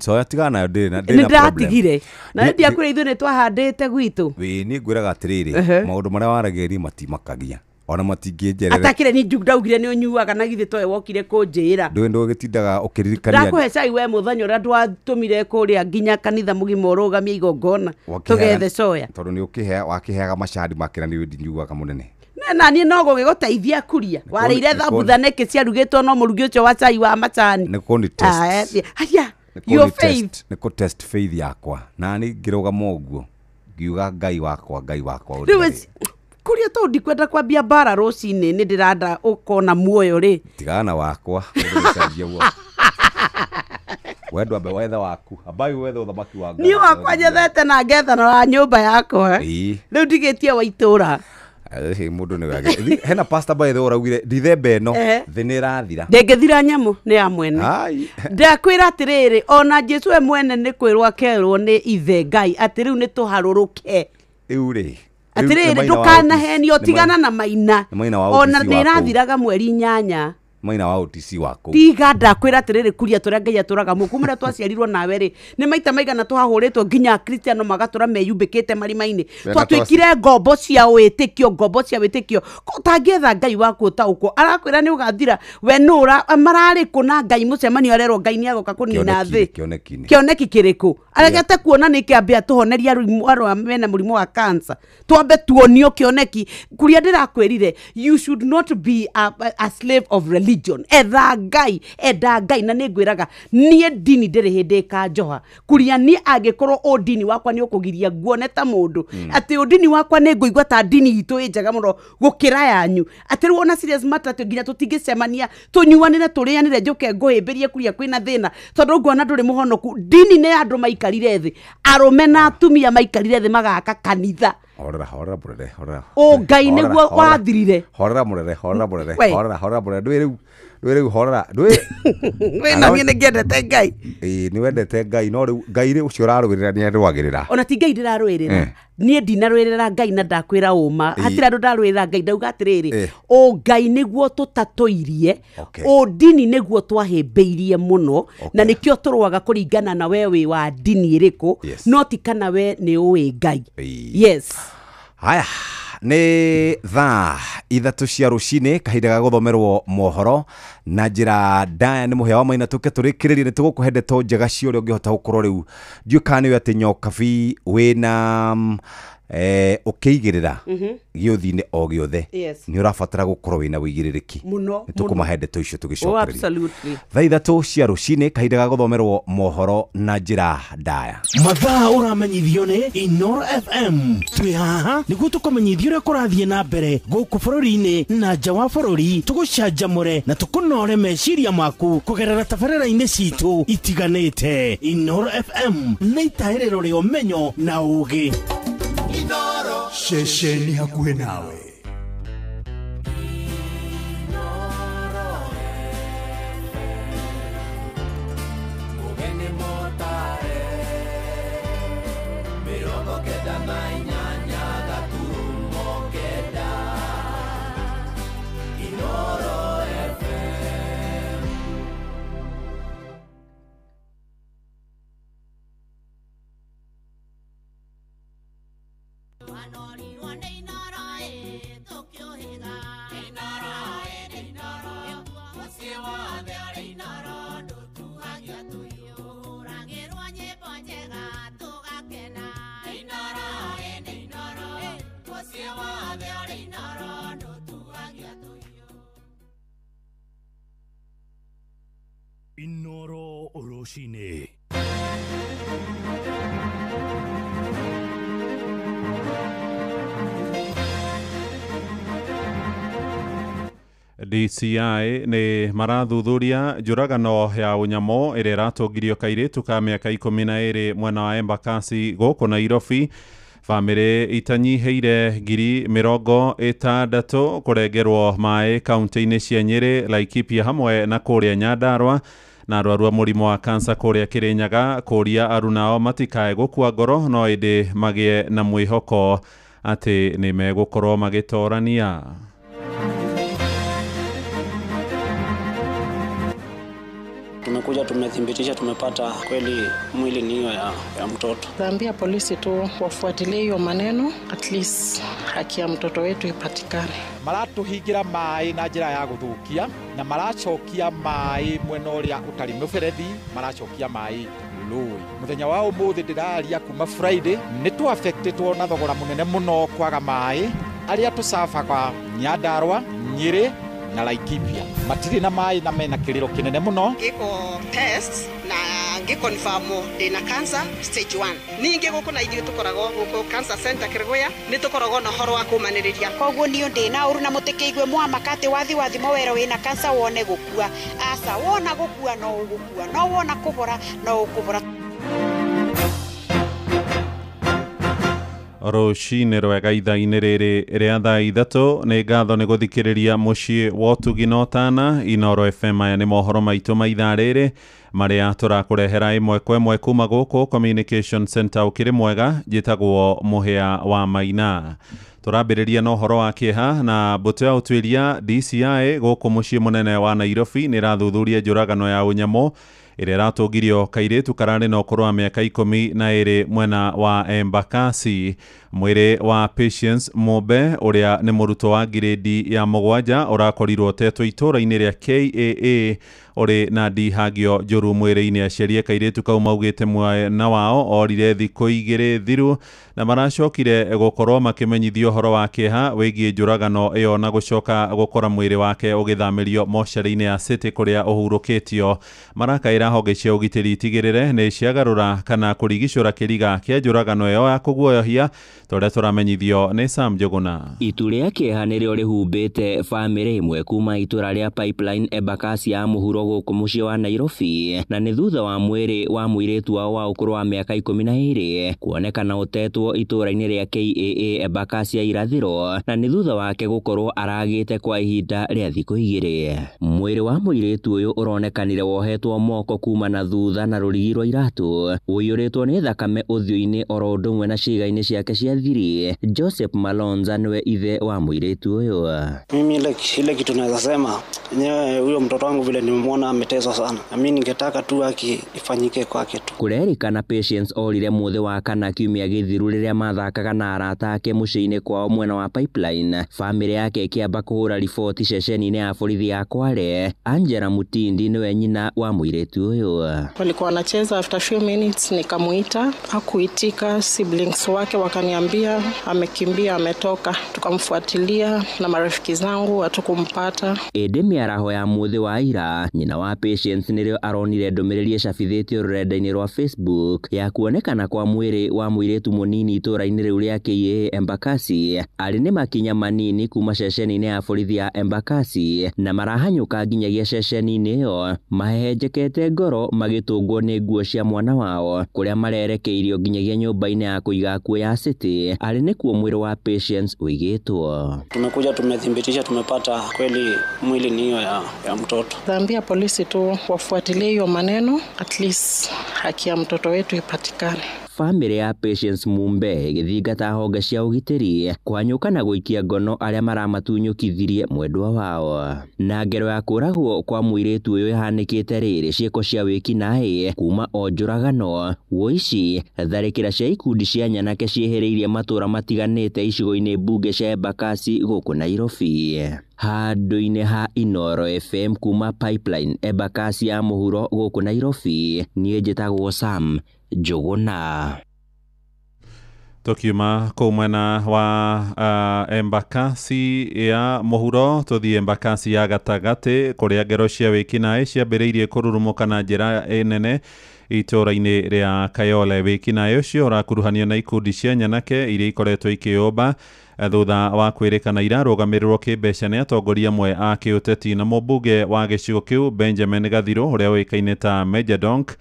Coya tigana nayo ndĩrĩ na problem. Nĩ ndĩratigire na ndiakwĩra ithuĩ nĩ twahandĩte gwitũ. Ĩĩ niĩ ngwĩraga atĩrĩrĩ maũndũ marĩa waragĩria matimakagia ona matingĩnjerere. Atakire ni ndaugire nĩ ũnyuaga na githĩ towe wokire kũnjĩra. Ndũĩ ndũgĩtindaga ũkĩririkania. Ndakũhe cai we mũthenya ũrĩa twatũmire kũrĩa nginya kanitha mũgima ũrũgamie igongona tũgethe coya. Tondũ nĩ ũkĩhea wakĩheaga macani makĩra nĩ ndinyuaga mũnene. Na niĩ no gũgĩgũteithia kuria warĩire thambutha nĩkĩ ciarugĩtwo no mũrugi ũcio wa cai wa macani. Nĩ kũni test. Haya your faith. Nĩ kũ test faith yakwa na niĩ ngĩrũgama ũguo ngiuga Ngai wakwa Ngai wakwa. Rĩu kuria to ndikwenda kwambia mbara rũcinĩ nĩ ndĩranda ũkona muoyo rĩ. Tigana wakwa ũgĩcenjia guo. Wendo ambe wethe waku ambai wethe ũthamaki wa Ngai. Niĩ wakwa nyethete na ngethana wa nyũmba yakwa. Rĩu ndigĩtie wa itũra. Mũndũ nĩ wage. Hena pastor by the way ũraugire Dithemba ĩno thĩ nĩ ĩrathira. Ndĩngĩthira nyamũ nĩ ya mwene. Ndakwĩra atĩrĩrĩ ona Jesu we mwene nĩ kwĩrwo akerwo nĩ ithe Ngai atĩ rĩu nĩ tũharũrũke. Rĩu rĩ atĩrĩrĩ ndũkanahenio tigana na maina ona nĩ ĩrathiraga mweri 8 maina wa OTC wako tiga ndakwĩra atĩrĩrĩ kuria tũrĩa Ngai atũraga mũku kuma rĩrĩa twaciarirwo nawe rĩ nĩ maita maigana tũhahũrĩtwo nginya Kristiano magatũra meyumbĩkĩte marima-inĩ twatuĩkire ngombo cia wĩtĩkio ngombo cia wĩtĩkio ũtangĩetha Ngai waku ũtaũkwo arakwĩra nĩ ũgathira we nũra mararĩ kũ na Ngai mũcemanio arerwo Ngai nĩ agoka kũnina thĩ kĩoneki kĩrĩkũ aregete kuona nĩ kĩambe atũhoneria arĩa mena mũrimũ wa cancer twambe tuonio kĩoneki kuria ndĩrakwĩrire you should not be a slave of religion. Etha Ngai enda Ngai na nĩ ngwĩraga niĩ ndini ndĩrĩ hĩndĩ ĩkanjoha kuria niĩ angĩkorwo ũndini wakwa nĩ ũkũgiria nguone ta mũndũ atĩ ũndini wakwa nĩ ngũigua ta ndini itũ ĩ njega mũno gũkĩra yanyu atĩ rĩu ona serious matter atĩ nginya tũtingĩcemania tũnyuanĩre tũrĩanĩre njũke ngũhĩmbĩrie kuria kwĩna thĩna tondũ nguona ndũrĩ mũhonoku ndini nĩ andũ maikarire thĩ arũme na atumia maikarire thĩ magaka kanitha. Horera horera mũrere horera. O Ngai nĩguo wathirire. Horera mũrere horera mũrere horera horera mũrere ndũĩ rĩu ndũĩ rĩu horera ndũĩ. We na niĩ nĩngĩendete Ngai. Ĩĩ nĩ wendete Ngai no rĩu Ngai rĩ ũcio ũrarũĩrĩra nĩ arũagĩrĩra. Ona ti Ngai ndĩrarũĩrĩra. Niĩ ndinarũĩrĩra Ngai na ndakwĩra ũma hatirĩ andũ ndarũĩrĩra Ngai ndauga atĩrĩrĩ o Ngai nĩguo tũtatũirie o ndini nĩguo twahĩmbĩirie mũno na nĩkĩo tũrũaga kũringana na we wĩ wa ndini ĩrĩkũ no ti kana we nĩ ũĩ Ngai. Yes. Haya nĩ thaa 3 cia rũcinĩ kahinda ga gũthomerwo mohoro na njĩra ndaya nĩ mũhĩa wa maina tũke tũrĩkĩrĩrie nĩ tũgũkũhe ndeto njega cia ũrĩa ũngĩhota gũkorwo rĩu ndiũĩ kana nĩwe atĩ Nyokabi wĩna ũkĩigĩrĩra gĩũthi-inĩ o gĩothe nĩ ũrabatara gũkorwo wĩna wĩigĩrĩrĩki mũno nĩ tũkũmahe ndeto icio tũgĩcokereria. Thaa 3 cia rũcinĩ kahinda ga gũthomerwo mohoro na njĩra ndaya. Mathaa ũramenyithio nĩ Inoro FM twĩ haha nĩguo tũkũmenyithia ũrĩa kũrathiĩ na mbere gũkũ bũrũri-inĩ na nja wa bũrũri tũgũcanjamũre na tũkũnore meciria maku kũgerera tabarĩra-inĩ citũ itiganĩte. Inoro FM nĩ itahĩrĩro rĩa ũmenyo na ũũgĩ. Ceceni hakuhĩ nawe. Ũgeni mũtare 98.9 Inoro FM. Twanorirwo nĩ Inoro ĩ tũkĩũhĩga. Inoro ĩ nĩ Inoro, mũciĩ wothe ũrĩ Inoro ndũtuhagia tũhiũ. Tũhũragĩrwo nyĩmbo njega tũgakena. Inoro ĩ nĩ Inoro, mũciĩ wothe ũrĩ Inoro ndũtuhagia tũhiũ. Inoro rũcinĩ. DCI nĩ marathuthuria njũragano ya ũnyamũ ĩrĩa ĩratũngirio kairĩtu ka mĩaka 12 mwena wa Embakasi gũkũ Nairobi. Bamĩrĩ itanyihĩire 60,000 kũrengerwo maĩ kaunti-inĩ cia Nyĩrĩ, Laikipia hamwe na kũrĩa Nyandarua, na arwaru a mũrimũ wa kansa kũrĩa Kĩrĩnyaga kũria arunao matikae gũkua ngoro no ĩndĩ magĩe na mwĩhoko atĩ nĩ megũkorwo magĩtorania. Tumekuja tumethibitisha, tumepata kweli mwili ni hiyo ya mtoto. Naambia polisi tu wafuatilie hiyo maneno, at least haki ya mtoto wetu ipatikane. Maratuhingira maĩ na njĩra ya gũthũkia na maracokia maĩ mwena ũrĩa ũtarĩ mũberethi, maracokia maĩ rũĩ. Mũthenya wa ũmũthĩ ndĩraria kuma Friday nĩ tũafectĩtwo na thogora mũnene mũno kwaga maĩ. Arĩa tũcabaga Nyandarua, Nyĩrĩ na Laikipia matirĩ na maĩ na mena kĩrĩro kĩnene mũno. Ngĩkwo test na ngĩconfirm ndĩna cancer stage 1. Ningĩ gũkũ na ithuĩ tũkoragwo gũkũ cancer center Kĩrĩgũya nĩ tũkoragwo na ũhoro wa kũmanĩrĩria. Koguo niĩ ndĩna ũru na mũtikĩigue mwamaka atĩ wathi wathimo werwo wĩna cancer wone gũkua. Aca, wona gũkua no ũgũkua, no wona kũbora no ũkũbora. Rũcinĩ rwega ithaa-inĩ rĩrĩ rĩa thaa 3 nĩ ngatho nĩ gũthikĩrĩria mũciĩ wa ũtugi na ũtana Inoro FM. Aya nĩ mohoro maitũ ma ithaa rĩrĩ marĩa tũrakũrehera ĩmwe kwa ĩmwe kuma gũkũ Communication Center. Ũkĩrĩ mwega, njĩtagwo Mũhĩa wa Maina. Tũrambĩrĩria na ũhoro wa kĩeha na mbũtũ ya ũtuĩria DCI gũkũ mũciĩ mũnene wa Nairobi nĩ ĩrathuthuria njũragano ya ũnyamũ ĩrĩa ĩratũngirio kairĩtu kararĩ na ũkũrũ wa mĩaka 12 mwena wa Embakasi. Mwĩrĩ wa Patience Mombe ũrĩa nĩ mũrutwo wa ngirĩndi ya 7 ũrakorirwo ũtetwo itũũra-inĩ rĩa KAA ũrĩ na ndihangio njũru mwĩrĩ-inĩ. Aciari a kairĩtu kau maugĩte mwana wao orire thikũ 2 thiru na maracokire gũkorwo makĩmenyithio ũhoro wa kĩeha wĩgiĩ njũragano ĩyo na gũcoka gũkora mwĩrĩ wake ũgĩthamĩrio mocarĩ-inĩ ya City kũrĩa ũhurũkĩtio. Marakaĩra honge cia ũgitĩri itigĩrĩre nĩ ciagarũra kana kũrigicũra kĩriga kĩa njũragano ĩyo ya kũguoyohia ta ũrĩa tũramenyithio nĩ Sam Njũgũna. Itu rĩa kĩeha nĩrĩo rĩhumbĩte bamĩrĩ ĩmwe kuma itũra rĩa Pipeline Embakasi ya mũhuro gũkũ mũciĩ wa Nairobi, na nĩ thutha wa mwĩrĩ wa mũirĩtu wao wa ũkũrũ wa mĩaka 12 kuonekana ũtetwo itũra-inĩ rĩa KAA Embakasi ya irathĩro, na nĩ thutha wake gũkorwo aragĩte kwa ihinda rĩa thikũ 2. Mwĩrĩ wa mũirĩtu ũyũ ũronekanire wohetwo moko kuma na thutha na rũrigi rwa iratũ, ũiyũrĩtwo nĩ thakame ũthiũ-inĩ oro ũndũ ũmwe na ciĩga-inĩ ciake cia thiri. Joseph Malonza niwe ithe wa mũirĩtu ũyũ. Mimi ile kitu naweza sema enyewe, huyo mtoto wangu vile nimemwona ameteswa sana, na mimi ningetaka tu haki ifanyike kwake tu. Kũrerĩkana Patience orire mũthĩ wa kana kiumia gĩthiru rĩrĩa mathakaga na arata ake mũciĩ-inĩ kwao mwena wa Pipeline. Bamĩrĩ yake ĩkĩamba kũhũra riboti ceceni-inĩ ya borithi ya Kwale. Angela Mutindi niwe nyina wa mũirĩtu ũyũ. Walikuwa wanacheza, after few minutes nikamuita, hakuitika. Siblings wake wakaniambia amekimbia, ametoka. Tukamfuatilia na marafiki zangu hatukumpata. Ĩndĩ mĩaraho ya mũthĩ wa ira, nyina wa Patience nĩrĩo aronire ndũmĩrĩri ĩcabithĩtio rũrenda-inĩ rwa Facebook ya kuonekana kwa mwĩrĩ wa mũirĩtu mũnini itũra-inĩ rĩu rĩa KAA Embakasi. Arĩ nĩ makinya manini kuma ceceni-inĩ ya borithi ya Embakasi na marahanyũka nginyagia ceceni-inĩ ĩyo mahehenjekete ngoro magĩtũngwo nĩ nguo cia mwana wao kũrĩa marerekeirio nginyagia nyũmba-inĩ ya kũiga akuũ ya City arĩ nĩkuo mwĩrĩ wa Patience ũigĩtwo. Tumekuja tumethibitisha, tumepata kweli mwili ni hiyo ya mtoto. Naambia polisi tu wafuatilie hiyo maneno, at least haki ya mtoto wetu ipatikane. Bamĩrĩ ya Patience Mumbe ĩgĩthingata honge cia ũgitĩri kũhanyũka na gũikia ngono arĩa maramatunyũkithirie mwendwa wao. Na ngero ya kũragwo kwa mũirĩtu ũyũ ĩhanĩkĩte rĩrĩ ciĩko cia wĩkinaĩ kuma o njũragano, wũici, tharĩkĩra cia ikundi cia nyanake ciĩhĩrĩirie matũra matiganĩte icigo-inĩ mbunge cia Embakasi gũkũ Nairobi. Handũ-inĩ ha Inooro FM kuma Pipeline Embakasi ya mũhuro gũkũ Nairobi, niĩ njĩtagwo Sam Njũgũna. Tukiuma kũu mwena wa Embakasi ya mũhuro tũthiĩ Embakasi ya gatagatĩ kũrĩa ngero cia wĩkinaĩ ciambĩrĩirie kũrurumũka na njĩra nene itũũra-inĩ rĩa Kayole. Wĩkinaĩ ũcio ũrakuruhanio na ikundi cia nyanake iria ikoretwo ikĩyũmba thutha wa kwĩrĩkana irarũgamĩrĩrwo kĩmbeca nĩ atongoria amwe a kĩũteti na mũmbunge wa gĩcigo kĩu Benjamin Gathirũ ũrĩa ũĩkaine ta Major Donk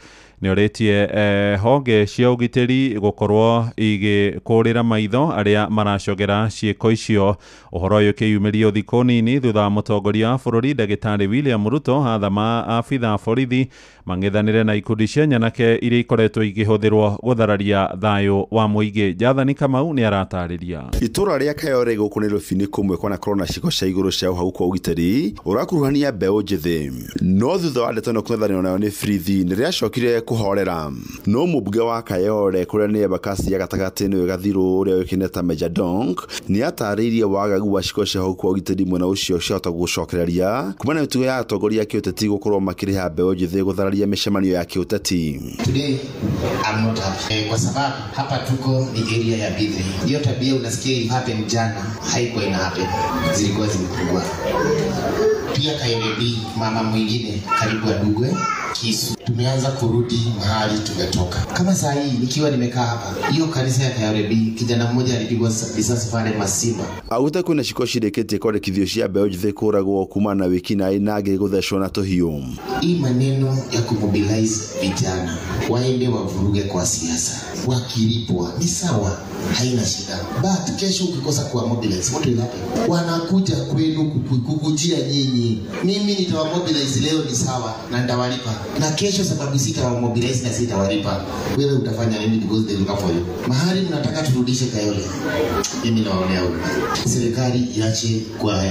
nĩorĩtie honge cia ũgitĩri gũkorwo igĩkũrĩra maitho arĩa maracogera ciĩko icio. Ũhoro ũyũ ũkĩyumĩria thikũ nini thutha wa mũtongoria wa bũrũri ndagĩtarĩ William Ruto athama abitha borithi mang'ethanĩre na ikundi cia nyanake iria ikoretwo ikĩhũthĩrwo gũthararia thayũ wa mũingĩ. Jathani Kamau nĩ aratarĩria. Itũra rĩa Kayole gũkũ Nairobi nĩ kũmwe kwanakorwo na ciĩko cia igũrũ cia ũhau kwa ũgitĩri ũrakuruhania mbeũ njĩthĩ, no thutha wa ndeto ĩno kũng'ethanĩrwo nayo nĩ borithi nĩ rĩacokire kũhorera. No mũmbunge wa Kayole kũrĩa nĩ Embakasi ya gatagatĩ nĩwe Gathirũ ũrĩa ũĩkaine ta Major Donk nĩ atarĩirie wagagu wa ciĩko cia ũhau kwa ũgitĩri mwena ũcio ciahota gũcokereria kumana na mĩtugo ya atongoria a kĩũteti gũkorwo makĩrĩha mbeũ njĩthĩ gũthararia mĩcemanio ya kĩũteti. Today I'm not happy kwa sababu hapa tuko ni area ya B3. Hiyo tabia unasikia ili happen jana haikuwa ina happen, zilikuwa zimepungua. Pia Kayole B, mama mwingine karibu adugwe kisu. Tumeanza kurudi mahali tumetoka. Kama saa hii nikiwa nimekaa hapa, hiyo kanisa ya Kayole B, kijana mmoja alipigwa risasi pale Masima. Augĩte kwĩna ciĩko cirĩkĩtie kwandĩkithio cia mbeũ njĩthĩ kũragwo kumana na wĩkinaĩ na angĩ gũthecwo na tũhiũ. Hii maneno ya kumobilize vijana waende wavuruge kwa siasa, wakilipwa ni sawa, haina shida, but kesho ukikosa kuwa mobilize, what will happen? Wanakuja kwenu kukujia nyinyi. Mimi nitawa mobilize leo ni sawa na nitawalipa, na kesho sababu sitawa mobilize na sitawalipa, wewe utafanya nini? Because they look for you. Mahali mnataka turudishe Kayole, mimi nawaonea huruma. Serikali iache kwa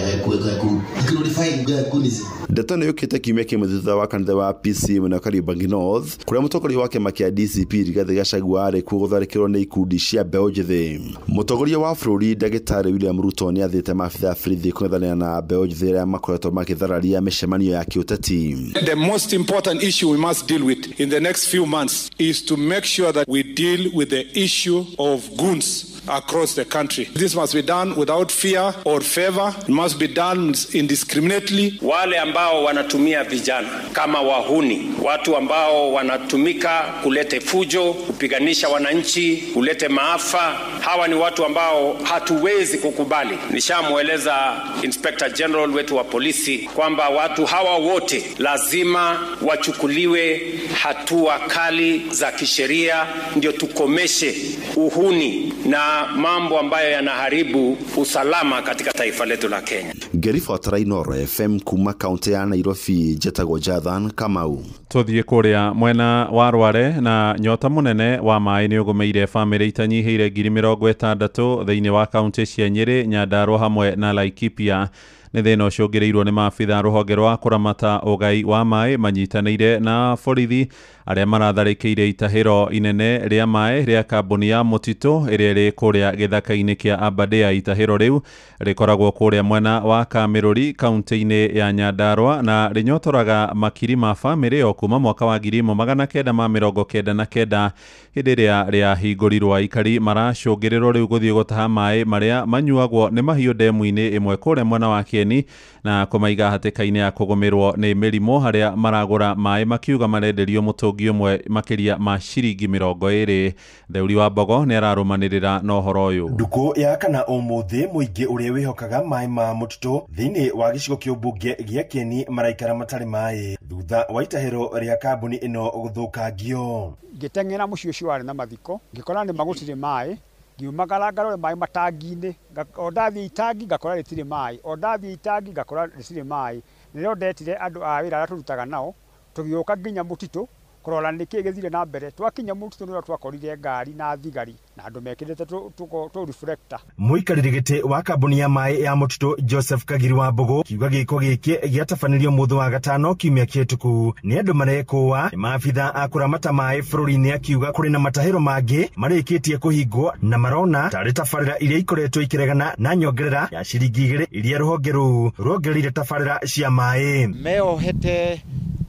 glorify goons. Ndeto ĩno yũkĩte kiumia kĩmwe thutha wa kanitha wa PC mwena wa Kariobangi North kũrĩa mũtongoria wa kĩama kĩa DCP Rigathĩ Gachagua arĩ kuo gũtharĩkĩrwo nĩ ikundi cia mbeũ njĩthĩ. Mũtongoria wa bũrũri ndagĩtarĩ William Ruto nĩ athĩte maabitha a borithi kũng'ethanĩra na mbeũ njĩthĩ arĩa makoretwo makĩthararia mĩcemanio ya kĩũteti. The most important issue we must deal with in the next few months is to make sure that we deal with the issue of goons across the country. This must be done without fear or favor. It must be done indiscriminately. Wale ambao wanatumia vijana kama wahuni, watu ambao wanatumika kulete fujo, kupiganisha wananchi, kulete maafa, hawa ni watu ambao hatuwezi kukubali. Nishamueleza Inspector General wetu wa polisi kwamba watu hawa wote lazima wachukuliwe hatua kali za kisheria, ndio tukomeshe uhuni na mambo ambayo yanaharibu usalama katika taifa letu la Kenya. Ngĩribotera Inooro FM kuma kaunti ya Nairobi, njĩtagwo Jathan Kamau. Tũthiĩ kũrĩa mwena wa Rware na nyota mũnene wa maĩ nĩ ũgũmĩire bamĩrĩ itanyihĩire 60,000 thĩinĩ wa kaunti cia Nyĩrĩ, Nyandarua hamwe na Laikipia. Nĩ thĩna ũcũngĩrĩirwo nĩ maabitha rũhonge rwa kũramata ũgai wa maĩ manyitanĩire na borithi arĩa maratharĩkĩire itahĩro inene rĩa maĩ rĩa kambuni ya mũtitũ ĩrĩa ĩrĩ kũrĩa gĩthaka-inĩ kĩa Aberdare. Itahĩro rĩu rĩkoragwo kũrĩa mwena wa Kamĩrũri kaunti-inĩ ya Nyandarua na rĩnyotoraga makiri ma bamĩrĩ o kuma mwaka wa 1999 hĩndĩ ĩrĩa rĩahingũrirwo. Aikari maracũngĩrĩrwo rĩu gũthiĩ gũtaha maĩ marĩa manyuagwo nĩ mahiũ ndemu-inĩ ĩmwe kũrĩa mwena wa Kieni na kũmaiga hatĩka-inĩ ya kũgũmĩrwo nĩ mĩrimũ harĩa maragũra maĩ makiuga marenderio mũtũngi ũmwe makĩria ma ciringi 20. Theuri wa Mbogo nĩ ararũmanĩrĩra na ũhoro ũyũ. Ndukũ ya kana ũmũthĩ mũingĩ ũrĩa wĩhokaga maĩ ma mũtitũ thĩinĩ wa gĩcigo kĩa ũmbunge gĩa Kieni maraikara matarĩ maĩ thutha wa itahĩro rĩa kambuni ĩno gũthũkangio. Ngĩteng'era mũciĩ ũcio warĩ na mathiko, ngĩkora nĩ magũtirĩ maĩ, ngiumagara ngarore maĩ matangi-inĩ, o ndathiĩ itangi ngakora rĩtirĩ maĩ, o ndathiĩ itangi ngakora rĩtirĩ maĩ. Nĩrĩo ndetire andũ a wĩra arĩa tũrutaga nao, tũgĩũka nginya mũtitũ Kũrora nĩkĩ gĩthire na mbere. Twakinya mũtitũ nĩrĩo twakorire ngari na thigari na andũ mekĩrĩte tũ reflector. Mũikarĩri gĩtĩ wa kambuni ya maĩ ya mũtitũ Joseph Kagiri wa Mbũgũ kiuga gĩko gĩkĩ gĩatabanirio mũthĩ wa gatano kiumia kĩhĩtũku nĩ andũ marekũa nĩ maabitha a kũramata maĩ bũrũri-inĩ, akiuga kũrĩ na matahĩro mangĩ marĩkĩtie kũhingwo na marona tarĩ tabarĩra iria ikoretwo ikĩregana na nyongerera ya ciringi 2 iria rũhonge rũu ruongereire tabarĩra cia maĩ. Meohete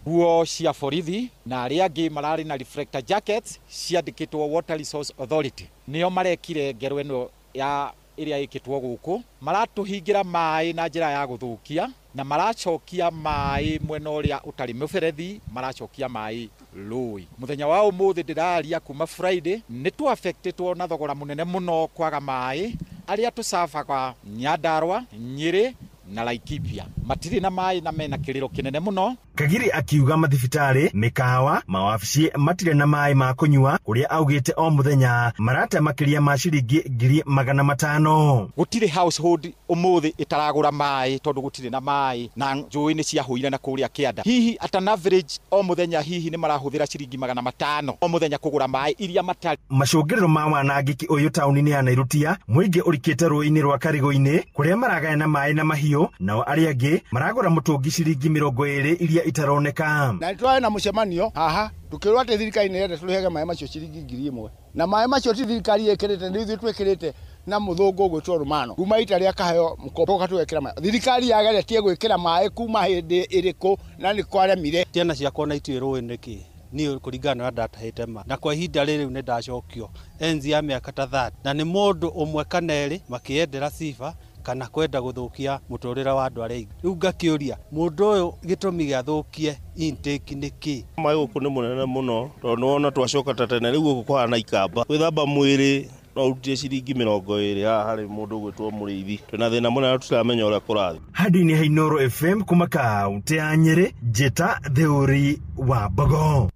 nguo cia borithi na arĩa angĩ mararĩ na reflector jackets ciandĩkĩtwo Water Resource Authority. Nĩo marekire ngero ĩno ya ĩrĩa ĩkĩtwo gũkũ, maratũhingĩra maĩ na njĩra ya gũthũkia na maracokia maĩ mwena ũrĩa ũtarĩ mũberethi, maracokia maĩ rũĩ. Mũthenya wa ũmũthĩ ndĩraria kuma Friday nĩ tũaffectĩtwo na thogora mũnene mũno kwaga maĩ. Arĩa tũcabaga Nyandarua, Nyĩrĩ na Laikipia matirĩ na maĩ na mena kĩrĩro kĩnene mũno. Kagiri akiuga mathibitarĩ, mĩkawa, mawabici matirĩ na maĩ ma kũnyua kũrĩa augĩte o mũthenya marate makĩria ma ciringi 500,000. Gũtirĩ household ũmũthĩ ĩtaragũra maĩ tondũ gũtirĩ na maĩ na njũĩ nĩ ciahũire na kũrĩa kĩanda. Hihi at an average o mũthenya hihi nĩ marahũthĩra ciringi 500 o mũthenya kũgũra maĩ iria matarĩ. Macũngĩrĩro ma wanangĩki ũyũ taũni-inĩ ya Nairutia, mũingĩ ũrikĩte rũĩ-inĩ rwa Karigũ-inĩ kũrĩa maragayana maĩ na mahiũ, nao arĩa angĩ maragũra mũtũngi ciringi 20 iria itaroneka. Na nĩtwarĩ na mũcemanio haha tukĩrwo atĩ thirikari nĩ ĩrenda tũrĩhage maĩ macio ciringi 1000 na maĩ macio ti thirikari ĩkĩrĩte, nĩ ithuĩ twĩkĩrĩte na mũthũngũ ũgwĩtwo Romano kuma ita rĩa kaheo mũkombo tũgekĩra maĩ. Thirikari yageretie gwĩkĩra maĩ kuma hĩndĩ ĩrĩkũ na nĩ kwaremire. Ciana ciakwa na ituĩ rũĩ nĩkĩ niĩ kũringana na ndatahĩte ma na kwa ihinda rĩrĩ nĩ ndacokio enzi ya mĩaka ta 30 na nĩ mũndũ ũmwe kana erĩ makĩendera sifa kana kwenda gũthũkia mũtũrĩre wa andũ arĩa aingĩ. Rĩu ngakĩũria mũndũ ũyũ gĩtũmi gĩathũkie intake nĩ kĩ? Maĩ gũkũ nĩ mũnene mũno tondũ nĩwona twacoka ta tene, rĩu gũkũ kũhana ikamba. Gwĩthamba mwĩrĩ no ũrutie ciringi 20 haha harĩ mũndũ ũgwĩtwo mũrĩithi. Twĩna thĩna mũnene tũtiramenya ũrĩa kũrathiĩ. Handũ-inĩ ha Inooro FM kuma kaũntĩ ya Nyĩrĩ, Njĩta Theũri wa Mbogo.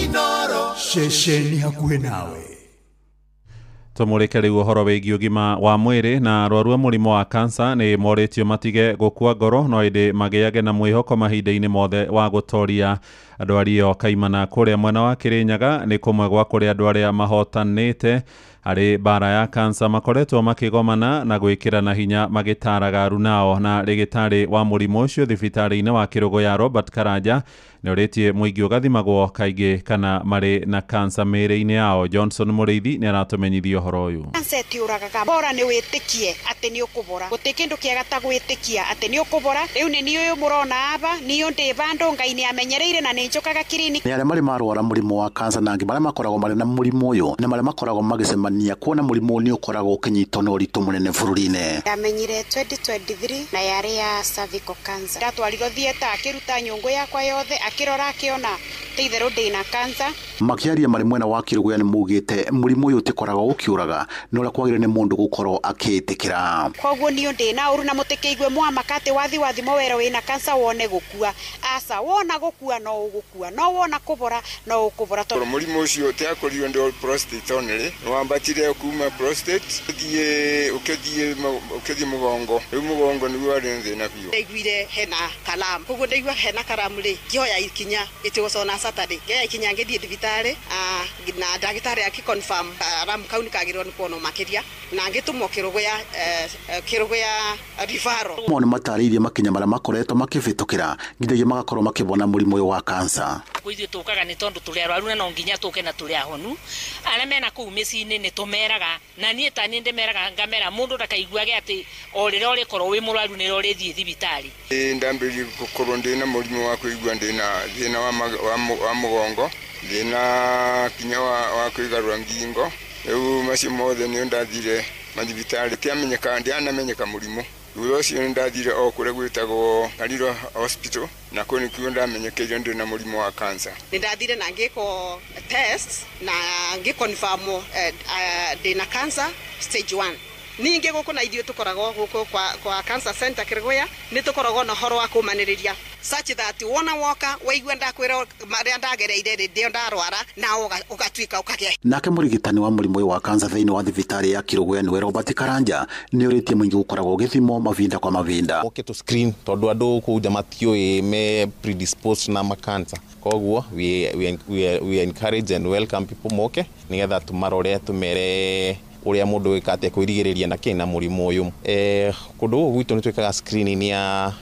Inooro ceceni hakuhĩ nawe. Tũmũrĩke rĩu ũhoro wĩgiĩ ũgima wa mwĩrĩ na arwaru a mũrimũ wa kansa nĩ morĩtio matige gũkua ngoro no ĩndĩ magĩage na mwĩhoko mahinda-inĩ mothe wa gũtoria ndwari ĩyo. Kaimana kũrĩa mwena wa Kĩrĩnyaga nĩ kũmwe gwa kũrĩa andũ arĩa mahotanĩte harĩ mbara ya kansa makoretwo makĩgomana na gwĩkĩrana hinya magĩtaraga arunao. Na rĩgĩtarĩ wa mũrimũ ũcio thibitarĩ-inĩ wa Kĩrũgũya Robert Karanja nĩ ũrĩtie mũingĩ ũgathimagwo kaingĩ kana marĩ na kansa mĩĩrĩ-inĩ yao. Johnson Mũrĩithi nĩ aratũmenyithia ũhoro ũyũ. Kansa ĩtiũragaga, bora nĩ wĩtĩkie atĩ nĩ ũkũbora. Gũtirĩ kĩndũ kĩega ta gwĩtĩkia atĩ nĩ ũkũbora. Rĩu nĩ niĩ ũyũ mũrona aba, niĩ ndĩ bandũ Ngai nĩ amenyereire na nĩ njũkaga kiriniki. Nĩ arĩa marĩ marwara mũrimũ wa kansa na angĩ marĩa makoragwo marĩ na mũrimũ ũyũ na marĩa makoragwo magĩcemania kuona mũrimũ nĩ ũkoragwo ũkĩnyitwo na ũritũ mũnene bũrũri-inĩ. Ndamenyire 2023 na yarĩ ya cervical cancer. Ndatwarirwo theatre akĩruta nyũngũ yakwa yothe akĩrora akĩona ti itherũ ndĩna cancer. Makĩaria marĩ mwena wa Kĩrũgũya nĩ maugĩte mũrimũ ũyũ ũtikoragwo ũkĩũraga no ũrĩa kwagĩrĩire nĩ mũndũ gũkorwo akĩĩtĩkĩra. Koguo niĩ ndĩna ũru na mũtikĩigue mwamaka atĩ wathi wathimo werwo wĩna cancer wone gũkua. Aca, wona gũkua no ũgũkua, no wona kũbora no ũkũbora. Mũrimũ ũcio ũtiakorirwo ndĩ prostate only, nĩwambatire kuma prostate ũkĩthiĩ mũgongo. Rĩu mũgongo nĩguo warĩ thĩna biũ. Ndaiguire hena kalamu, koguo ndaigua hena karamu rĩ ngĩoya ikinya ĩtĩgũcona Saturday, ngĩoya ikinya ngĩthiĩ thibitarĩ na ndagĩtarĩ akĩ confirm karamu kau nĩ kagĩrĩirwo nĩ kuonwo makĩria na ngĩtũmwo Kĩrũgũya referral. Mo nĩ matarĩirie makinya marĩa makoretwo makĩbĩtũkĩra nginyagia magakorwo makĩbona mũrimũ ũyũ wa kansa. Ithuĩ tũkaga nĩ tondũ tũrĩ arwaru na no nginya tũke na tũrĩ ahonu. Arĩa mena kũu mĩciĩ-inĩ nĩ tũmeraga, na niĩ ta niĩ ndĩmeraga ngamera mũndũ ndakaiguage atĩ o rĩrĩa ũrĩkorwo wĩ mũrwaru nĩrĩo ũrĩthiĩ thibitarĩ. Ndambĩrĩirie gũkorwo ndĩna mũrimũ wa kũigua ndĩna thĩna wa mũgongo, thĩna kinya wa kwĩgarũra ngingo. Rĩu macio mothe nĩo ndathire mathibitarĩ, ndianamenyeka mũrimũ. Thutha ũcio nĩ ndathire o kũrĩa gwĩtagwo Kariro Hospital na kũu nĩkuo ndamenyekeire ndĩ na mũrimũ wa cancer. Nĩ ndathire na ngĩkwo test na ngĩconfirm ndĩna cancer stage 1. Ningĩ gũkũ na ithuĩ tũkoragwo gũkũ kwa cancer center Kĩrũgũya nĩ tũkoragwo na ũhoro wa kũmanĩrĩria. Such that wona woka waigua ndakwĩra marĩa ndagereire rĩndĩ ndarwara na ũgatuĩka ũkagĩa. Nake mũrigitani wa mũrimũ wa kansa thĩinĩ wa thibitarĩ ya Kĩrũgũya nĩwe Robert Karanja nĩ ũrĩtie mũingĩ gũkoragwo ũgĩthimwo mavinda kwa mavinda. Oke to screen tondũ andũ kũu nja matiũĩ me predisposed na makansa, koguo we encourage and welcome people moke nigetha tumarore tumere uria mundu wika atia kwirigiriria na kina murimu uyu. Kundu guku gwitu ni twikaga screening ya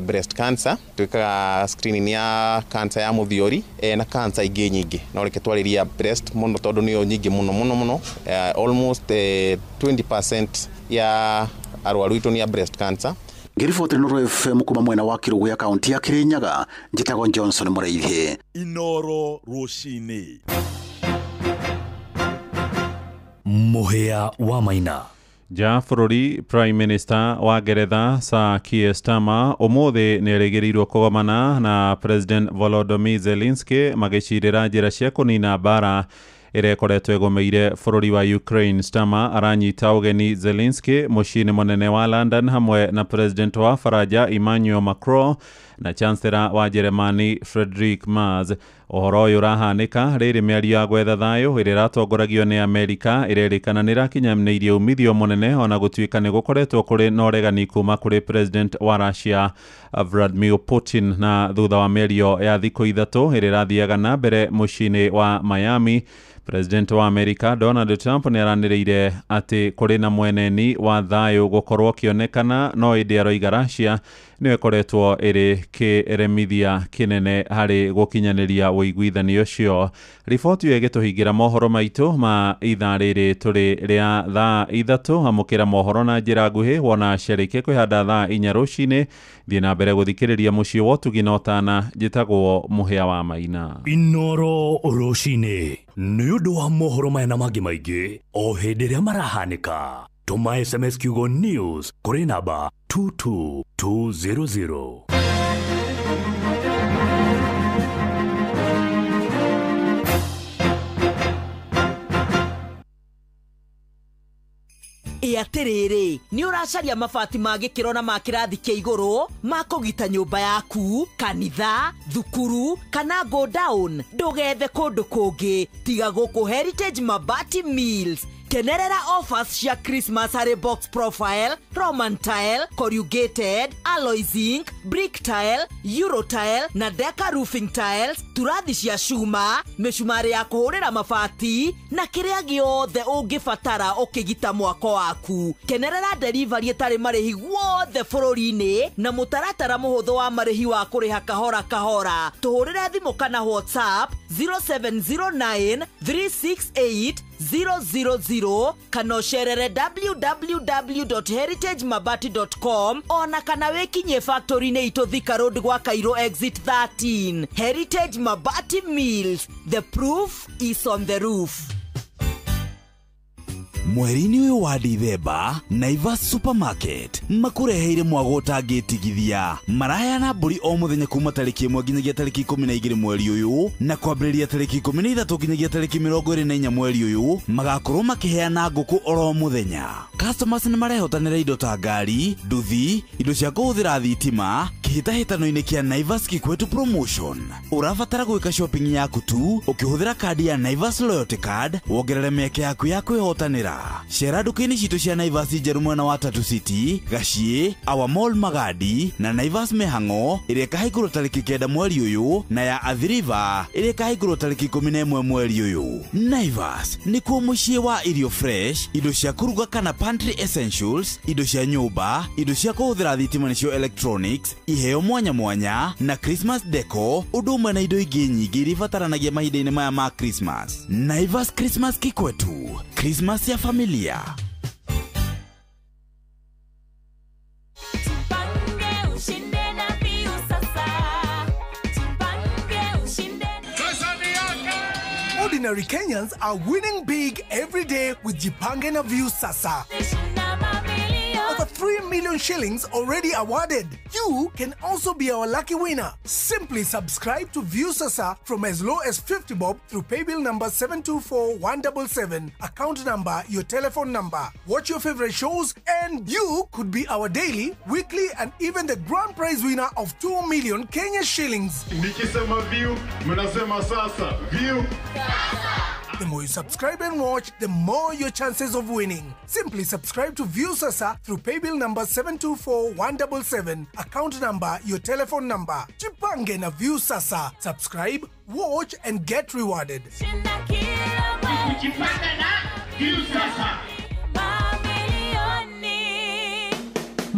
breast cancer, twikaga screening ya cancer ya muthiori na cancer ingi nyingi, no reke twariria breast muno tondu niyo nyingi muno muno muno. Almost 20% ya arwaru itu ni ya breast cancer. Ngiriboti Inooro FM kuma mwena wa Kĩrũgũya kaunti ya Kirinyaga, njĩtagwo Johnson Mũraithi. Inooro rũcinĩ. Mũhĩa wa Maina. Nja bũrũri Prime Minister wa Ngeretha Sir Keir Starmer ũmũthĩ nĩerĩgĩrĩirwo kũgomana na President Volodymyr Zelensky magĩcirĩra njĩra cia kũnina mbara ĩrĩa ĩkoretwo ĩgũmĩire bũrũri wa Ukraine. Starmer aranyita ũgeni Zelensky mũciĩ-inĩ mũnene wa London hamwe na President wa Faranja Emmanuel Macron na Chancellor wa Jeremani Friedrich Merz. Ũhoro ũyũ ũrahanĩka rĩrĩ mĩario ya gwetha thayũ ĩrĩa ĩratongoragio nĩ Amerika ĩrerĩkana nĩ ĩrakinyanĩirie umithio mũnene ona gũtuĩka nĩ gũkoretwo kũrĩ na ũregani kuma kũrĩ President wa Russia Vladimir Putin. Na thutha wa mĩario ya thikũ ithatũ ĩrĩa ĩrathiaga na mbere mũciĩ-inĩ wa Miami, President wa Amerika Donald Trump nĩ aranĩrĩire atĩ kũrĩ na mweneni wa thayũ gũkorwo ũkĩonekana, no ĩndĩ aroiga Russia nĩyo ĩkoretwo ĩrĩ kĩremithia kĩnene harĩ gũkinyanĩria ũiguithanio ũcio. Riboti ĩyo ĩgĩtũhingĩra mohoro maitũ ma ithaa rĩrĩ tũrĩ rĩa thaa ithatũ. Amũkĩra mohoro na njĩra nguhĩ wona ciarĩkia kwĩhanda thaa inya rũcinĩ. Thiĩ na mbere gũthikĩrĩria mũciĩ wa ũtugi na ũtana. Njĩtagwo Mũhĩa wa Maina. Inooro rũcinĩ nĩ ũndũ wa mohoro maya na mangĩ maingĩ o hĩndĩ ĩrĩa marahanĩka. Tũma SMS kiugo news kũrĩ namba 22200. Ĩ atĩrĩrĩ, nĩ ũracaria mabati ma gĩkĩro na ma kĩrathi kĩa igũrũ ma kũgita nyũmba yaku, kanitha, thukuru kana go down? Ndũgethe kũndũ kũngĩ tiga gũkũ Heritage Mabati Mills. Kenerera offers cia Christmas harĩ box profile, Roman tile, corrugated, alloy zinc, brick tile, euro tile na deca roofing tiles, turathi cia cuma, mĩcumarĩ ya kũhũrĩra mabati na kĩrĩa gĩothe ũngĩbatara ũkĩgita mwako waku. Kenerera delivery ĩtarĩ marĩhi guothe bũrũri-inĩ na mũtaratara mũhũthũ wa marĩhi wa kũrĩha kahora kahora. Tũhũrĩre thimũ kana WhatsApp 0709 368 000 kana ũcerere www.heritagemabati.com ona kana wĩkinyie factory-inĩ itũ Thika Road gwa Cairo exit 13. Heritage Mabati Mills, the proof is on the roof. Mweri-inĩ ũyũ wa Dithemba, Naivas Supermarket makũreheire mwago ũtangĩtigithia. Maraheana mbũri o mũthenya kuma tarĩki 1 nginyagia tarĩki 12 mweri ũyũ, na kwambĩrĩria tarĩki 13 nginyagia tarĩki 24 mweri ũyũ magakorwo makĩheana ngũkũ oro mũthenya. Customers nĩ marehotanĩra indo ta ngari, nduthi, indo cia kũhũthĩra thitima kĩhĩtahĩtano-inĩ kĩa Naivas Kikwetu Promotion. Ũrabatara gwĩka shopping yaku tu ũkĩhũthĩra kandi ya Naivas Loyalty Card wongerere mĩeke yaku ya kwĩhotanĩra. Cera nduka-inĩ citũ cia Naivas njerũ mwena wa Tatu City, Gaciĩ, Our Mall Magadi na Naivas Mĩhang'o ĩrĩa ĩkahingũrwo tarĩki 9 mweri ũyũ, na ya Athi River ĩrĩa ĩkahingũrwo tarĩki 11 mweri ũyũ. Naivas nĩkuo mũciĩ wa irio fresh, indo cia kũruga kana pantry essentials, indo cia nyũmba, indo cia kũhũthĩra thitima nĩcio electronics, iheo mwanya mwanya na Christmas deco, ũndũ ũmwe na indo ingĩ nyingĩ iria ibataranagia mahinda-inĩ maya ma Christmas. Naivas Christmas Kikwetu, Christmas ya familia. Ordinary Kenyans are winning big every day with Jipange na Viusasa. Over 3 3 million shillings already awarded. You can also be our lucky winner. Simply subscribe to Viusasa from as low as 50 bob through paybill number 724177, account number, your telephone number. Watch your favorite shows and you could be our daily, weekly and even the grand prize winner of 2 million Kenya shillings. Nikisema view, mnasema sasa. View. The more you subscribe and watch, the more your chances of winning. Simply subscribe to Viusasa through paybill number 724177, account number, your telephone number. Jipange na Viusasa. Subscribe, watch and get rewarded. Kujipanga na Viusasa.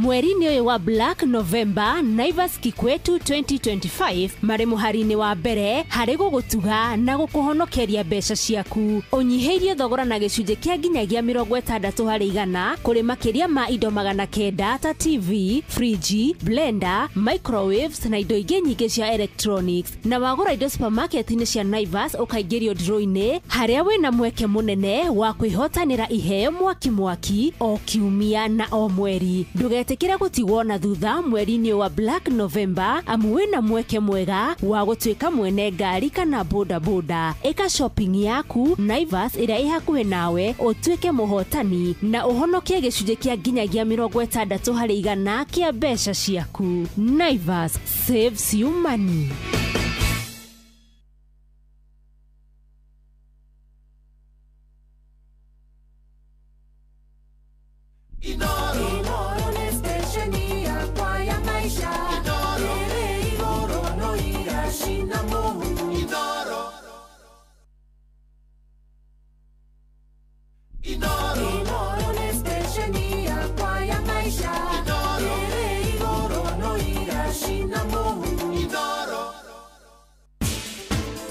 Mweri-inĩ ũyũ wa Black November, Naivas Kikwetu 2025 marĩ mũhari-inĩ wa mbere harĩ gũgũtuga na gũkũhonokeria mbeca ciaku. Ũnyihĩirie thogora na gĩcunjĩ kĩa nginyagia 60% kũrĩ makĩria ma indo 900 ta TV, friji, blender, microwaves na indo ingĩ nyingĩ cia electronics. Na wagũra indo supermarket-inĩ cia Naivas ũkaingĩrio draw-inĩ harĩa wĩna mweke mũnene wa kwĩhotanĩra iheo mwaki mwaki o kiumia na o mweri. Ndũgetĩkĩre gũtigwo na thutha mweri-inĩ wa Black November amu wĩna mweke mwega wa gũtuĩka mwene ngari kana bodaboda. Ĩka shopping yaku Naivas ĩrĩa ĩ hakuhĩ nawe ũtuĩke mũhotani na ũhonokie gĩcunjĩ kĩa nginyagia 60% kĩa mbeca ciaku. Naivas saves you money.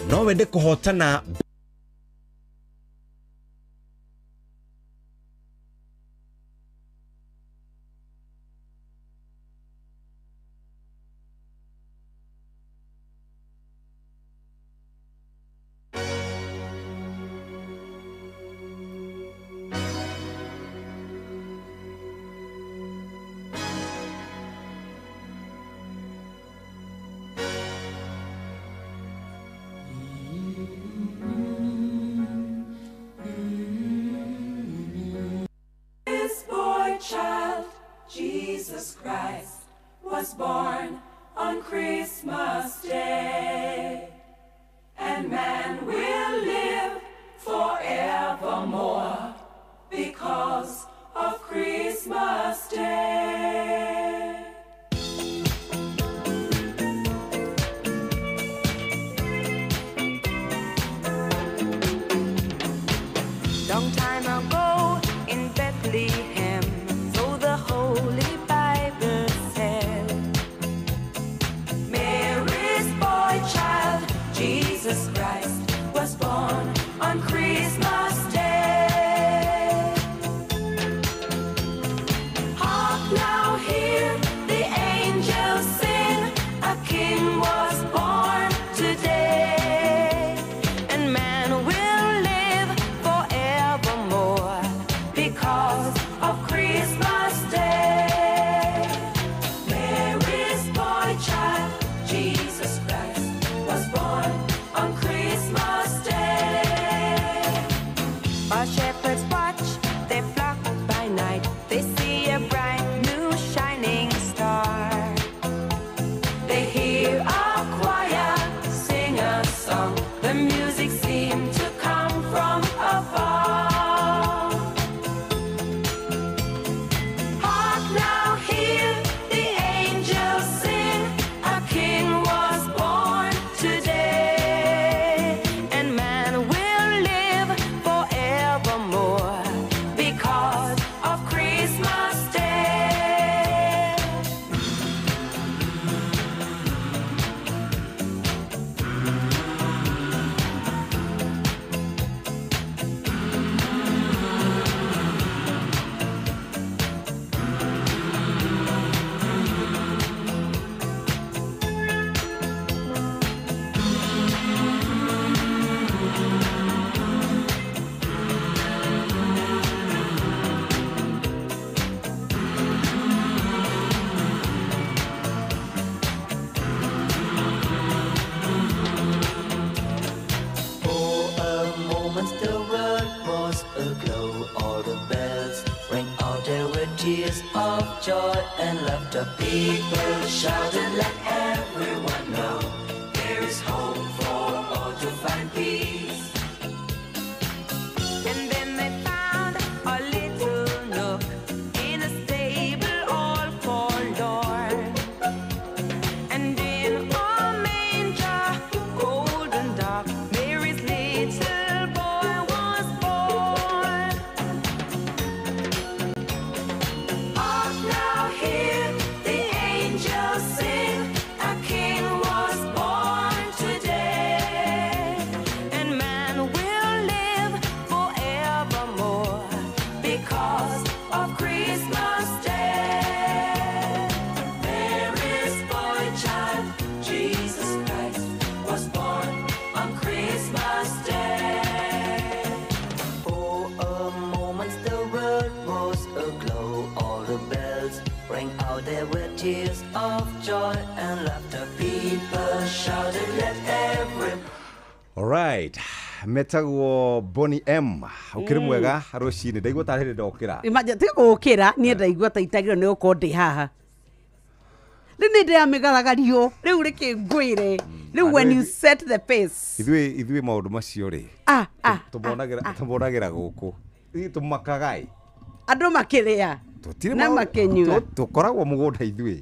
No wende kuhotana tears of joy and laughter. People shouted, let everyone know there is hope for all to find peace. And then they found a little nook in a stable all forlorn. And in a manger, cold and dark, Mary's little boy was born. Hark now, hear the angels sing, a king was born today. And man will live forevermore because of Christmas Day. Mary's boy child, Jesus Christ, was born on Christmas Day. For a moment the world was aglow, all the bells rang out, there were tears of joy and laughter. People shouted, let every Alright, metagwo Bonnie M. Ukiri mwega rucini ndaigua tarĩ hĩndĩ ndokĩra. Imagine tiga gũkĩra niĩ ndaigua ta itagĩrĩirwo nĩ gũkorwo ndĩ haha. Rĩu nĩ ndĩramĩgaragario rĩu rĩkĩ ngwĩre rĩu when you set the pace. Ithuĩ maũndũ macio rĩ Ah, ah, tũmonagĩra gũkũ. Ithuĩ tũmakaga ĩ. Andũ makĩrĩa Tũtirĩ na makĩnyua. Tũkoragwo mũgũnda ithuĩ.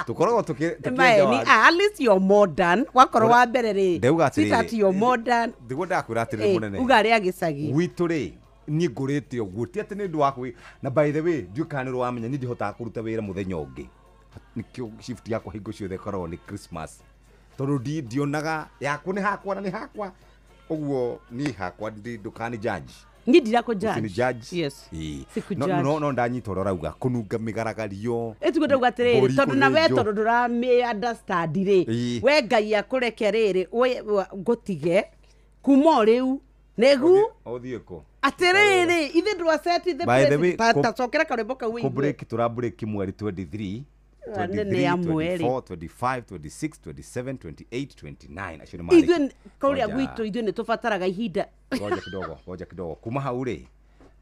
Tũkoragwo tũkĩenja Maeni, waru. ah, at least you're modern. Wakorwo wa mbere rĩ. Ndauga atĩrĩrĩ. Sweetheart, you're modern. Ndiguo ndakwĩra atĩrĩrĩ Eh, mũnene. uga arĩa gĩcagi. Gwitũ rĩ niĩ ngũrĩte ũguo ti atĩ nĩ ũndũ wa kwĩ na by the way ndiũĩ kana nĩ ũramenya niĩ ndihotaga kũruta wĩra mũthenya ũngĩ nĩkĩo shift yakwa hingo ciothe ĩkoragwo nĩ Christmas tondũ ndionaga yakwa nĩ hakwa na nĩ hakwa ũguo niĩ hakwa ndũkani judge. Niĩ ndirakũ judge. Ũtini judge. Yes. Ĩĩ. Siku No- judge. no ndanyita ũrĩa ũrauga kũnunga mĩgaragario Ĩtiguo ndauga atĩrĩrĩ mbũri tondũ na we kũthĩnjwo. tondũ ndũramĩ understand rĩ Ĩĩ. we Ngai akũreke rĩrĩ ngũtige kuma o rĩu nĩgu Ũthiĩ kũ atĩrĩrĩ ithe ndwaceti the By the way, tacokera karwĩmbo kau kũ wĩigue break tũra break mweri 23 Ĩyo nĩ ya 23, mweri. 24, 25, 26, 27, 28, 29 acio nĩ marĩki. Ithuĩ kũrĩa Ngoja- gwitũ ithuĩ nĩ tũbataraga ihinda. Ngoja kidogo, ngoja kidogo. Kuma hau rĩ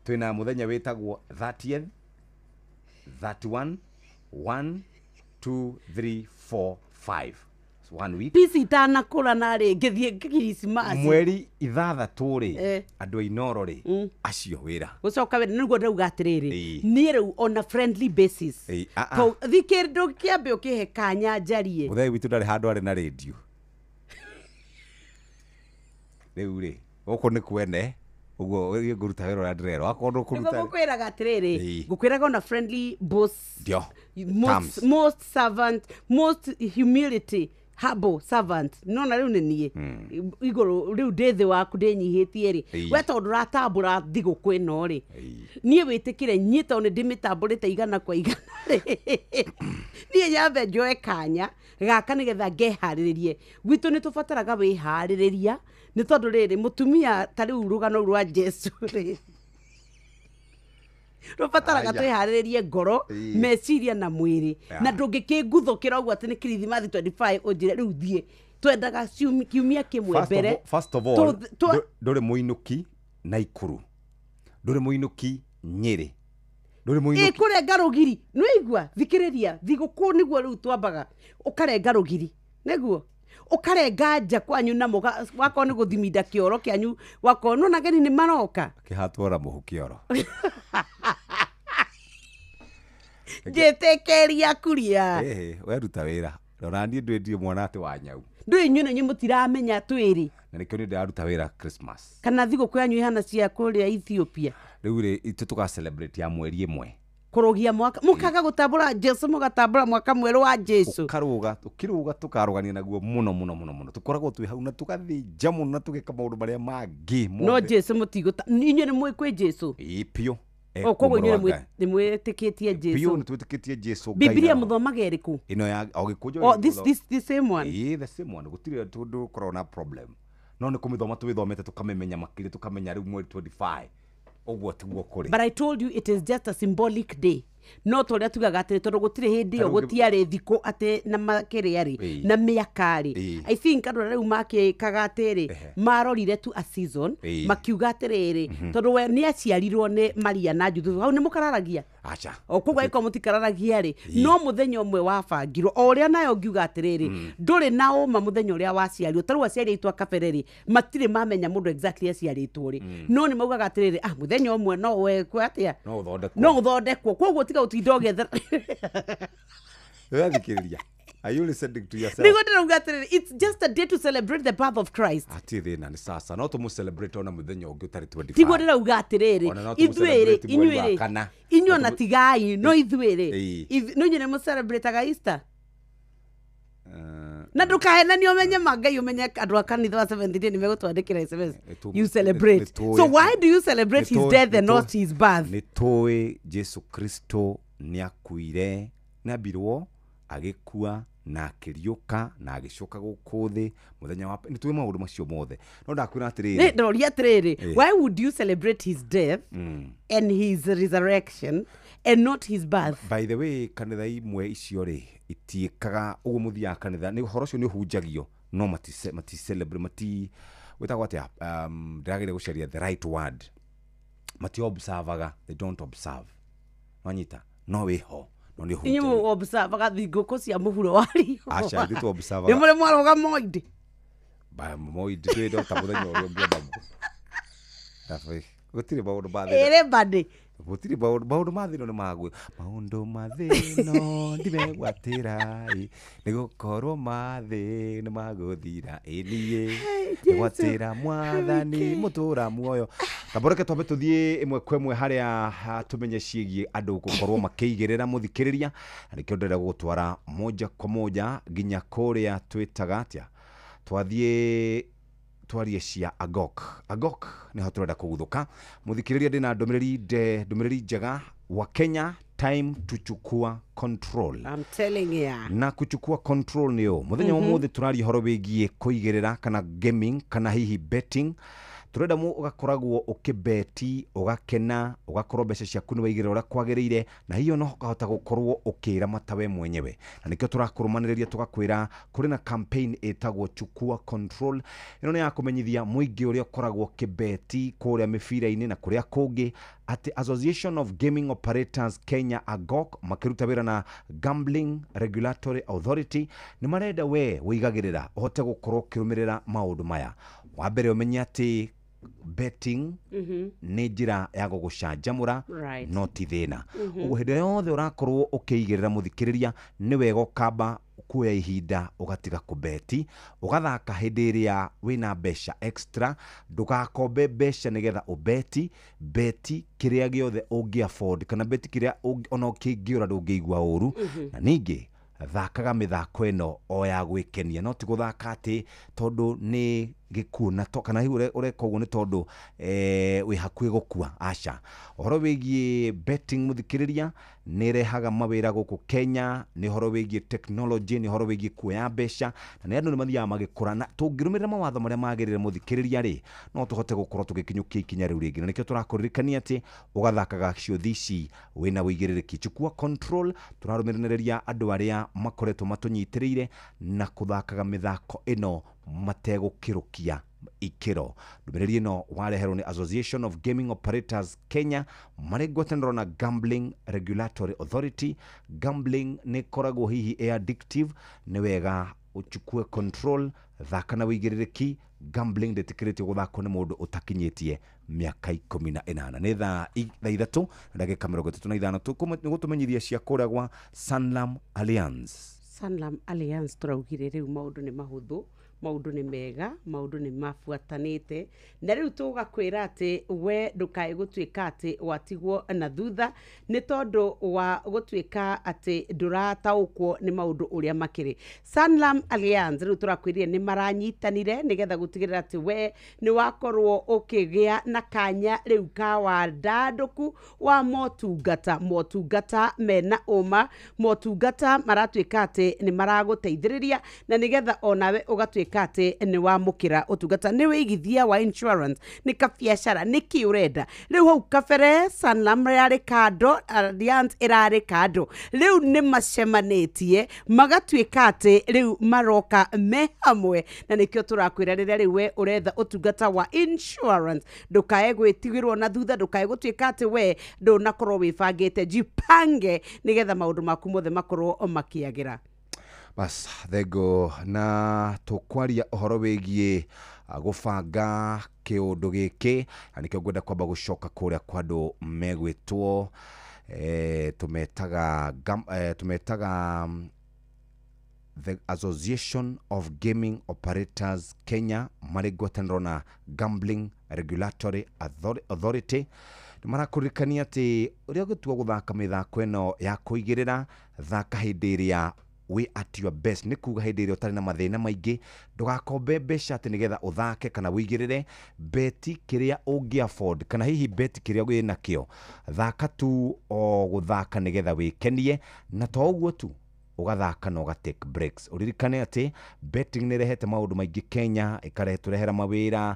twĩna mũthenya wĩtagwo 30th, 31, 1, 2, 3, 4, 5. It's one week. Peace itanakũra narĩ ngĩthiĩ Kiricimaci. Mweri ithathatũ rĩ Eh. andũ a Inoro rĩ acio wĩra. Gũcoka wĩra nĩguo ndauga atĩrĩrĩ Ĩĩ. niĩ rĩu on a friendly basis. Ĩĩ, ah, ah. Tondũ thi kĩndũ kĩambe ũkĩhe kanya njarie. Mũthee witũ ndarĩ handũ arĩ na rĩndiũ. Rĩu rĩ gũkũ nĩ kwene ũguo niĩ ngũruta wĩra ũrĩa ndĩrerwo akorwo Nĩguo ndũkũruta ngũkwĩraga atĩrĩrĩ Ĩĩ. ngũkwĩraga on a friendly boss ndio most, Terms. most servant most humility humble servant nona rĩu nĩ niĩ igũrũ rĩu ndĩ thĩ waku ndĩnyihĩtie rĩ Ĩĩ. we tondũ ũratambũra thigũkũ ĩno rĩ niĩ wĩtĩkĩre niĩ tondũ nĩ ndĩmĩtambũrĩte igana kwa igana rĩ niĩ nyambe njoe kanya gaka nĩgetha ngeharĩrĩrie gwitũ nĩ tũbataraga wĩharĩrĩria nĩ tondũ rĩrĩ mũtumia ta rĩu rũgano rũu rwa Jesu rĩ rũbataraga Aya. twĩharĩrĩrie ngoro Ĩĩ. meciria na mwĩrĩ Yeah. na ndũngĩkĩnguthũkĩra ũguo atĩ nĩ kirithimathi 25 ũnjĩre rĩu thiĩ twendaga kiumia kĩmwe First of mbere all- first of all ndũrĩ mũinũki Naikuru ndũrĩ mũinũki Nyĩrĩ ndũrĩ ĩ mũinũki kũrenga rũgiri nĩwaigua thikĩrĩria thigũkũ nĩguo rĩu twambaga ũkarenga rũgiri nĩguo ũkarenga nja kwanyu na wakorwo nĩ gũthiminda kĩoro kĩanyu wakorwo nona ageni nĩ maroka kĩhatwara mũhu kĩoro njĩtĩkĩria kuria ĩhĩ weruta wĩra rora niĩ ndwĩndio mwana atĩ wa nyau ndũĩ inyuĩ na inyuĩ mũtiramenya twĩrĩ na nĩkĩo niĩ ndĩraruta wĩra Christmas kana thigũkũ yanyu ihana cia kũrĩa Ethiopia rĩu rĩ itũ tũga celebrate ya mweri ĩmwe kũrũgia mwaka mũkaga gũtambũra Jesu mũgatambũra mwaka mwerũ wa Jesu ũkarũga ũkĩrũga tũkarũgania naguo mũno mũno mũno mũno tũkoragwo twĩ hau na tũgathĩnja mũno na tũgeka maũndũ marĩa mangĩ no mothe. Jesu mũtigũta inyuĩ nĩ mũĩ kwĩ Jesu Ĩĩ, biũ O, koguo inyuĩ Mũrũ wa Ngai. nĩ mwĩtĩkĩtie biũ Jesu nĩ twĩtĩkĩtie Jesu Ngai Bibilia na Roho. mũthomaga ĩrĩkũ ĩno ya o gĩkũnjo Oh, this the same one. Ĩĩ, the same one gũtirĩ tũndũ ũkoragwo na problem no nĩ kũmĩthoma tũmĩthomete tũkamĩmenya makĩria tũkamenya rĩu mweri 25 ũguo tiguo kũrĩ But I told you it is just a symbolic day. No ta ũrĩa tugaga atĩrĩ, tondũ gũtirĩ hĩndĩ ĩyo Ta rĩu gũtiarĩ thikũ atĩ na makĩrĩa rĩ, na mĩaka rĩ. I think andũ arĩa rĩu makĩkaga atĩrĩ, marorire tu a season, makiuga atĩrĩrĩ, tondũ we nĩ aciarirwo nĩ Maria na Juthubu, hau nĩ mũkararagia. Aca. O koguo angĩkorwo mũtikararagia rĩ, no mũthenya ũmwe wabangirwo o ũrĩa nayo ngiuga atĩrĩrĩ, ndũrĩ na ũma mũthenya ũrĩa waciarirwo. Ta rĩu aciari aitũ a kabere rĩ, matirĩ mamenya mũndũ exactly aciarĩtwo rĩ, no nĩ maugaga atĩrĩrĩ, ah, mũthenya ũmwe no wekwo atĩa, no ũthondekwo. No ũthondekwo. Koguo tiga ũtinda ũgĩetha. Ũrathikĩrĩria? Are you listening to yourself? Nĩguo ndĩrauga atĩrĩrĩ, it's just a day to celebrate the birth of Christ. Hatirĩ thĩna, nĩ sasa no tũmũ celebrate ona mũthenya ũngĩ ũtarĩ 25. Tiguo ndĩrauga atĩrĩrĩ, Ona no ithuĩ rĩ, tũmũ-celebrate mweri inyuĩ wa rĩ, kana. inyuĩ ona tigai, no ithuĩ rĩ, no inyuĩ nĩ mũcelebrataga Easter? Na ndũkahenanie, ũmenye ma Ngai, ũmenye andũ a kanitha wa Seventh Day nĩ megũtwandĩkĩra SMS. You celebrate, so why do you celebrate his death and not his birth? Nĩ tũĩ Jesu Kristo nĩ akuire, nĩ ambirwo, agĩkua na akĩriũka na agĩcoka gũkũ thĩ mũthenya wa, nĩ tũĩ maũndũ macio mothe, no ndakwĩra Nĩ atĩrĩrĩ, ndoria atĩrĩrĩ, why would you celebrate his death and his resurrection and not his birth? By the way, kanitha imwe icio rĩ itiĩkaga ũguo. Mũthiaga kanitha, nĩ ũhoro ũcio nĩ ũhunjagio, no mati celebrate, mati wĩtagwo atĩa, ndĩrageria gũcaria the right word, mati observaga, they don't observe. Wanyita? No wĩho, no nĩ Inyuĩ ũhunjagio. mũ observaga thigũkũ cia mũhuro wa riũa? Aca, ithuĩ tu observaga. Nĩ mũrĩ mwarũga moindĩ? Moi ndĩtwĩte ta mũthenya ũrĩa ũngĩenda. Gũtirĩ maũndũ ma thĩna. Ĩrĩ mbandĩ. Gũtirĩ maũndũ ma thĩno, nĩ magũ maũndũ ma thĩno ndimegwatĩra ĩ, nĩ gũkorwo ma thĩ nĩ magũthira, ĩ niĩ ngwatĩra Mwathani mũtũra muoyo. Tamboreke twambe tũthiĩ ĩmwe kwa ĩmwe harĩa tũmenye ciĩgiĩ andũ gũkorwo makĩigĩrĩra mũthikĩrĩria, na nĩkĩo ndĩrenda gũgũtwara moja kwa moja nginya kũrĩa twĩtaga atĩa, twathiĩ twarie cia Agok. Agok nĩho tũrenda kũguthũka. Mũthikĩrĩria, ndĩna ndũmĩrĩri ndũmĩrĩri njega wa Kenya, time tuchukua control. I'm telling ya. Na kuchukua control nĩ ũ mũthenya wa ũmũthĩ tũraria ũhoro wĩgiĩ kũigĩrĩra kana gaming kana hihi betting. Tũrenda ũgakoragwo ũkĩbeti ũgakena, ũgakorwo mbeca ciaku nĩ waigĩrĩra ũrĩa kwagĩrĩire, na hiyo no ũkahota gũkorwo ũkĩramata we mwenyewe. Na nĩkĩo tũrakũrũmanĩrĩria tũgakwĩra kũrĩ na campaign ĩtagwo Chukua Control. Ĩno nĩ ya kũmenyithia mũingĩ ũrĩa ũkoragwo ũkĩbeti kũrĩa mĩbira-inĩ na kũrĩa kũngĩ atĩ Association of Gaming Operators Kenya, AGOK, makĩruta wĩra na Gambling Regulatory Authority, nĩ marenda we wĩigagĩrĩra ũhote gũkorwo ũkĩrũmĩrĩra maũndũ maya. Wa mbere, ũmenye atĩ betting nĩ njĩra ya gũgũcanjamũra, no ti thĩna. Ũguo hĩndĩ ĩrĩa yothe ũrakorwo ũkĩigĩrĩra, mũthikĩrĩria, nĩ wega ũkamba kuoya ihinda ũgatiga kũbeti, ũgathaka hĩndĩ ĩrĩa wĩna mbeca extra. Ndũgakombe mbeca nĩgetha ũbeti. Beti kĩrĩa gĩothe ũngĩ afford, kana beti kĩrĩa ona kĩngĩũra ndũngĩigua ũru. Na ningĩ thakaga mĩthako ĩno o ya gwĩkenia, no ti gũthaka atĩ tondũ nĩ gĩkuũ na to, kana hihi ũreka ũguo nĩ tondũ wĩ hakuhĩ gũkua. Aca. Ũhoro wĩgiĩ betting, mũthikĩrĩria, nĩ ĩrehaga mawĩra gũkũ Kenya, nĩ ũhoro wĩgiĩ technology, nĩ ũhoro wĩgiĩ kuoya mbeca, na nĩ andũ nĩ mathiaga magĩkũra. Na tũngĩrũmĩrĩra mawatho marĩa magĩrĩire, mũthikĩrĩria rĩ, no tũhote gũkorwo tũgĩkinyũkia ikinya rĩu rĩngĩ. Na nĩkĩo tũrakũririkania atĩ ũgathakaga ciũthi ici wĩna wĩigĩrĩrĩki. Chukua control, tũrarũmĩrĩria andũ arĩa makoretwo matũnyitĩrĩire na kũthakaga mĩthako ĩno mategũkĩrũkia ikĩro. Ndũmĩrĩri ĩno wareherwo nĩ Association of Gaming Operators Kenya marĩ ngwatanĩro na Gambling Regulatory Authority. Gambling nĩ ĩkoragwo hihi ĩ addictive. Nĩ wega ũchukue control, thaka na wĩigĩrĩrĩki. Gambling ndĩtĩkĩrĩtio gũthakwo nĩ mũndũ ũtakinyĩtie mĩaka 18. Nĩ thaa 3:35. Nĩ gũtũmenyithia cia kũrĩa gwa Sanlam Alliance. Sanlam Alliance, tũraugire rĩu maũndũ nĩ mahũthũ, maũndũ nĩ mega, maũndũ nĩ mabuatanĩte, na rĩu tũgakwĩra atĩ we ndũkae gũtuĩka atĩ watigwo na thutha nĩ tondũ wa gũtuĩka atĩ ndũrataũkwo nĩ maũndũ ũrĩa makĩrĩ. Sanlam Alliance rĩu tũrakwĩrire nĩ maranyitanire nĩgetha gũtigĩrĩra atĩ we nĩ wakorwo ũkĩgĩa na kanya rĩu ka wandandũku wa motungata, motungata mena ũma, motungata maratuĩka atĩ atĩ nĩ maragũteithĩrĩria na nĩgetha onawe ũgatuĩka atĩ nĩ wamũkĩra ũtungata. Nĩ wĩigithia wa insurance, nĩ kabiacara, nĩ kĩ ũrenda. Rĩu hau kabere Sanlam yarĩ kando, Allianz ĩrarĩ kando, rĩu nĩ macemanĩtie magatuĩka atĩ rĩu maroka me hamwe, na nĩkĩo tũrakwĩra rĩrĩa rĩu we ũretha ũtungata wa insurance ndũkae gwĩtigĩrwo na thutha, ndũkae gũtuĩka atĩ we ndũnakorwo wĩbangĩte. Jipange nĩgetha maũndũ maku mothe makorwo makĩagĩra. Bas thengo na tũkwaria ũhoro wĩgiĩ gũbanga kĩũndũ gĩkĩ, na nĩkĩo ngwenda kwamba gũcoka kũrĩa kwa andũ megwĩtwo tũmetaga tũmetaga The Association of Gaming Operators Kenya marĩ ngwatanĩro na Gambling Regulatory Authority nĩ marakũririkania atĩ ũrĩa ũgĩtua gũthaka mĩthako ĩno ya kũigĩrĩra, thaka hĩndĩ ĩrĩa wĩ at your best, nĩ kuga hĩndĩ ĩrĩa ũtarĩ na mathĩna maingĩ. Ndũgakombe mbeca atĩ nĩgetha ũthake kana wĩigĩrĩre. Beti kĩrĩa ũngĩ afford kana hihi beti kĩrĩa wĩ nakĩo. Thaka tu o gũthaka nĩgetha wĩkenie, na to ũguo tu, ũgathaka na ũga take breaks. Ũririkane atĩ betting nĩ ĩrehete maũndũ maingĩ Kenya, ĩkaretũrehera mawĩra,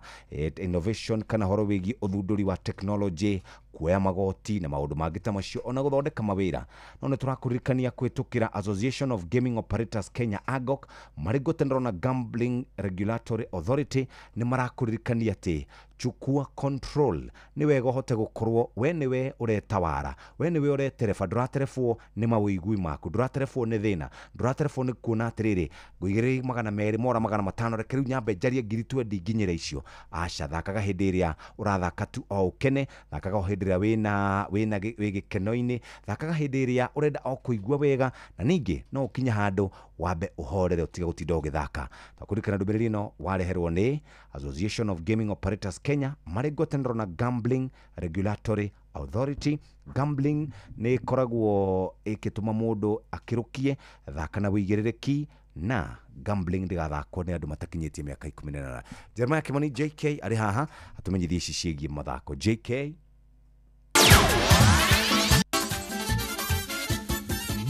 innovation kana horo wĩgiĩ ũthundũri wa technology, kuoya magoti na maũndũ mangĩ ta macio, ona gũthondeka mawĩra. No nĩ tũrakũririkania kũhĩtũkĩra Association of Gaming Operators Kenya, AGOK, marĩ ngwatanĩro na Gambling Regulatory Authority nĩ marakũririkania atĩ chukua control. Nĩ wega ũhote gũkorwo we nĩwe ũretawara, we nĩwe ũretereba, ndũraterebwo nĩ mawĩigui maku, ndũraterebwo nĩ thĩna, ndũraterebwo nĩ kuona atĩrĩrĩ ngũigĩrĩre 200 mora 500, reke rĩu nyambe njarie 20,000 nginyĩre icio. Aca, thakaga hĩndĩ ĩrĩa ũrathaka tu o ũkene, thakaga o hĩndĩ ĩrĩa wĩna wĩ gĩkeno-inĩ, thakaga hĩndĩ ĩrĩa ũrenda o kũigua wega, na ningĩ no ũkinye handũ wambe ũhorere ũtige gũtinda ũgĩthaka. Twakũririkana ndũmĩrĩri ĩno wareherwo nĩ Association of Gaming Operators Kenya marĩ ngwatanĩro na Gambling Regulatory Authority. Gambling nĩ ĩkoragwo ĩgĩtũma mũndũ akĩrũkie. Thaka na wĩigĩrĩrĩki, na gambling ndĩgathakwo nĩ andũ matakinyĩtie mĩaka 18. Jeremiah Kimani JK arĩ haha atũmenyithie ici ciĩgiĩ mathako. JK.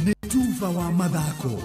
Nĩ tuba wa mathako.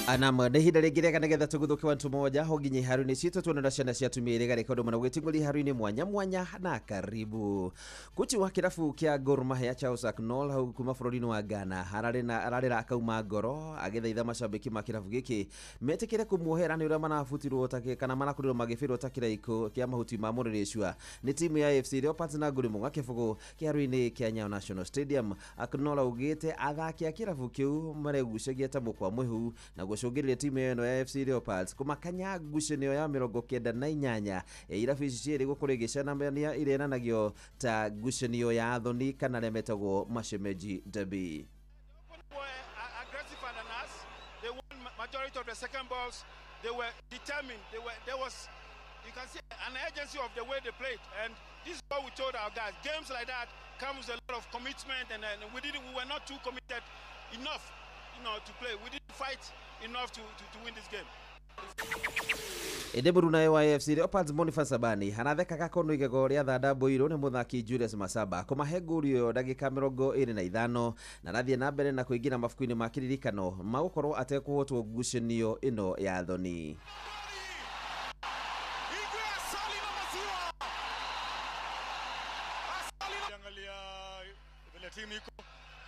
Anam nĩ ihinda rĩngĩ rĩega nĩgetha tũguthũke wantu moja ho nginya iharo-inĩ citũ tuonera ciana cia atumia irĩ garĩka ũndũ mũna gwĩtingũria iharo-inĩ mwanya mwanya. Na karibu kuchi wa kĩrabu kĩa Gor Mahia Charles Aknol hau kuma bũrũri-inĩ wa Ghana ararĩra akauma ngoro agĩthaitha macambĩki ma kĩrabu gĩkĩ metĩkĩre kũmuohera nĩ ũrĩa manabutirwo kana manakorirwo magĩbĩrwo ta kĩraikũ kĩa mahuti ma mũrĩrĩcua nĩ timu ya AFC Leopards na ngũrĩ mũgwa kĩbũgũ kĩharo-inĩ kĩa Nyayo National Stadium. Aknol augĩte athaki a kĩrabu kĩu maregucagia ta mũkwa mwĩhu na gũcũngĩrĩria timu ĩno ya AFC Leopards kũmakanya ngucanio ya 98 irabu ici cierĩ gũkorwo igĩcenania irenanagio ta ngucanio ya athoni kana arĩa metagwo mashemeji derby. Aggressive than us. They won majority of the second balls. They were determined. There was, you can see an urgency of the way they played, and this is what we told our guys. Games like that comes with a lot of commitment, and we were not too committed enough, to play. We didn't fight enough to win this game. Ĩndĩ mũrunae wa AFC Leopards Boniface Sabani arathekaga kono igego rĩa thanda mbũirũ nĩ mũthaki Julius Masaba kũmahe ngũri ĩyo ndagĩka 25 na arathiĩ na mbere na kũingĩra mabuku-inĩ ma kĩririkano ma gũkorwo atekũhotwo ngucanio ĩno ya thoni. Vile timu iko,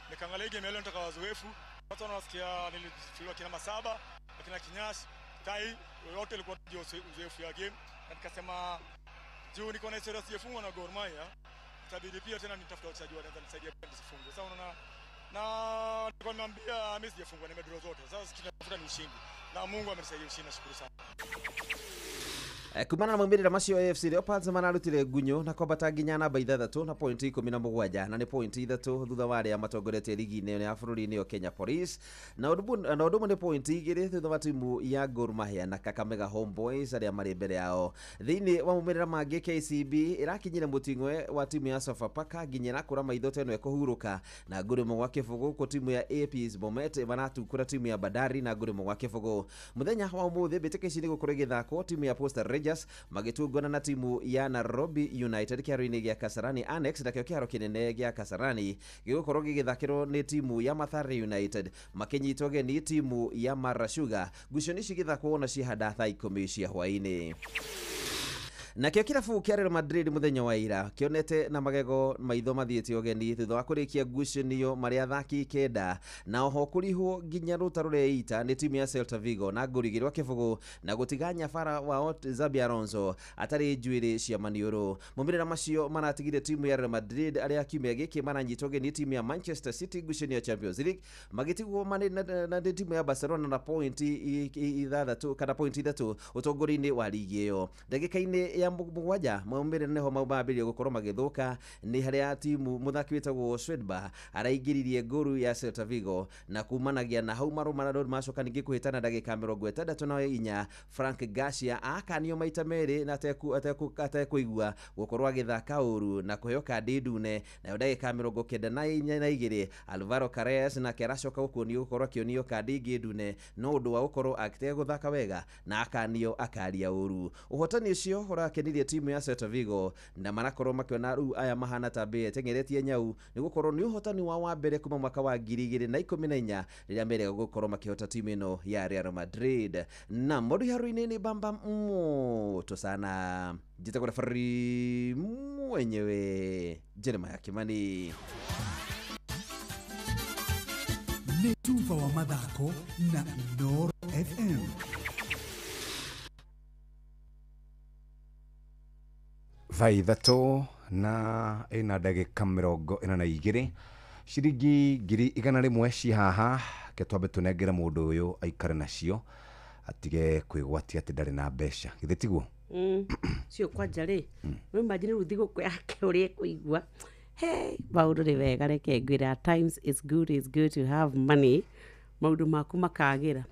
nikaangalia game leo nitaka wazoefu. Watu wanasikia nilifiliwa kina Masaba, kina Kinyash, Tai, yote ilikuwa ndio uzoefu ya game. Na nikasema juu niko na historia sijafungwa na Gor Mahia, itabidi pia tena nitafuta wachezaji wanaweza nisaidia pia nisifungwe. Sasa unaona, na nilikuwa nimeambia mimi sijafungwa, nimedraw zote. Sasa kinafuta ni ushindi. Na Mungu amenisaidia ushindi, nashukuru sana. Kumana na maumĩrĩra macio AFC Leopards mararutire ngunyo na kwambata nginya namba 6 na pointi 17 na nĩ pointi 3 thutha wa arĩa matongoretie ligi-inĩ ya bũrũri-inĩ yo Kenya Police na ũndũ ũmwe nĩ pointi 2 thutha wa timu ya Gor Mahia na Kakamega Homeboys arĩa marĩ mbere yao. Thĩinĩ wa maumĩrĩra mangĩ KCB ĩrakinyire mũting'oe wa timu ya Sofapaka nginya ĩrakũra maitho ta ĩno ĩkũhurũka na ngũrĩ mũgwa kĩbũgũ kũ timu ya APS Bomet maratukũra timu ya Bandari na ngũrĩ mũgwa kĩbũgũ. Mũthenya wa ũmũthĩ mbĩtĩka ici nĩ gũkorwo igĩthakwo timu ya Posta Rangers Rangers magĩtungana na timu ya Nairobi United kĩharo-inĩ gĩa Kasarani Annex, nakĩo kĩharo kĩnene gĩa Kasarani gĩgũkorwo gĩgĩthakĩrwo nĩ timu ya Mathare United makĩnyitwo geni timu ya Mara Sugar. Ngucanio ici igĩthakwo na ciahanda thaa 10 cia hwaĩ-inĩ. Nakĩo kĩrabu kĩa Real Madrid mũthenya wa ira kĩonete na magego maitho mathiĩte ũgeni thutha wa kũrĩkia ngucanio marĩ athaki 9 na oho kũrihwo nginya rũta rũreita nĩ timu ya Celta Vigo na ngũri 2-0 na gũtiga nyabara wao Xabi Alonso atarĩ njuĩrĩ cia maniũrũ. Maumĩrĩra macio maratigire timu ya Real Madrid arĩa kiumia gĩkĩ maranyitwo ũgeni timu ya Manchester City ngucanio ya Champions League magĩtigwo na timu ya Barcelona na pointi 6 kana pointi 3 ũtongoria-inĩ wa ligi ĩyo. Ndagĩka-inĩ ya 7 maumĩrĩra nĩho mambĩrĩria gũkorwo magĩthũka nĩ harĩa timu mũthaki wĩtagwo Swedberg araingĩririe ngũru ya Celta Vigo na kumanagia na hau marũmana macoka ningĩ kũhĩtana ndagĩka 64 Frank Garcia akanio maita merĩ na atekũigua gũkorwo agĩthaka ũru na kũheo kandi ndune. Nayo ndagĩka 92 Alvaro Carreras nake aracoka gũkuonio gũkorwo akĩonio kandi ĩngĩ ndune no ũndũ wa gũkorwo ategũthaka wega na akanio akaria ũru. Ũhotani ũcio ũrakenirie timu ya Celta Vigo na marakorwo makiona rĩu aya mahana ta mbĩa ĩteng'eretie nyau nĩ gũkorwo nĩ ũhotani wa mbere kuma mwaka wa 2014 rĩrĩa merega gũkorwo makĩhota timu ĩno ya Real Madrid. Na mũndũ iharo-inĩ nĩ bamba moto sana. Njĩtagwo referee mwenyewe Jeremiah Kimani. Nĩ tuba wa mathako na Inooro FM. Thaa 3 na ina ndagĩka 42 ciringi 100,000 ci haha ke twambe tũnengere mũndũ ũyũ aikare nacio atige kwĩgwatia atĩ ndarĩ na mbeca githĩ tiguo? Cio kwanja rĩ no imagine rĩu thigũkũ yake ũrĩa ĩkũigua. Hey, maũndũ nĩ wega, reke ngwĩre at times it's good to have money, maũndũ maku makagĩra.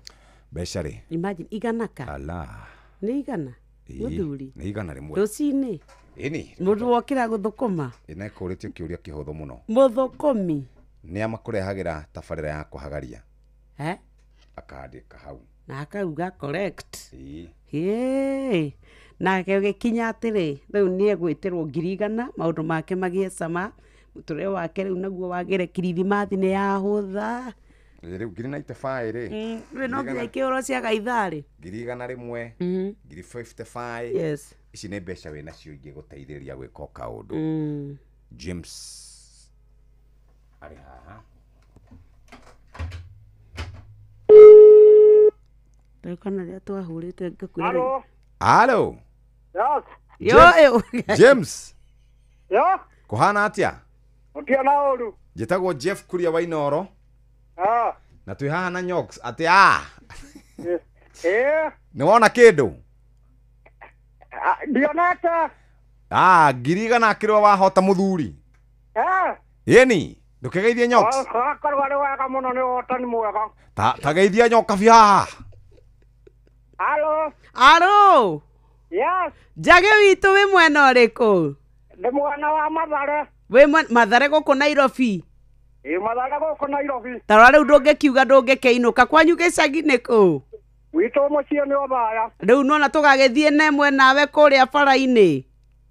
Mbeca rĩ imagine igana ka ala nĩ igana mũthuri nĩ 100 rũcinĩ ĩni mũndũ wokĩra gũthũkũma ĩna kũrĩtio kĩũria kĩhũthũ mũno mũthũkũmi nĩ amakũrehagĩra tabarĩra ya kũhagaria akandĩka hau na akauga correct. Ĩĩ nake ũgĩkinya atĩrĩ rĩu nĩ egwĩtĩrwo 100,000 maũndũ make magĩe cama mũtũrĩre wake rĩu naguo wagĩre kirithimathi nĩ yahũtha. Rĩu 95 rĩ rĩ no nginya ikĩhũrwo cia gaitharĩ 100,000 55. Yes. Ici nĩ mbeca wĩ nacio ingĩgũteithĩrĩria gwĩka o kaũndũ. James arĩ haha. Ndakana rĩrĩa twahũrĩte ngakwĩra. Halo. Yes. Yo James. Yo. Kũhana atĩa? Gũtirĩ na ũru. Njĩtagwo Jeff Kuria wa Inooro. Na twĩ haha na Nyox atĩ a. Ĩĩ. Nĩ wona kĩndũ? Ndionete. 100,000 akĩrwo wahota mũthuri. Ĩni ndũkĩgeithie Nyox. Akorwo arĩ wega mũno nĩ ũhotani mwega. Ta geithia Nyokabi haha. Halo. Halo. Yes. Njage witũ wĩ mwena ũrĩkũ? Ndĩ mwena wa Mathare. Wĩ Mathare gũkũ Nairobi? Ĩ Mathare gũkũ Nairobi. Tarora rĩu ndũngĩkiuga ndũngĩkĩinũka kwanyu gĩcagi nĩ kũ? Gwitũ mũciĩ nĩ Othaya. Rĩu nona tũgagĩthiĩ nemwe nawe kũrĩa bara-inĩ.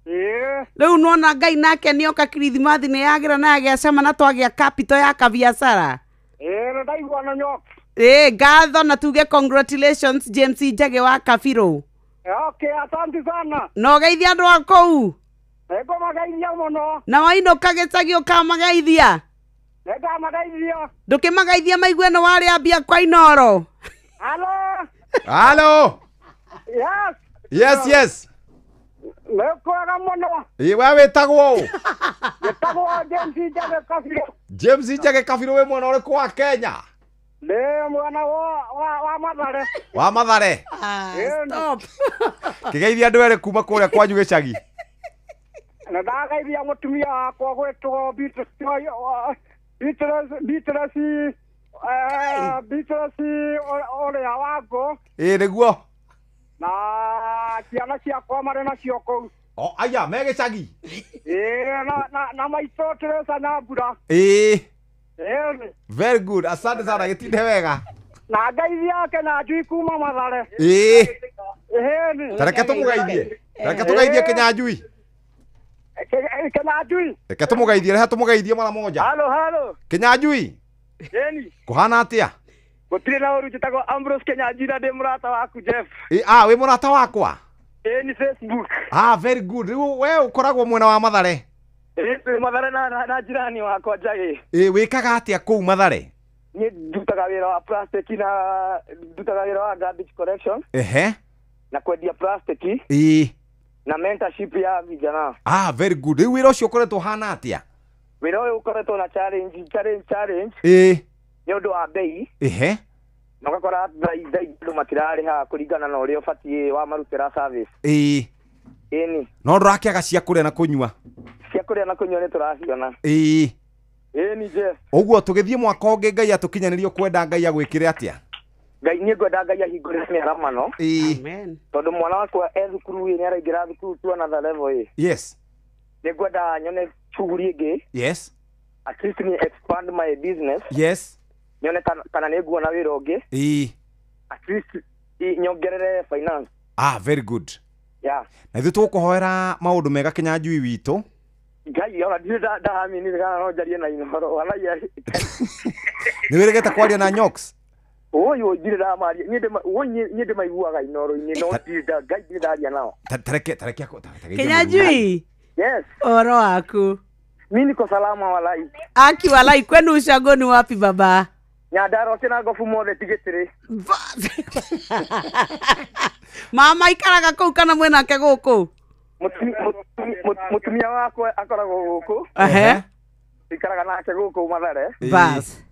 Ĩĩ. Rĩu nona Ngai nake nĩoka kirithimathi nĩ yagĩra na yagĩa cama na twagĩa capital ya kabiacara. Ĩĩ nĩ ndaigua na Nyoka. Ĩĩ ngatho na tuge congratulations James Njage wa Kabirũ. Okay, asante sana. Na ũgeithia andũ a kũu. Nĩngũmageithia mũno. Na wainũka gĩcagi ũkamageithia. Nĩngamageithia. Ndũkĩmageithia maigue nĩ warĩa mbia kwa Inooro. Halo. Halo. Yes. Yes, yes. Nĩ kwega mũno. Ĩ we wĩtagwo ũ? Njĩtagwo James Njage Kabirũ. James Njage Kabirũ wĩ mwena ũrĩkũ wa Kenya? Ndĩ mwena wa Mathare. Wa Mathare. Stop. Kĩgeithia andũ erĩ kuma kũrĩa kwanyu gĩcagi. Na ndageithia mũtumia wakwa gwĩtwo Beatrice Beatrice ũrĩa wa ngũ. Ĩ nĩguo. Na ciana ciakwa marĩ nacio kũu. O aya me gĩcagi. Ĩ na maitũ Teresa Nyambura. Ĩ. Ĩ. Very good. Asante sana gĩtinde wega. Na ngeithia ake na njui kuma Mathare. Ĩ. Ĩhĩni. Tareke tũmũgeithie. Tareke tũgeithie Kinyanjui. Kinyanjui. Reke tũmũgeithie, reha tũmũgeithie mara moja. Halo halo. Kinyanjui. Ĩni. Kũhana atĩa? Gũtirĩ na ũru, njĩtagwo Ambrose Kinyanjui na ndĩ mũrata waku Jeff. Ĩ, ah, wĩ mũrata wakwa? Ĩni Facebook. Ah, very good. Rĩu we ũkoragwo mwena wa Mathare? Ĩ, twĩ Mathare na jirani wakwa Njagĩ. Ĩ, wĩkaga atĩa kũu Mathare? Niĩ ndutaga wĩra wa plastic na ndutaga wĩra wa garbage collection. Ehe. Na kwendia plastic. Ĩ. Na mentorship ya vijana. Ah, very good. Rĩu wĩra ũcio ũkoretwo ũhana atĩa? Wĩra ũyũ ũkoretwo na challenge challenge challenge. Ĩ. Nĩ ũndũ wa bei. Ehe. Na ũgakora thaa andũ matirarĩha kũringana na ũrĩa ũbatiĩ wa marutĩra service. Ĩ. Ĩni. No ndũrakĩaga cia kũrĩa na kũnyua? Cia kũrĩa na kũnyua nĩ tũraciona. Ĩ. Ĩni Jeff. Ũguo tũgĩthiĩ mwaka ũngĩ Ngai atũkinyanĩrie ũkwenda Ngai agwĩkĩre atĩa? Ngai niĩ ngwenda Ngai ahingũrĩre mĩaramano. Ĩ. Amen. Tondũ mwana wakwa e thukuru ĩ nĩ araingĩra thukuru to another level ĩ. Yes. Nĩ ngwenda nyone shughuli ĩngĩ. Yes. At least ni expand my business. Yes. Nyone kana nĩ nguona wĩra ũngĩ. Ĩ. At least nyongerere finance. Ah, very good. Yeah. Na ithuĩ tũgũkũhoera maũndũ mega Kinyanjui witũ. Ngai ona ndirĩ ndahaminire kana no njarie na Inooro. Walahi. Nĩ wĩrĩgĩte kwaria na Nyox? Ũyũ ndirĩ ndamaria. Niĩ ndĩmaiguaga Inooro-inĩ no ndirĩ Ngai ndirĩ ndaria nao. Tareke tareke. Kinyanjui. Yes. Ũhoro waku? Mimi niko salama walai. Aki walai, kwenu ushago ni wapi baba? Nyandarua kĩna ngobu mothe tigĩtĩrĩ. Mama ikaraga kũu kana mwĩnake gũkũ? Mũtumia wakwa akoragwo gũkũ. Ehe. Ikaraga nake gũkũ Mathare. Bas.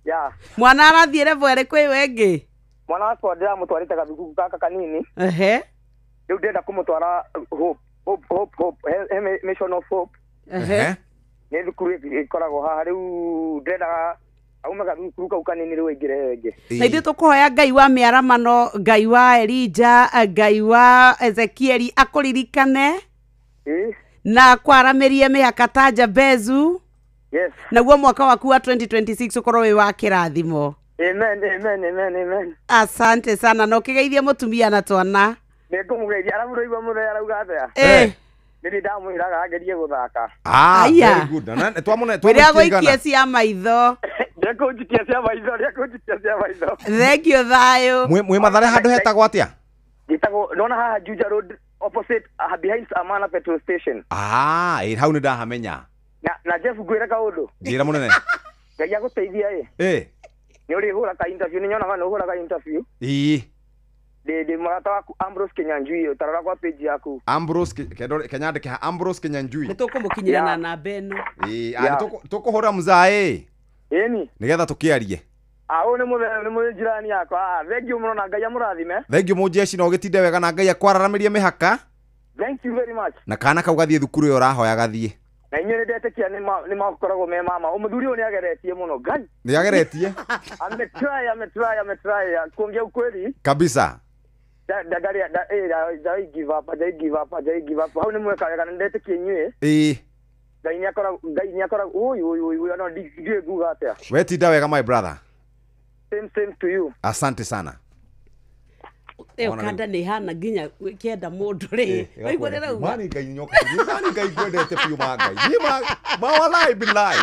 Yeah. Mwana arathiĩ level ĩrĩkũ ĩyo ĩngĩ? Mwana wakwa ndĩramũtwarĩte gathukuru gaka kanini. Ehe. Rĩu ndĩrenda kũmũtwara Hope Hope Hope Hope Mission of Hope. Ehe. Nĩ thukuru ĩkoragwo haha rĩu ndĩrendaga aume gathukuru kau kanini rĩu aingĩre ĩyo ĩngĩ. Na ithuĩ tũkũhoya Ngai wa mĩaramano, Ngai wa Elija, Ngai wa Ezekieli akũririkane. Na kwaramĩrie mĩhaka ta Jabezu. Yes. Naguo mwaka waku wa 2026 ũkorwo wĩ wa kĩrathimo. Amen, amen, amen, amen. Asante sana na ũkĩgeithie mũtumia na twana. Nĩngũmũgeithia arabu ndũraigua mũthee arauga atĩa? Eh. Nĩ ndamwĩraga agerie gũthaka. Ah, very good. Na twamũne Wĩrĩa gũikie cia maitho. Ndekũnjikia cia maitho, ndekũnjikia cia maitho. Thank you thayũ. Mwĩ Mathare handũ hetagwo atĩa? Njĩtagwo nona haha Juja Road opposite behind Amana petrol station. Ah, ĩ hau nĩ ndahamenya. Na Jeff ngwĩre kaũndũ. Njĩra mũnene. Ngai agũteithia ĩ. Ĩ. Nĩ ũrĩhũra ka interview, nĩ nyonaga nĩ ũhũraga interview. Ĩ. Ndĩ mũrata waku Ambrose Kinyanjui, ũtarora kwa page yaku. Ambrose kenyandĩke ha Ambrose Kinyanjui. Nĩ tũkũmũkinyĩra na namba ĩno. Ĩ, a tũkũhũra mzae. Ĩni. Nĩgetha tũkĩarie. Ah, ũyũ nĩ mũthee nĩ mũjirani yakwa. Ah, thank you mũno na Ngai amũrathime. Thank you mũjeshi na ũgĩtinde wega na Ngai akwararamĩrie mĩhaka. Thank you very much. Na kana kau gathiĩ thukuru ĩyo ũrahoya gathiĩ. Na inyuĩ nĩ ndetĩkia nĩ makoragwo me mama. Mũthuri ũyũ nĩ ageretie mũno Ngai. Nĩ ageretie? Ametry, ametry, ametry. Kuongea ukweli. Kabisa. Ndari give up, ndari give up, ndari give up. Hau nĩ mweka wega na ndetĩkia inyuĩ. Ĩ. Ngai nĩ akoragwo, Ngai nĩ akoragwo, ũyũ ũyũ ũyũ no ndiũĩ nguga atĩa. We tinda wega my brother. Same same to you. Asante sana. Ĩyo kanda nĩ ĩhana nginya kĩenda mũndũ rĩ. Waigua ndĩrauga? Mani Ngai nyoka. Mani Ngai ngwendete biũ ma Ngai. Niĩ ma walai billahi.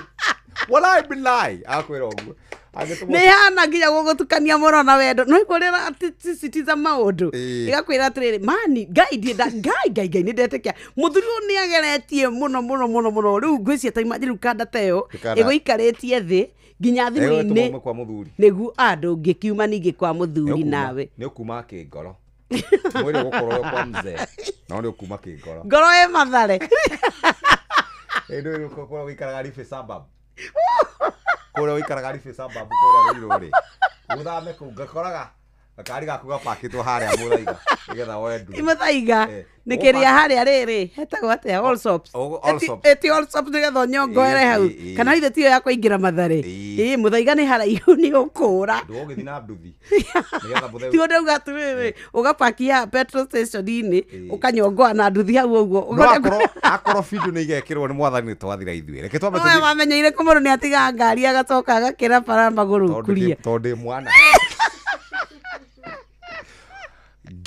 Walai billahi. Akwĩra ũguo. Nĩ ĩhana nginya gũgũtukania mũno na wendo. No igua ũrĩa sisitiza maũndũ. Ĩgakwĩra atĩrĩrĩ, mani Ngai ndienda Ngai Ngai Ngai nĩ ndetĩkia. Mũthuri ũyũ nĩ ageretie mũno mũno mũno mũno. Rĩu ngwĩciria ta imagine rĩu kanda ta ĩyo ĩgũikarĩtie thĩ nginya thimũ-inĩ kwa mũthuri. Nĩguo ndũngĩkiuma ningĩ kwa mũthuri nawe. Nĩ ũkuma kĩngoro. Mwĩrĩ ũgũkorwo kwa mzee. No nĩ ũkuma kĩngoro. Ngoro ĩ Mathare. Ĩ ndũĩ ũkorwo ũikaraga Ribe suburb. Kũrĩa ũikaraga Ribe suburb kũrĩa Ruiru rĩ. Ũthame kũu ngakoraga gakari gaku gapakĩtwo harĩa Mũthaiga nĩgetha woe nduthi. Mũthaiga nĩ kĩrĩa harĩa rĩrĩ hetagwo atĩa Allsops. Ĩti Allsops nĩgetha ũnyongoere hau kana ithe tiyo ya kũingĩra Mathare. Ĩ Mũthaiga nĩ haraihu nĩ ũkũra. Ndũgũgĩthiĩ na nduthi. Nĩgetha mũthee. Tiguo ndauga atĩrĩrĩ ũgapakia petrol station-inĩ ũkanyongoa na nduthi hau ũguo. No akorwo bindo nĩ igekĩrwo nĩ mwathani nĩ twathira ithuĩ. Reke twambe tũthiĩ. Wamenyeire kũ mũndũ nĩ atigaga ngari agacoka agakĩra bara magũrũ kuria. Tondũ ndĩ mwana.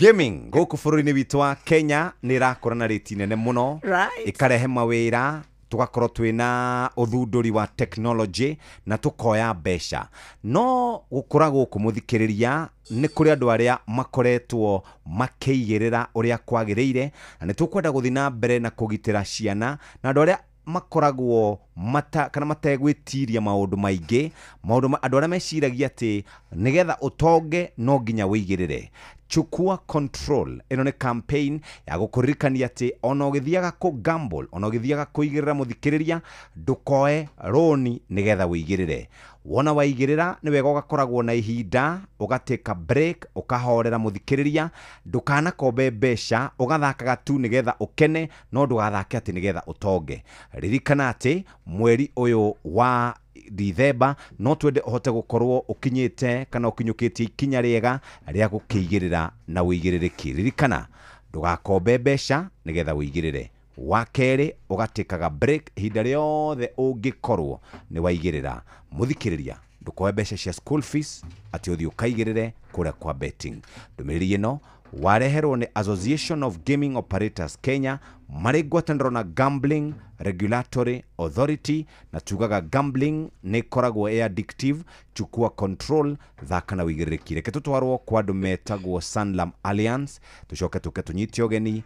Gaming gũkũ bũrũri-inĩ witũ wa Kenya nĩ ĩrakũra na rĩti nene mũno. Ĩkarehe mawĩra, tugakorwo twĩna ũthundũri wa technology na tukoya mbeca. No gũkũra gũkũ mũthikĩrĩria nĩ kũrĩ andũ arĩa makoretwo makĩigĩrĩra ũrĩa kwagĩrĩire, na nĩ tũkwenda gũthiĩ na mbere na kũgitĩra ciana na andũ arĩa makoragwo mata kana mategwĩtiria maũndũ maingĩ, maũndũ andũ arĩa meciragia atĩ nĩgetha ũtonge no nginya wĩigĩrĩre. Chukua control. Ĩno nĩ campaign ya gũkũririkania atĩ ona ũgĩthiaga kũ gamble, ona ũgĩthiaga kũigĩrĩra mũthikĩrĩria, ndũkoe rũni nĩgetha wĩigĩrĩre. Wona waigĩrĩra nĩ wega ũgakoragwo na ihinda, ũgatĩka break, ũkahorera mũthikĩrĩria, ndũkanakombe mbeca, ũgathakaga tu nĩgetha ũkene, no ndũgathake atĩ nĩgetha ũtonge. Ririkana atĩ mweri ũyũ wa Dithemba no twende ũhote gũkorwo ũkinyĩte kana ũkinyũkĩtie ikinya rĩega rĩa gũkĩigĩrĩra na wĩigĩrĩrĩki. Ririkana ndũgakombe mbeca nĩgetha wĩigĩrĩre. Wa kerĩ ũgatĩkaga break ihinda rĩothe ũngĩkorwo nĩ waigĩrĩra. Mũthikĩrĩria ndũkoe mbeca cia school fees atĩ ũthiĩ ũkaigĩrĩre kũrĩa kwa betting. Ndũmĩrĩri ĩno wareherwo nĩ Association of Gaming Operators Kenya marĩ ngwatanĩro na Gambling Regulatory Authority, na tugaga gambling nĩ ĩkoragwo ĩ addictive. Chukua control, thaka na wĩigĩrĩrĩki. Reke tũtwarwo kwa andũ metagwo Sanlam Alliance, tũcoke tũke tũnyite ũgeni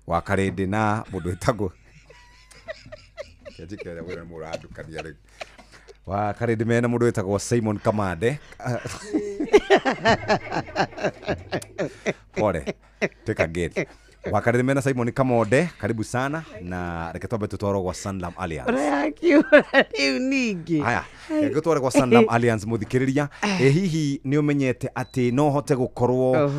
wa Karĩndĩ na mũndũ wĩtagwo Kĩanjĩkĩra wĩra mũrandukania rĩu. Wa Karĩndĩ mena mũndũ wĩtagwo Simon Kamande. Pole, take a gate. Wa Karĩndĩ mena Simon Kamonde, karibu sana na reke twambe tũtwarwo gwa Sanlam Alliance. Ũrakiura rĩu ningĩ. Haya, reke tũtware gwa Sanlam Alliance mũthikĩrĩria. Ĩ hihi nĩ ũmenyete atĩ no ũhote gũkorwo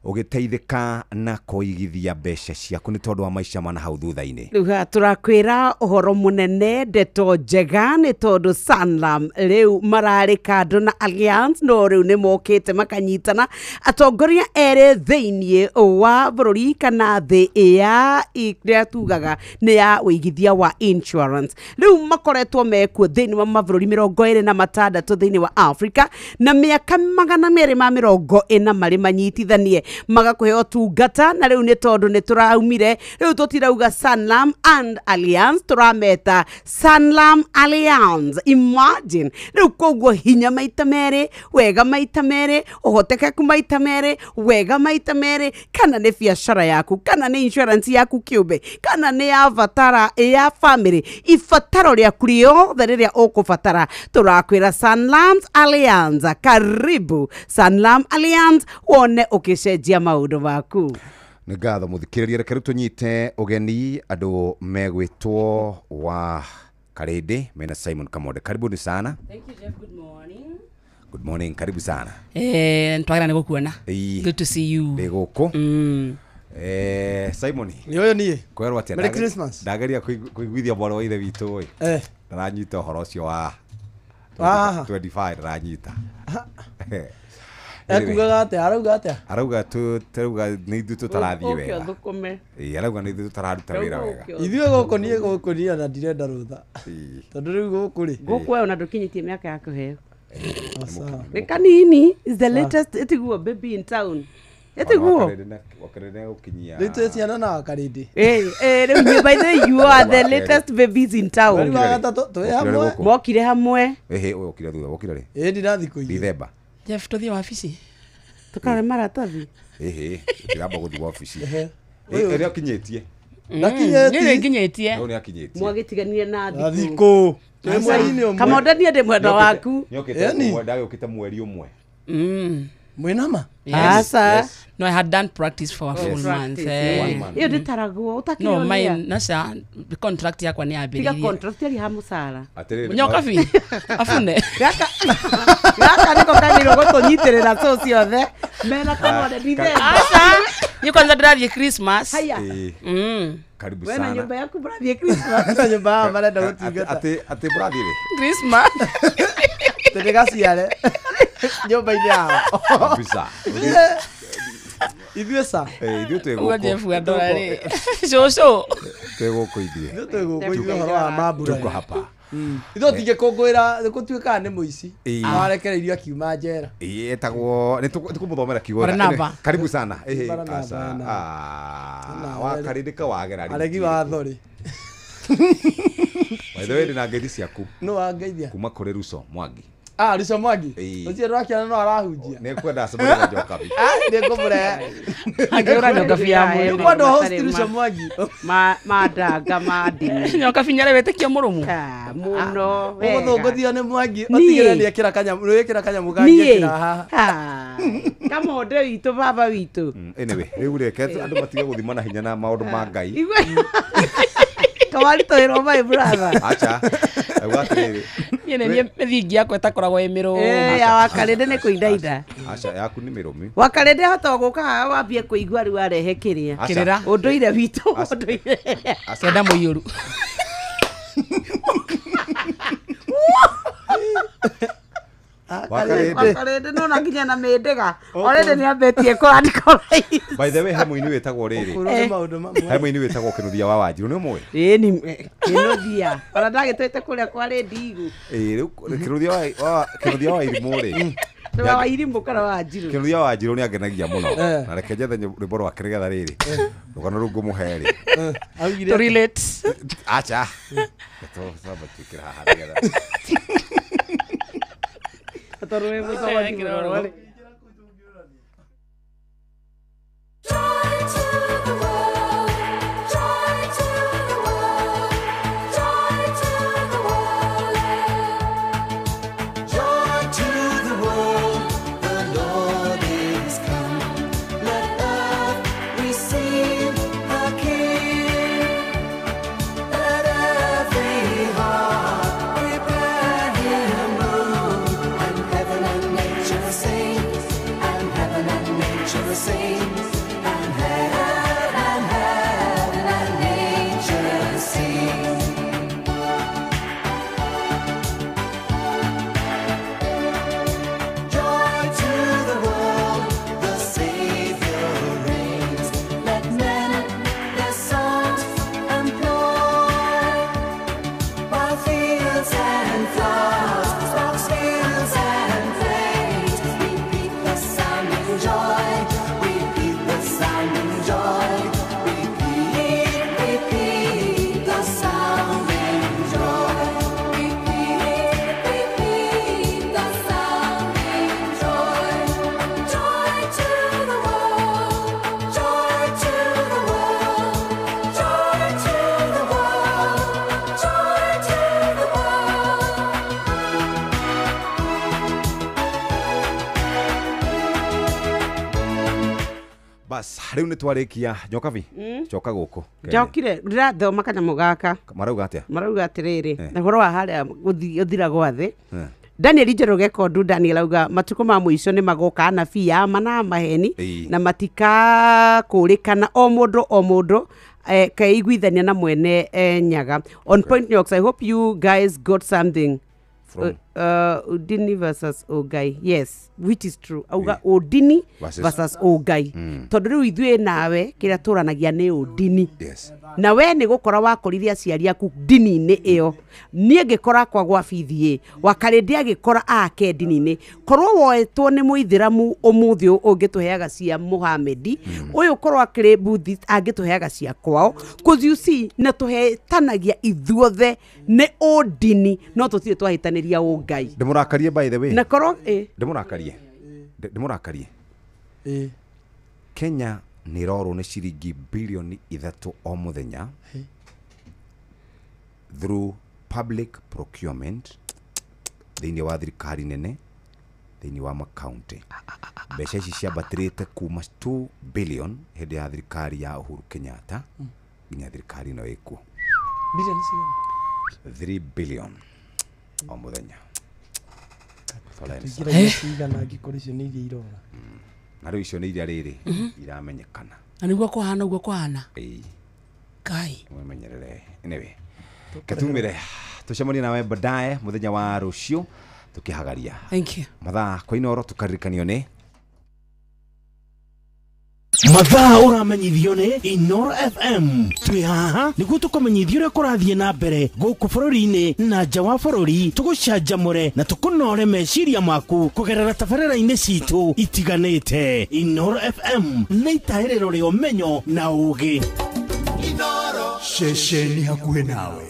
ũgĩteithĩka na kũigithia mbeca ciaku nĩ tondũ wa maica ma na hau thutha-inĩ? Rĩu haha tũrakwĩra ũhoro mũnene, ndeto njega nĩ tondũ Sanlam rĩu mararĩ kando na Alliance, no rĩu nĩ mokĩte makanyitana atongoria erĩ thĩiniĩ wa bũrũri kana thĩ ya ĩrĩa tugaga nĩ ya ũigithia wa insurance. Rĩu makoretwo mekuo thĩiniĩ wa mabũrũri 26 thĩiniĩ wa Africa na mĩaka 240 marĩ manyitithanie magakũhe ũtungata. Na rĩu nĩ tondũ nĩ tũraumire, rĩu tũtirauga Sanlam and Alliance, tũrameta Sanlam Alliance. Imagine rĩu koguo hinya maita merĩ, wega maita merĩ, ũhotekeku maita merĩ, wega maita merĩ, kana nĩ biacara yaku, kana nĩ insurance yaku kĩũmbe, kana nĩ ya batara ya family, ibataro rĩaku rĩothe rĩrĩa ũkũbatara, tũrakwĩra Sanlam Alliance. Karibu Sanlam Alliance, wone ũgĩcenjia maũndũ maku. Nĩ ngatho mũthikĩrĩria. Reke rĩu tũnyite ũgeni andũ megwĩtwo wa Karĩndĩ mena Simon Kamonde. Karibuni sana. Thank you, Jeff. Good morning. Good morning, karibu sana. Ntwagĩra nĩ gũkuona. Good to see you. Ndĩ gũkũ. Simon. Nĩ ũyũ niĩ. Kwerwo atĩa? Merry Christmas. Ndageria kũiguithia mwarĩ wa ithe witũ ĩ. Ndaranyita ũhoro ũcio wa 25 ndaranyita. Ekugaga atĩa? Arauga atĩa? Arauga tũrauga nĩ ithuĩ tũtarathiĩ wega. Ũke ũthũkũme. Ĩĩ, arauga nĩ ithuĩ tũtararuta wĩra wega. Ithuĩ gũkũ niĩ gũkũ niĩ ona ndirenda rũtha. Tondũ rĩu gũkũ rĩ. Gũkũ we ona ndũkinyĩtie mĩaka ya kũheo. Nĩ kanini, is the latest ĩtiguo baby in town. Ĩtiguo. Wakarĩndĩ gũkinyia. Rĩu twĩ ciana na Wakarĩndĩ. Rĩu inyuĩ, by the way, you are the latest babies in town. Mweri wa gatatũ twĩ hamwe. Mokire hamwe. Ĩhĩ, ũyũ okire thutha, wokire rĩ? Ĩĩ, ndina thikũ igĩrĩ. Dithemba. Jeff, tũthiĩ wabici. Tũkarore maratathi. Ĩhĩ, tũtiramba gũthiĩ wabici. Ĩrĩa ũkinyĩtie. Ndakinyĩtie. Niĩ nginyĩtie. No nĩ akinyĩtie. Mwagĩtiganire na thikũ. Twĩ mweri-inĩ ũmwe. Kamonde niĩ ndĩ mwendwa waku. Nĩokĩte mweri ũmwe. Mwĩnama? Yes. Asa. No, I had done practice for a full month. Ĩyo ndĩtaragwo ũtakĩrĩ No, mine nasa contract yakwa nĩ Tiga yambĩrĩirie. contract yarĩ ha mũcara. Atĩrĩrĩ. Nyoka bi. Afune. Gaka nĩko kagĩrĩirwo gũtũnyitĩrĩra so ciothe. Mena Kamonde Dithemba. Asa. Niĩ kwanza ndĩrathiĩ Christmas. Haya. Karibu We na sana. nyũmba yaku mũrathiĩ Christmas. Na nyũmba yao marenda gũtungata. Atĩ mũrathiĩ rĩ? Christmas. Tũndĩgaciare nyũmba-inĩ yao. Kabisa. Ithuĩ ca. Ithuĩ twĩ Ũguo gũkũ. Jeff andora rĩ. Cũcũ. Twĩ gũkũ ithuĩ. Ithuĩ twĩ gũkũ ithuĩ ũhoro wa mambura. Tuko hapa. Ithuĩ tũtingĩkũngũĩra gũtuĩkaga nĩ mũici. Ĩĩ. Warekereirio akiuma njera. Ĩĩ, etagwo nĩ tũkũmũthomera kiugo. Baranaba. Karibu sana. Ĩhĩ, Baranaba, aca. Baranaba. Ah, wakarindĩka wagera rĩu. Aregi watho rĩ. By the way, ndĩna ngeithi ciaku Nũ wangeithia? kuma kũrĩ Ruso Mwangi. Ah, Ruso Mwangi. Ĩĩ. Ũcio ndwakĩona no arahunjia. Nĩngwenda acemanie na Njokabi. Ah, nĩngũmũrehe. Angĩũra Njokabi ya mwene. Nĩngwenda host Ruso Mwangi. Mandanga ma ndini. Nyokabi nyarĩ wĩtĩkio mũrũmu. Mũno. Ũgũthũngũthio nĩ Mwangi. Niĩ. Ũtigĩrĩre nĩekĩra kanyamũ, nĩwĩkĩra kanyamũ Niĩ. kangĩkĩra haha. Kamonde witũ baba witũ. Anyway, rĩu reke andũ matige gũthima na hinya na maũndũ ma Ngai. Kawaritũhĩrwo my brother. Aca. Auga atĩrĩrĩ. Niĩ nĩ niĩ mĩthingi yakwa ĩtakoragwo ĩ mĩrũmu. Eh, ya wakarĩndĩ nĩ kũindainda. Aca, yaku nĩ mĩrũmu. Wakarĩndĩ hota gũka haha wambie kũigua rĩu arehe kĩrĩa. Aca. Kĩrĩra. Ũndũire witũ. Ũndũire. Kenda mũiyũru. Wakarĩndĩ. Wakarĩndĩ nona nginya na mĩndĩga. Already nĩ ambĩtie kũrandĩka By the way, he mũini wĩtagwo rĩrĩ. Ũkũrũ nĩ maũndũ mamwe. He mũini wĩtagwo Kĩnuthia wa Wanjiru, nĩ ũmũĩ? Ĩĩ nĩ Kĩnuthia. Ona ndagĩtwĩte kũrĩa kwa Rĩndigu. Ĩĩ, rĩu Kĩnuthia wa Irimũ rĩ. Nĩ wa Irimũ kana wa Wanjiru? Kĩnuthia wa Wanjiru nĩ angenagia mũno. Eh. Na reke njethe rwĩmbo rwake nĩgetha rĩrĩ. Rũgano rũu ngũmũhe rĩ. Augire To relate. Aca. Tũcamba twĩkĩre haha nĩgetha. Tondũ wĩ mũcomani mũno rĩ. Joy to the world, the Lord is come. Let earth receive her King. Let every heart prepare him room. And heaven and nature sing. And heaven and nature sing. And heaven and nature sing. Joy to the world, the Savior reigns. Let men their songs employ. While fields and flowers, rocks, hills and plains, repeat the sounding joy. Repeat the sounding joy. Repeat, repeat the sounding joy. Repeat, repeat the sounding joy. Joy to the world, joy to the world, joy to the world, joy to the world. Bas, rĩu nĩ twarĩkia Njokabi. Coka gũkũ. Njokire ndĩrathoma kanyamũ gaka. Marauga atĩa? Marauga atĩrĩrĩ, Eh. na ũhoro wa harĩa ũthira gwa thĩ. Eh. Daniel Njoroge Kondu Daniel auga matukũ ma mũico nĩ magoka anabii a ma na maheni Ĩĩ. na matikakũrĩkana o mũndũ o mũndũ keiguithania na mwene nyaga. On point Nyox, I hope you guys got something. From? Udini versus Ogai. Yes, which is true. Auga Udini Versus- versus Ogai. Tondũ rĩu ithuĩ nawe kĩrĩa tũranagia nĩ ũndini. Yes. Na we nĩ gũkora wakorire aciari aku ndini-inĩ ĩyo. Niĩ ngĩkora kwa gwa bithi ĩ wakarĩndĩ agĩkora ake ndini-inĩ. Korwo woetwo nĩ mũithĩramu ũmũthĩ ũyũ ũngĩtũheaga cia Muhamedi, ũyũ korwo akĩrĩ Buddhist angĩtũheaga cia kwao. 'Cause you see, na tũhetanagia ithuothe nĩ ũndini no tũtirĩ twahĩtanĩria ũngai. Ndĩmũrakarie by the way. Na korwo ĩ Ndĩmũrakarie. Ndĩmũrakarie. Ĩĩ. Kenya nĩ ĩrorwo nĩ ciringi bilioni 3 o mũthenya through public procurement thĩinĩ wa thirikari nene thĩinĩ wa makaunti. Mbeca ici ciambatĩrĩte kuma 2 billion hĩndĩ ya thirikari ya Uhuru Kenyatta nginya thirikari ĩno ĩkuo. Bilioni cigana? 3 billion o mũthenya. Tũingĩragia cigana angĩkorwo icio nĩ iria irora. Na rĩu icio nĩ iria rĩrĩ iramenyekana. Na nĩguo kũhana ũguo kũhana. Ĩĩ. Ngai. Mwemenyerere. Anyway, ketumire tucemanie nawe baadaye muthenya wa rucio tukihagaria. Thank you. Mathaa kwa inoro tukaririkanio nĩ Mathaa ũramenyithio nĩ Inoro FM. Twĩ haha nĩguo tũkũmenyithia ũrĩa kũrathiĩ na mbere gũkũ bũrũri-inĩ na nja wa bũrũri, tũgũcanjamũre na tũkũnore meciria maku kũgerera tabarĩra-inĩ citũ itiganĩte. Inoro FM nĩ itahĩrĩro rĩa ũmenyo na ũũgĩ. Ceceni hakuhĩ nawe.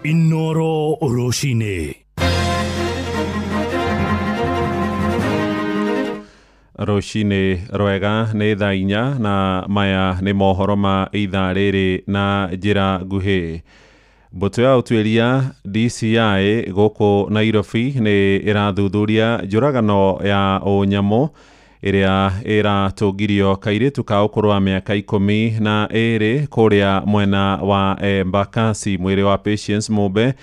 Inoro rũcinĩ. Rũcinĩ rwega nĩ thaa 4 na maya nĩ mohoro ma ithaa rĩrĩ na njĩra nguhĩ. Mbũtũ ya ũtuĩria DCI gũkũ Nairobi nĩ ĩrathuthuria njũragano ya ũnyamũ ĩrĩa ĩratũngirio kairĩtu ka ũkũrũ wa mĩaka 12 kũrĩa mwena wa Embakasi. Mwĩrĩ wa Patience Mumbe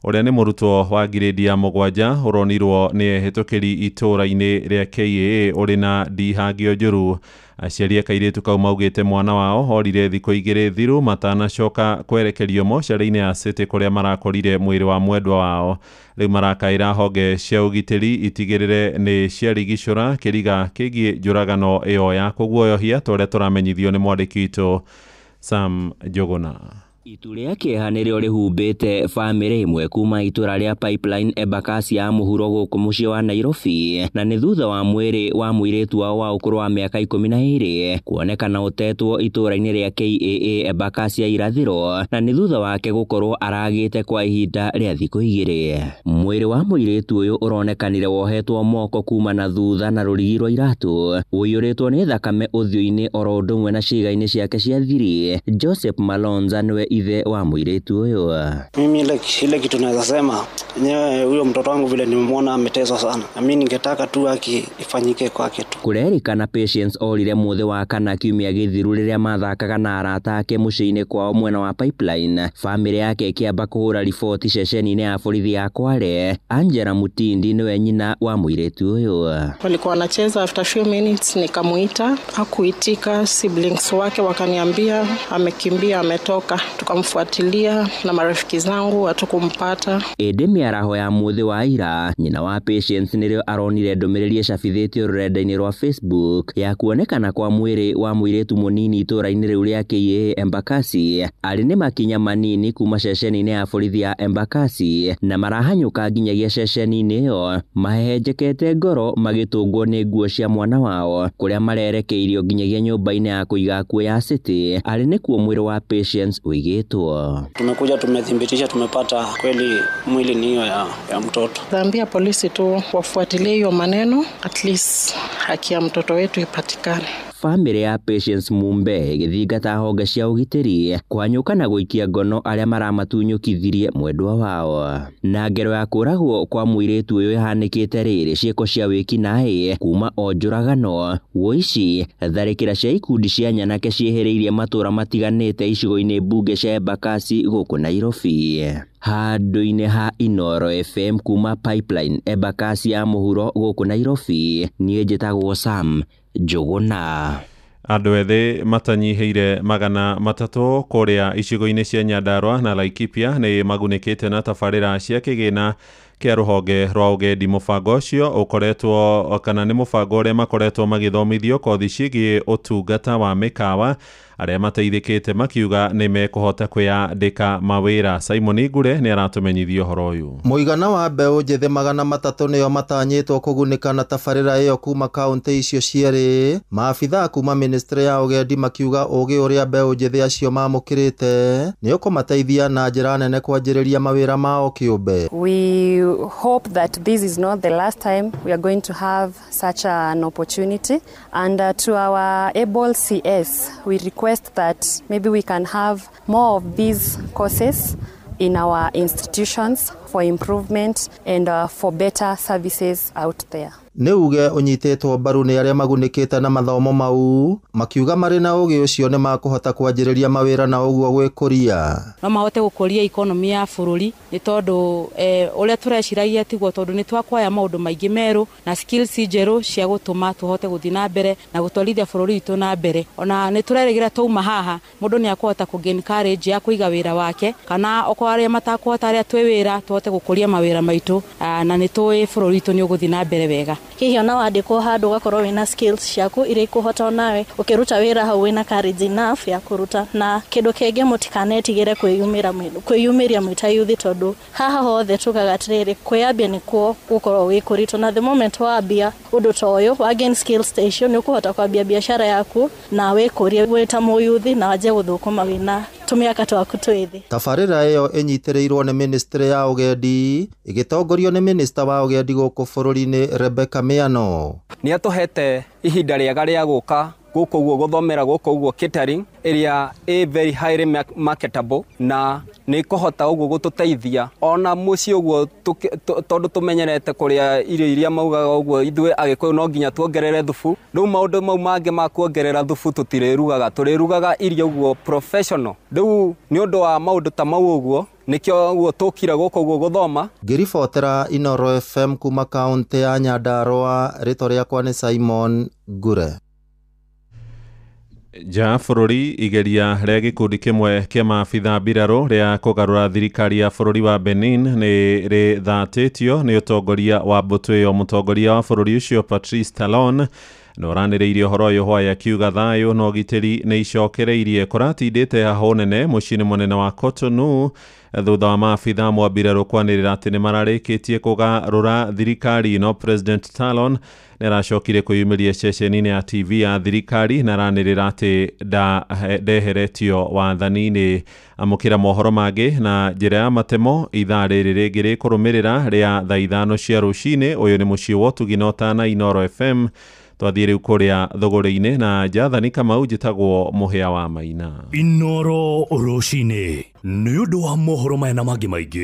ũrĩa nĩ mũrutwo wa ngirĩndi ya 7 ũronirwo nĩ ehĩtũkĩri itũũra-inĩ rĩa KAA ũrĩ na ndihangio njũru. Aciari a kairĩtu kau maugĩte mwana wao orire thikũ 2 thiru matanacoka kwerekerio mocarĩ-inĩ ya City kũrĩa marakorire mwĩrĩ wa mwendwa wao. Rĩu marakaĩra honge cia ũgitĩri itigĩrĩre nĩ ciarigicũra kĩriga kĩgiĩ njũragano ĩyo ya kũguoyohia ta ũrĩa tũramenyithio nĩ mwandĩki witũ Sam Njuguna. Itu rĩa kĩeha nĩrĩo rĩhumbĩte bamĩrĩ ĩmwe kuma itũra rĩa Pipeline Embakasi ya mũhuro gũkũ mũciĩ wa Nairobi, na nĩ thutha wa mwĩrĩ wa mũirĩtu wao wa ũkũrũ wa mĩaka 12 kuonekana ũtetwo itũra-inĩ rĩa KAA Embakasi ya irathĩro, na nĩ thutha wake gũkorwo aragĩte kwa ihinda rĩa thikũ 2. Mwĩrĩ wa mũirĩtu ũyũ ũronekanire wohetwo moko kuma na thutha na rũrigi rwa iratũ, ũiyũrĩtwo nĩ thakame ũthiũ-inĩ oro ũndũ ũmwe na ciĩga-inĩ ciake cia thiri. Joseph Malonza nĩwe ithe wa mũirĩtu ũyũ. Mimi ile kitu naweza sema enyewe, huyo mtoto wangu vile nimemwona ameteswa sana, na mimi ningetaka tu haki ifanyike kwake tu. Kũrerĩkana Patience orire mũthĩ wa kana kiumia gĩthiru rĩrĩa mathakaga na arata ake mũciĩ-inĩ kwao mwena wa Pipeline. Bamĩrĩ yake ĩkĩamba kũhũra riboti ceceni-inĩ ya borithi ya Kwale. Angela Mutindi nĩwe nyina wa mũirĩtu ũyũ. Walikuwa wanacheza, after few minutes nikamuita, hakuitika. Siblings wake wakaniambia amekimbia, ametoka. Tukamfuatilia na marafiki zangu hatukumpata. Ĩndĩ mĩaraho ya mũthĩ wa ira, nyina wa Patience nĩrĩo aronire ndũmĩrĩri ĩcabithĩtio rũrenda-inĩ rwa Facebook ya kuonekana kwa mwĩrĩ wa mũirĩtu mũnini itũũra-inĩ rĩu rĩa KAA Embakasi. Arĩ nĩ makinya manini kuma ceceni-inĩ ya borithi ya Embakasi na marahanyũka nginyagia ceceni-inĩ ĩyo mahehenjekete ngoro magĩtũngwo nĩ nguo cia mwana wao kũrĩa marerekeirio nginyagia nyũmba-inĩ ya kũiga akuũ ya City. Arĩ nĩkuo mwĩrĩ wa Patience ũigĩtwo. Tumekuja tumethibitisha, tumepata kweli mwili ni hiyo ya mtoto. Naambia polisi tu wafuatilie hiyo maneno, at least haki ya mtoto wetu ipatikane. Bamĩrĩ ya Patience Mumbe ĩgĩthingata honge cia ũgitĩri kũhanyũka na gũikia ngono arĩa maramatunyũkithirie mwendwa wao. Na ngero ya kũragwo kwa mũirĩtu ũyũ ĩhanĩkĩte rĩrĩ ciĩko cia wĩkinaĩ kuma o njũragano, ũici, tharĩkĩra cia ikundi cia nyanake ciĩhĩrĩirie matũra matiganĩte icigo-inĩ mbunge cia Embakasi gũkũ Nairobi. Handũ-inĩ ha Inoro FM kuma Pipeline Embakasi ya mũhuro gũkũ Nairobi, niĩ njĩtagwo Sam Njuguna. Andũ ethĩ matanyihĩire 300 kũrĩa icigo-inĩ cia Nyandarua na Laikipia nĩ magunĩkĩte na tabarĩra cia kĩgĩna kĩa rũhonge rwa ũgendi. Mũbango ũcio ũkoretwo kana nĩ mũbango ũrĩa makoretwo magĩthomithio kothi ciĩgiĩ ũtungata wa mĩkawa. Arĩa mateithĩkĩte makiuga nĩ mekũhota kwĩyandĩka mawĩra. Simon Ngure nĩ aratũmenyithia ũhoro ũyũ. Mũigana wa mbeũ njĩthĩ 300 nĩo matanyĩtwo kũgunĩka na tabarĩra ĩyo kuma kaũntĩ icio cierĩ. Maabithaa kuma ministry ya ũgendi makiuga ũgĩ ũrĩa mbeũ njĩthĩ acio mamũkĩrĩte nĩ ũkũmateithia na njĩra nene kwanjĩrĩria mawĩra mao kĩũmbe. We hope that this is not the last time we are going to have such an opportunity, and to our able CS we request that maybe we can have more of these courses in our institutions for improvement and for better services out there. Nĩ uge ũnyitĩtwo mbaru nĩ arĩa magunĩkĩte na mathomo mau, makiuga marĩ na ũgĩ ũcio nĩ makũhota kwanjĩrĩria mawĩra na ũguo gwĩkũria. No mahote gũkũria economy ya bũrũri nĩ tondũ ũrĩa tũreciragia tiguo, tondũ nĩ twakwaya maũndũ maingĩ merũ na skills njerũ cia gũtũma tũhote gũthiĩ na mbere na gũtwarithia bũrũri witũ na mbere. Ona nĩ tũrerĩgĩra twauma haha mũndũ nĩ akũhota kũ gain courage ya kũiga wĩra wake, kana okorwo arĩa matakũhota arĩa twĩ wĩra tũhote gũkũria mawĩra maitũ, na nĩ tũĩ bũrũri witũ nĩ ũgũthiĩ na mbere wega. Hihi ona wandĩkwo handũ ũgakorwo wĩna skills ciaku iria ikũhota onawe ũkĩruta wĩra hau wĩna courage enough ya kũruta. Na kĩndũ kĩngĩ mũtikanetigĩre kwĩyumĩria mwĩ ta youth, tondũ haha hothe tugaga atĩrĩrĩ, kwĩyambia nĩkuo gũkorwo gwĩ kũritũ, na the moment wambia ũndũ ta ũyũ wa gain skills ta icio nĩ ũkũhota kwambia biacara yaku na wĩkũrie wĩ ta mũyuthi na wanjie gũthũkũma wĩna tũmĩaka twaku twĩthĩ. Tabarĩra ĩyo ĩnyitĩrĩirwo nĩ ministry ya ũgendi ĩgĩtongorio nĩ minista wa ũgendi gũkũ bũrũri-inĩ Rebecca Miano. Nĩ atũhete ihinda rĩega rĩa gũka gũkũ ũguo gũthomera gũkũ ũguo catering ĩrĩa ĩ very highly marketable, na nĩ kũhota ũguo gũtũteithia ona mũciĩ ũguo, tondũ tũmenyerete kũrĩa irio iria maugaga ũguo ithuĩ Agĩkũyũ no nginya tuongerere thubu. Rĩu maũndũ mau mangĩ ma kuongerera thubu tũtirĩrugaga, tũrĩrugaga irio ũguo professional. Rĩu nĩ ũndũ wa maũndũ ta mau ũguo nĩkĩo ũguo tũkire gũkũ ũguo gũthoma. Ngĩribotera Inoro FM kuma kaũntĩ ya Nyandarũa, rĩtwa rĩakwa nĩ Simon Ngure. Nja bũrũri, igeria rĩa gĩkundi kĩmwe kĩa maabitha mbirarũ rĩa kũgarũra thirikari ya bũrũri wa Benin nĩ rĩthatĩtio nĩ ũtongoria wa mbũtũ ĩyo. Mũtongoria wa bũrũri ũcio Patrice Talon na ũranĩrĩirie ũhoro ũyũ hwaĩ akiuga thayũ na ũgitĩri nĩ icokereirie. Kũratindĩte heho nene mũciĩ-inĩ mũnene wa Cotonou thutha wa maabitha amwe a mbirarũ kwanĩrĩra atĩ nĩ mararĩkĩtie kũgarũra thirikari, no President Talon nĩ aracokire kwĩyumĩria ceceni-inĩ ya TV ya thirikari na aranĩrĩra atĩ ndeheretio wathani-inĩ. Amũkĩra mohoro mangĩ na njĩra ya matemo ithaa rĩrĩ rĩngĩ rĩkũrũmĩrĩra rĩa thaa 5 cia rũcinĩ. Ũyũ nĩ mũciĩ wa ũtugi na ũtana Inoro FM. Twathiĩ rĩu kũrĩa thũgũrĩ-inĩ na Jathani Kamau, njĩtagwo Mũhĩa wa Maina. Inoro rũcinĩ nĩ ũndũ wa mohoro maya na mangĩ maingĩ.